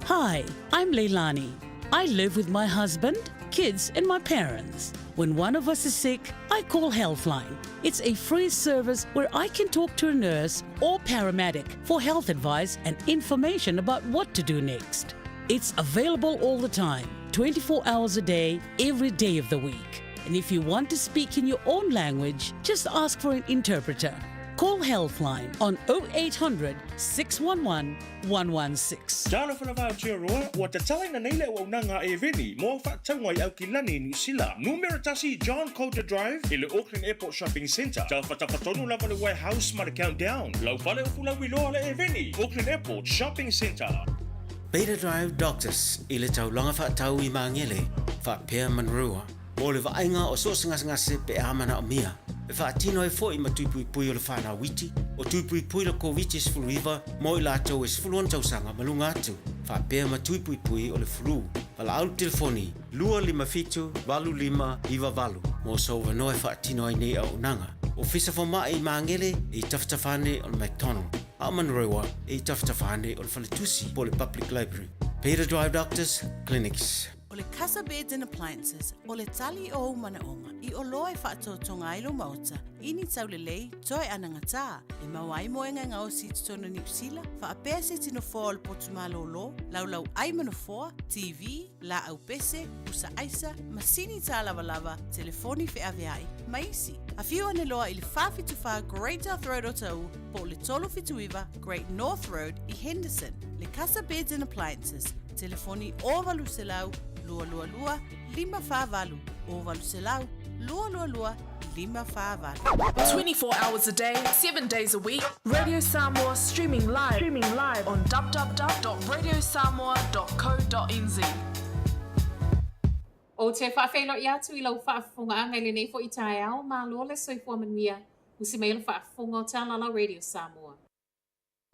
Hi, I'm Leilani. I live with my husband, kids, and my parents. When one of us is sick, I call Healthline. It's a free service where I can talk to a nurse or paramedic for health advice and information about what to do next. It's available all the time, 24 hours a day, every day of the week. And if you want to speak in your own language, just ask for an interpreter. Call Healthline on 0800 611 116. Talofa lava Aotearoa, ua tatalaina nei le auaunaga a Eveni mo au faatauga i Aukilani i Niu Sila. Numera tasi John Coulter Drive i le Auckland Airport Shopping Centre. Tafatafa tonu lava le Warehouse ma le Countdown. Lau fale o Fulauiloa le Eveni, Auckland Airport Shopping Centre. Beta Drive Doctors i le taulaga faatau i Magele, faapea Manrua. Mo le vaaiga o so o se gasegase pe a manaomia. E faatino ai foi ma tui puipui o le fanau iti, o tui puipui le Koviti-19 mo i latou e 16 tausaga ma luga atu, faapea ma tui puipui o le flu. Valaau le telefoni 257 8598 mo sou avanoa e faatino ai nei auaunaga. Ofisa Fomai i Magele e i tafatafa ane o le McDonald, a o Manurewa e i tafatafa ane o le Faletusi po o le Public Library. Peter Drive Doctors Clinics. O le Casa Beds and Appliances, o le tali o ou manaoga i oloa e faatoatoga ai lou maota i ni taulelei toe anagatā e maua ai moega e gaosi i totonu o Niu Sila, faapea se tino foa o le potu malōlō, laulau ai ma nofoa, TV, laau pese, pusa aisa, masini tālavalava, telefoni feaveai, ma isi. Afio ane loa i le 474 Great South Road o Taʻu po o le 379 Great North Road i Henderson. Le Casa Beds and Appliances, telefoni 0800 222 548, 0800 222 548. 24 hours a day, 7 days a week, Radio Samoa streaming live, streaming live on www.radiosamoa.co.nz. Ou te faafeiloai atu i lau faafofogaaga i lenei foi taeao, malo le soifua manuia, usi mai le faafofoga o Talala Radio Samoa.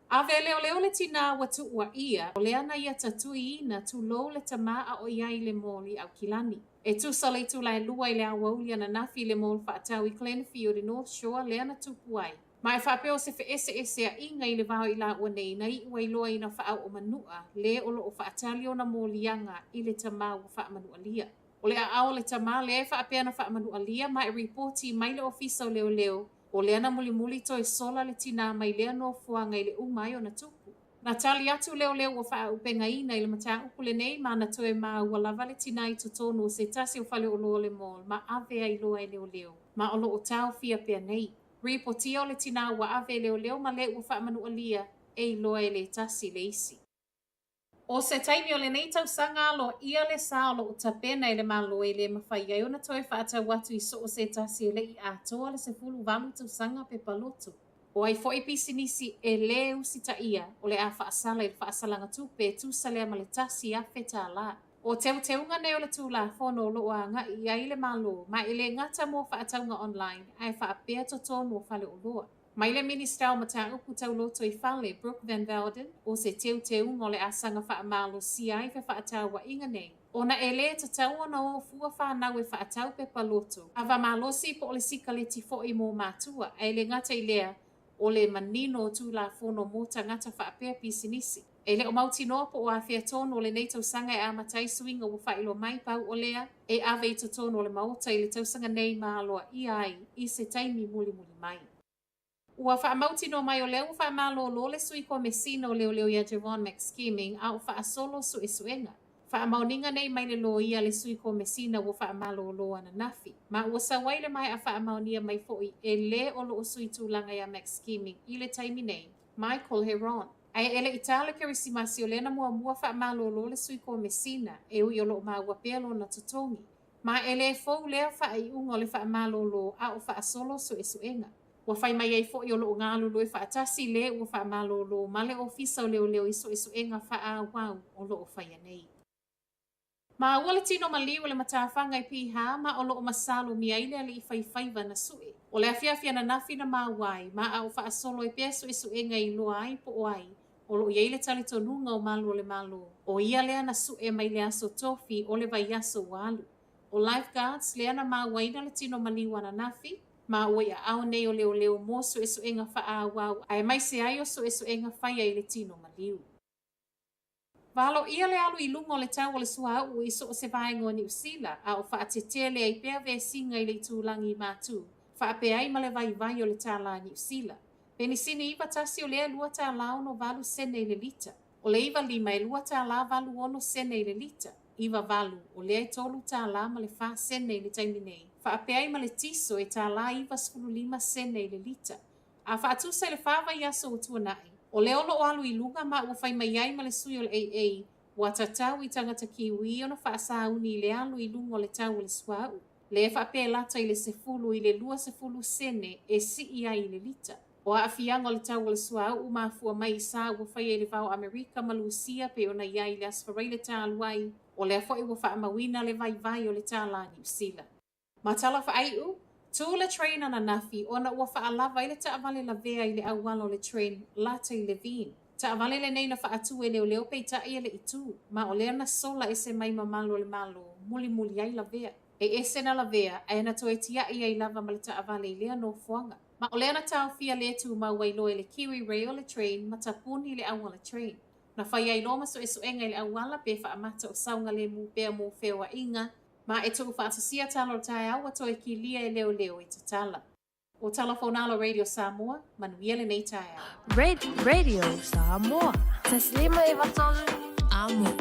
Ave e leoleo le tinā ua tuuaia, o lea na ia tatuiina tulou le tamā a o i ai i le mall i Aukilani. E tusa le itula e lua i le aoauli ananafi i le mall faatau i Glenfield i North Shore lea na tupu ai. Ma e faapea o se feeseeseaiga i le va o i laua nei na iu ai loa ina faaoo manua le o loo faatali ona moliaga i le tamā ua faamanualia. O le aao o le tamā lea e faapea na faamanualia ma e ripoti mai le ofisa o leoleo O lea na mulimuli toe sola le tinā mai lea nofoaga i le uma ai ona tupu. Na tali atu leoleo ua faaaupegaina i le mataupu lenei ma na toe maua lava le tinā i totonu o se tasi o faleoloa o le mall ma ave ai loa e leoleo ma o lo o taofia pea nei. Ripotia o le tinā ua ave e leoleo ma le ua faamanualia e iloa e le tasi le isi. O se taimi o lenei tausaga aloaia le sa o loo tapena e le Malo e le mafai ai ona toe faatau atu i so o se tasi e le i atoa le 18 tausaga pepa loto. O ai foi pisinisi e lē usitaia o le a faasala i le faasalaga tupe e tusa lea ma le $1,000. O teuteuga nei o le Tulafono o loo agai i ai le Malo ma e le gata mo faatauga online ae faapea totonu o faleoloa. Mai le Minisita o Mataupu Tau Lotoifale, Brooke Van Velden, o se teuteuga o le asaga faamalosia ai fefaatauaiga nei, ona e lē tatau ona o fua fanau e faatau pepa loto, ava malosi po o le sikaleti foi mo matua, ae le gata i lea, o le manino o Tulafono mo tagata faapea pisinisi. E le o mautinoa po o afea tonu o lenei tausaga e amata ai suiga ua faailoa mai pau o lea e ave i totonu o le Maota i le tausaga nei ma aloaia ai i se taimi mulimuli mai. Ua faamautinoa mai o lea ua faamalōlō le sui komesina o leoleo iā Javon McSkimming a o faasolo suesuega. Faamaoniga nei mai le loia a le sui komesina ua faamalōlō ananafi. Ma ua sau ai le maea faamaonia mai foi e le o loo sui tulaga iā McSkimming i le taimi nei, Michael Heron. Ae e le i tā le Kerisimasi o lea na muamua faamalōlō le sui komesina e ui o loo maua pea lona totogi. Ma e lē fou lea faaiuga o le faamalōlō a o faasolo suesuega. Ua fai mai ai foi o loo galulue faatasi le ua faamalōlō ma le Ofisa o Leoleo i suesuega faaauau o loo faia nei. Maua le tino maliu o le matafaga i Piha ma o loo masalomia ai le alii faifaiva na sue. O le afiafi ananafi na maua ai ma a o faasolo ai pea suesuega e iloa ai po o ai o loo i ai le talitonuga o malu o le Malo o ia lea na sue mai le aso Tofi o le vaiaso ua alu. O lifeguards lea na mauaina le tino maliu ananafi ma ua i aao nei o leoleo mo suesuega faaauau aemaise ai o suesuega faia i le tino maliu. Valoia le alu i luga o le tau o le suauu i so o se vaega o Niu Sila, a o faatetele ai pea vesiga i le itulagi i Matū, faapea ai ma le vaivai o le tālā Niu Sila. Penisini 91 o lea e $2.68 i le lita. O le 95 e $2.86 i le lita. 98 o lea e $3.04 i le taimi nei, faapea ai ma le tiso e $1.95 i le lita. A faatusa i le fa vaiaso ua tuanai, o lea o loo alu i luga ma ua fai mai ai ma le sui o le AA, ua tatau i tagata Kiwi ona faasauni i le alu i luga o le tau o le suauu, lea e faapelata i le 10 i le 20 sene e sii ai i le lita. O aafiaga o le tau o le suauu mafua mai i sa ua faia i le va o Amerika ma Lusia pei ona i ai i le Aso Faraile talu ai, O lea fo'i ua faamauina le vaivai o le tālā Niu Sila. Ma tala faaiu, tū le train ananafi ona ua faalava ai le taavale lavea i le auala o le train lata i Levin. Taavale lenei na faatu e leoleo peitai e le i tū, ma o lea na sola ese mai mamalu o le Malo mulimuli ai lavea. E ese na lavea ae na toe tiai ai lava ma le taavale i lea nofoaga. Ma o lea na taofia le tumau ai loa e le Kiwi Rail le train ma tapuni le auala train. Na fai ai loa ma suesuega i le auala pe faamata o saogalemu pea mo feoaiga ma e tuufaatasia tala o le taeao ua toe kilia e leoleo e tatala. O tala Faonalo Radio Samoa, manuia lenei taeao. Radio Samoa. 1 5 3 Amo.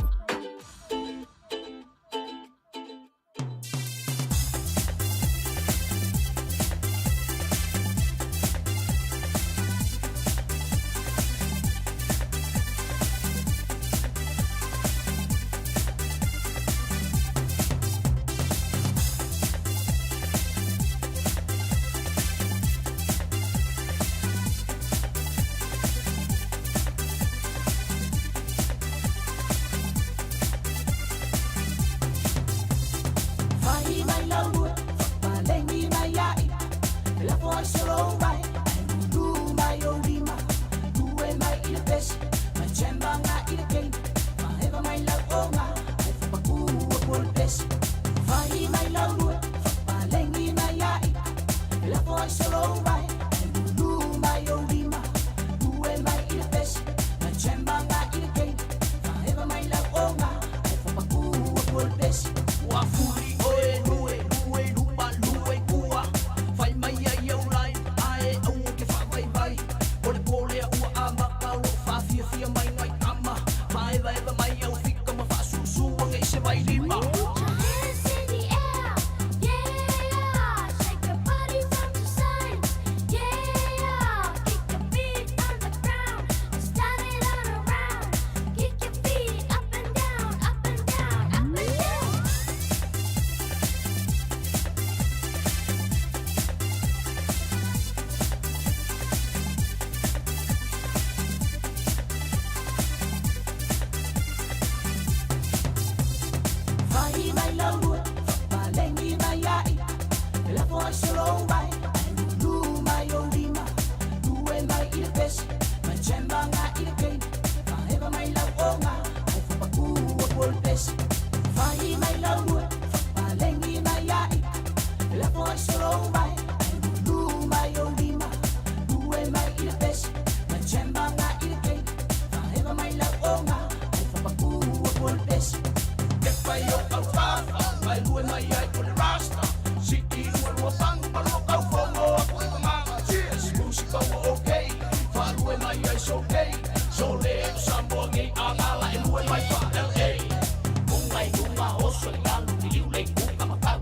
Fai mai lau fapalengi mai ai lafo ai solo mai ai lulu mai o lima lue mai i le pesi mai chemba nga i le keina faeva mai lau oga ai fapakū aku o le pesi. Fai mai lau fapalengi mai ai lafo ai solo mai ai lulu mai o lima lue mai i le pesi mai chemba nga i le keina faeva mai lau oga ai fapakū aku o le pesi. Ua fuli oe lue lue luma lue kua fai mai ai au lai ae aua ke faavaivai o le polea ua amata o loo faafiafia mai nai tama faaevaeva mai au fika ma faasuasua ga'i se vailima. Hands in the air, yeah. Shake your body from to side, yeah. Kick your feet on the ground, start it all around. Kick your feet up and down, up and down, up and down. Fai mai lau fapalengi mai ai lafo ai solo mai ai lulu mai o lima lue mai i le pesi mai chemba nga i le keina faeva mai lau oga ai fapakū aku o le pesi. Fai mai lau fapalengi mai ai lafo ai solo mai ai lulu mai o lima lue mai i le pesi mai chemba nga i le keina faeva mai lau oga ai fapakū aku o le pesi. Ke pai o kau fafa mai lue mai ai o le rasta Siki lua lua pangu ma lua kau fongo aku i mama. Cheers, musika ua okay Faalue mai ai so okay So le o Samoa ngei angala e lue mai fa LA. Unga i lunga oso i alu liliu le kuka makau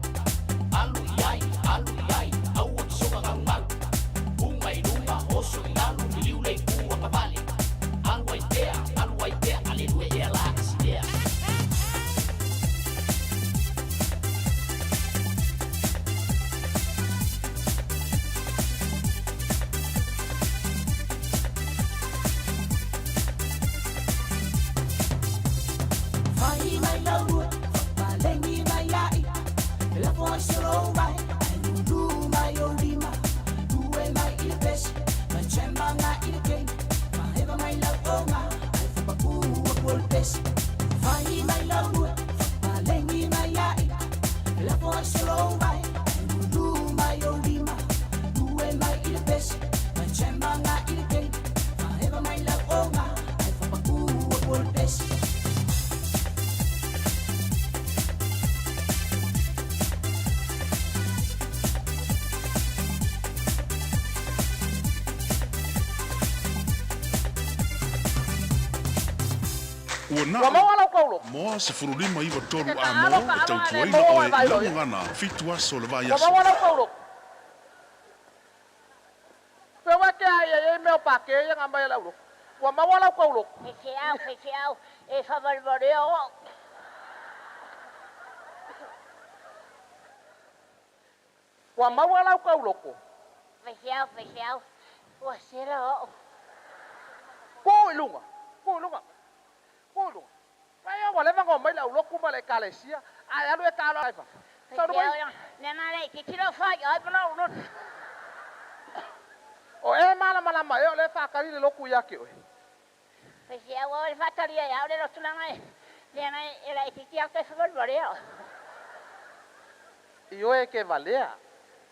Alu i ai, alu i ai, aua ki soka gau mau. Unga i lunga oso i alu liliu le kua kavale Alu ai pea, alu ai pea, ale lue ea la asidea. Fai mai lau fapalengi mai ai lafo ai solo mai ai lulu mai o lima lue mai i le pesi mai chemba nga i le keina faeva mai lau oga ai fapakū aku o le pesi. Fai mai lau fapalengi mai ai lafo ai solo mai ai lulu mai o lima lue mai i le pesi mai chemba nga i le keina faeva mai lau oga ai fapakū aku o le pesi. Ua na Ua maua lau kauloko. Moa 1593 Ke amo taalo e taalo tautuaina ale oe maua i vai lau loia. gagana fitu aso le Ua vaiaso. maua lau kauloko. Pe wa ke ai ai mea o pake ia ngā mai lau loko. Ua maua lau kauloko. Feseau, feseau, e favalvalea o. Ua maua lau kauloko. Feseau, feseau, ua sela o. Kū i lunga, kū i lunga, kū i lunga. Vai au Ua leva ona omai le aulotu ma le Ekalesia, a e alu e taalo ai fafo. Saunoa mai. O e malamalama ea o lea e faatali le lotu ia te oe? Ioe e te valea,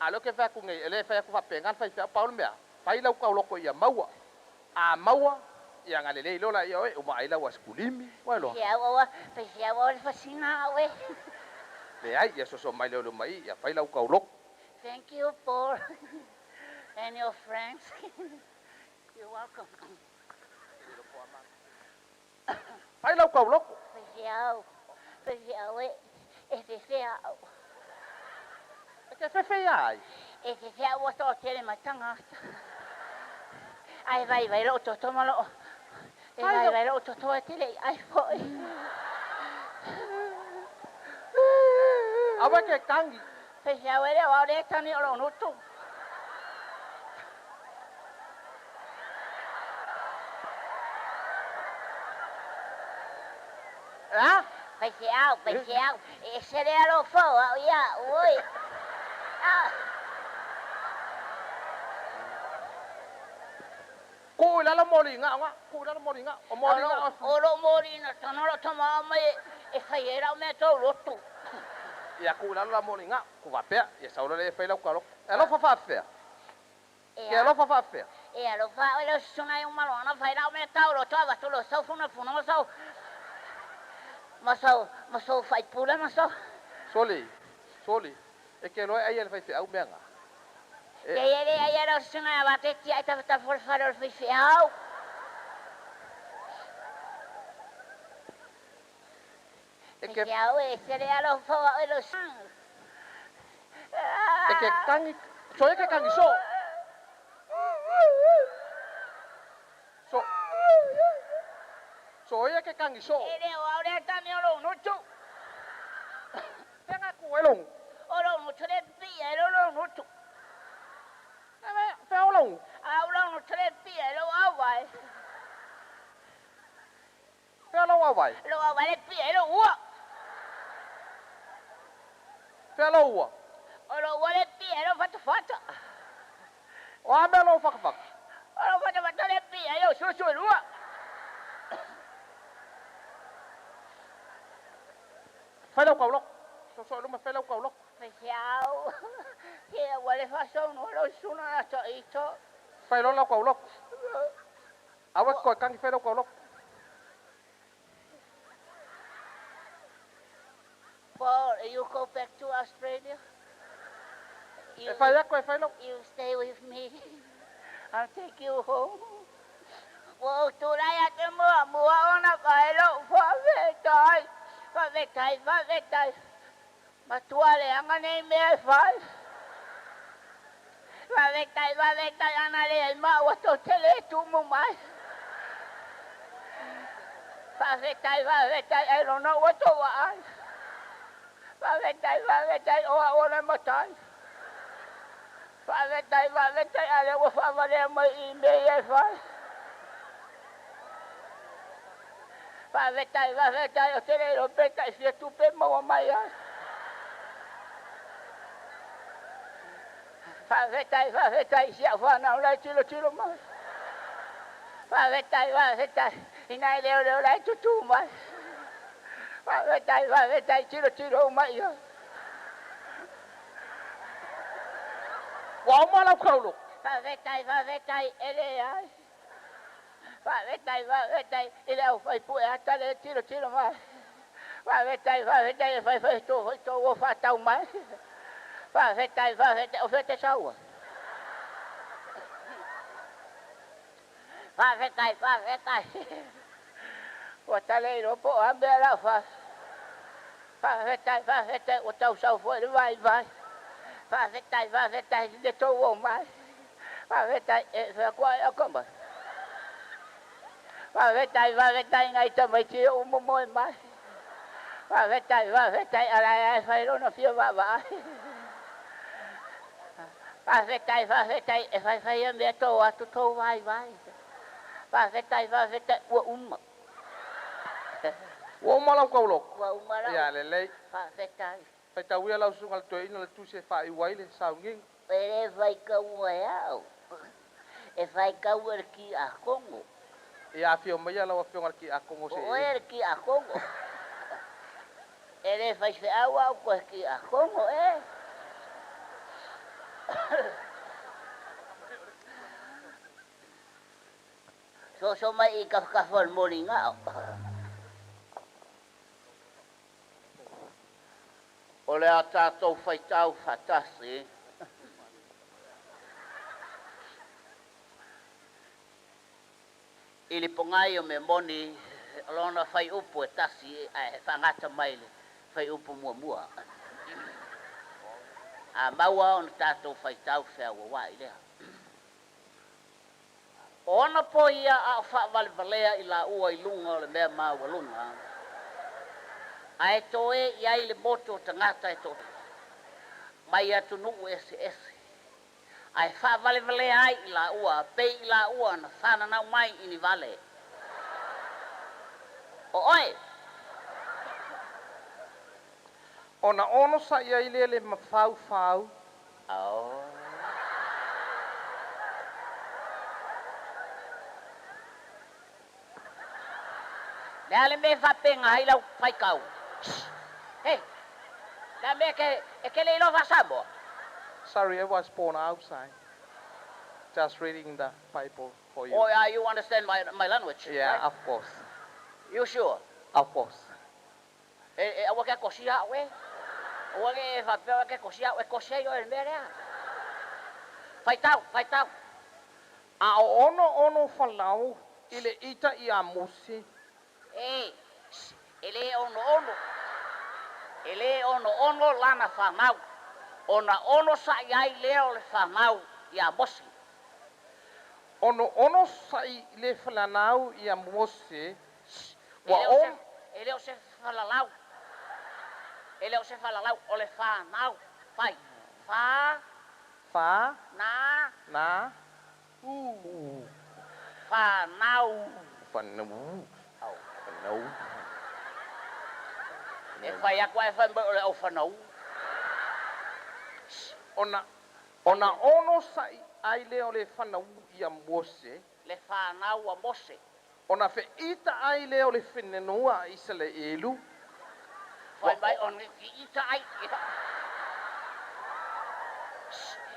a o lea ou te fai atu nei, e le fai atu faapena le faifeau. Pau le mea, fai lau tauloko ia maua. A maua, ia ona lelei loa laia o oe, uma ai lau asikulimi. Ua iloa? Leai, ia soso mai lea o le uma i, ia fai lau tauloko. Thank you, Paul, and your friends. You're welcome. Fai lau tauloko. Faifeau, faifeau e, e fefea au. E te fefe ia ai? E fefea au ua toatele mai tagata. Ae vaivai lou toto ma lou, e vaivai lou toto e te le i ai foi. Aua e te tagi. Faifeau e le o au lea e tagi o lou gutu. E a? Faifeau, faifeau, e ese le alofa o au ia au oe. Ah. Tuu i lalo moliga o ga, tuu i lalo moliga, o moliga o. O lou moliga tonu lou tama mai e fai ai lau mea taulotu. Ia tuu i lalo la moliga, ku faapea, ia sau loa lea e fai lau taloto. E alofa faapefea? Ke alofa faapefea? E alofa au i lau susuga i Umaloana fai lau mea tauloto avatu lou sau funafuna ma sau ma sau ma sou faipule ma sau. Soli, soli, e ke iloa e ai e le faifeau mea na. E. Kei e le ai e lau susuga e avatu e tiai tafatafa o le fale o le faifeau. E ke. Faifeau e ese le alofa o au i lou susuga. E ke tagi, so e ke tagi so. So. So e ke tagi so. E le o au lea tane o lou gutu. Fea nga ku ai lou gutu? O lou gutu le pipii ai lou lou gutu. Fea o lou gutu? A o lou gutu le pipii ai lou auvae. Fea lou auvae? Lou auvae le pipii ai lou ua. Fea lou ua? O lou ua le pipii ai lou fatafata. O a mea lou fatafata? O lou fatafata le pipii ai lou susu e lua. Fai lau tauloko. Soso i luma fai lau tauloko. Faifeau, ia ua le faasaunoa lau susuga ia Taito. Fai loa lau tauloko. Aua e te toe tagi fai lau tauloko. Paul, you go back to Australia. You, E fai atu e fai lau. You stay with me. I'll take you home. Ua ou tulai atu muamua ona fai lou faafetai, faafetai, faafetai. Matua leaga nei mea e fai. Faafetai, faafetai, ana leai maua tou te le tumu mai. Faafetai, faafetai, ailoga ua tou vaai. Faafetai, faafetai, o au o le matai. Faafetai, faafetai, a lea ua faavalea mai i mea ia e fai. Faafetai, faafetai, ou te le iloa pe tai fia tupe e maua mai ai. Faafetai, faafetai i si au fanau la e tilotilo mai. Faafetai, faafetai i nai leoleo la e tutū mai. Faafetai, faafetai, tilotilo uma i ai. Ua uma lau taulu. Faafetai, faafetai, e leai. Faafetai, faafetai i le aufaipue ata le tilotilo mai. Faafetai, faafetai e faifai atu foi tou o faatau mai. Faafetai, faafetai, o fea te sau ai? Faafetai, faafetai. Ua ta le iloa po o a mea la fai. Faafetai, faafetai, ua tau sau foi le vaivai. Faafetai, faafetai i le tou omai. Faafetai, e fai atu ai aka mai. Faafetai, faafetai i nai tamaiti e ou momoe mai. Faafetai, faafetai, a la e fai lona fia vaavaai. Faafetai, faafetai, e faifai ia mea tou atu tou vaivai. Faafetai, faafetai, ua uma. Ua uma lau tauloko? Ua uma lau. Ia lelei. Faafetai. Faitauia lau susuga i le toeaina le tusi e faaiu ai le sauniga. E lē faitaua e a'u, e faitau e le Kiakono. Ia afio maia lau afioga i le Kiakono se i. O oe le Kiakono. E lē faifeau a'u toe Kiakono e. Soso mai i tafatafa o le moligao. O le a tatou faitau faatasi i le pogai o mea moni o lona fuaiupu e tasi ae faagata mai le fuaiupu muamua. A maua ona tatou faitau feauaua'i lea. O ona po ia a o faavalevalea i laua i luga o le mea maualuga, ae toe i ai le motu o tagata e toatele mai atunuu eseese, ae faavalevalea ai i laua pei i laua na fananau mai i ni vale. O oe! Ona onosa'i ai lea le mafaufau. Ao. Le a le mea e faapena ai lau faitau? Shh! Hey! Le a le mea e te, e te le iloa faa-Samoa? Sorry, I was born outside. Just reading the Bible for you. Oh, yeah, you understand my, my language, Yeah, right? of course. You sure? Of course. E, e aua ke kosia a'u e. Aua ne e faapea oe e te kosia a'u, e kosi ai oe i le mea lea. Faitau, faitau. A o onoono Falao i le ita iā Mose. E, e lē onoono, e lē onoono lana fanau, ona onosa'i ai lea o le fanau iā Mose. Onoono sa'i le fanau iā Mose, E ua le o se, on. e le o se falalau, e le o se falalau, o le fanau, fai, fa, Fa, na, na, u, u, fanau. Fanau, Au. fanau. E fai atu ae fai mai o le au fanau. Ona, ona onosa'i ai lea o le fanau iā Mose. Le fanau a Mose. Ona feʻita ai lea o le fenua a Isalaelu. Fai mai ona feʻita ai.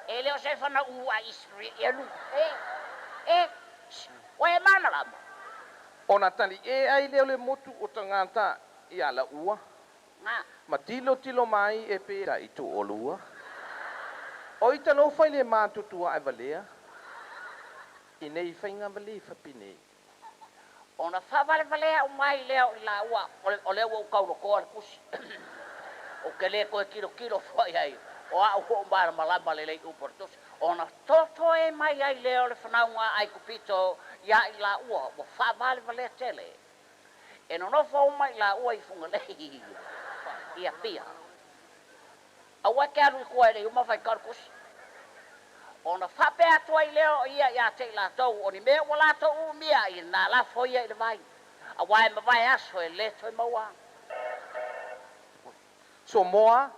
E le o se fanau a Isaraelu. E, e, ua e malamalama. Ona taliʻē ai lea o le motu o tagata i alaua. Na. Ma tilotilo mai e pe i toʻalua. O ita nofo i le matutua ae valea i nei faiga valē faapenei. Ona faavalevalea uma ai lea o i laua, o lea ua ou taulotoa le tusi. Ou te le toe tilotilo fua i ai, o a'u ua ou malamalama lelei i upu o le tusi. Ona totoe mai ai lea o le fanauga a Aikupito iā i laua ua faavalevalea tele. E nonofo uma i laua i Fugalei i Apia. Aua e te alu i tua e le i uma faitau le tusi. Ona faapea atu ai lea o ia ia te i latou, o ni mea ua latou umia, ia na lafo ia i le vai, auā e mavae aso e lē toe maua. Somoa,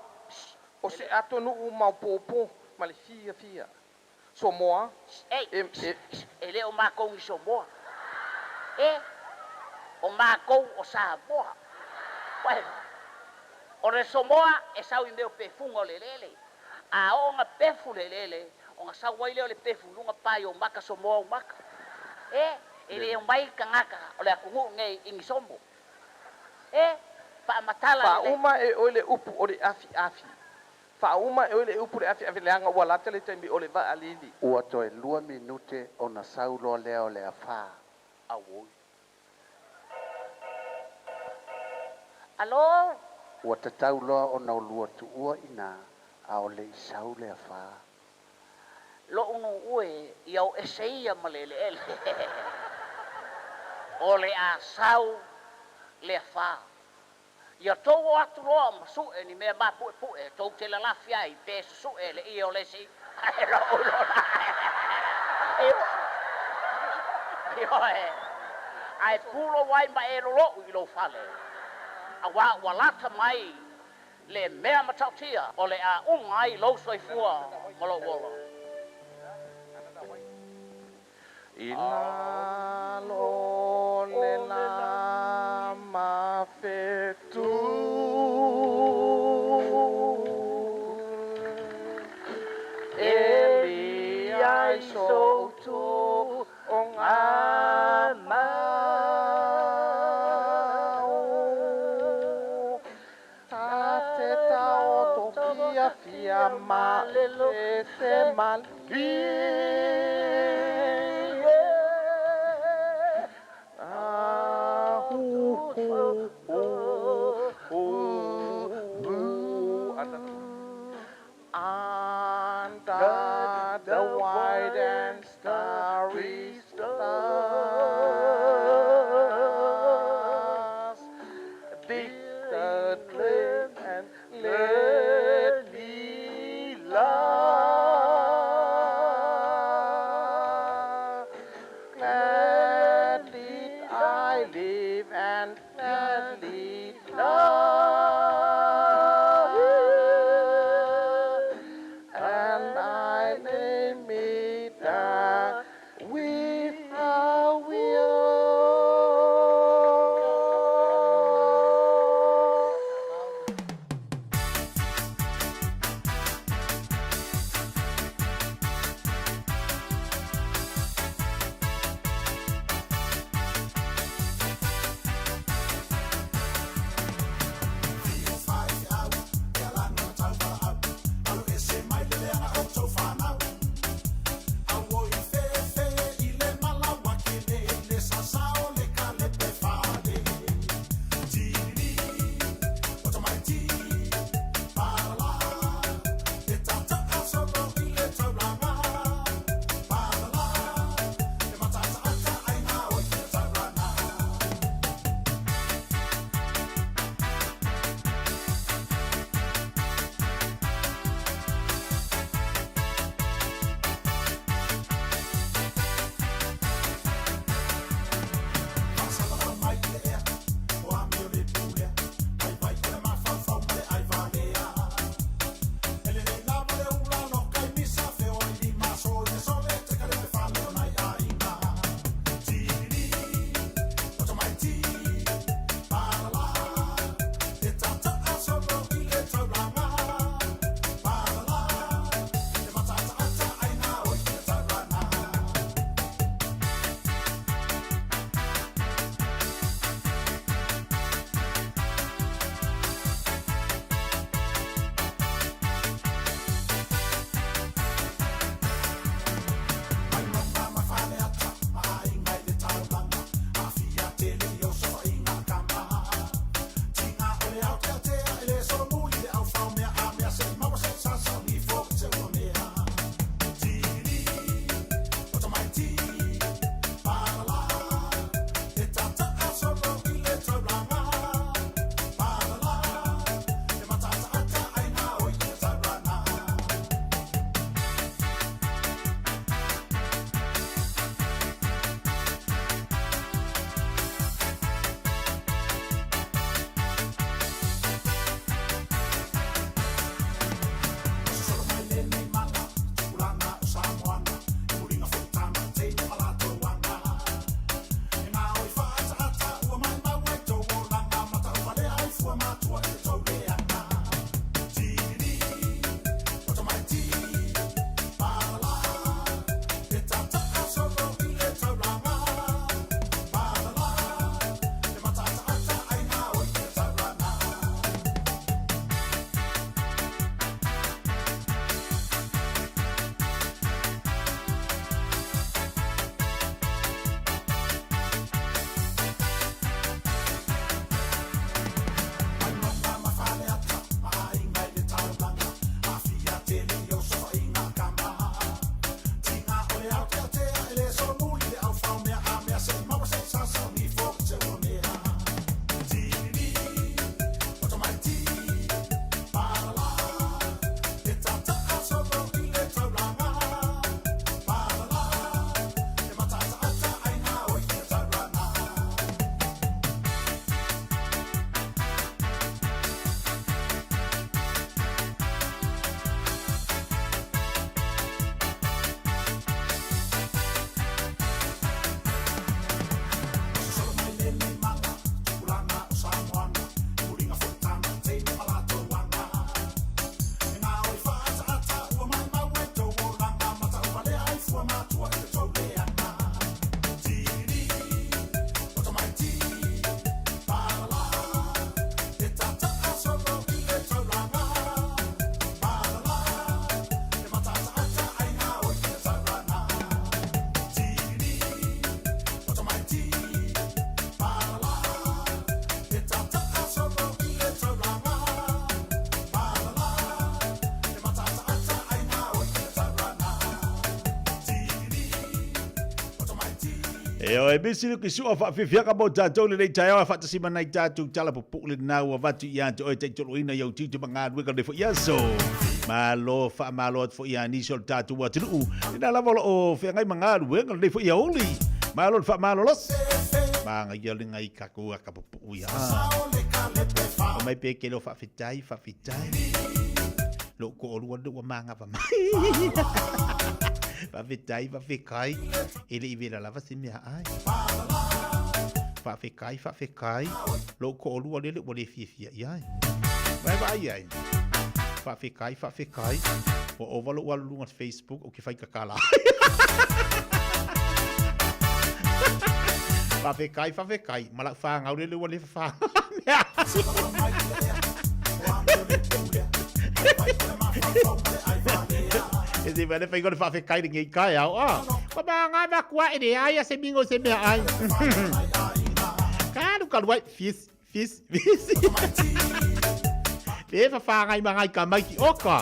o se atunuu maopoopo ma le fiafia. Somoa, Ei, e, e. e le o makou ni Somoa. E, o makou o Samoa. Uai, o le Somoa e sau i mea o pefuga o le eleele. A oo ona pefu le eleele, ona sau ai lea o le pefu i luga pae o maka Somoa o maka. E, e le omai tagata o le atunuu nei i ni somo. E, faamatala lelei. Faauma e oe le upu o le afiafi. Faauma e oe le upu le afiafi leaga ua lata le taimi o le vaalili. Ua toe lua minute ona sau loa lea o le afā. Auoi. Alo! Ua tatau loa ona olua tuua i ina a o le i sau le afā. Lo'u nuu e, ia o ese ia ma le eleele. O le a sau le afā. Ia tou o atu loa ma su'e ni mea mapu'epu'e tou te lalafi ai pe susu'e le ie o le isi ae lo'u lona ioe, ae pulou ai ma e lolo'u i lou fale. Auā ua lata mai le mea matautia o le a uma ai lou soifua ma lou ola. I lalo o le lā mafetu E li ai sou tu o ngā mau Ta te taoto fiafia ma le se malie Under the white and starry stars, dig the grave and let me lie. Gladly I live and gladly die, and I lay me down with a will. E oe misi le kisua whaafiafiaga mo tātou le nei taeao e whaatasi ma nai tātou tala pupu'u lenā ua avatu ia te oe taitoloina i au tiute ma galuega o lenei foi aso. Malo faamalo atu foi ia nisi o le tātou atunuu lenā lava o loo feagai ma galuega o lenei foi aouli. Malo le faamalolosi. Magaia le ngai kakou aka pupu'u ia. O mai pe ke leo faafetai, faafetai. Lou toalua lea ua magava mai. Faafetai, faafetai. E le i vela lava se mea ai. Faafetai, faafetai. Lou toalua lele ua le fiafia i ai. Vai vaai ai. Faafetai, faafetai. Ua ova lou alu luga o le Facebook ou te fai tatala. Faafetai, faafetai. Ma lau fanau lele ua le fafaga mea. E te wale whai kore whawhekai le ngei kai au. Ah, ko mā ngā makua e le ai a se mingo se mea ai. Kalu kalu ai, fis, fis, fis. Te whawhangai ma ngai ka maiki oka.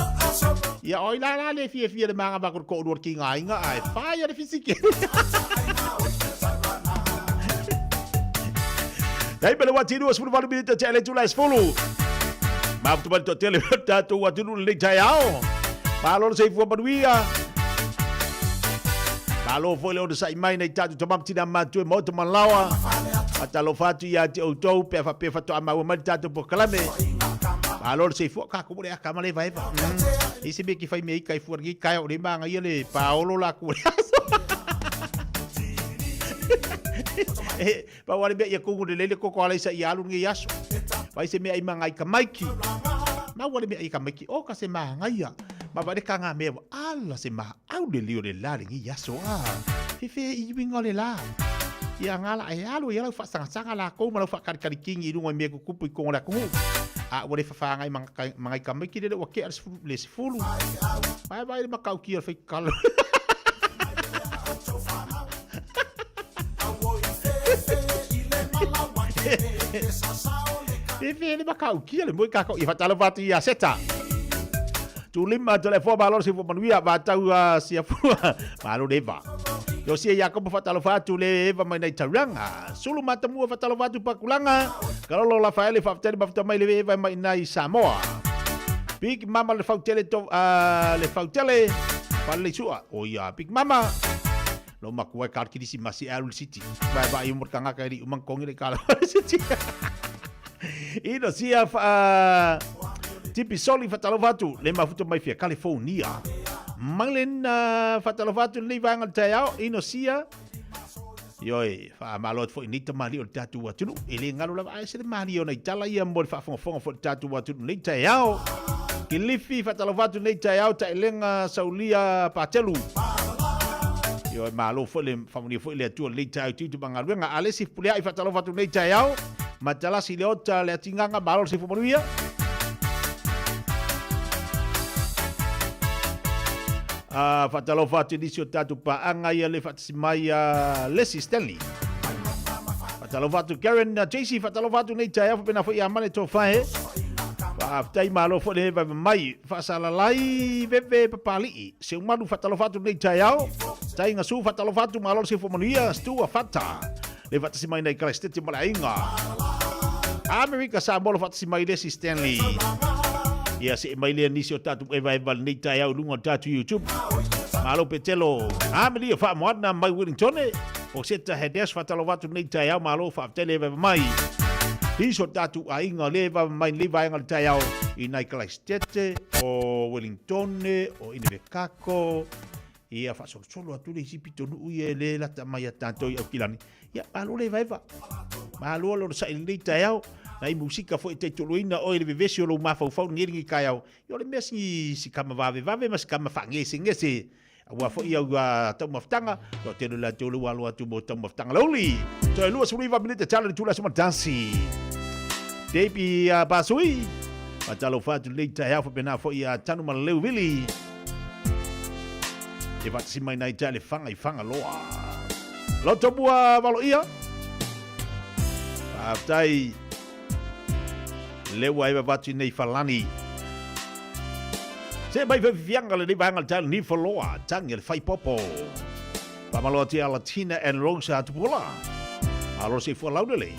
Ia oi la la le fia fia le manga makuru ko urua ki ngā inga ai. Whaia le fisike. Dai pele wa tiru 18 minute te ele tula 10. Mafutu mai to tele tātou atunuu lenei taeao. Malo le soifua manuia. Malo foi le onosai mai nei tātou tama ma tina matua e maota malaoa. Faatalofa atu ia te outou pe a faapea faatoa maua mai le tātou polokalame. Malo le soifua ka ko le aka ma le vaeva. I se mea ki whai mea i kai fua lengi kai o le manga ia le paolo la ku le aso. E, pa wale mea ia kongo le lele koko ala isa i alu ngi aso. Vai se mea i manga i ka maiki. Ma wale mea i ka maiki o ka se manga ia. Ma wale ka ngā mea wa ala se ma au le leo le la le ngi aso a. Fefe i winga le la. Ia ngā la e alu ia lau whaasangasanga la kou ma lau whaakarikari kingi i runga i mea kukupu i kongo le akungu. A ua le whawhangai mangai ka maiki lele ua kea le sefulu. Vai vai le makau ki o le whaikalo. Fefe le makau ki le moe kako i whatalo whatu i a seta. Tu lima tu le fua malo se fua manuia va tau a sia fua malo le va. Yo sia Jakobo whatalo whatu le eva mai nei tauranga. Sulu matamua whatalo whatu pakulanga. Kalolo la whaele whawhtele mawhita mai le eva mai nei Samoa. Big Mama le whautele to, le whautele whalele sua. O ia Big Mama. Lo makua e kar kirisi masi alu city. Vai vai umur kanga kari umang kongi le kala city. Ino sia wha Tipi Soli whatalofa atu le mafuta mai fia California. Manglen whatalofa atu lenei vaega o le taeao ino sia Ioe, whaamalo atu foi nei tamali'i o le tātou atunuu. E le galo lava ae se le malie o nai tala ia mo le faafogafoga foi le tātou atunuu nei taeao. Kilifi whatalofa atu nei taeao taelega saulia patelu. Ioe, malo foi le whamunia foi le atua lenei taeao i tiute ma galuega. Alesi Pulea'i whatalofa atu nei taeao. Matalasi le ota le atinganga, malo le seifua manuia. A whatalofa atu nisi o tātou pāanga ia le whaatasi mai a Leslie Stanley. Whatalofa atu Karen JC, whatalofa atu nei taeao whapena foi a mane tō whae. Whaafetai malo foi le heva mai whaasalalai veve papali'i. Se umalu whatalofa atu nei taeao. Tainga su whatalofa atu malo le seifua manuia. Stua whata. Le whaatasi mai nei Christete ma le aiga. Amerika Samoa lo whaatasi mai Leslie Stanley. Ia se mai lea nisi o tātou eva eva lenei taeao i lunga o tātou YouTube. Malo Petelo. Amelia whaamoana mai Wellingtone. O Seta Hedes whatalofa atu lenei taeao malo whaafetai le eva eva mai. Nisi o tātou aiga le eva mai lenei vaega o le taeao i nai Christete o Wellingtone o Inevekako. Ia faasolosolo atu le isi pitonuu ia e le lata mai a tātou i Aukilani. Ia, malo le vaeva. Malo le onosai lenei taeao. Nai musika foi te toloina oe le vevesi o lou mafaufau lenei lenei taeao. Ia o le mea si, si kama vavevave ma si kama faangesegese. Aua foi au taumafataga, toatele latou le ua alo atu mo taumafataga lauli. Toe 29 minute tala le tula suma dansi. Depi Pasui. Faatalofa atu lenei taeao faapena foi ia Tanu ma Leu Vili. E faatasi mai nai tae le fanga i Fagaloa. Loto mua valoia. Faafetai. Le ua e vavatu nei falani. Se mai fafifiaga lenei vaega o le tae ni faloa, tangi le fai popo. Faamalo atu ia Latina and Rosa Tupuola. Malo le soifua laulelei.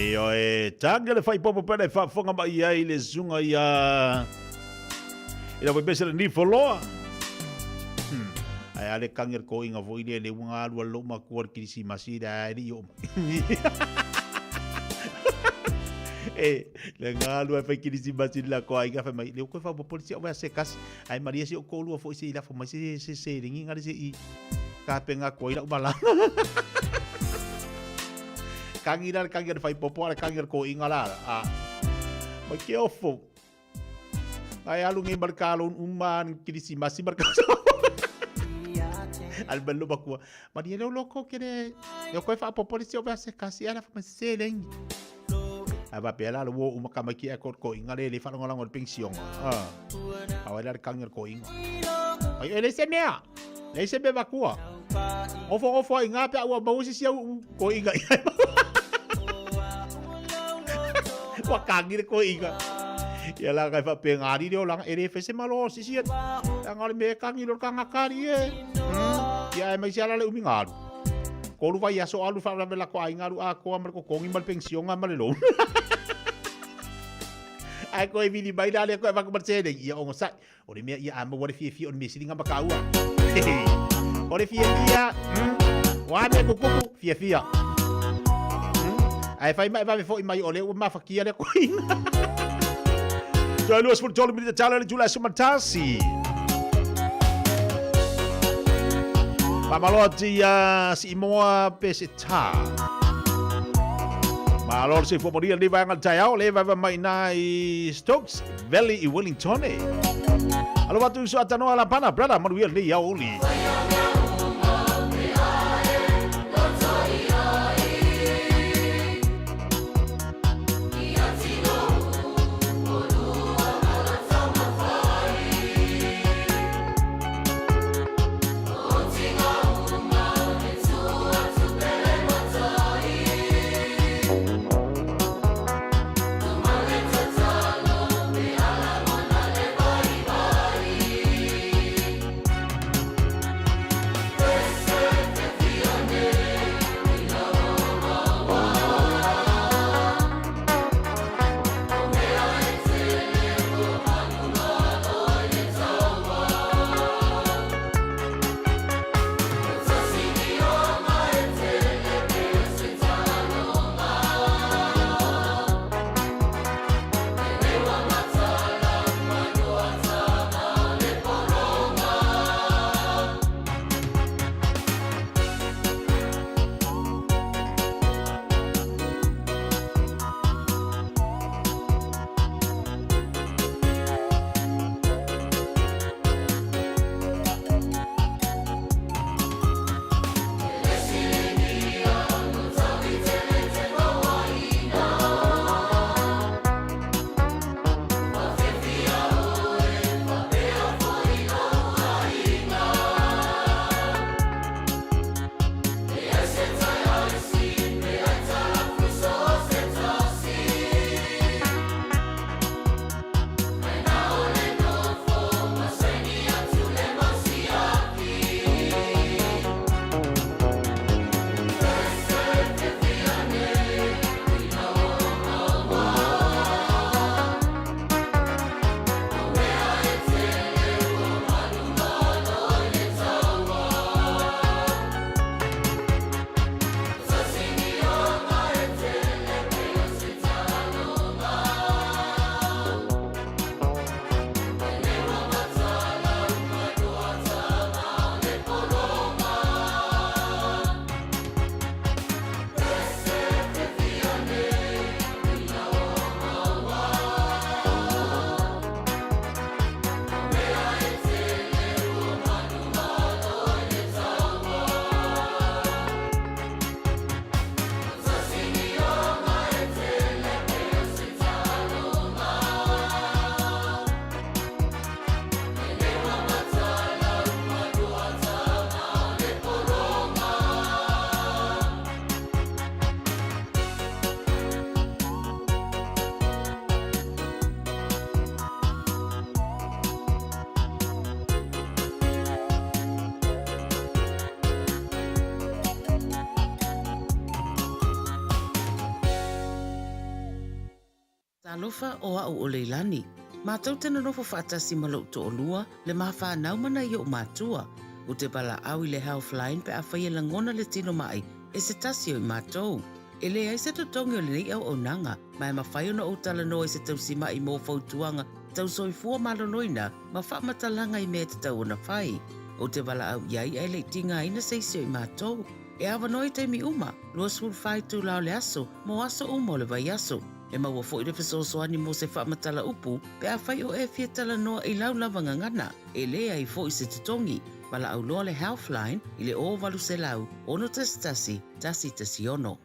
Ioe, tanga le faipopo pena e faafofoga mai ai le susuga ia i la pese le nifoloa. Ai ale kangi le koinga foi le le unga alu lo makua le kirisimasi le ai li o mai. E, le ngalu ai fai kirisimasi la ko ai fa mai le ko fa popoli si o se kasi ai Maria si o ko lua foi se ila fo mai se se se ringi ngari se i ka penga ko ila umala. Kangi la kangi le faipopo ale kangi le koinga la a. Ma ke ofo. Ai alu ngi marka lo uma kirisimasi marka. Al bello bakua. Maria le loko ke le yo ko fa popoli si o se kasi ala fa se lengi. Ai va pela lo wo uma kama ki ko ko inga le le fa longo longo pension. Ah. A wa le kangi ko inga. Ai ele se mea. Le se me bakua. Ofo ofo inga pe ua mau si si au ko inga. Wa kangi le ko inga. Ia la kai fa pe ngari le olanga ele fe se malo si si. Nga le me kangi lo kanga kari e. Ia e mai si ala le umi ngalu. Ko lu vai aso alu fa la ko ai ngalu a ko amar ko kongi mal pension mal lo. Ai ko e vili mai la le ko e va ko marcele ia ongo sai. O le mea ia a maua le fiafia o le mea sili ngamba kaua. O le fiafia. Wa me kukuku fiafia. Ai fai mai vai foi mai o le ua mafakia le koina. Toe 23 minita tala le tula sumatasi. Faamalo atu ia Siimoa Peseta. Malo le soifua manuia lenei vaega o le taeao, le vaeva mai ina i Stokes Valley i Wellington. Alofa atu uso Atanoa Lapana, brother, manuia lenei aoauli. Talofa o a'u o Leilani. Matou te nonofo faatasi ma lo'u to'olua, le ma fanau ma nai o'u matua. Ou te valaau i le Healthline pe afai e lagona le tino ma'i e se tasi o i matou. E leai se totogi o lenei auaunaga, ma e mafai ona ou talanoa i se tausima'i mo fautuaga tau soifua maloloina ma faamatalaga i mea e tatau ona fai. Ou te valaau i ai ae le i tigaina se isi o i matou. E avanoa i taimi uma, 24 itula o le aso, mo aso uma o le vaiaso. E maua foi le fesoasoani mo se faamatala upu pe afai o e fia talanoa i lau lava gagana. E leai foi se totogi. Valaau loa le Healthline i le 0800 611 116.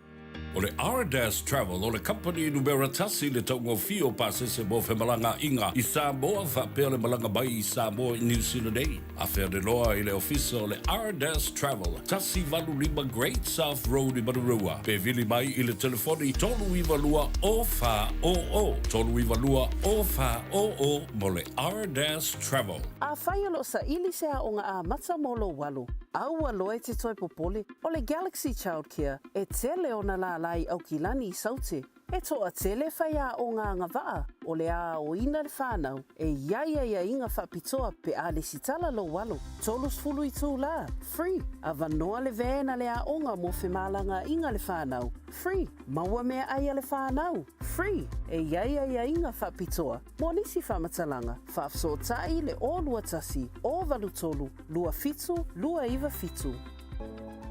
O le Ardas Travel o le kamupani numera tasi i le taugofie o pasese mo femalagaaiga i Samoa faapea le malaga mai i Samoa i Niu Sila nei. Afea le loa i le ofisa o le Ardas Travel, 185 Great South Road i Manurewa, pe vili mai i le telefoni 392 0400, 392 0400 mo le Ardas Travel. Afai o lo o saili se aoga amata mo lou alo, aua loa e te toe popole, o le Galaxy Childcare e tele ona lālā i Aukilani i Saute. E toatele faiaoga agavaa o le a aoina le fanau e i ai aiaiga faapitoa pe a lesitala lou alo, 30 itulā, free, avanoa le van a le aoga mo femalagaaiga le fanau, free, maua meaai a le fanau, free, e i ai aiaiga faapitoa mo nisi faamatalaga, faafesootai le 021 083 27 297.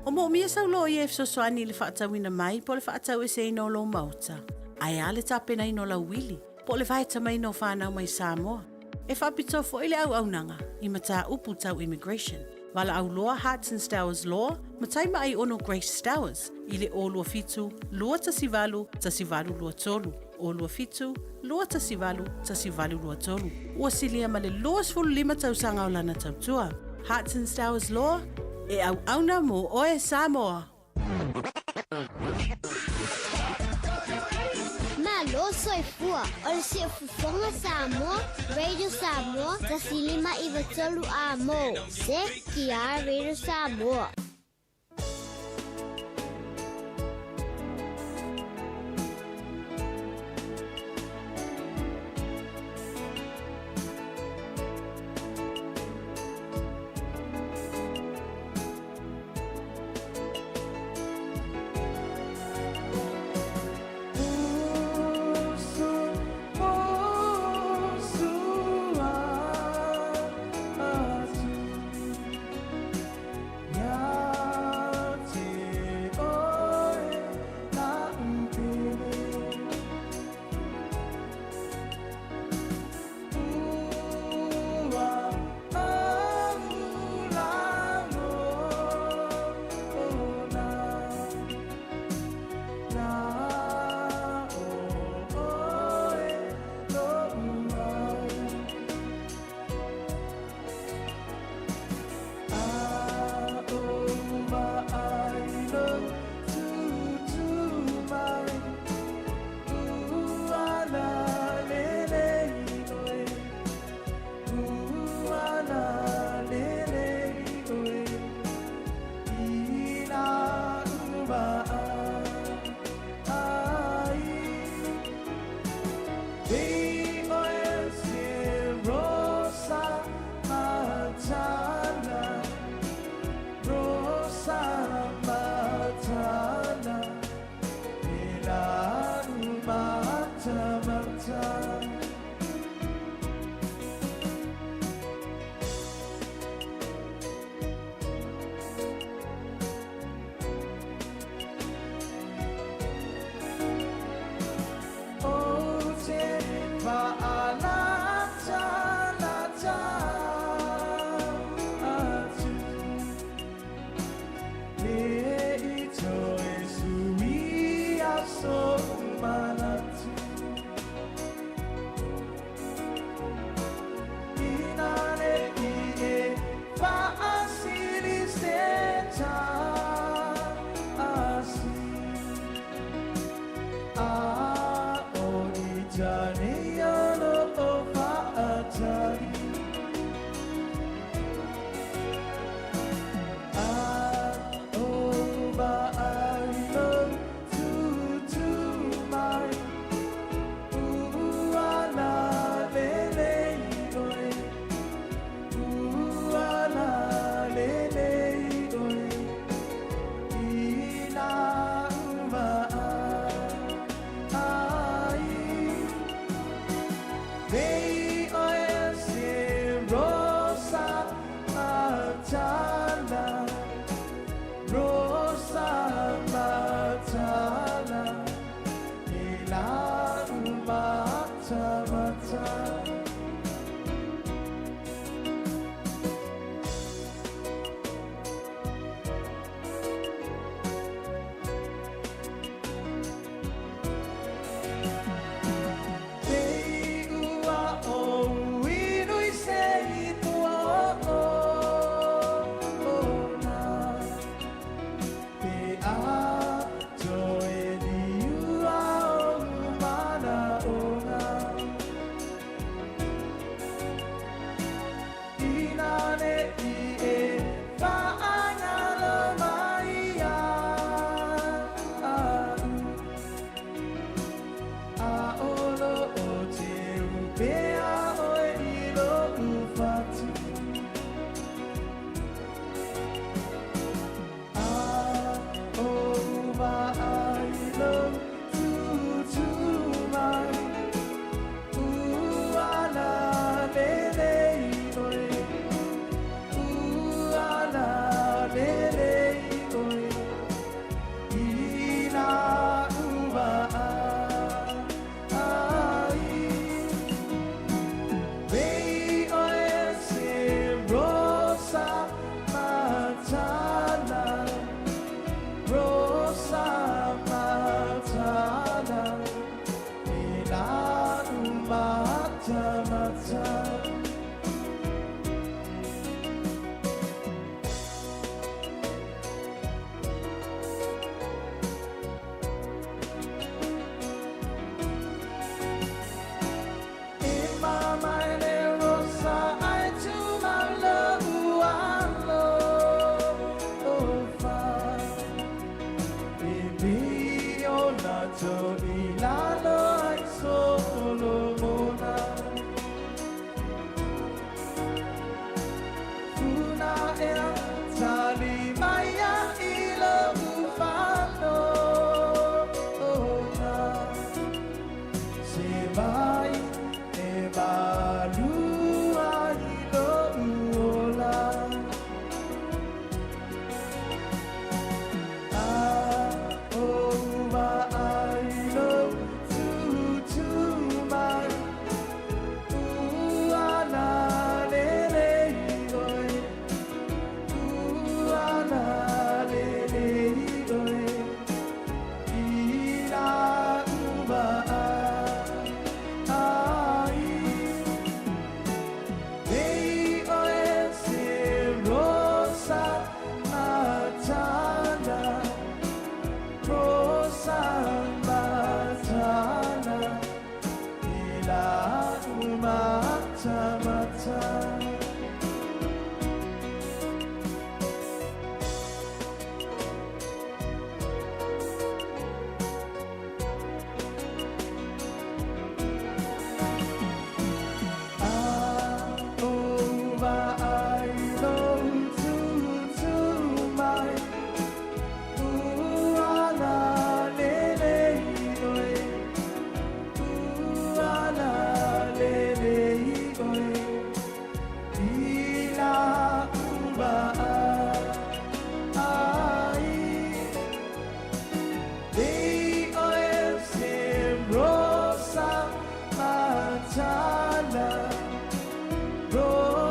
O moomia sau loia e fesoasoani i le faatauina mai po o le faataueseina o lou maota, ae a le tapenaina o lau uili, po o le vaetamaiina o fanau mai Samoa. E faapitoa foi le auaunaga i mataupu tau immigration. Valaau loa Hearts and Stowers Law ma Taimaai Ono Grace Stowers i le 027 218 1823, 027 218 1823. Ua silia ma le 25 tausaga o lana tautua. Hearts and Stowers Law, e auauna mō oe Samoa! Malo soifua o le Siufofoga Samoa, Radio Samoa, 1593 A mo, CKR Radio Samoa.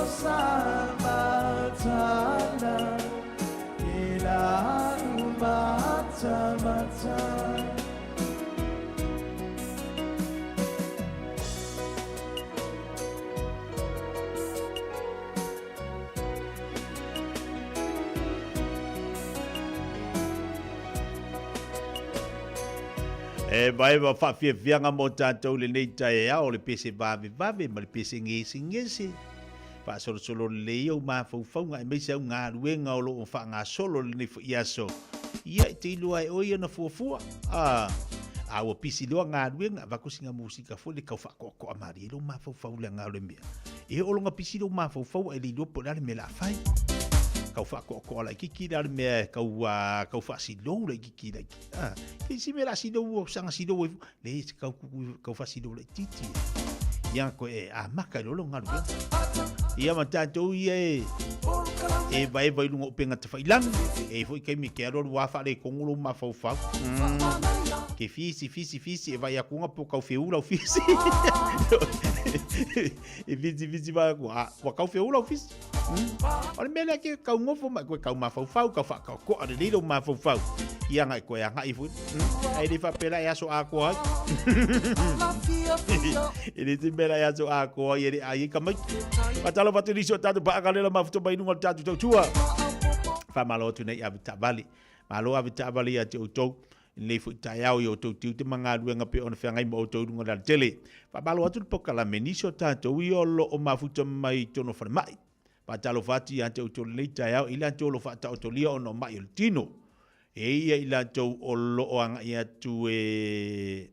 Sa matala I la'u matamata. E vaeva faafiafiaga mo tatou lenei taeao o le pese vavevave ma le pese gesegese. Faasolosolo lelei ou mafaufauga aemaise au galuega o lo o faagasolo lenei foi aso. Ia e te iloa e oe ona fuafua. A, a ua pisi loa galuega, avatu sina musika foi le tau faakoakoa malie lou mafaufau leaga o le mea. E oo loga pisi lou mafaufau ae le iloa po o le a le mea o le a fai. Tau faakoakoa laitiiti la le mea e tau, a, tau faasilou laitiiti laitiiti. A, e isi mea o le a silou, o saga silou ai foi. Leai, se tau, tau faasilou laitiiti. Ia, koe e amata i loa lou galuega. Ia ma tatou ia e e vaeva i luga o upega tafailagi. E i foi taimi e te alualu lava faaletonu lou mafaufau. Ke fisi, fisi, fisi, e vaai atu po tau feula lau fisi. E fisi, fisi vaai atu, a, ua tau feula lau fisi. O le mea lea ke kau nofo mai koe kau mafaufau, kau whaakaokoa lelei lou mafaufau. Ia ngai koe agai foi. Ai le whapela e aso ākoa ai. E le te mea e aso ākoa ai e le ai e ka mai. Whatalo whatu nisi o tātou paakalela mafuto mai lunga o le tātou tautua. Whamalo atu nei awe taavale. Malo awe taavale ia te outou. Lenei foi taeao i outou tiute ma galuega pei ona feagai ma outou i luga o le alatele. Faamalo atu le pokalame nisi o tatou ia o lo o mafuta mai i totonu o falemai. Faatalofa atu ia te outou lenei taeao i latou o lo o faataotolia ona o ma'i o le tino. E ia i latou o lo o agai atu e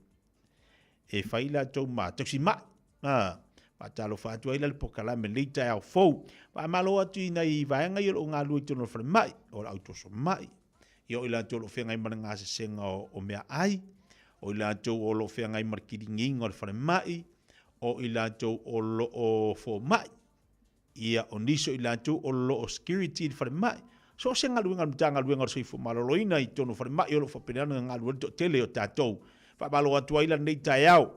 e fai latou ma tausima'i. A, faatalofa atu ai la le pokalame lenei taeao fou. Faamalo atu i nai vaega ia o lo o galulue i totonu o le falemai, o le au toso ma'i. Ia o i latou o lo o feagai ma le gasesega o meaai, o i latou o lo o feagai ma le kiligiga o le falemai, o i latou o lo o fomai, ia o nisi o i latou o lo o security i le falemai. So o se galuega a le Matagaluega o le Soifua Maloloina i totonu o falemai o lo o faapena ona galulue le toatele o tatou. Faamalo atu ai la lenei taeao.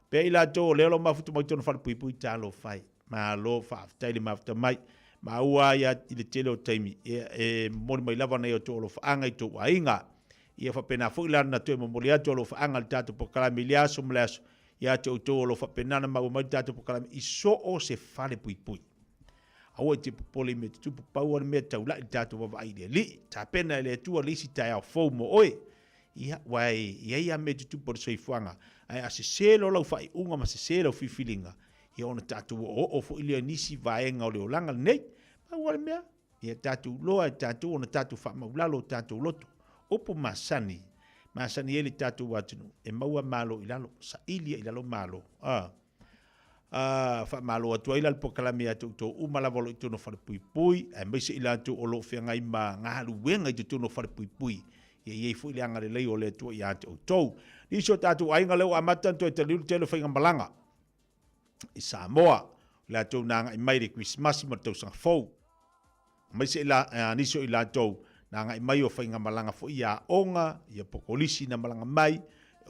Pea i latou o lea o lo o mafuta mai totonu o falepuipui, talofa e. Malo faafetai le mafuta mai. Maua ai i le tele o taimi, ia, e momoli mai lava nai outou alofaaga i tou aiga. Ia faapena foi la na toe momoli atu alofaaga i le tatou polokalame i lea aso ma le aso, ia te outou o lo o faapena ona maua mai le tatou polokalame i so o se falepuipui. Aua e te popole i mea tutupu, pau lava le mea taulai le tatou vaavaai i le Alii. Tapena e le Atua le isi taeao fou mo oe. Ia, aua e i ai lava mea tutupu o le soifuaga, ae a sese loa lau faaiuga ma sese lau filifiliga, ia ona tatou oooo foi lea i nisi vaega o le olaga lenei. Pau lava le mea, ia tatou iloa e tatou ona tatou faamaulalo o tatou loto. Upu masani, masani ai le tatou atunuu, e maua malo i lalo, saili ai i lalo malo. A. A, faamalo atu ai la le polokalame ia te outou uma lava o lo o i totonu o falepuipui, aemaise i latou o lo o feagai ma galuega i totonu o falepuipui. Ia i ai foi le agalelei o le Atua ia te outou. Nisi o tatou aiga lea ua amata ona toe taliu le tele o faigamalaga i Samoa, o latou na agai mai i le Kerisimasi ma le Tausaga Fou. Aemaise i la, nisi o i latou na agai mai o faigamalaga foi ia aoga, ia po kolisi na malaga mai,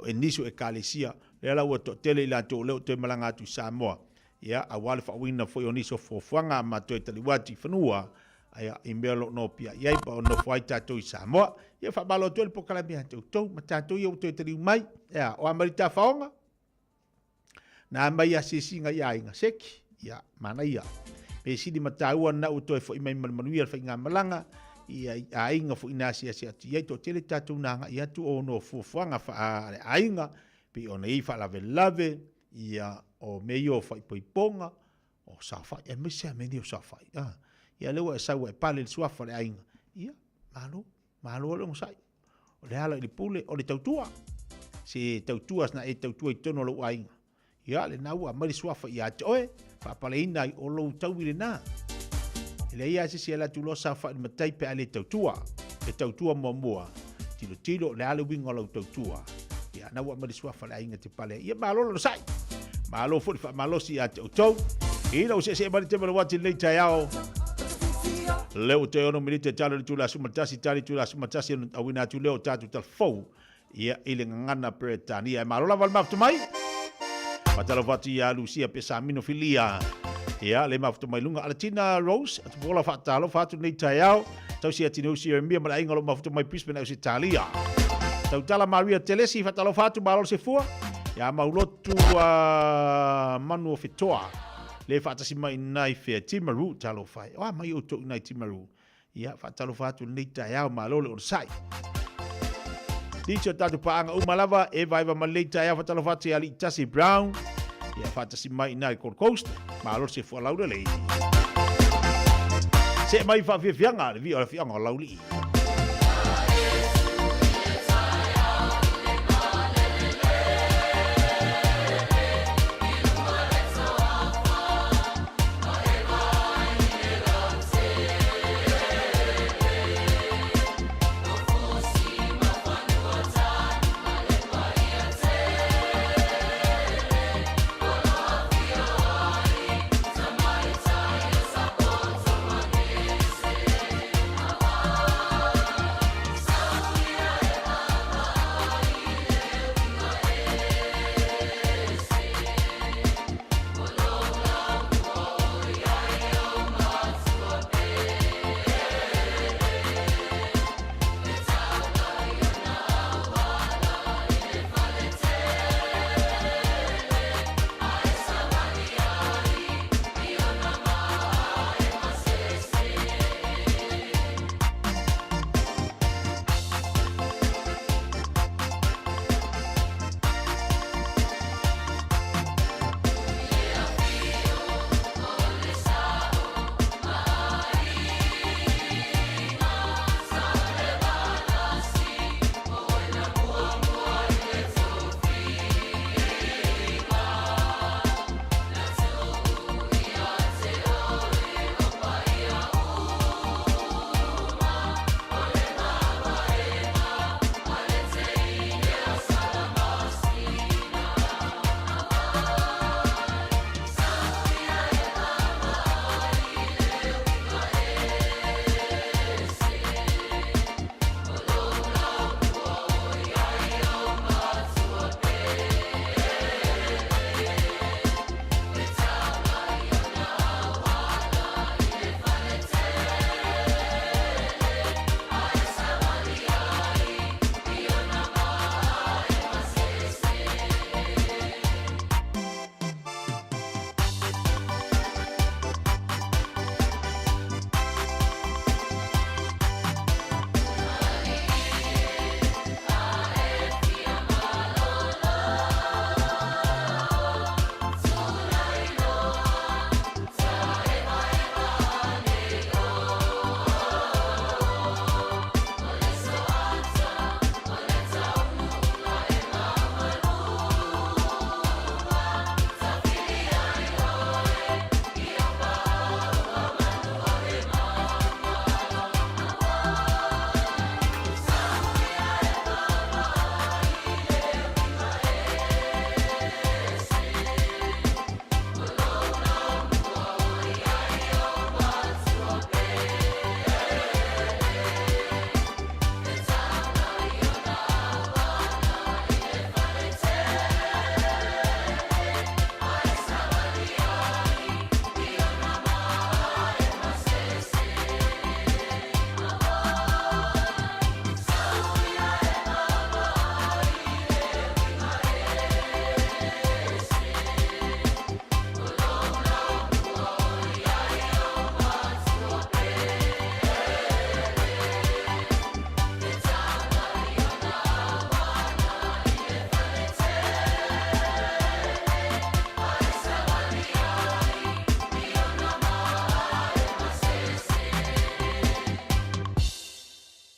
e nisi o ekalesia, lea la ua toatele i latou o lea ua toe malaga atu i Samoa, ia, aua le faauiina foi o nisi o fuafuaga ma toe taliu atu i fanua, ia, i mea o lo o nopiai i ai pa o nofo ai tatou i Samoa. Ia, faamalo atu ai le polokalame ia te outou ma tatou ia ua toe taliu mai, ia, o a mai le tafaoga, Na mai asiasiga i aiga seki, ia, manaia. Pe sili ma tāua na ua toe foi mai ma le manuia le faigamalaga, ia i aiga foi na asiasi atu i ai, toatele tatou na agai atu o no fuafuaga faa le aiga, pei ona i ai faalavelave, ia, o mea ia o faaipoipoga, o saofai, aemaise lava mea nei o saofai. Ah, ia lea ua e sau ua e pale i le suafa o le aiga, ia, malo. Malo le onosai. O le ala i le pule, o le tautua. Se tautua na e tautua i totonu o lou aiga. Ia, lena ua aumai le suafa ia te oe, faapaleina ai o lou taui lena. E leai lava se isi e alu atu loa saofai i le matai pe a le tautua. E tautua muamua, tilotilo o le a le uiga o lau tautua. Ia, na ua aumai le suafa o le aiga te pale ai. Ia, malo le onosai. Malo foi le faamalosi ia te outou. Ina ua seesee mai le taimi o le uati i lenei taeao. Lea ua toe 6 minute e tali o le itula 11, tali itula 11 ona auina atu lea o tatou tala fou ia i le gagana Peretania. E malo lava le mafuta mai. Faatalofa atu ia Lucia Pesamino Filia. Ia, le mafuta mai luga. Alatina Rose, Tupuola faatalofa atu lenei taeao. Tausi Atinuusi Ieremia ma le aiga o lo o mafuta mai Brisbane, Ausetalia. Tautala Maria Telesi, faatalofa atu, malo le sefua. Ia Maulotu Manu o Fetoa, le faatasi mai inā i fea, Timaru, talofa e. Oa mai outou inā i Timaru. Ia, faatalofa atu lenei taeao, malo le onosai. Nisi o tatou paaga uma lava, Eva Eva ma lenei taeao, faatalofa atu ia Aliitasi Brown. Ia, faatasi mai inā i Gold Coast, malo le sefua laulelei. See mai faafiafiaga, le viia o le afioaga o Laulii.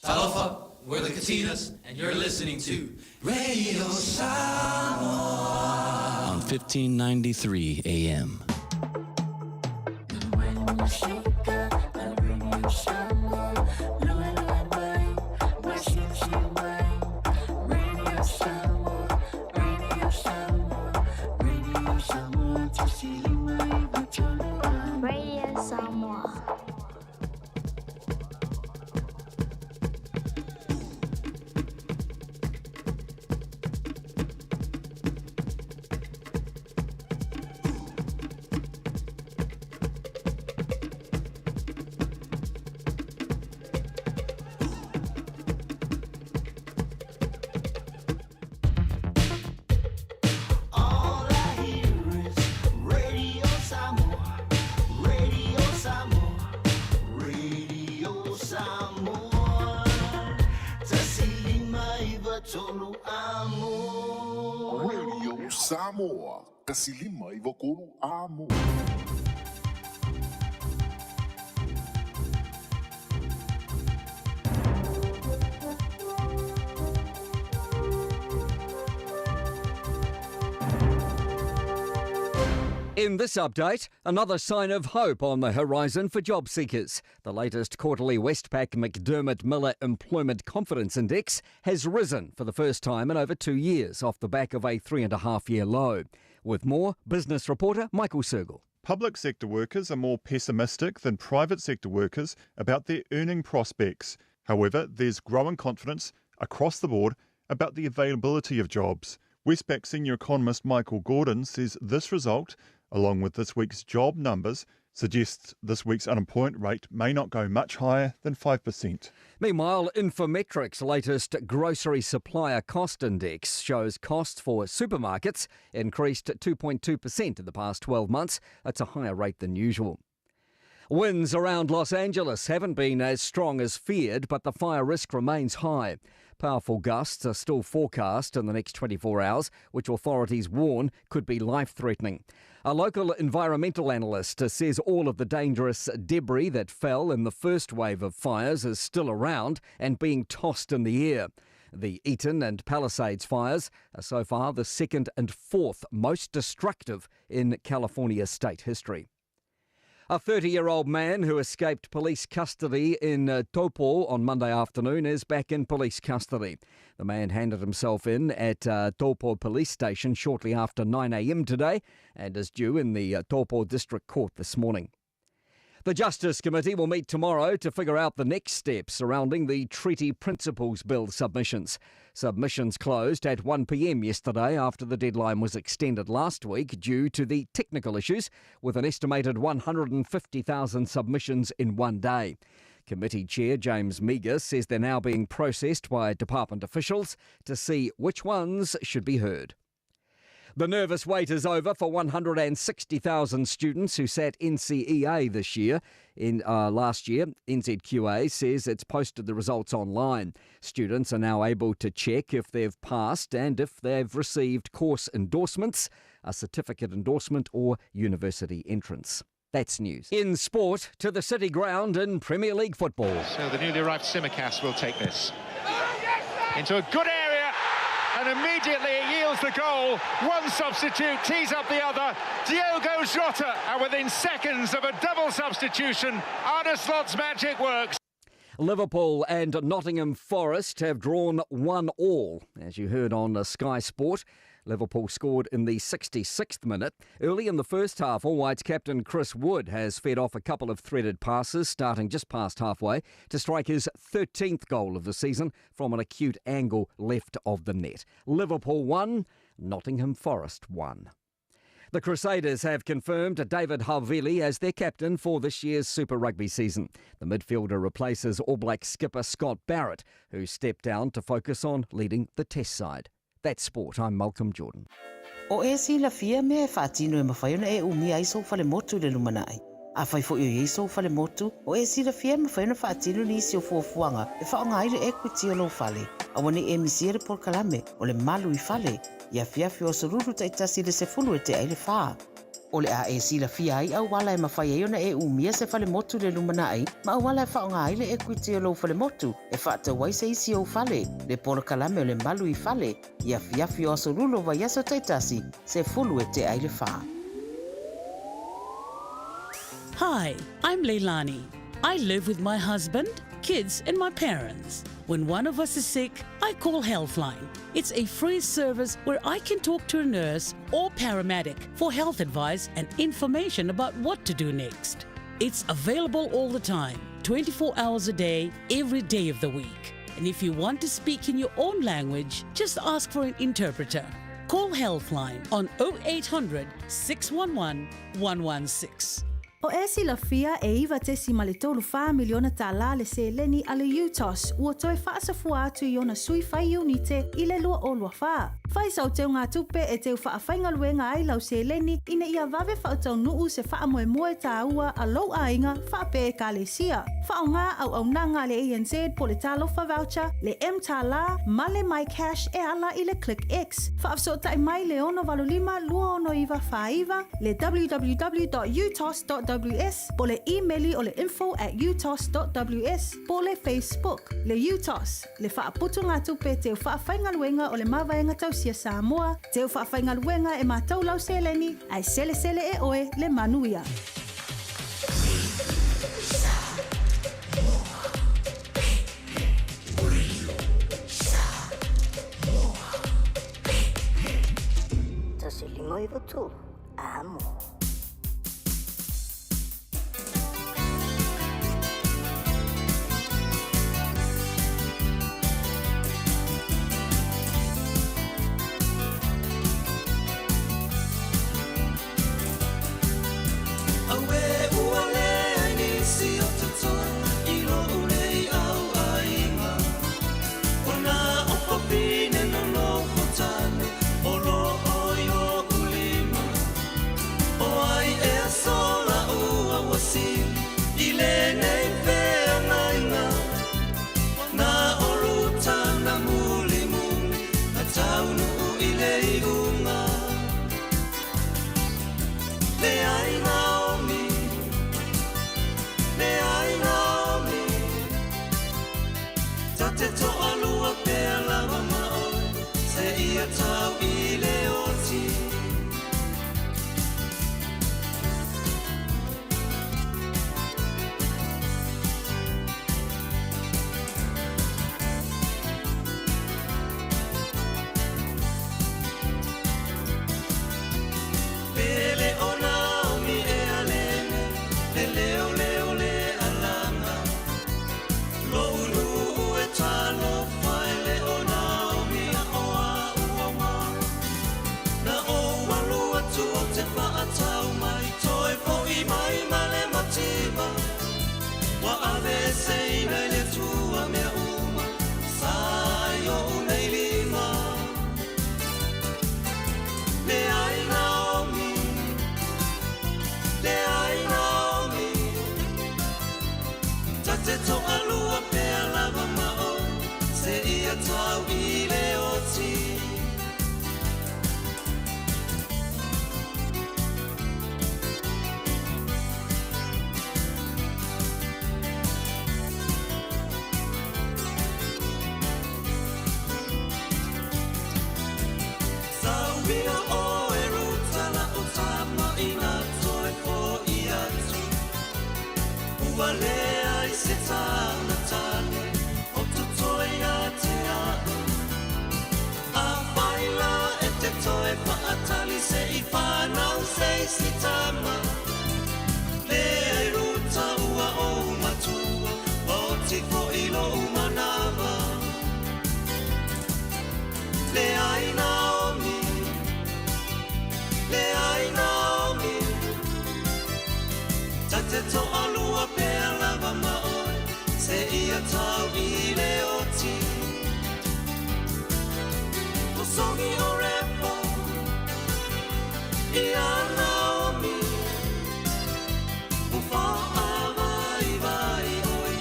Talofa, we're the Katinas, and you're listening to Radio Samoa on 1593 AM. Radio Samoa. tolu amo. Radio Samoa, 159 amo. In this update, another sign of hope on the horizon for job seekers. The latest quarterly Westpac McDermott Miller Employment Confidence Index has risen for the first time in over two years off the back of a three and a half year low. With more, business reporter Michael Sergel. Public sector workers are more pessimistic than private sector workers about their earning prospects. However, there's growing confidence across the board about the availability of jobs. Westpac senior economist Michael Gordon says this result, along with this week's job numbers, suggests this week's unemployment rate may not go much higher than 5%. Meanwhile, Infometrics' latest grocery supplier cost index shows costs for supermarkets increased 2.2% in the past 12 months. That's a higher rate than usual. Winds around Los Angeles haven't been as strong as feared, but the fire risk remains high. Powerful gusts are still forecast in the next 24 hours, which authorities warn could be life threatening. A local environmental analyst says all of the dangerous debris that fell in the first wave of fires is still around and being tossed in the air. The Eaton and Palisades fires are so far the second and fourth most destructive in California state history. A 30 year old man who escaped police custody in Taupo on Monday afternoon is back in police custody. The man handed himself in at Taupo Police Station shortly after 9am today and is due in the Taupo District Court this morning. The Justice Committee will meet tomorrow to figure out the next steps surrounding the Treaty Principles Bill submissions. Submissions closed at 1pm yesterday after the deadline was extended last week due to the technical issues, with an estimated 150,000 submissions in one day. Committee Chair James Meager says they're now being processed by department officials to see which ones should be heard. The nervous wait is over for 160,000 students who sat NCEA this year. In last year, NZQA says it's posted the results online. Students are now able to check if they've passed and if they've received course endorsements, a certificate endorsement, or university entrance. That's news. In sport, to the City Ground in Premier League football. So the newly arrived Tsimikas will take this. Into a good area, and immediately it yields the goal. One substitute tees up the other. Diogo Jota, and within seconds of a double substitution, Arne Slot's magic works. Liverpool and Nottingham Forest have drawn one all, as you heard on Sky Sport. Liverpool scored in the 66th minute. Early in the first half, All Whites captain Chris Wood has fed off a couple of threaded passes, starting just past halfway, to strike his 13th goal of the season from an acute angle left of the net. Liverpool 1, Nottingham Forest 1. The Crusaders have confirmed David Havili as their captain for this year's Super Rugby season. The midfielder replaces All Black skipper Scott Barrett, who stepped down to focus on leading the test side. That's sport. I'm Malcolm Jordan. O e silafia mea e faatino e mafai ona e umia ai sou falemotu i le lumanai. Afai foi o i ai sou falemotu, o e silafia e mafai ona faatino nisi o fuafuaga e faaaoga ai le equity o lou fale. Aua ne i e misia le polokalame o le Malu i Fale i afiafi o aso Lulu taitasi i le 10 e tea i le whā. O le a e silafia ai auala e mafai ai ona e umia se falemotu i le lumanai ma auala e faaaoga ai le equity o lou falemotu e faatau ai se isi ou fale, le polokalame o le Malu i Fale i afiafi o aso Lulu o vaiaso taitasi, 10 e tea i le whā. Hi, I'm Leilani. I live with my husband, kids, and my parents. When one of us is sick, I call Healthline. It's a free service where I can talk to a nurse or paramedic for health advice and information about what to do next. It's available all the time, 24 hours a day, every day of the week. And if you want to speak in your own language, just ask for an interpreter. Call Healthline on 0800 611 116. O e silafia e 9.34 miliona tālā le seleni a le UTOS ua toe faasafua atu i ona sui fai iunite i le 2024. Fai sau teugatupe e teu faafaigaluega ai lau seleni ina ia vave faataunuu se faamoemoe tāua a lou aiga faapea ekalesia. Faaaogā auaunaga a le ANZ po o le Talofa Voucher, le mTālā ma le MyCash e ala i le KlickEx. Faafesootai mai le 685 269 49, le www.utos.ws po o le imeli o le info at utos.ws po o le Facebook. Le UTOS, le faaputugatupe teu faafaigaluega o le Mavaega Tausia Samoa, teu faafaigaluega e matou lau seleni, ae selesele e oe le manuia. 1 5 9 3, amo. Auē ua leai nisi o totoe i lo'u nei auaiga Ona o fafine nonofo tane o lo'o i o'u lima O ai ea sola ua uasili i lenei feagaiga Na o Ruta na mulimuli na taunuu i le iuga Leai Naomi, leai Naomi Ta te toalua pea lava ma oe seia tau i le oti. Pele o Naomi e alele, le leo leo le alaga. Lo'u nuu e talofa e le o Naomi a o a'u auma. Na ou alu atu ou te faatau mai, toe fo'i mai ma le mativa. Ua aveeseina e le Atua mea uma, sa i o'u nei lima. Leai Naomi, leai Naomi, ta te toalua pea lava ma oe, seia tau i le oti. Sauia oe Ruta la'u tama ina toe fo'i atu Ua leai se taga tane o totoe ia te a'u Afai la e te toe fa'atali se'i fanau se isi tama Leai Ruta ua ou matua ua oti fo'i lo'u manava Leai Naomi, leai Naomi Ta te toalua pea lava ma oe seia tau i le oti O songi o Repo ia Naomi Ua faavaivai oe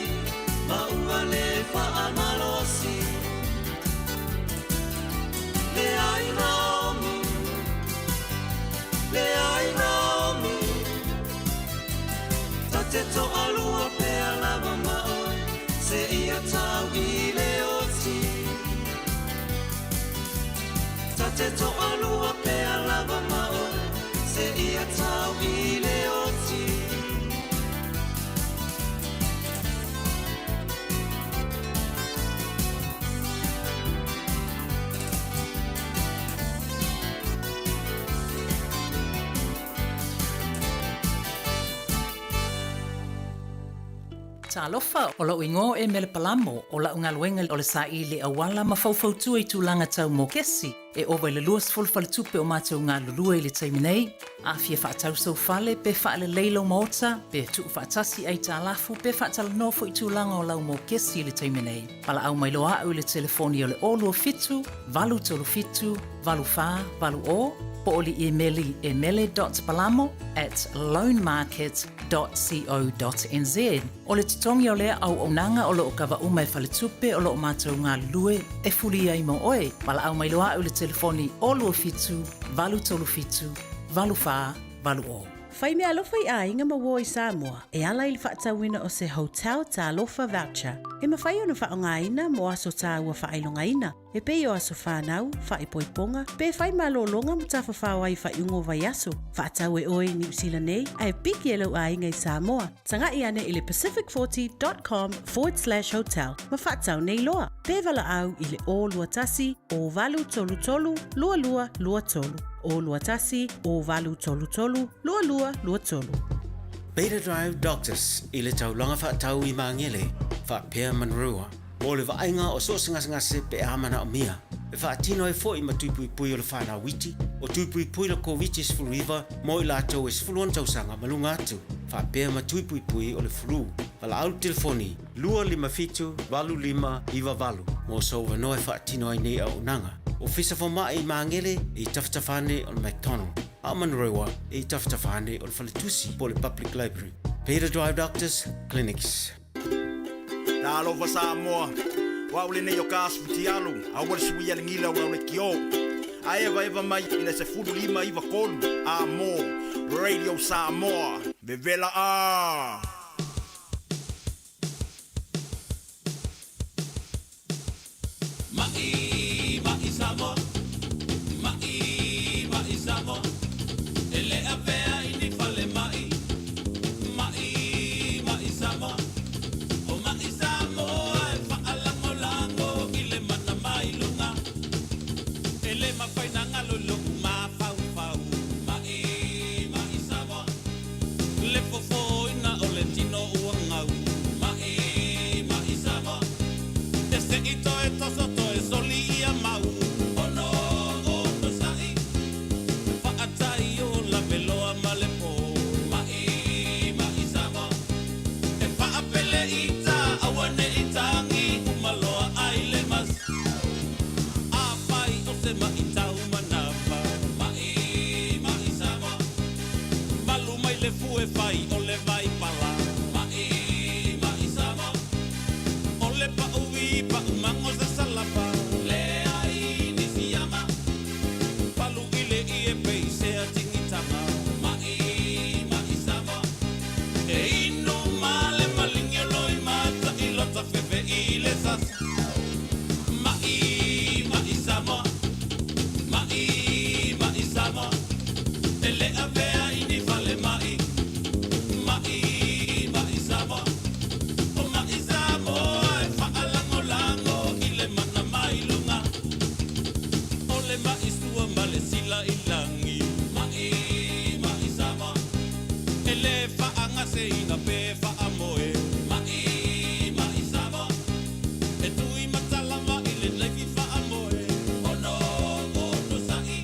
ma ua le faamalosi Leai Naomi, leai Naomi Ta te toalua pea lava ma oe seia tau i le oti Ta te toalua pea lava ma oe seia tau i le oti. Talofa, o lou igoa e Mele Palamo, o la'u galuega o le saili auala ma faufautua i tulaga tau mokesi e ova i le 20 faletupe o matou galulue i le taimi nei. A fia faatau sou fale, pe faalelei lou maota, pe tuufaatasi aitalafu, pe faatalanoa foi tulaga o lau mokesi i le taimi nei. Valaau mai loa a'u i le telefoni o le 0 2 7 8 3 7 8 4 8 0. Po o le imeli e mele.palamo at loanmarket dot co dot nz. O le totogi o lea auaunaga o lo o kava uma e Faletupe o lo o matou galulue e fuli ai mo oe. Valaau mai loa au i le telefoni 027 837 8480. Fai meaalofa i aiga ma uo i Samoa e ala i le faatauina o se Hotel Talofa Voucher e mafai ona faaaogaina mo aso taua faailogaina e pei o aso fanau, faaipoipoga, pe fai malologa ma tafafao ai i faaiuga o vaiaso. Faatau e oe i Niu Sila nei ae piki e lou aiga i Samoa. Taga'i ane i le pacific40 dot com forward slash hotel ma faatau nei loa. Pe valaau i le 021 0833 2223. 021 0833 2223. Beta Drive Doctors i le taulaga faatau i Magele, faapea Manurewa, mo le vaaiga o so o se gasegase pe a manaomia. E faatino ai foi ma tui puipui o le whanau iti, o tui puipui le Koviti-19 mo i latou e 16 tausaga ma luga atu, faapea ma tui puipui o le flu. Valaau le telefoni 257 8598 mo sou avanoa e faatino ai nei auaunaga. Ofisa Fomai i Magele e i tafatafa ane o le McDonald, a o Manurewa e i tafatafa ane o le Faletusi po o le Public Library. Beta Drive Doctors Clinics. Talofa Samoa, o au lenei o ka asu futialu, aua le suia le gila o lau lekiō. A evaeva mai i le 15 93 a mo Radio Samoa. Vevela a! Maʻi, maʻi Samoa, maʻi, maʻi Samoa, e le avea i ni fale maʻi, maʻi, maʻi Samoa, o maʻi Samoa e faalagolago i le mana mai luga, e le mafai na galo i loʻu mafaufau, maʻi, maʻi Samoa, le fofoina o le tino ua gau, maʻi, maʻi Samoa. E seʻi toe toso toe soli ia mau ono onosaʻi Faatai o laveloa ma le po Maʻi maʻi Samoa E faapele i ta aua neʻi tagi uma loa ai le mas Afai o se maʻi tau manawa Maʻi maʻi Samoa Malu mai le fue fai o le vai pala Maʻi maʻi Samoa O le paʻu i paʻu mago sa salapa Leai ni siama Palu i le ie peisea tigitaga Maʻi maʻi Samoa E inu ma le maligi o loi mataʻi lota fefe i le sasa Maʻi maʻi Samoa Maʻi maʻi Samoa E le avea i ni fale maʻi Maʻi maʻi Samoa O maʻi Samoa e faalagolago i le mana mai luga O le maʻi sua ma le sila i lagi Maʻi maʻi Samoa E le faagaseina pe faamoe Maʻi maʻi Samoa E tui matalava i le naifi faamoe Ono onosaʻi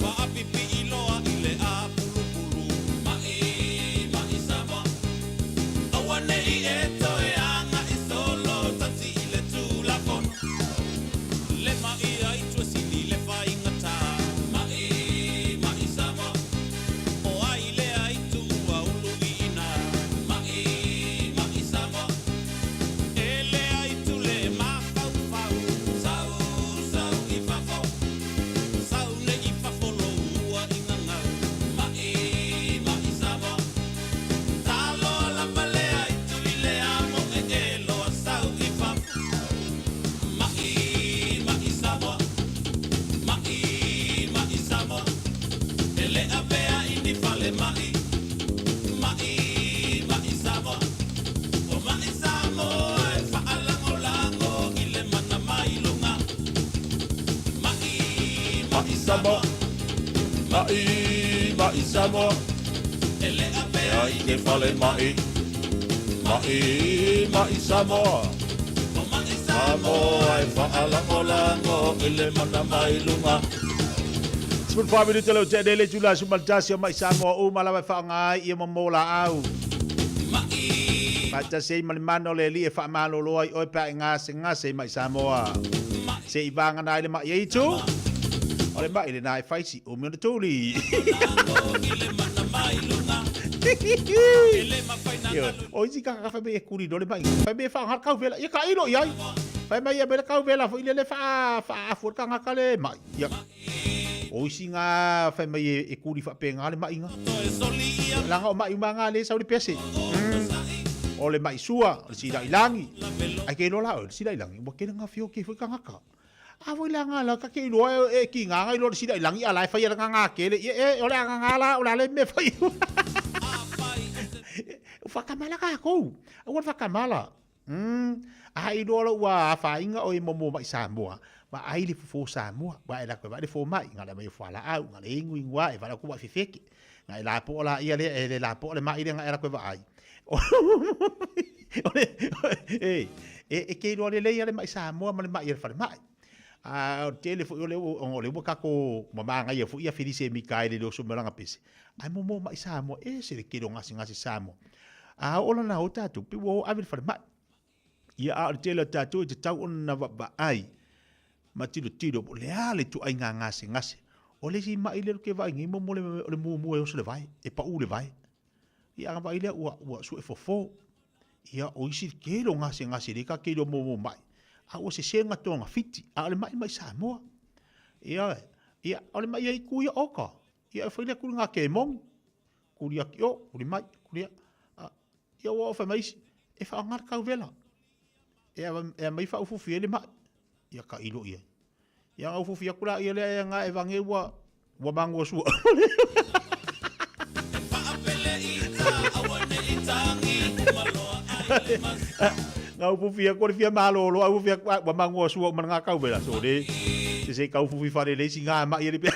Faapipii loa i le apulupulu Maʻi maʻi Samoa Aua neʻi e toe agaʻi solo tasi i le Tulafono Le maʻi ai Tuasivi le faigatā Maʻi maʻi Samoa O ai lea i tuu ua ulu iina Maʻi maʻi Samoa E le ai tule mafaufau Sau sau i fafo Sau nei i fafo lou ua i gagau Maʻi maʻi Samoa Taloa lava lea i tui le amo e e loa sau i fafo Maʻi maʻi Samoa Maʻi maʻi Samoa E le avea i ni fale maʻi Maʻi maʻi Samoa O maʻi Samoa e faalagolago i le mana mai luga Maʻi Maʻi Samoa Maʻi maʻi Samoa E le avea i ni fale maʻi Maʻi maʻi Samoa O maʻi Samoa e faalagolago i le mana mai luga 14 minute leo te le tula su maltasi o mai Samoa uma lava e faaaoga ai ia mo mo laau. Faatasi ai ma le mana o le Alii e faamalolo ai oe pe a e gasegase i mai Samoa. Se i vagana ai le mai aitu. O le maʻi lenā e fai si umi ona tuli. Ioe, o isi tagata fai mai e kuli loa le maʻi, fai mai e faaaoga le kauvela, ia tailo i ai. Fai mai e aumai le kauvela foi lele e faaafu ai le tagata le maʻi. Ia, o isi na fai mai e kuli faapena le maʻi na. Leaga o maʻi uma na lea e sau i le pese. O le maʻi sua, o le silailagi. Ae ke iloa la oe, o le silailagi, ua tele na fioki ai foi tagata. A foi la nga la ka ke iloa e kiga nga iloa le silailagi a la e fai ala nga kele. Ia e, o le aga nga la, o le a le mea fai. Whakamala kākou. Aua le whakamala. A iloa lo ua afaina oe mo mo mai Samoa, vaai le fofo Samoa, ua e lako e vaai le fomai, na le aumai o fualaau, na le inu inu ae, vaai ku fefeke. Na e lapoa la ia lea, e le lapoa le mai lea na e lako e vaai. E, e ke iloa lelei lava le mai Samoa ma le mai a le falemai. A o le tele foi o le, ona o lea ua tatou manaia foi ia Felise Mikaele i le oso mai o lana pese, ae mo mo mai Samoa, e ese le tele o gasegase Samoa. A oo lana o tatou, pei ua o ave i le falemai. Ia, a o le tele o tatou e tatau ona vaavaai ma tilotilo po o le a le ituaiga gasegase. O le isi mai lea ou te vaai nei mo mo o le muamua e oso le vae, e pau le vae. Ia, ana vaai lea ua, ua sue fofo. Ia, o isi le tele o gasegase lea ta te iloa mo mo mai, a ua sese na togafiti, a o le mai mai Samoa. Ia, ia, o le mai ai ku ia oka. Ia, e fai lea kuli ngā kemoni. Kuli aki o, kuli mai, kuli a. Ia ua oo fai mai isi, e whaonga le kauvela. E, e mai whaufufi e le mai. Ia ka ilo ia. Ia ngā ufufi aku la ia lea e ngā e vange ua, ua mangua sua. Ngā ufufi aku le fia malolo, au ufufi aku, ua mangua sua uma ngā kauvela. So le, se se ka ufufi whare le isi ngā mai e le pea.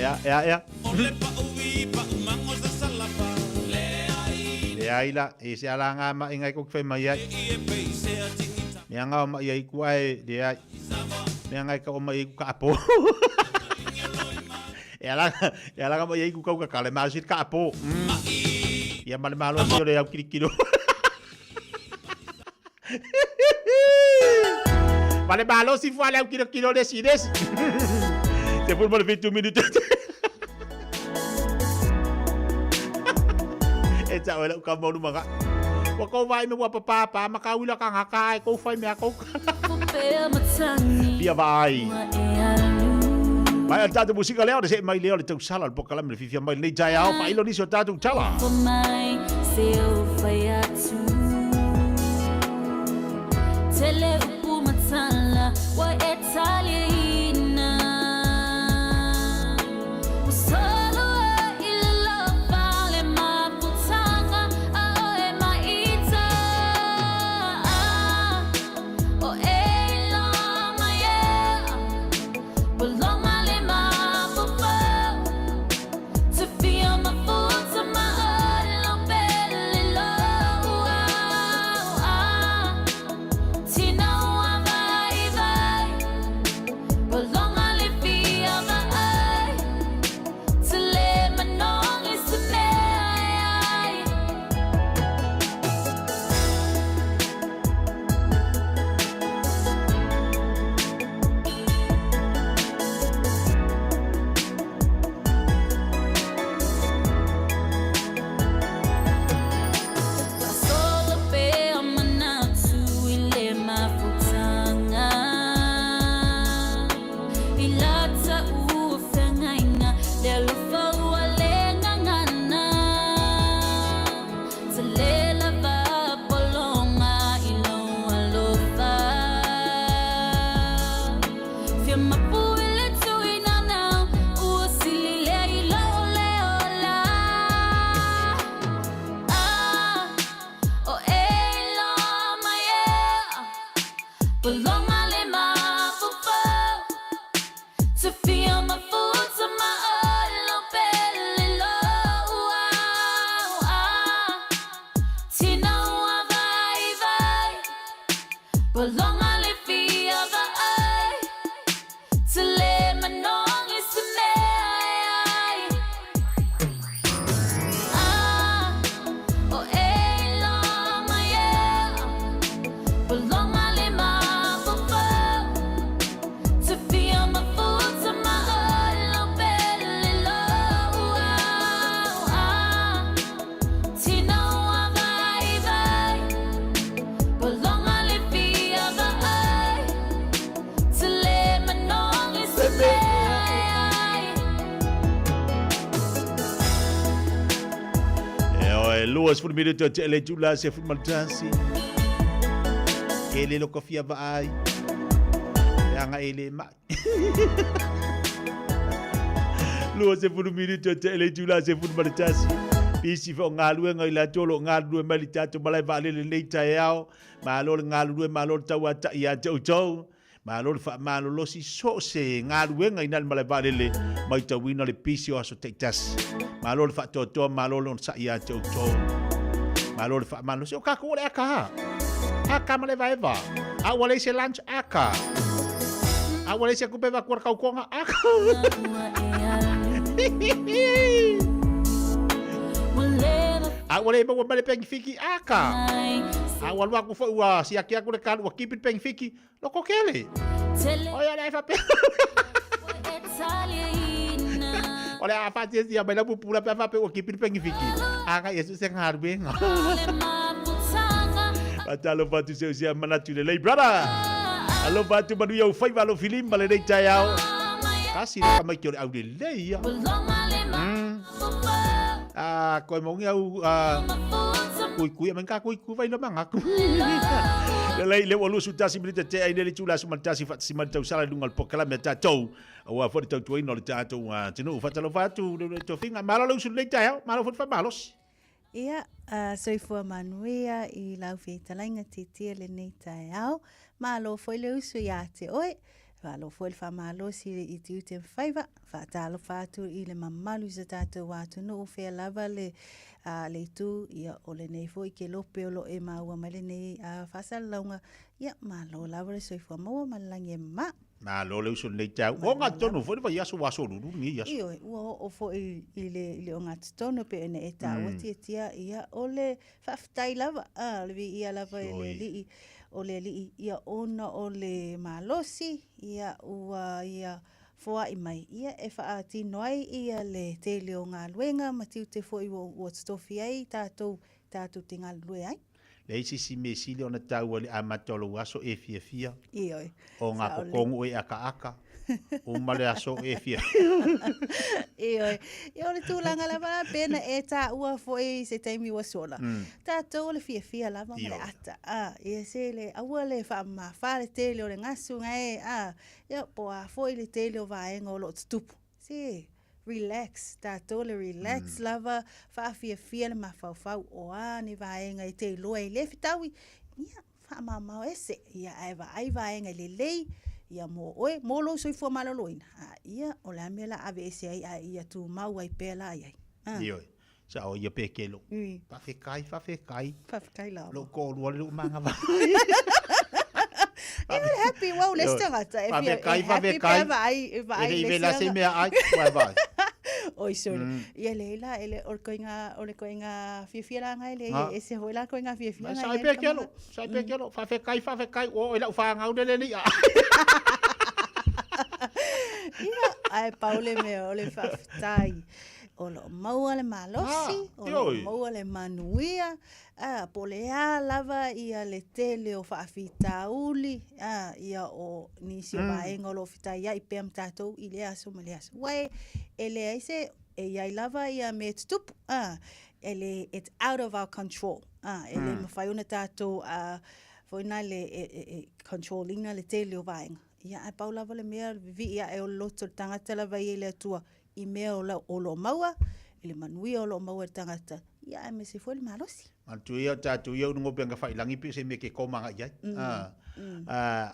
Ea, ea, ea. Leai la, e se ala ngā mai ngai koki whai mai ai. Mea ngā o mai ai ku ai, leai. Mea ngai ka o mai ai ku ka apo. E ala, e ala ngā mai ai ku kau ka kale mā sir ka apo. Ia male malo si o le au kirikiro. Male malo si fua le au kirikiro le si le si. Te pul mo le 7 minute. E tau e lau ka maunu manga. Ua kou vai me ua papapa, ma ka uila ka ngaka ai kou whai mea kou Fia vai. Mai o tātou musika lea, o le se mai lea o le tausala, le pokalame le fifia mai lenei taeao, whailo nisi o tātou tala. Mai se o whai atu. Tele upu matala, wa e tali ina. Solo i le lofa le mafutanga, a oe maita. O e loa mai e, ua loma le mafaufau. Te fia mafuta ma o lo pele loa. Tina ua vai vai. Ioe, 20 minuto te le tula se fu maltasi. E le loko fia vaai. E anga e le mai. 20 minuto te le tula se fu maltasi. Pisi fo ngaluenga i la tolo ngalue mai li tato malai vaalele nei taeao. Malo le galulue, malo le tauata'i ia te outou. Malo le faamalolosi so o se galuega i na le malae vaalele, maitauina le pisi o aso taitasi. Malo le faatoatoa, malo le onosai ia te outou. Malo le faamalolosi. O kākou o le aka. Aka ma le vaeva. A ua leai se lunch, aka. A ua leai se kupe vakua le kaukonga, aka. A ua le maua mai le pengi fiki, aka. A ua alu aku foi ua siaki aku le kalu ua kipi le pengi fiki, loko kele. O ia le ai faapea. O le a faatiatia mai la pupula pe a faapea ua kipi le pengi fiki. A ngai e se galuega. Faatalofa atu se usia manatu lelei, brother. Alofa atu manuia o faiva alo filima lenei taeao. Kasi le tamaiti o le aulelei ia. Ah, koe mongi au ah, kui kui men ka kui kui vai lo manga ku. Le lei le walu su tasi minute te ai le tula su tasi fa si man tau sala lunga le pokala me tatou. Aua fo tau tuai no le tatou ah, tinu fa talo fa tu le to finga malo le usu le tai malo fo fa malos. Ia, uh, soifua manuia i lau fetalaiga titia lenei taeao. Malo foi le usu iā te oe. Malo foi le faamalosi i tiute ma faiva. Faatalofa atu i le mamalu i so tatou atunuu fea lava le, uh, le itu, ia, o lenei foi kelope o lo o e maua mai lenei uh, faasalalauga. Ia, malo lava le soifua maua ma le lagi e mama. Malo le uso lenei taeao. Ua ogatotonu foi le vaiaso ua aso lulu lenei aso. Ioe, ua oo foi i le, i le ogatotonu e pei ona e taua mm. tiatia, ia, o le faafetai lava, a, o le viia lava i le Alii, o le Alii, ia, ona o le malosi, ia, ua, ia, foai mai, ia, e faatino ai, ia, le tele o galuega ma tiute foi ua, ua totofi ai tatou, tatou te galulue ai. Leai se isi mea sili ona taua i le amata o lou aso e fiafia. Ioe. O ngā kokongu e akaaka, uma le aso e fiafia. Ioe. Ia o le tulaga lava la pena e taua foi i se taimi ua sola. Tatou o le fiafia lava ma le ata. A, ia se le aua le faamamafa le tele o le gasu gae, a, ia po o a foi le tele o vaega o lo o tutupu. Se relax, tatou le relax mm. lava, faafiafia le mafaufau o a ni vaega e te iloa e le fetaui, ia, faamamao ese, ia, ae vaai vaega e lelei, ia mo oe, mo lou soifua maloloina, a ia, o le a mea la ave ese ai, a ia tumau ai pea la i ai. Ah. Ioe. Sa o ia pe kelo. Faafetai, faafetai. Faafetai lava. Lou toalua le lou manava. Ia le happy wow le isi tagata e fia e happy pe a vaai e vaai le isi. E le i vela se mea ai, ua e vaai. Oi sorry. Ia leai la e le o le koiga o le koiga fiafia la ngai le e ese foi la koiga fiafia ngai. Sai pe kelo, sai pe kelo, faafetai, faafetai, ua oo i lau fanau le le i'a. Ia, ae pau le mea o le faafetai. O lo o maua le malosi, o lo o maua le manuia, a, po o le a lava ia le tele o faafitauli, a, ia o nisi o vaega o lo o fetaiai pea ma tatou i lea aso ma lea aso. Ua e, e leai se, e i ai lava ia mea e tutupu, a, e le, it's out of our control, a, e le mafai ona tatou, a, foi na le, e, e, e control ina le tele o vaega. Ia, ae pau lava le mea, vivii ae o le loto o le tagata lava ia i le Atua, i mea o, o lo o maua, i le manuia o lo o maua e le tagata, ia aemaise foi le malosi. Manatua ia o tatou ia unu ngope anga failangi pe se mea ke koma agai i ai.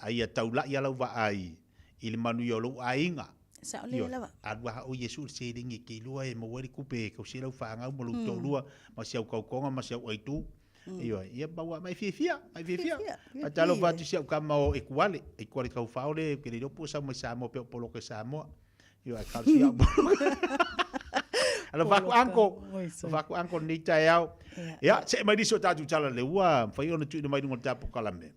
A ia taula'i a lau vaai i le manuia o lou aiga. Sao le lava. Alu aha o Iesu i le seleni e te iloa e maua ai le tupe e tausi ai lau fanau ma lou toalua ma si au tautoga ma si au aitu. Ioe, ia maua mai fiafia, mai fiafia. Faatalofa atu i si au tama o Ekuale, Ekuale Taufao le, ou te le iloa po o sau mai Samoa pe o poloka i Samoa. Ioe, ae talosia au poloka. Alofa atu uncle, alofa atu uncle lenei taeao. Ia, see mai nisi o tatou tala lea ua mafai ona tuuina mai i luga o le tatou polokalame.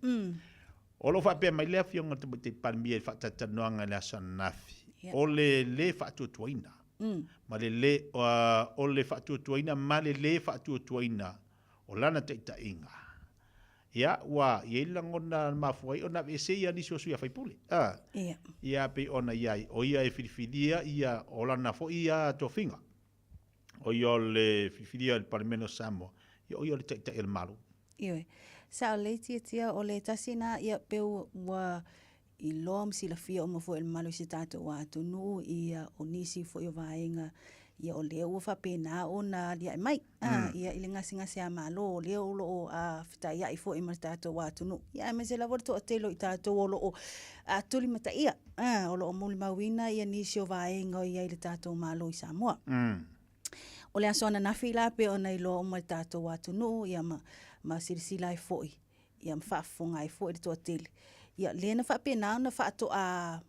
O lo o faapea mai le Afioga i le Tamaitai Palemia i le faatalatalanoaga i le aso ananafi, o le lē faatuatuaina ma le lē, o le faatuatuaina ma le lē faatuatuaina o lana taitaiga. Ia, ua i ai le lagona na mafua ai ona aveese ia nisi o sui usufono. A. Ia. Ia, pei ona i ai, o ia e filifilia ia, o lana foi ia tofiga. O ia o le filifilia e le Palemene o Samoa, ia o ia o le Taitai o le Malo. Ioe. Sao lelei Tiatia, o le tasi na, ia pe ua iloa ma silafia uma foi e le mamalu i si tatou atunuu ia o nisi foi o vaega ia o lea ua faapena ona aliae mai mm. ia i le gasegase a Malo o lea o lo o fetaiai foi ma le tatou atunuu ia aemaise lava le toatele o i tatou o lo o tulimataia o lo o molimauina ia nisi o vaega o i ai le tatou Malo i Samoa. Mm. O le aso ananafi la pei ona iloa uma e le tatou atunuu ia ma, ma silasila ai foi ia ma faafofoga ai foi le toatele. Ia lea na faapena ona faatoa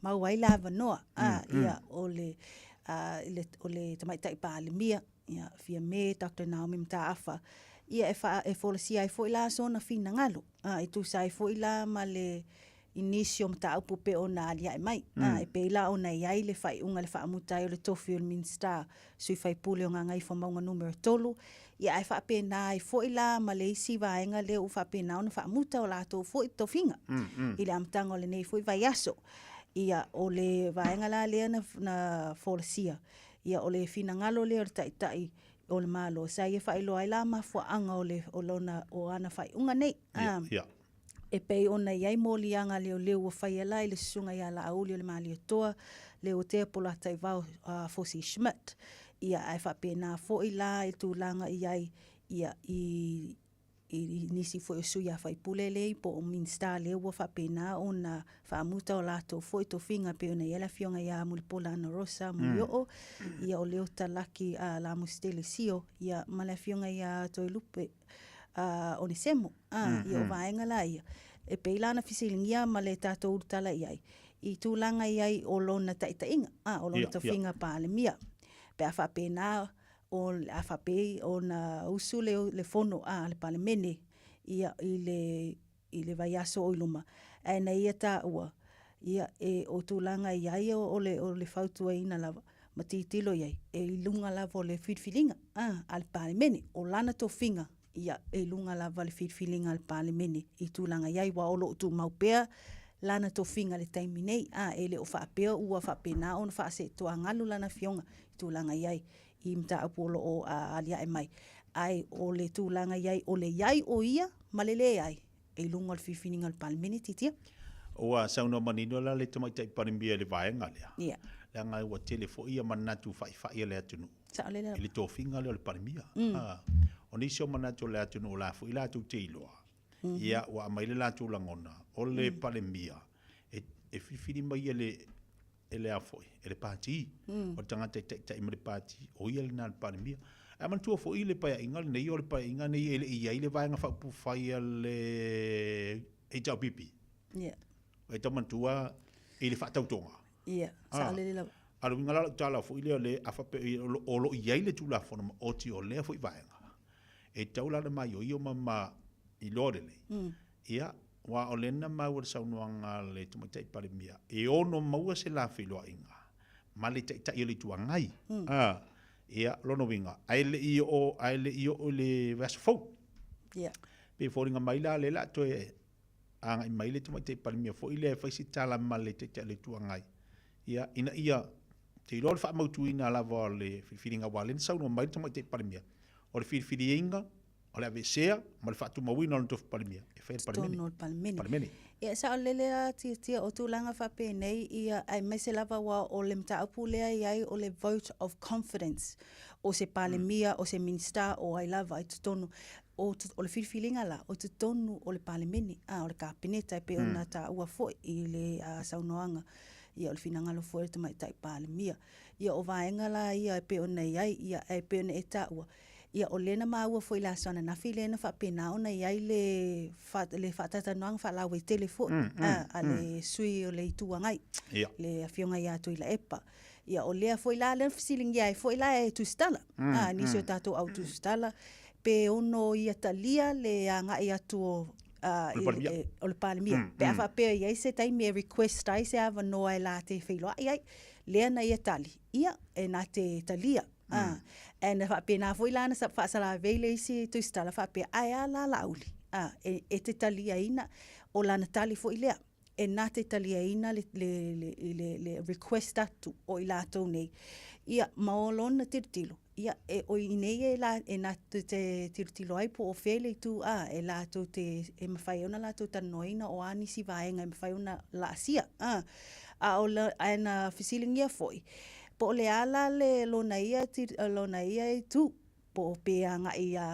mau ai le avanoa mm, a, mm. ia o le, a, le, o le Tamaitai Palemia ia Fiame Dr. Naomi Mataafa ia e, fa, e folasia ai foi la sona finagalo a, e tusa ai foi la ma le i nisi o mataupu pei ona aliae mai. Mm. A, e pei la ona i ai le faaiuga le faamuta ai o le tofi o le Minisita Sui Faipule o Gagaifomauga Numera 3, ia ae faapena ai foi la ma le isi vaega lea ua faapena ona faamuta o latou foi tofiga mm, mm. i le amataga o lenei foi vaiaso. Ia, o le vaega la lea na, na folasia, ia o le finagalo lea o le Taitai o le Malo, sa ia faailoa ai la mafuaaga o, le, o, lona, o ana faaiuga nei. Yeah, yeah. E pei ona i ai moliaga leoleo ua faia la i le Susuga ia Laauli o le Malietoa, Leotea Polataivao Fosi Schmidt, ia ae faapena foi la i tulaga i ai ia i i nisi foi o sui a faipule lea po o Minisita lea ua faapena ona faamuta o latou foi tofiga pei ona i ai le Afioga ia Mulipola Anarosa Mulioo, mm. ia o Leota Laki uh, Lamositele Sio, ia ma le Afioga ia Toelupe uh, Onesemo. A, mm, ia o mm. vaega la ia. E pei la na fesiligia ma le tatou ulutala i ai, i tulaga i ai o lona taitaiga, a, o lona yeah, tofiga yeah. Palemia. Pe a faapena, o a faapei ona usu le, le fono a le Palemene ia, i le, i le vaiaso o i luma. Ae na ia taua, ia, e, o tulaga i ai o, o, le, o le fautuaina lava, ma tilotilo i ai, e i luga lava o le filifiliga a, a le Palemene, o lana tofiga Ia, e i luga lava le filifiliga a le Palemene i tulaga i ai, aua o lo o tumau pea lana tofiga i le taimi nei, a e le o faapea ua faapena ona faaseetoagalu lana afioga i tulaga i ai i mataupu o lo o aliae mai. Ae o le tulaga i ai, o le i ai o ia ma le leai e i luga o le filifiliga a le Palemene, titia. Ua saunoa manino la le Tamaitai Palemia i le vaega lea, Ia. leaga ua tele foi ia manatu faifai a le atunuu. Saolele lava. I le tofiga lea o le Palemia. Mm. Ah, o nisi o manatu o le atunuu o la foi latou te iloa. Mm -hmm. Ia, ua aumai le latou lagona, o le mm. Palemia, e, e filifili mai e le, e le a foi, e le pati. Mm. O le tagata e taitai ma le pati, o ia lena le Palemia. Ae manatua foi le paeaiga lenei, o le paeaiga nei e le i ai le vaega faaupufai a le HRPP. Yeah. E tau manatua i le faatautoga. Ia, saolele lava. A o le uiga la o lau tala foi lea o le a faapea o lo o i ai le Tulafono maoti o lea foi vaega, e tatau la ona maioio ma ma iloa lelei. Mm. Ia, aua o lea na maua i le saunoaga a le Tamaitai Palemia, e ono maua se la feiloaiga ma le Taitai o le Itu Agai. Mm. A, ia, lona uiga, ae le i oo, ae le i oo i le vaiaso fou. Ia. Pei e foliga mai la lea o le a toe agai mai le Tamaitai Palemia foi lea e fai se tala ma le Taitai o le Itu Agai, ia, ina ia te iloa le faamautuina lava o le filifiliga, aua o lea na saunoa mai le Tamaitai Palemia, o le filifiliina, o le aveesea ma le faatumauina o lona tofi Palemia, e fai e le Palemene. Totonu o le Palemene. Palemene. Ia, saolele lava Tiatia, o tulaga faapenei, ia, aemaise lava aua o le mataupu lea e i ai o le vote of confidence, o se Palemia, o se Minisita, o ai lava i totonu. O, o le filifiliga la, o totonu o le Palemene, a, o le Kapeneta e pei ona taua foi i le a, saunoaga, ia, o le finagalo foi o le Tamaitai Palemia. Ia, o vaega la ia e pei ona i ai, ia, e pei ona e taua, ia, o lea na maua foi i le aso ananafi lea na faapena ona i ai le, fa, le faataitanoaga faalauaitele foi mm, mm, a, a le mm. sui o le Itu Agai, yeah. le Afioga ia Tuilaepa. Ia, o lea foi la, lea na fesiligia ai foi la e tusitala, mm, a, nisi mm. o tatou au tusitala, pe ono ia talia le agai atu o o le Palemia. Mm, pe a mm. faapea i ai se taimi e request ai se avanoa e la te feiloai ai, lea na ia tali, ia, e na te talia. Mm. Ah, e na faapena foi la na faasalavei le isi tusitala faapea, ae a la Laauli, ah, e, e te taliaina, o lana tali foi lea. E na te taliaina le, le, le, le, le request atu o i latou nei. Ia, ma o lona tilotilo, Ia, e, o i inei e, la, e nā te tilotilo ai po o fea le itu a, e lātou te, e mawhai ona lātou talanoaina o a nisi vaega e mawhai ona laasia. A, a o la, ae na fesilingia foi, po o le a la le lona ia, lona ia itu, po o pe agai iā,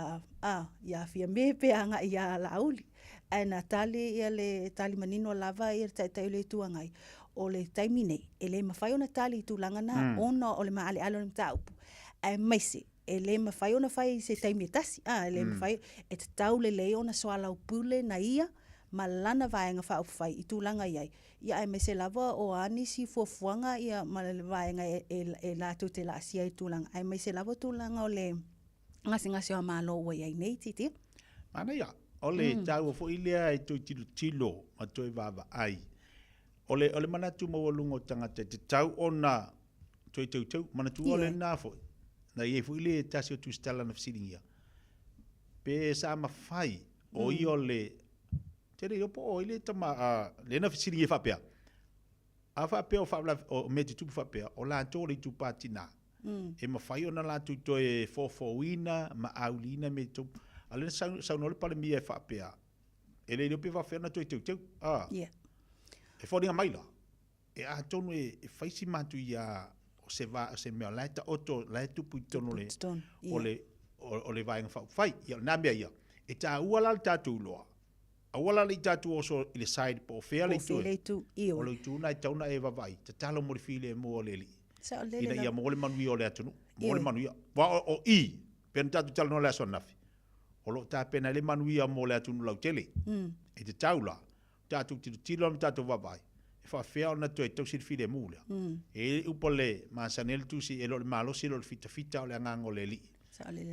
a, iā Fiame pe agai iā Laauli. Ae na tali ia le tali manino lava ia le Taitai o le Itu Agai, o le taimi nei, e le mafai ona tali i tulaga na ona o le maaleale o le mataupu, aemaise e le mafai ona fai i se taimi e tasi, a, e le mafai, e tatau lelei ona soalaupule na ia ma lana Vaega Faaupufai i tulaga i ai, ia aemaise lava o a nisi fuafuaga ia ma le vaega e latou te laasia ai tulaga, aemaise lava tulaga o le gasegase o Malo ua i ai nei, Titia. Manaia, o le taua foi lea e toe tilotilo ma toe vaavaai. O le, o le manatu maualuga o tagata e tatau ona toe teuteu, manatua o lena foi, na i ai foi le tasi o tusitala na fesiligia, pe sa mafai o ia o le, te le iloa po o ai le tama, a, lea na fesiligia faapea, a faapea o faalavelave, o mea tutupu faapea, o latou o le itupa tina, e mafai ona latou toe fofouina ma auliina mea i totonu. A o lea na saunoa le Palemia e faapea, e le iloa pe faapefea ona toe teuteu. A, E foliga mai la, e atonu e fai si matuia o se va, o se mea o la e taoto, o la e tupu i totonu o le, o le, o le Vaega Faaupufai. Ia, o lena mea ia. E taua la le tatou iloa, Aua la ne i tatou oso i le side po o fea le itu. le itu, ioe. O le itu lena e tatau ona e vaavaai, tatalo mo le filemu o le Alii. Saolele Ina ia maua le manuia o le atunuu, maua le manuia. Aua o i, pei ona tatou talanoa i le aso ananafi, o lo o tapena ai le manuia mo le atunuu lautele. E tatau la, tatou tilotilo ma tatou vaavaai, e faapefea ona toe tausi le filemu lea. E i ai le upu a le masani ai le tusi, e le o le malosi e le o le fitafita a o le agaga o le Alii.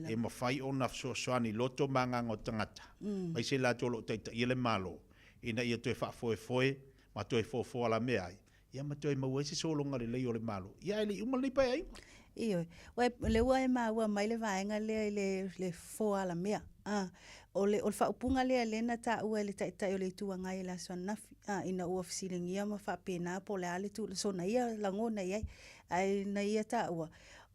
E mafai ona fesoasoani i loto ma agaga o tagata, aemaise i latou o lo o taitaia le Malo, ina ia toe faafoefoe ma toe foafoa alamea ai, ia ma toe maua ai se sologa lelei o le Malo. Ia ae le i uma lenei Paeaiga. Ioe. Ua, o lea ua e maua mai le vaega lea i le, le fofo alamea. A, o le, o le faaupuga lea lea na taua e le Taitai o le Itu Agai i le aso ananafi, a, ina ua fesiligia ma faapena po o le a le tulaga, sona ia lagona i ai. Ae na ia taua,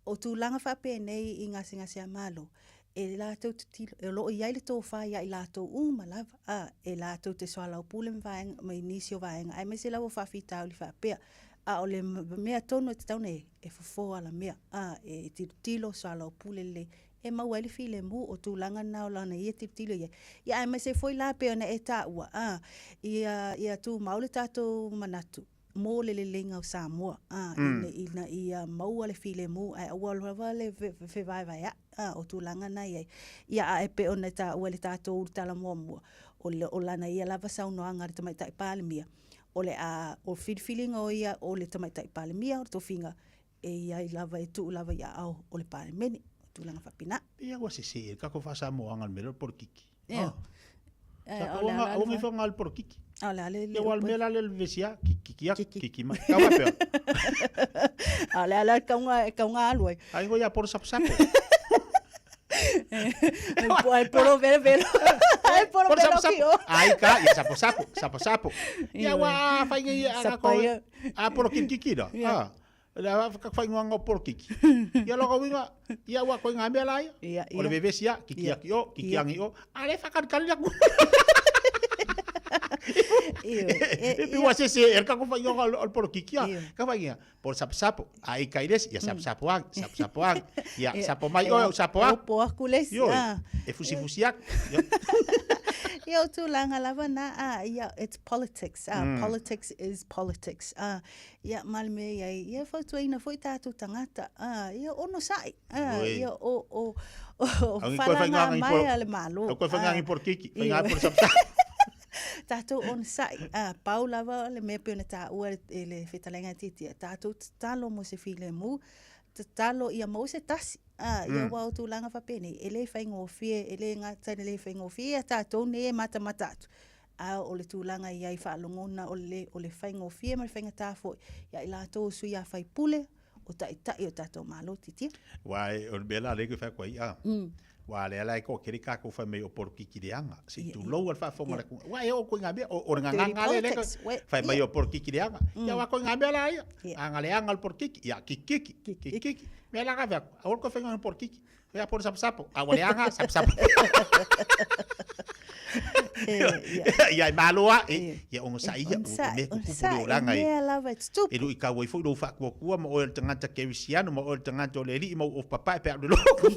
O tulaga faapenei i gasegase a Malo, e latou te tilo, o lo o i ai le tofa ia i latou uma lava, a, e latou te soalaupule ma vaega, ma nisi o vaega, aemaise lava o faafitauli faapea. A o le mea tonu e tatau ona i ai, e fofo alamea, a, e tilotilo, soalaupule lelei, e maua ai le filemu, o tulaga na o lana ia tilotilo i ai. Ia aemaise foi la pei ona e taua, a, ia, ia tumau le tatou manatu, mo le leleiga o Samoa, a, ina ia maua le filemu ae aua lava le fevaevaea'i, a, o tulaga na i ai. Ia, a e pei ona taua i le tatou tala muamua, o le, o lana ia lava saunoaga a le Tamaitai Palemia, o le a, o filifiliga o ia o le Tamaitai Palemia, o le tofiga, e i ai lava, e tuu lava i aao o le Palemene, o tulaga faapena. Pei lava ua sese ai le tatou faa-Samoaga i le mea lea o le polokiki. Ea. Aua ne i faaaoga le polokiki. A o le a le Ia aua o le mea la lea o le vevesi lava, kiki atu, kiki mai. Tau faapea. A o le a la e tau na alu ai. Ai ngoi ia polo saposapo. Ai polo velo velo. Ai polo velo ki o. Ai ka, ia saposapo, saposapo. Ia ua fai ngai a ko. A polokiki la. A. Le a whakawhaingoanga o porokiki. Ia loka uiga, ia ua koe ngā mea la ia. Ia, ia. O le vevesi ia, kiki aki o, kiki angi o. A le whakanikani la ku. E pi ua sese e ka whaingoanga o le porokiki ia. Ka whainga, polo sapo sapo. A i kai lesi, ia sapo sapo ang, sapo sapo ang. Ia sapo mai oe, sapo ang. Opo aku lesi. Ioi, e fusi fusi aku. Ia o tūlanga lava nā, a, ia, it's politics. Politics is politics. Ia, ma le mea i ai, ia fautuaina foi tātou tangata, ā, ia onosai, ā, ia o, o, o, whalanga mai a le Malo. Au koe whaingangi porokiki, whaingangi poro saposapo. Tātou onosai, ā, pau lava le mea pei ona tāua e le whetalenga titia, tātou tatalo mo se filemu, tatalo ia maua se tasi, ā, ia wā o tūlanga whapenei, e le whaingōwhie, e le ngata, e le whaingōwhie ia tātou nei e matamata atu. A o le tulaga i ai faalogona o le, o le faigofie ma le faigatā foi ia i latou o sui a faipule, o taitai o tatou Malo titia. Ua o le mea la lea ke whai koe ia. Ua lea la e ko kere kākou whai mei o porokiki leanga. Se i tūlou al whaafonga la kunga. Ua e o koe ngā mea, o, o le nganganga le le koe. Whai mai o porokiki leanga. Ia wā koe ngā mea la ia. Anga leanga le porokiki. Ia kikiki, kikiki. Mea la ave aku, aua le toe faiga polokiki. Ia po le saposapo, a ua leaga saposapo. Ia e malo a, ia onosai ia, o mea tutupu le olaga e. Mea lava e tutupu. E luitau ai foi lou faatuatua ma oe o le tagata kerisiano ma oe o le tagata o le alii ma ou papae pe a o le lotu.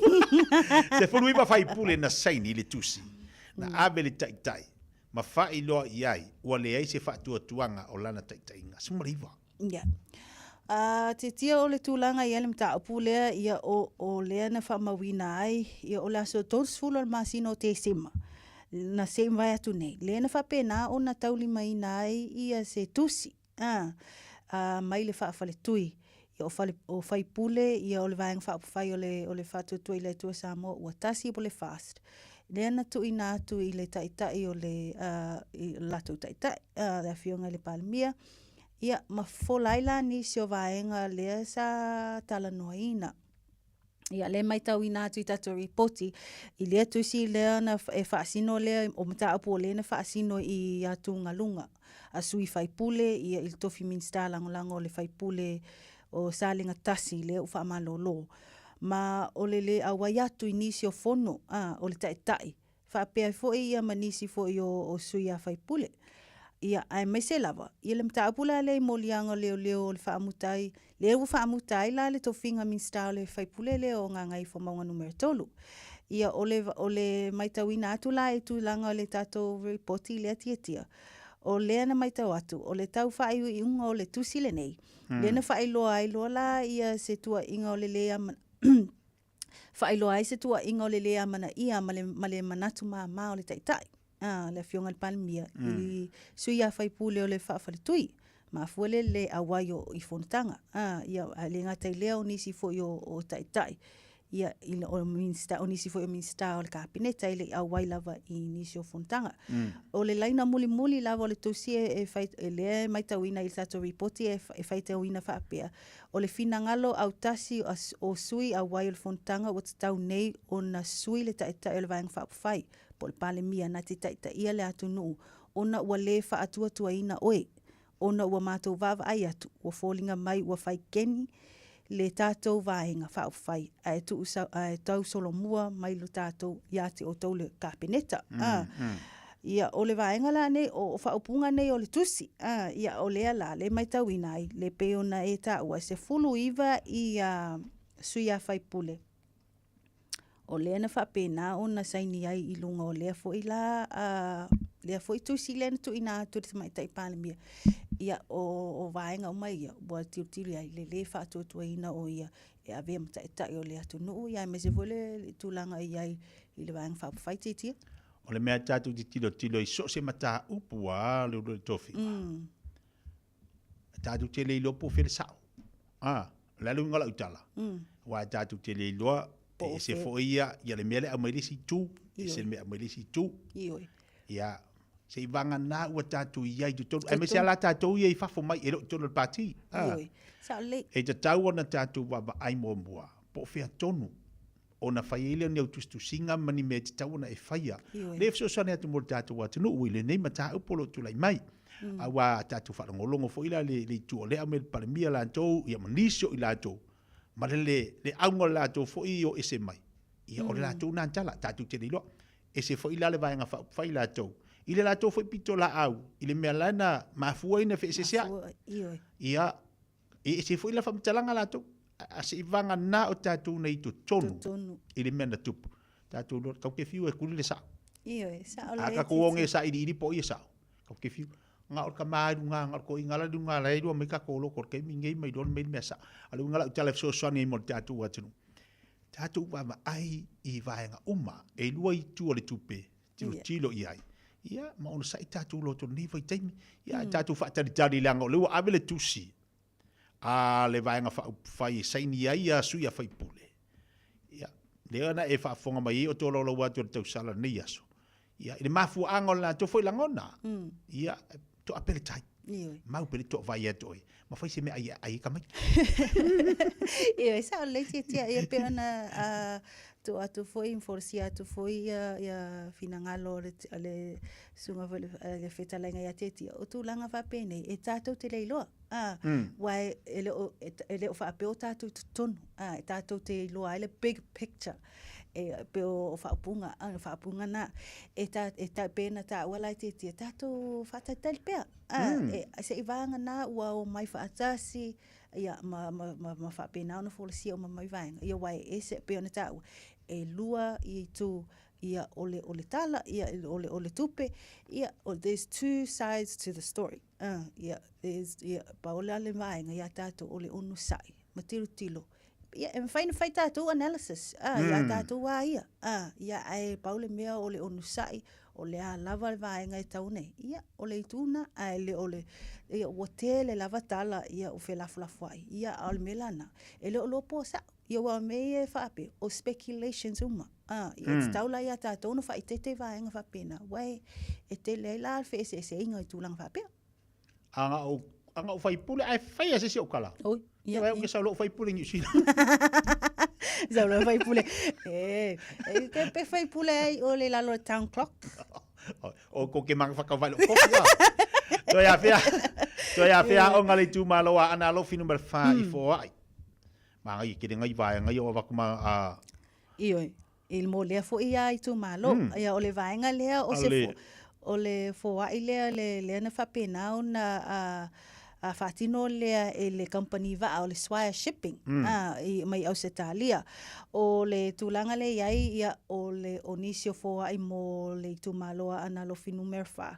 19 faipule na saini i le tusi, na ave le taitai ma faailoa i ai ua leai se faatuatuaga o lana taitaiga. 19. Ia. A titia o le tulaga i ai le mataupu lea, ia o, o lea na faamauina ai, ia o le aso 30 o le masina o Tesema, na se i mavae atu nei, lea na faapena ona taulimaina ai ia se tusi, a, a mai le faafaletui, ia o fale, o faipule, ia o le Vaega Faaupufai o le, o le Faatuatua i le Atua Samoa ua Tasi po o le FAST, lea na tuuina atu i le taitai o le, a, i le latou taitai, a, le Afioga i le Palemia, Ia, ma fofola ai la nisi o vaega lea sa talanoaina. Ia, lea e matauina atu i tatou ripoti, i lea tusi lea na e faasino lea, o mataupu o lea na faasino i atugaluga a sui faipule, ia, i le tofi Minisita Lagolago o le faipule o Salega 1 lea ua faamalolo. Ma o le le auai atu i nisi o fono, a, o le taitai, faapea ai foi ia ma nisi foi o, o sui a faipule. Ia, aemaise lava, ia le mataupu la lea i moliaga o leoleo o le faamuta ai, lea ua faamuta ai la le tofiga Minisita o le faipule lea o Gagaifomauga Numera 3. Ia, o le, o le matauina atu la i tulaga o le tatou ripoti lea Tiatia, o lea na matau atu, o le tau faaiuiuga o le tusi lenei, lea na faailoa ai loa la ia se tuuaiga o le le faailoa ai se tuuaiga o le lē amanaia ma le, ma le manatu māmā o le Taitai, a, le Afioga i le Palemia, i sui a faipule o le faafaletui. Mafua le lē auai o, i fonotaga. A, ia, ae le gata i lea o nisi foi o, o Taitai, ia, i, o, Minista, o nisi foi o Minisita o le Kapeneta e le i auai lava i nisi o fonotaga. O le laina mulimuli lava o le tusi e, e, fai, e lea e maitauina i le tatou ripoti e, e faitauina faapea, O le finagalo autasi o sui auai o le Fonotaga ua tatau nei ona sui le Taitai o le Vaega Faaupufai, po o le Palemia, na te taitaia le atunuu, ona ua le faatuatuaina oe, ona ua matou vaavaai atu, ua foliga mai ua fai keni le tatou Vaega Faaupufai ae tuu ae tausolomua mai lo tatou ia te outou le Kapeneta. Mm, mm. Ia, o le vaega la nei, o, o faaupuga nei o le tusi, a, ia, o lea la, le maitauina ai, le pei ona e taua, e 19 ia sui a faipule, o lea na faapena ona saini ai i luga o lea foi la, a, lea foi tusi lea na tuuina atu i le Tamaitai Palemia. Ia, o, o vaega uma ia, ua tilotilo ai le lē faatuatuaina o ia e avea ma taitai o le atunuu, ia aemaise foi le, le tulaga i ai i le Vaega Faaupufai, Tiatia. O le mea tatou te tilotilo i so o se mataupu a le ulu tofiga. Tatou te le iloa po o fea le sao. Ah, o le a le uiga o lau tala? Aua tatou te le iloa e ese foi ia, ia le mea lea e aumai le isi itu, ese le mea e aumai le isi itu. Ioe. Ia, se i vagana ua tatou i ai i totonu, aemaise lava la tatou ia i fafo mai e le o i totonu o le pati. Ioe. Sao lelei. E tatau ona tatou vaavaai muamua po o fea tonu ona fai ai lea o ni au tusitusiga ma ni mea e tatau ona e faia. Ioe. Lea e fesoasoani atu mo le tatou atunuu i lenei mataupu o lo o tulai mai. Aua a tatou faalogologo foi la le, le itu o lea aumai le Palemia latou, ia ma nisi o i latou, ma le, le, le auga o le latou foi o ese mai, ia o le latou na tala, tatou te le iloa. Ese foi la le Vaega Faaupufai latou, i le latou foi pitolaau, i le mea la na mafua ai ona feeseeseai. Mafua, ioe. Ia, E ese foi la faamatalaga latou, a se i vagana o tatou nei totonu Totonu. i le mea na tupu. Tatou iloa, kau te fiu e kuli le sao. Ioe, sao A lelei ka kou onge Titi. sailiili po o ia sao, kau te fiu. Nga o le kama i luga, nga o le toeaina la i luga la e iloa mai tatou loko i le taimi lenei ma iloa mai le mea sao. A o le uiga o lau tala e fesoasoani ai mo le tatou atunuu, tatou vaavaai i vaega uma, e lua itu o le tupe, tilotilo i ai, ia ma onosai tatou loto i lenei vaitaimi. Ia ae tatou faatalitali leaga o lea ua ave le tusi a le Vaega Faaupufai e saini ai ia sui a faipule. Ia, lea na e faafofoga mai ai o tolaulau atu e le tausala i lenei aso. Ia, i le mafuaaga o le latou foi lagona. Ia, toa pele tai. Ioe. Mau pele toa vai atu oe. Ma fai se mea ai ai tamaiti. Ioe, sao lelei tiatia ia pei ona Tuu atu foi ma folasia atu foi ia ia finagalo o le o le susuga foi i le fetalaiga ia Tietia, o tulaga faapenei, e tatou te le iloa. A, aua e le o e le o faapea o tatou i totonu, a, e tatou te iloa ai le big picture. E pei o faaupuga, o faaupuga na. E ta e ta pei ona taua la e Tietia, tatou faatalitali pea. A, e seivagana ua omai faatasi, ia, ma, ma, ma, ma faapena ona folasia uma mai vaega, ia, aua e ese, pei ona taua, e lua itu, ia, o le, o le tala, ia, o le, o le tupe, ia, there's two sides to the story, uh, ia, there's, ia, pau la le vaega ia tātou o le onosai, ma tilotilo, ia, e mafai ona fai tātou analysis, ah, mm. ia tātou a ia, ah, ia, ae pau le mea o le onosai, o le a lava le vaega e tau nei, ia, o le itu na, ae le o le, ia, ua tele lava tala, ia, ua felafolafoai, ia, a o le mea la na, e le o loa po sa'o, ia, aua o mea ia e faapea, o speculations uma, a, ia, e tatau la ia tātou ona faaeteete i vaega faapena, aua e, e tele ai la le feeseeseaiga i tulaga faapea. Anga o anga o faipule ae faia se isi ou kala. Oi, ia. Ia, ia. Sau lou faipule i Niu Sila. Sau lou faipule. E, e te pe faipule ai o le lalo town clock. O ko ke manga whakawai lo kofi a. Toi a whia, toi a whia o ngā le tūmalo a ana alofi numera whā i fō ai. Mā ngai kere ngai vae ngai o waku ma a. Ioe. I mo lea foʻi ia itumalo. Mm. Ia, o le vaega lea o se fo, o le foaʻi lea le, lea na faapena ona a, a faatino lea e le kamupani vaa o le Swire Shipping mm. a, i, mai Ausetalia. O le tulaga lea i ai, ia, o, le, o nisi o foaʻi mo le itumalo a Aana Alofi Numera 4,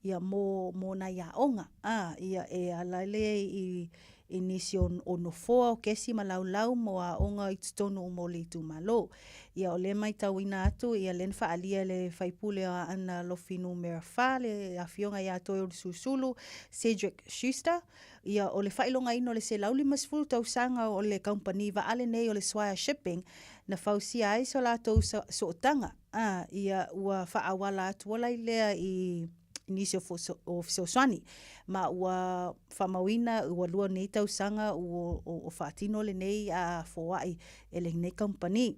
ia, mo, mo nai aoga, a, ia, e ala lea i, i nisi o, o nofoa o kesi ma laulau mo aoga i totonu uma o le itumalo. Ia o lea maitauina atu ia lea na faaalia e le faipule o Aana Alofi Numera 4 le afioga ia Toeolesulusulu Cedric Schuster, ia o le faailogaina o le 150 tausaga o le kamupani vaa lenei o le Swire Shipping na fausia ai so latou sootaga, a, ia ua faaauala atu ola i lea i nisi o fesoasoani. Ma ua faamauina ua lua nei tausaga ua o faatino lenei foai e lenei kamupani.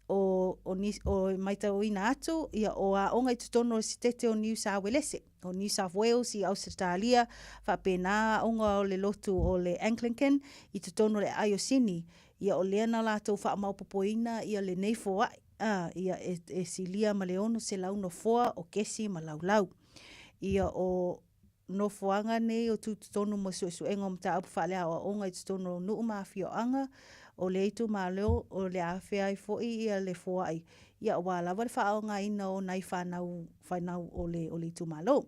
O, o, nis, o maitauina atu, ia, o aoga i totonu o le sitete o Niu Sawelese, o New South Wales i Ausetalia, faapena aoga o le lotu o le Anglican i totonu o le aai o Sini, ia o lea na latou faamaopopoina ia lenei foai. A, ia, e, e silia ma le 600 nofoa o kesi ma laulau. Ia, o nofoaga nei o tutotonu mo suesuega o mataupu faaleaoaoga i totonu o nuu ma afioaga o lea itumalo o le a afea ai foi ia le foai, ia aua lava le faaaogaina o nai fanau, fanau o le, o le itumalo.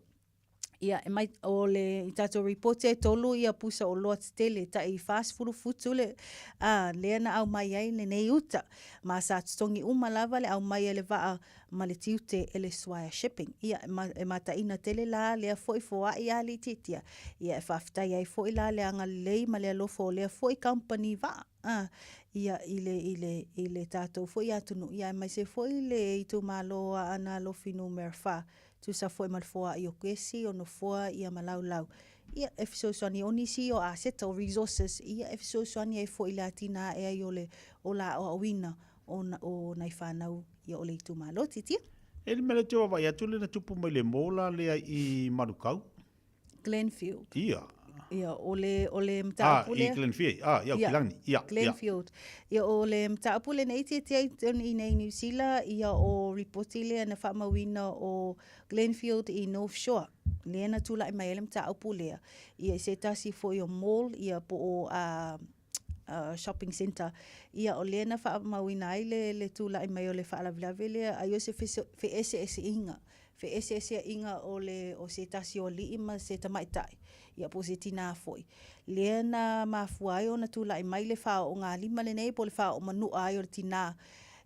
Ia, e mai, o le, i tatou ripoti e tolu ia pusa oloa tetele, tai 40 futu le, a, lea na aumai ai lenei uta. Ma sa totogi uma lava le aumai a le vaa ma le tiute e le Swire Shipping. Ia, e, ma, e mataina tele la lea foi foai a litiitia. Ia, e faafetai ai foi la le agalelei ma le alofa o lea foi kamupani vaa. A, ia, i le, i le, i le tatou foi atunuu, ia, aemaise foi le itumalo o Aana Alofi Numera 4, Tusa foi ma le foaʻi o kesi, o nofoa, ia ma laulau. Ia, e fesoasoani o nisi o aseta, o resources, ia e fesoasoani ai foi i le atinae ai o le o la aoaoina o, o nai whanau ia o le itumalo. Titia? E le mea le te waawai atu le na tupu mai le mōla lea i Manukau. Glenfield. Ia. Ia, o le, o le mataupu lea. Ah, i Glenfield. Ah, ia, ia, Kilani. Ia, Glenfield. Ia, o le mataupu lenei tiatia i, i nei New Zealand, ia o ripoti lea na faamauina o Glenfield i North Shore. Lea na tulaʻi mai ai le mataupu lea. Ia, i se tasi foi o mall, ia, po o, uh, uh, shopping centre. Ia, o lea na faamauina ai le, le tulaʻi mai o le faalavelave lea, ai o se feeseeseaiga feeseeseaiga o le o se tasi o alii ma se tamaitai, ia po o se tinā foi. Lea na mafua ai ona tulaʻi mai le faaoogalima lenei po o le faaoomanuʻa ai o le tinā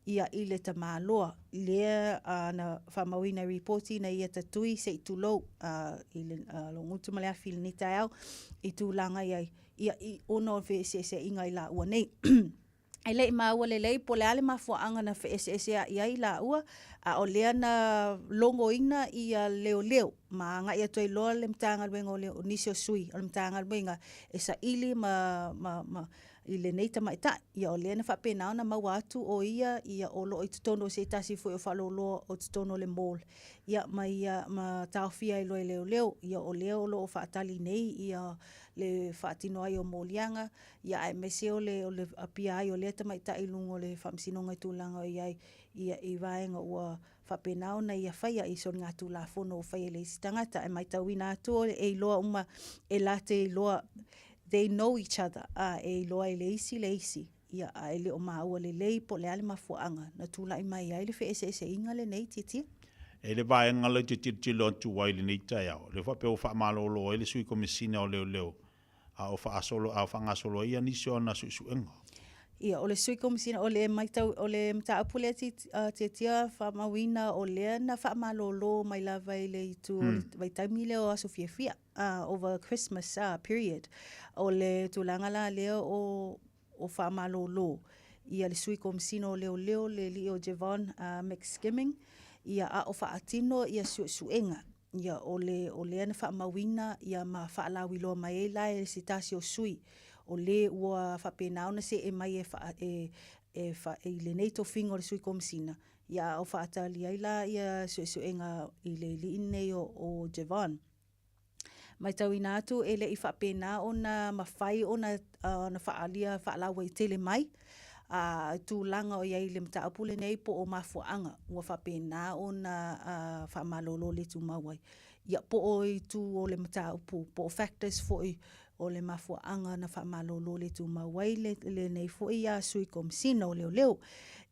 ia i le tamāloa. Lea na faamauina i ripoti ina ia tatui se i tulou i le logutu ma le afi i lenei taeao i tulaga i ai ia i ona o le feeseeseaiga i laua nei. E le i maua lelei po o le a le mafuaaga na feeseeseaʻi ai lāua, a o lea na logoina ia leoleo ma agai atu ai loa le Matagaluega o, o nisi o sui o le Matagaluega e saili ma, ma, ma. i lenei tamaitai. Ia o lea na faapena ona maua atu o ia ia o lo o i totonu o se tasi foi o faaloloa o totonu o le mall ia ma ia ma taofia ai loa e leoleo. Ia o lea o lo o faatali nei ia le faatino ai o moliaga ia aemaise o le o le apia ai o lea tamaitai i luga o le Faamasinoga i tulaga o i ai ia i vaega ua faapena ona ia faia i soligatulafono ua faia e le isi tagata. Ae matauina atu e iloa uma e late iloa they know each other, a e iloa e le isi le isi, ia, a e le o maua lelei po o le a le mafuaaga na tulai mai ai le feeseeseaiga lenei, Tiatia. E le vaega lea ou te tilotilo atu ai i lenei taeao, lea faapea ua faamalolo ai le Sui Komesina o Leoleo a o faasolo, a o faagasolo ai ia nisi o ana suesuega. Ia, o le Sui Komesina, o le matau, o le mataupu lea Tiatia faamauina o lea na faamalolo mai lava i le itu o le vaitaimi lea o aso fiafia. over Christmas period. O le tulaga la lea o, o faamalolo ia le sui komisina o leoleo le alii o Jevon McSkimming, ia a o faatino ia suesuega ia o le o lea na faamauina ia ma faalauiloa mai ai la e se tasi o sui o le ua faapena ona see mai e, faa, e, e, fa, i lenei tofiga o le sui komisina ia a o faatali ai la ia suesuega i le alii lenei o, o Jevon. Matauina atu e le i faapena ona mafai ona ona faaalia faalauaitele mai a tulaga o i ai i le mataupu lenei po o mafuaaga ua faapena ona faamalolo le tumau ai. Ia po o itu o le mataupu po o factors foi o le mafuaaga na faamalolo le tumau ai lenei foi Sui Komesina o Leoleo.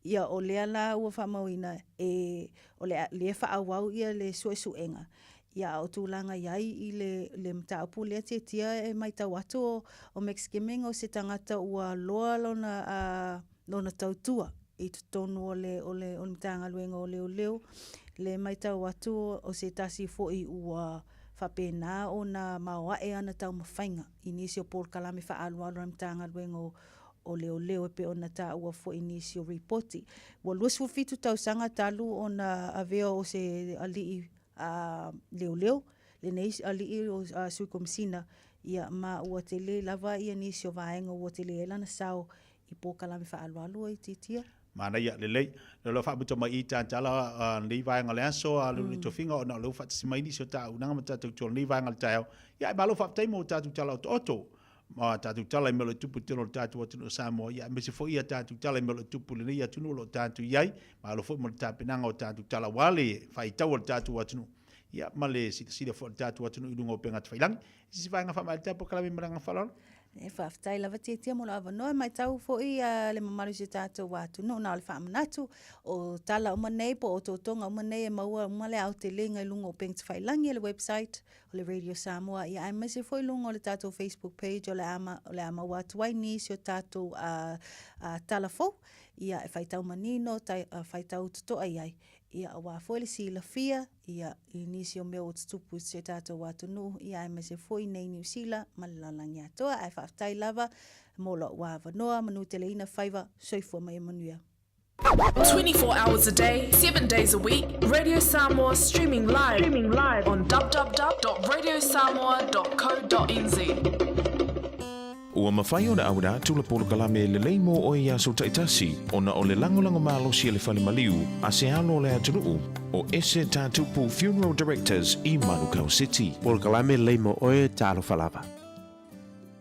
Ia o lea la ua faamauina e o lea e faaauau ia le suesuega Ia, a o tulaga i ai i le, le mataupu lea Tiatia e matau atu o, o McSkimming o se tagata ua loa lona, a, lona tautua i totonu o le, o le, o le Matagaluega o Leoleo. Le matau atu o se tasi foi ua faapena ona maoae ana taumafaiga i nisi o polokalame faaalualu a le Matagaluega o, o Leoleo e pei ona taua foi i nisi o ripoti. Ua 27 tausaga talu ona avea o se alii a leoleo, lenei alii o Sui Komesina, ia ma ua tele lava ia nisi o vaega ua tele ai lana sao i polokalame faaalualu ai Tiatia. Manaia, lelei. Lea loa faamuta mai i Tantala lenei vaega o le aso, a le tofiga ona o lea ua faatasi mai nisi o taaunaga ma tatou tautua i lenei vaega o le taeao. Ia ae malo faafetai mo tatou tala otooto. Ma a tatou tala i mea o lo o tupu i totonu o le tatou atunuu o Samoa, ia aemaise foi a tatou tala i mea o lo o tupu i lenei atunuu o lo o tatou i ai. Malo foi mo le tapenaga o tatou tala aua le faitau a le tatou atunuu, ia ma le silasila foi a le tatou atunuu i luga o upega tafailagi. Se isi vaega faamaeatea polokalame ma le agaga faaaloalo. E faafetai lava Tiatia mo lou avanoa. E matau foi le mamalu o si o tatou atunuu na o le faamanatu o tala uma nei po o otootoga uma nei e maua uma le aotelega i luga o upega tafailagi e le website o le Radio Samoa, ia aemaise foi luga o le tatou Facebook page o le a, o le a maua atu ai nisi o tatou tala fou, ia e faitau manino, tai, faitau totoa i ai, ia aua foi le silafia, ia i nisi o mea ua tutupu i si o tatou atunuu, ia aemaise foi nei Niu Sila ma le lalolagi atoa. Ae faafetai lava mo lou avanoa, manuteleina faiva, soifua ma ia manuia. 24 hours a day, 7 days a week, Radio Samoa streaming live, streaming live on www.radiosamoa.co.nz. Ua mafai ona auina atu le polokalame lelei mo oe i aso taitasi ona o le lagolago malosi a le fale maliu a se alo o le atunuu o Ese Tatupu Funeral Directors i Manukau City. Polokalame lelei mo oe, talofa lava.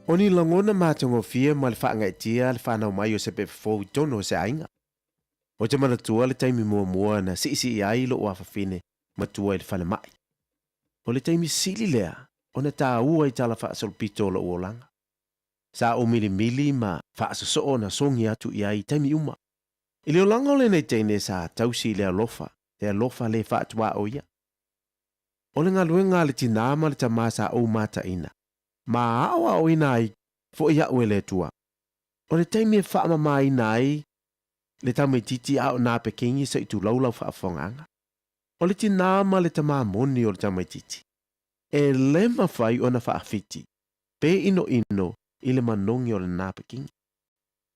O ni lagona matagofie ma le faagaetia le fanau mai o se pepa fou i totonu o se aiga. Ou te manatua le taimi muamua na siisii ai lou afafine matua i le falemai. O le taimi sili lea ona taua i tala faasolopito o lou olaga. Sa ou milimili ma faasosoo ona sogi atu i ai i taimi uma. I le olaga o lenei teine sa tausi i le alofa, le alofa le faatuaoia. O le galuega a le tinā ma le tamā sa ou mataina, ma aoaoina ai foi a'u e le Atua. O le taimi e faamamāina ai le tamaitiiti a o nā pekengi sa i tulaulau faafofogaaga. O le tinā ma le tamā moni o le tamaitiiti, e le mafai ona faafiti pe inoino i le manogi o lenā pekengi.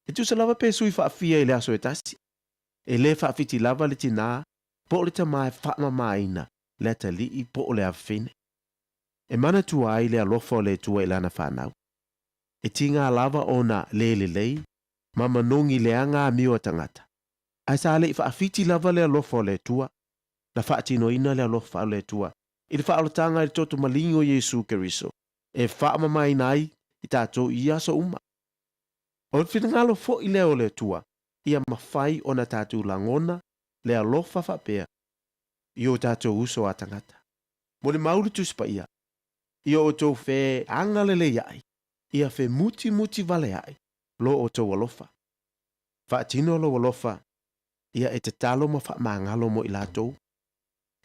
E tusa lava pe sui faafia i le aso e tasi, e le faafiti lava le tinā po o le tamā e faamamāina le atalii po o le afafine. E manatua ai le alofa o le Atua i lana fanau. E tiga lava ona lē lelei ma manogi leaga amio a tagata, ae sa le'i fa'afiti lava le alofa o le Atua. Na fa'atinoina le alofa o le Atua i le fa'aolataga i le toto maligi o Iesu Keriso e fa'amamaina ai i tatou i ia aso uma. O le finagalo fo'i lea o le Atua ia mafai ona tatou lagona le alofa fa'apea i o tatou uso a tagata. Molimau le Tusi Paia, Ia outou feagalelei a'i, ia femutimuti vale a'i lo outou alofa. Faatino lou alofa, ia e tatalo ma faamagalo mo i latou.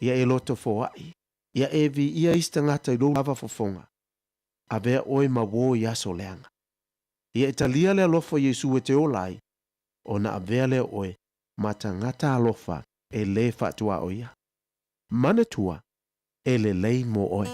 Ia e loto foa'i, ia e viia isi tagata i lou lava fofoga. Avea oe ma uō i aso leaga. Ia e talia le alofa o Iesu e te ola ai, ona avea lea o oe ma tagata alofa e lē faatuaoia. Manatua, e lelei mo oe.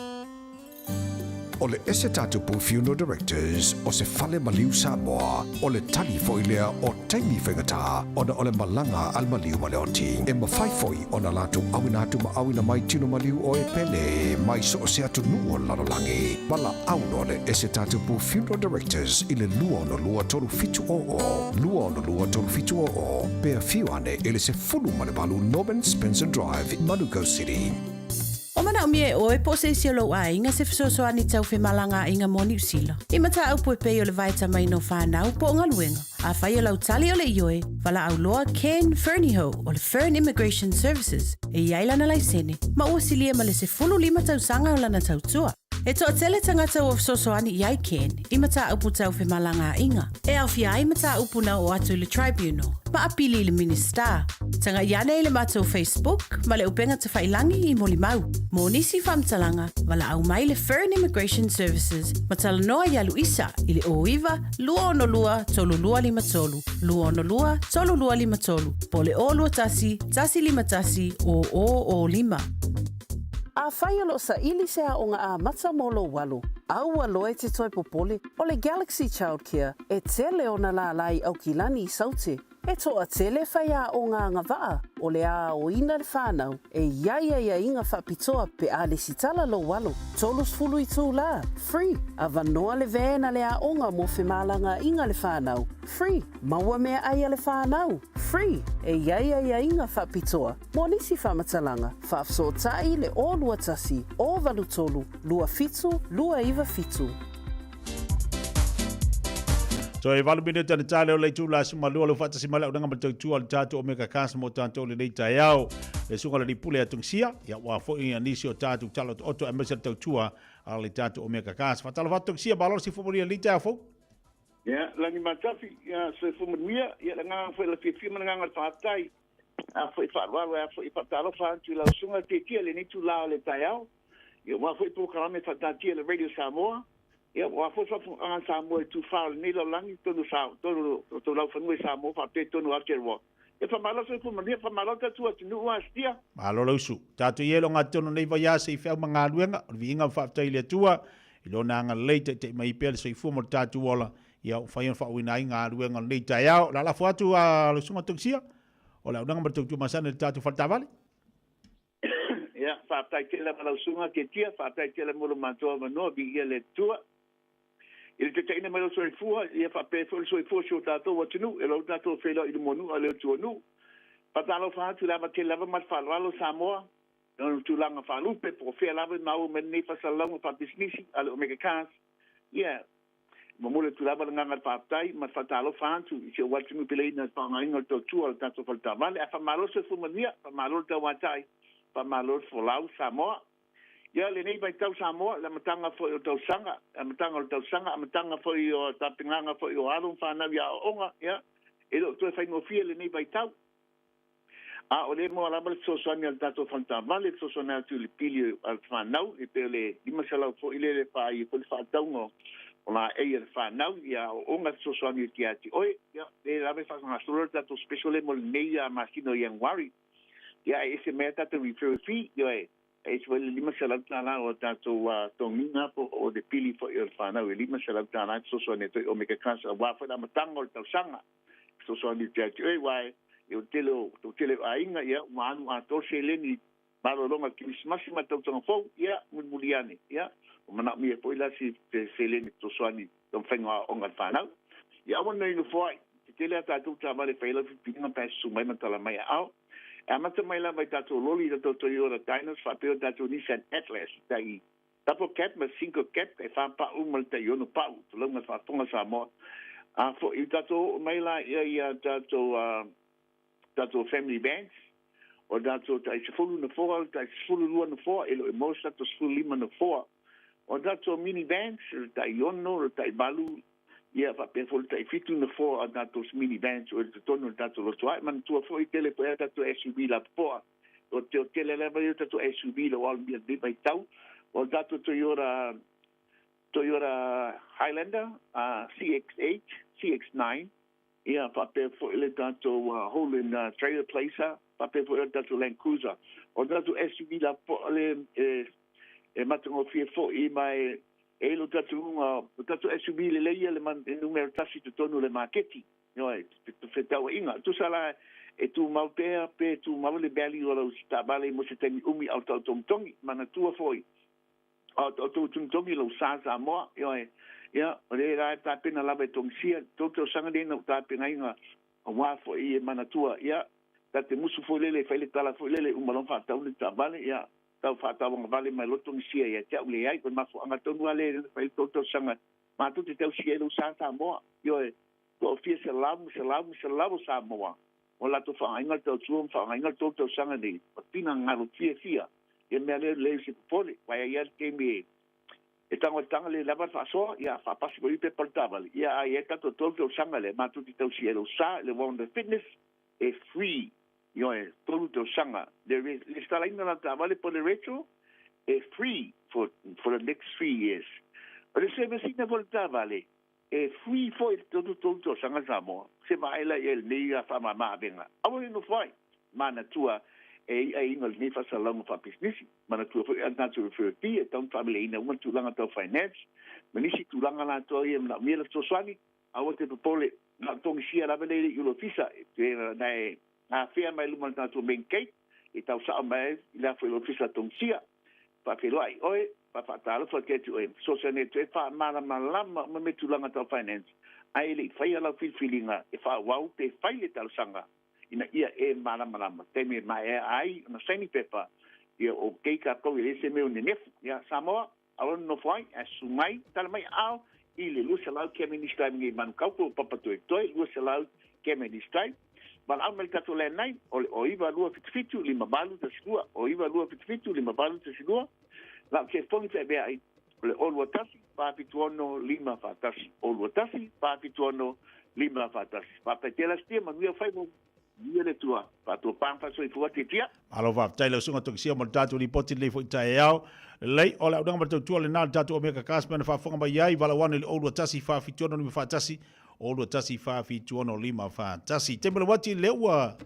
O le Esetatupu Funeral Directors o se fale maliu Samoa, o le tali foi lea o taimi faigata ona o le malaga a le maliu ma le oti. E mafai foi ona latou auina atu ma auina mai tino maliu o e pele mai so o se atunuu o le lalolagi. Valaau loa le Esetatupu Funeral Directors i le 262 3700, 262 3700, pe afio ane i le 18 Norman Spencer Drive, Manukau City. Ua manaomia e ʻoe po o se isi o lou aiga se fesoasoani tau femalagaaiga mo Niu Sila. I mataupu e pei o le vaetamaina o fanau po o galuega. Afai o lau tali o le ioe, valaau loa Ken Fernihough o le Fern Immigration Services e i ai lana laisene ma ua silia ma le 15 tausaga o lana tautua. E toatele tagata ua fesoasoani i ai Ken i mataupu tau femalagaaiga, e aofia ai mataupu na oo atu i le Tribunal ma apili i le Minisita. Tagai ane i le matou Facebook ma le upega tafailangi i molimau. Mo nisi faamatalaga, valaau mai le Fern Immigration Services ma talanoa iā Luisa i le 09 262 3253, 262 3253, po o le 021 151 0005. Afai o lo o saili se aoga amata mo lou alo, aua loa e te toe popole, o le Galaxy Childcare e tele ona lālā i Aukilani i Saute. E toatele faiaoga agavaa o le aoina le whanau e i ai aiaiga faapitoa pe a lesitala lou alo. 30 itulā, free, avanoa le van a le aoga mo femalagaaiga le whanau, free, maua meaai a le whanau, free, e i ai aiaiga faapitoa. Mo nisi faamatalaga, faafesootai le 021 083 27 297. Toe valu minute ana tale o le itula 12 le faatasi mai le aunaga ma le tautua o le tatou Omega Cast mo tatou lenei taeao. Le susuga o le alii pule a Tungisia, ia ua foi ia nisi o tatou tala otooto aemaise le tautua a le tatou Omega Cast. Faatalofa atu Tungisia, malo le sifu manuia i lenei taeao fou. Ia, lagi matafi, ia soifua manuia, ia le agaga foi o le fiafia ma le agaga o le faafetai. A foi faaaloalo, a foi faatalofa atu i lau susuga Tietia i lenei itula o le taeao. Ia aua foi polokalame faataatia i le Radio Samoa. Ia aua foi faafofogaaga a Samoa i tufa o lenei lalolagi, totonu o Sa, totonu o tou laufanua i Samoa faapea i totonu o Aotearoa. Ia faamalo soifua manuia, faamalo le tatou atunuu a Sitia. Malo le usu. Tatou i ai lo gatonu nei vaiasa i feau ma galuega, o le viiga ma faafetai i le Atua i Lona agalelei taitai mai pea le soifua ma lo tatou ola, ia ua mafai ona faauuina ai galuega o lenei taeao. O le a lafo atu a lau susuga Tausia, o le auaunaga ma le tautua masani a le tatou fale taavale. Ia, faafetai tele lava lau susuga Ketia, faafetai tele mo lo matou avanoa, viia le Atua. I le taitaiina mai o lou soifua, ia faapea foi le soifua o si o tatou atunuu, e lou tatou feiloai i le muanuu a le Otuanuu. Faatalofa atu i le ava tele lava ma le faaaloalo Samoa, i ona tulaga faalupe, po o fea lava e maua mai lenei faasalalauga faapisinisi a le Omega Cars. Ia, Momoli atu lava le agaga o le faafetai ma le faatalofa atu i si ou atunuu peleina i le faaaogaina o le tautua o le tatou faletaavale. Ae faamalo le soifua manuia, faamalo le tauatai, faamalo le folau Samoa. Ia, lenei vaitau Samoa, le amataga foi o tausaga, le amataga o le tausaga, amataga foi o tapenaga foi o alo ma fanau i aoaoga, ia, e le o toe faigofie lenei vaitau. A o lea e maua lava le fesoasoani a le tatou faletaavale, fesoasoani atu i le pili a le fanau, e pei o le 500 foi lea e faaai ai foi le faatauga o laei a le fanau, ia aoaoga e fesoasoani atu ia te oe. Ia, lea lava e faagasolo le tatou special lea mo lenei masina o Ianuari. Ia, ae ese mai lava tatou referral fee, ioe, e ese foi le $500 o tatou togiga po o le pili foi o le fanau e $500 e fesoasoani atu ai Omega Class aua foi le amataga o le tausaga. Fesoasoani atu ia te oe, aua e o le tele o, toatele o aiga, ia, ua alu atoa le seleni Malologa Kerisimasi ma le tausaga fou, ia, mulimuli ane, ia, ua manaomia foi la se seleni fesoasoani i taumafaiga o aoaoga a le fanau. Ia aua ne i nofo ai, tetele a tatou taavale e fai ai lau filifiliga pe a susu mai ma tala mai aao. E amata mai lava i tatou loli i tatou Toyota Dynos faapea o tatou Nissan Atlas i tai double cab ma single cab e fa pa'u ma le tai ono pa'u, tulauga le faafofoga Samoa. A foi i tatou oo mai la ia i a tatou tatou family vans, o tatou tai 10 nofoa, o le tai 12 nofoa, e le o maua se tatou 15 nofoa. O tatou mini vans, o le tai 6, o le tai 8, ia faapea foi le tai 7 nofoa o tatou mini vans o i totonu o le tatou loto ae. Manatua foi tele foi a tatou SUV lapopoa. O te tele lava ia o tatou SUV o lo o alumia i lenei vaitau. O tatou Toyota Highlander, CX-8, CX-9, Ia, faapea foi le tatou Holden Trailer Placer, faapea foi le tatou Land Cruiser. O le tatou SUV lapopoa le e matagofie foi ma e i ai lo talitonuga, o tatou SUV lelei ia le numera tasi i totonu o le maketi, ioe, fefaatauaiga. Tusa la e tumau pea pe tumau le value o lau taavale mo se taimi umi a o tau togitogi. Manatua foi, A o tatou togitogi lou sa Samoa, ioe, ia, o lea la e tapena lava e togisia, tou tausaga nei na ou tapenaina aua foi e manatua, ia, ta te musu foi lele e fai le tala foi lele, uma loa faatau le taavale, ia, tau faatauagavale mai loa togisia ia te au, leai, o le mafuaaga tonu lava lea na fai ai le tou tausaga, matou te tausia ai lou sa Samoa, ioe, toafia selau ma selau ma selau o Samoa, o latou faaaogaina le tautua ma faaaogaina le tou tausaga nei, o finagalo fiafia ia mea lea lelei o se popole, aua e i ai lava le taimi e tago e taga le lava le faasoa, ia faapasi foi pepa o le taavale, ia a i ai le tatou tolu tausaga lea matou te tausia ai lou sa i le Wellness Fitness, e free, ioe, tolu tausaga. Le resitalaina o lau taavale po o le retro, e free for the next 3 years. O le service ina foi o le taavale, E free foi i le tolu tausaga Samoa, se vaai la i ai i lenei faamama avega. Aua ne i nofo ai, manatua e i'a iga o lenei faasalalauga faapisinisi. Manatua foi a tatou referral fee e tatau ona faameleina uma le tulaga tau finance ma nisi tulaga latou ia e manaomia le fesoasoani. Aua te popole, na o togisia lava lea i le ofisa e na e afea mai luma o le tatou main gate e tau sao mai ai i la foi i le ofisa togisia. Faafeiloai oe, faafaatalofa ake atu oe, fesoasoani atu ai, faamalamalama uma mea tulaga tau finance, ae le i faia lau filifiliga e faaauau pe fai le talosaga ina ia e malamalama taimi e maea ai ona saini pepa, ia okay tatou e leai se mea o nenefu. Ia Samoa, aua le nonofo ai, ae susu mai, tala mai aao i le 200 Cavendish Drive nei i Manukau po o Papatoetoe 200 Cavendish Drive. Valaau mai le tatou landline o le 09277 5812, 09277 5812. Lau telefoni feavea ai o le 021 476 541, 021 476 541. Faafetai tele Asitia, manuia faiva, manuia le Atua, faatopa ma faasoifua tiatia. Malo faafetai lau susuga Tokisia mo le tatou lipoti lenei foi taeao. Lelei, o le auaunaga ma le tautua lena a le tatou Omega Cast pei ona faafofoga mai ai, valaau ane i le 021 476 541, 021 476 541. Taimi o le uati lea ua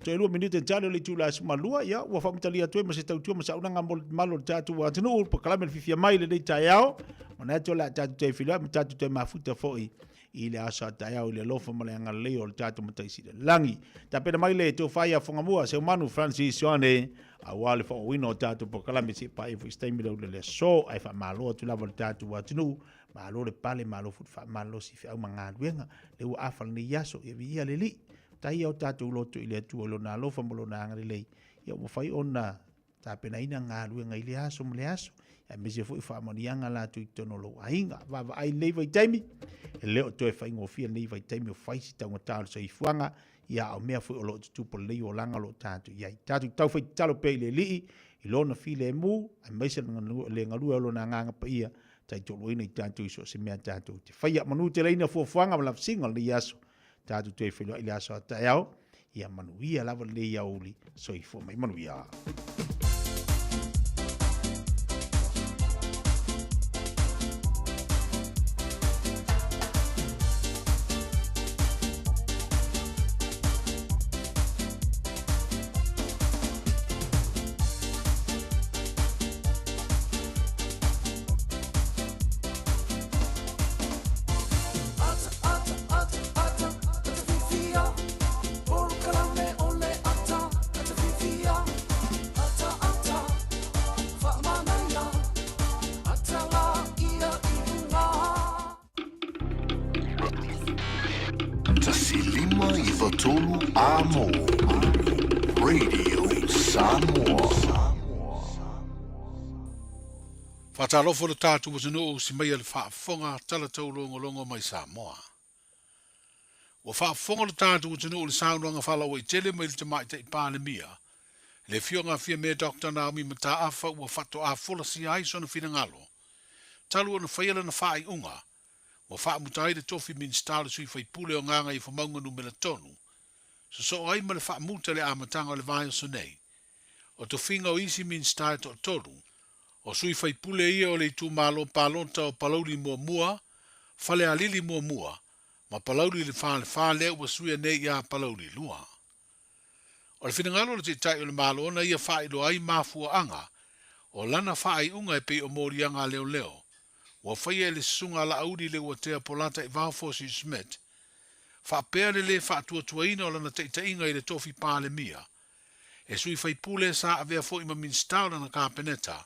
toe lua minute tali o le itula e 12, ia ua faamatalia atu ai ma se tautua ma se auaunaga mo le mamalu o le tatou atunuu, polokalame le fiafia mai i lenei taeao. Manatu o le a tatou toe feiloai ma tatou toe mafuta foi i le aso a taeao i le alofa ma le agalelei o le tatou Matai Sili i le Lagi. Tapena mai le tofa ia Fagamua, Seumanu Francis Ioane, aua le faaauauina o tatou polokalame seia paia foi se taimi lau le aso, ae faamalo atu lava le tatou atunuu, malo le pale, malo foi le faamalolosi i feau ma galuega, lea ua afa lenei aso, ia viia le Alii. Faafetai ia o tatou loto i le Atua i Lona alofa ma Lona agalelei, ia ua mafai ona tapenaina galuega i lea aso ma lea aso, aemaise foi o faamanuiaga latou i totonu o lou aiga. Vaavaai i lenei vaitaimi, e le o toe faigofie lenei vaitaimi o fai si taugata o le soifuaga, ia a o mea foi o lo o tutupu o lenei olaga o lo o tatou i ai. Tatou taufai tatalo pea i le Alii i Lona filemu, aemaise le galue o Lona Agaga Paia, taitoaluaina i tatou i so o se mea tatou te faia. Manu teleina fuafuaga ma lafesiga o lenei aso, tatou toe feiloai i le aso a taeao. Ia manuia lava lenei aoauli. Soifua mai manuia. 93 Amo Radio Samoa. Faatalofa lo tatou atunuu si maia le faafofoga tala taulogologo mai Samoa. Ua faafofoga lo tatou atunuu i le saunoaga faalauaitele mai le Tamaitai Palemia, le Afioga a Fiame Doctor Naomi Mataafa ua faatoa folasia ai sona finagalo talu ona faia lana faaiuga ua faamuta ai le tofi Minisita o le Sui Faipule o Gagaifomauga Numera 3, sosoo ai ma le faamuta i le amataga o le vaiaso nei o tofiga o isi Minisita e toatolu, o sui faipule ia o le itumalo palota o Palauli Muamua, Falealili Muamua ma Palauli Le Falefa lea ua suia nei ia Palauli 2. O le finagalo o le Taitai o le Malo na ia faailoa ai mafuaaga o lana faaiuga e pei o moliaga a leoleo ua faia e le Susuga a Laauli Leuatea Polataivao Fosi Smith faapea le lē faatuatuaina o lana taitaiga i le tofi Palemia e sui faipule sa avea foi ma Minisita o lana Kapeneta,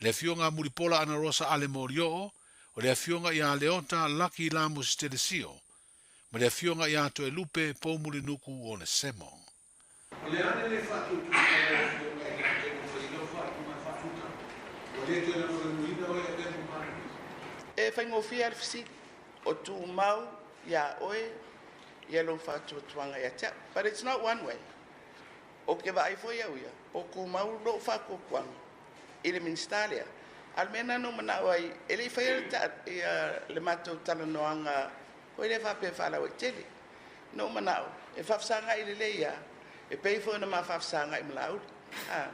le Afioga a Mulipola Anarosa Ale Molioo, o le Afioga ia Leota Laki Lamusi Telesio, ma le Afioga ia Toelupe Poumulinuku Onesemo. O le a le lē faatuatua a lau Afioga ia te ua fai lau faaiuga e faatuta, ua lē toe lagolagoina oe e avea ma Palemia? E faigofie lava le fesili, o tumau iā oe ia lou faatuatuaga ia te au. But it's not one way. Ou te vaai foi au ia, o tumau lou faatuatuaga i le Minisita lea. A o le mea lena na ou manao ai, e le i faia le ta, ia, le matou talanoaga foi lea faapea e faalauaitele. Na ou manao, e faafesagai lelei lava, e pei foi ona ma faafesagai ma Laauli. A,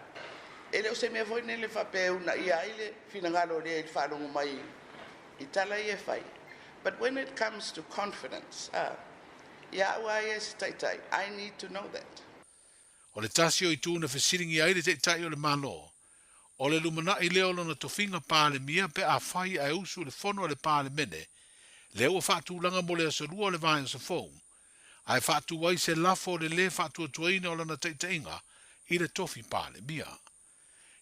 e le o se mea foi lele faapea e uunaia ai le finagalo o lea i le faalogo mai i tala ia e fai. But when it comes to confidence, a, ia au lava ia e se taitai, I need to know that. O le tasi o itu na fesiligia ai le Taitai o le Malo, o le lumanai lea o lona tofiga Palemia pe afai ae usu i le fono a le Palemene lea ua faatulaga mo le aso Lua o le vaiaso fou, ae faatu ai se lafo o le lē faatuatuaina o lana taitaiga i le tofi Palemia.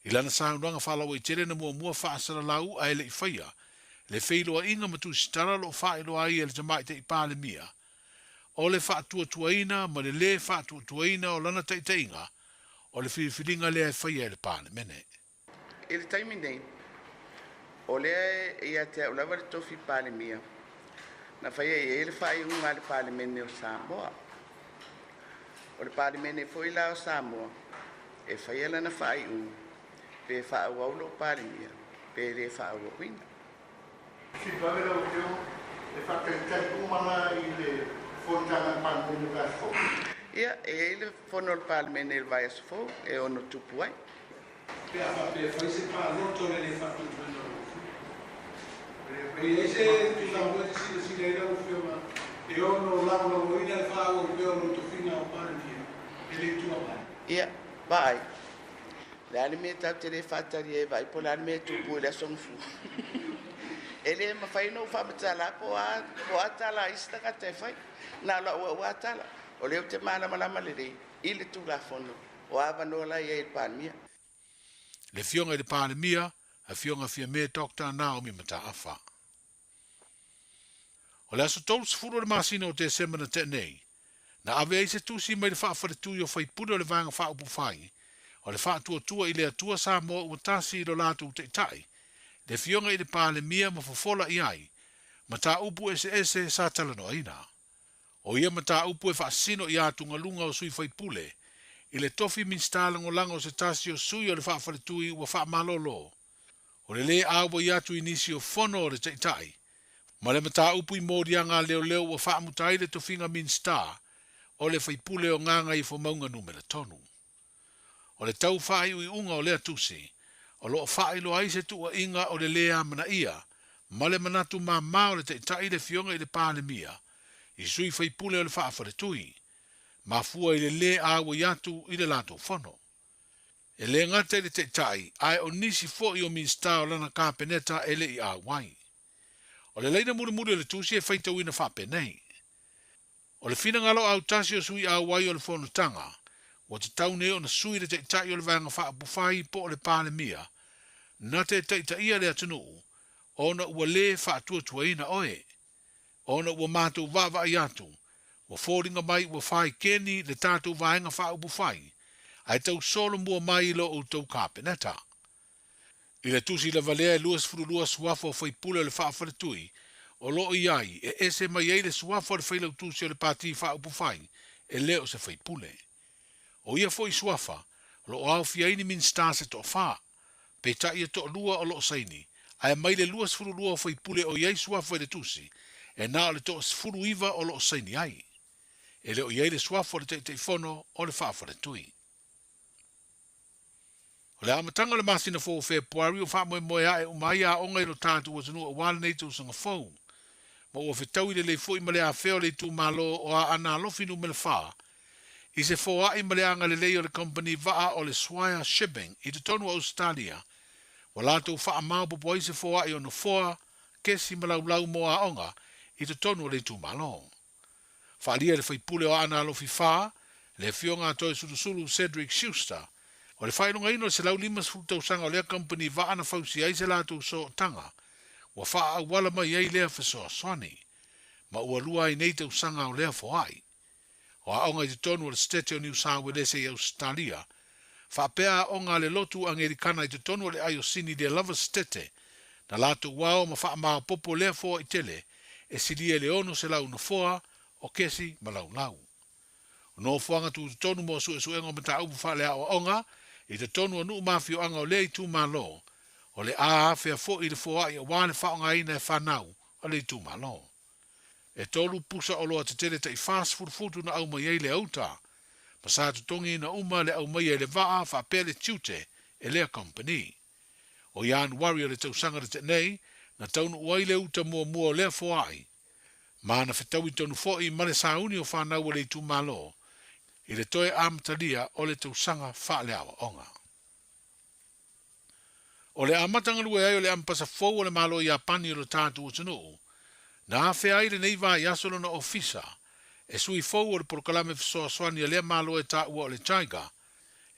I lana saunoaga faalauaitele na muamua faasalalau ae le i faia le feiloaiga ma tusitala o lo o faailoa ai e le Tamaitai Palemia o le faatuatuaina ma le lē faatuatuaina o lana taitaiga o le filifiliga lea e faia e le Palemene. I le taimi nei, o lea e ia te au lava le tofi Palemia na faia i ai le faaiuga a le Palemene o Samoa. O le Palemene foi la o Samoa e faia lana faaiuga pe faaauau lou Palemia pe le faaauauina. Sivave lau Afioga, e faatalitali uma la i le fonotaga a le Palemene i le vaiaso fou. Ia, e i ai le fono a le Palemene i le vaiaso fou e ono tupu ai. Pe a faapea e fai se palota o le le faatuatuaina o lau Afioga. E i ai se tulaga foi e te silasila ai lau Afioga e ono lagolagoina le faaauau pea o lou tofiga o Palemia e le Itu Agai? Ia, vaai. O le a le mea tatou te le faatali ai e vaai po o le a le mea e tupu i le Aso Gafua? E le mafai ona ou faamatala po o a, po o a tala a isi tagata e fai. Na o lau au lava tala, o lea ou te malamalama lelei i le Tulafono o a avanoa la e i ai i le Palemia. Le Afioga i le Palemia, Afioga Fiame Doctor Naomi Mataafa. O le aso 30 o le masina o Tesema na tea nei, na ave ai se tusi mai le faafaletui o faipule o le Vaega Faaupufai o le Faatuatua i le Atua Samoa ua tasi i lo latou taitai, le Afioga i le Palemia ma fofola i ai mataupu eseese sa talanoaina. O ia mataupu e faasino i atugaluga o sui faipule i le tofi Minisita Lagolago o se tasi o sui o le faafaletui ua faamalolo o le lē auai atu i nisi o fono o le Taitai ma le mataupu i moliaga a leoleo ua faamuta ai le tofiga Minisita o le faipule o Gagaifomauga Numera 3. O le tau faaiuiuga o lea tusi, o lo o faailoa ai se tuuaiga o le lē amanaia ma le manatu māmā o le Taitai le Afioga i le Palemia i sui faipule o le faafaletui, mafua i le lē auai atu i le latou fono. E le gata i le Taitai, ae o nisi foi o Minisita o lana Kapeneta e le i auai. O le laina mulimuli o le tusi e faitauina faapenei, O le finagalo autasi o sui auai o le Fonotaga, ua tatau nei ona sui le Taitai o le Vaega Faaupufai po o le Palemia, na te taitaia le atunuu, ona ua le faatuatuaina oe. Ona ua matou vaavaai atu, Ua foliga mai ua faikeni le tatou Vaega Faaupufai ae tau solomua mai i lo outou Kapeneta. I le tusi lava lea e 22 suafa o faipule o le Faafaletui o lo o i ai e ese mai ai le suafa o le Failautusi o le Pati Faaupufai e le o se faipule. O ia foi suafa o lo o aofia ai ni Minisita se toafa, peitai e toalua o lo o saini, ae mai le 22 o faipule o i ai suafa i le tusi, e na o le toa 19 o lo o saini ai. E le o i ai le suafa o le Taitaifono o le Faafaletui. O le amataga o le masina fou o Fepuari ua faamoemoe ae uma ai aoga i lo tatou atunuu aua lenei tausaga fou. Ma ua fetaui lelei foi ma le afea o le itumalo o Aana Alofi Numera 4 i se foai ma le agalelei o le kamupani vaa o le Swire Shipping i totonu o Ausetalia ua latou faamaopoopo ai se foai o nofoa, kesi ma laulau mo aoga i totonu o le itumalo. Faaalia e le faipule o Aana Alofi 4, le Afioga a Toesulusulu Cedric Schuster, o le faailogaina o le 150 tausaga o lea kamupani vaa na fausia ai se latou sootaga, ua faaauala mai ai lea fesoasoani, ma ua lua ai nei tausaga o lea foai. O aoga i totonu o le Setete o Niu Sauelese i Ausetalia, faapea aoga a le Lotu Angelikana i totonu o le Aiosini lea lava Setete, na latou ao ma faamaopoopo lea foai tele e silia i le 600 nofoa o kesi ma laulau. O nofoaga tutotonu mo suesuega o mataupu faaleaoaoga i totonu o nuu ma afioaga o lea itumalo, o le a afea foi le foai aua le faaaogaina e fanau a le itumalo. E tolu pusa oloa tetele tai 40 futu na aumai ai le auta, ma sa totogiina uma le aumaia i le vaa faapea le tiute e lea kamupani. O Ianuari o le tausaga na tea nei, na taunuu ai le uta muamua o lea foai, ma na fetaui tonu foi ma le sauni o fanau a le itumalo i le toe amatalia o le tausaga faaleaoaoga. O le amata galue ai o le Amepasa fou o le Malo Iapani o lo tatou atunuu, na afea ai lenei vaiaso lona ofisa e sui fou o le polokalame fesoasoani a lea Malo e taua o le JICA,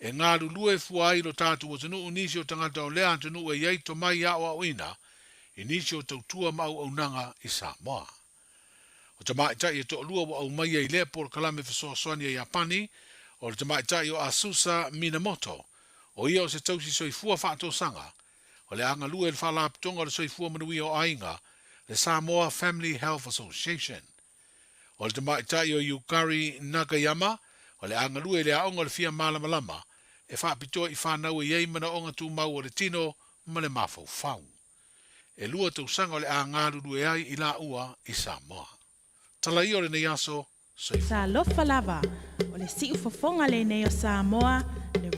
e galulue fua ai lo tatou atunuu nisi o tagata o lea atunuu e i ai tomai aoaoina i nisi o tautua ma auaunaga i Samoa. O tamaitai e toalua ua aumaia i lea polokalame fesoasoani a Iapani, o le tamaitai o Asusa Minamoto, o ia o se tausi soifua faatosaga, o le a galue i le Faalapotopotoga o le Soifua Manuia o Aiga, le Samoa Family Health Association. O le tamaitai o Yukari Nakayama, o le a galue i le Aoga o le Fia Malamalama, e faapitoa i fanau e i ai manaoga tumau o le tino ma le mafaufau. E lua tausaga o le a galulue ai i laua i Samoa. Tala ia o lenei aso, soifua. Talofa lava, o le siufofoga lenei o Samoa, le.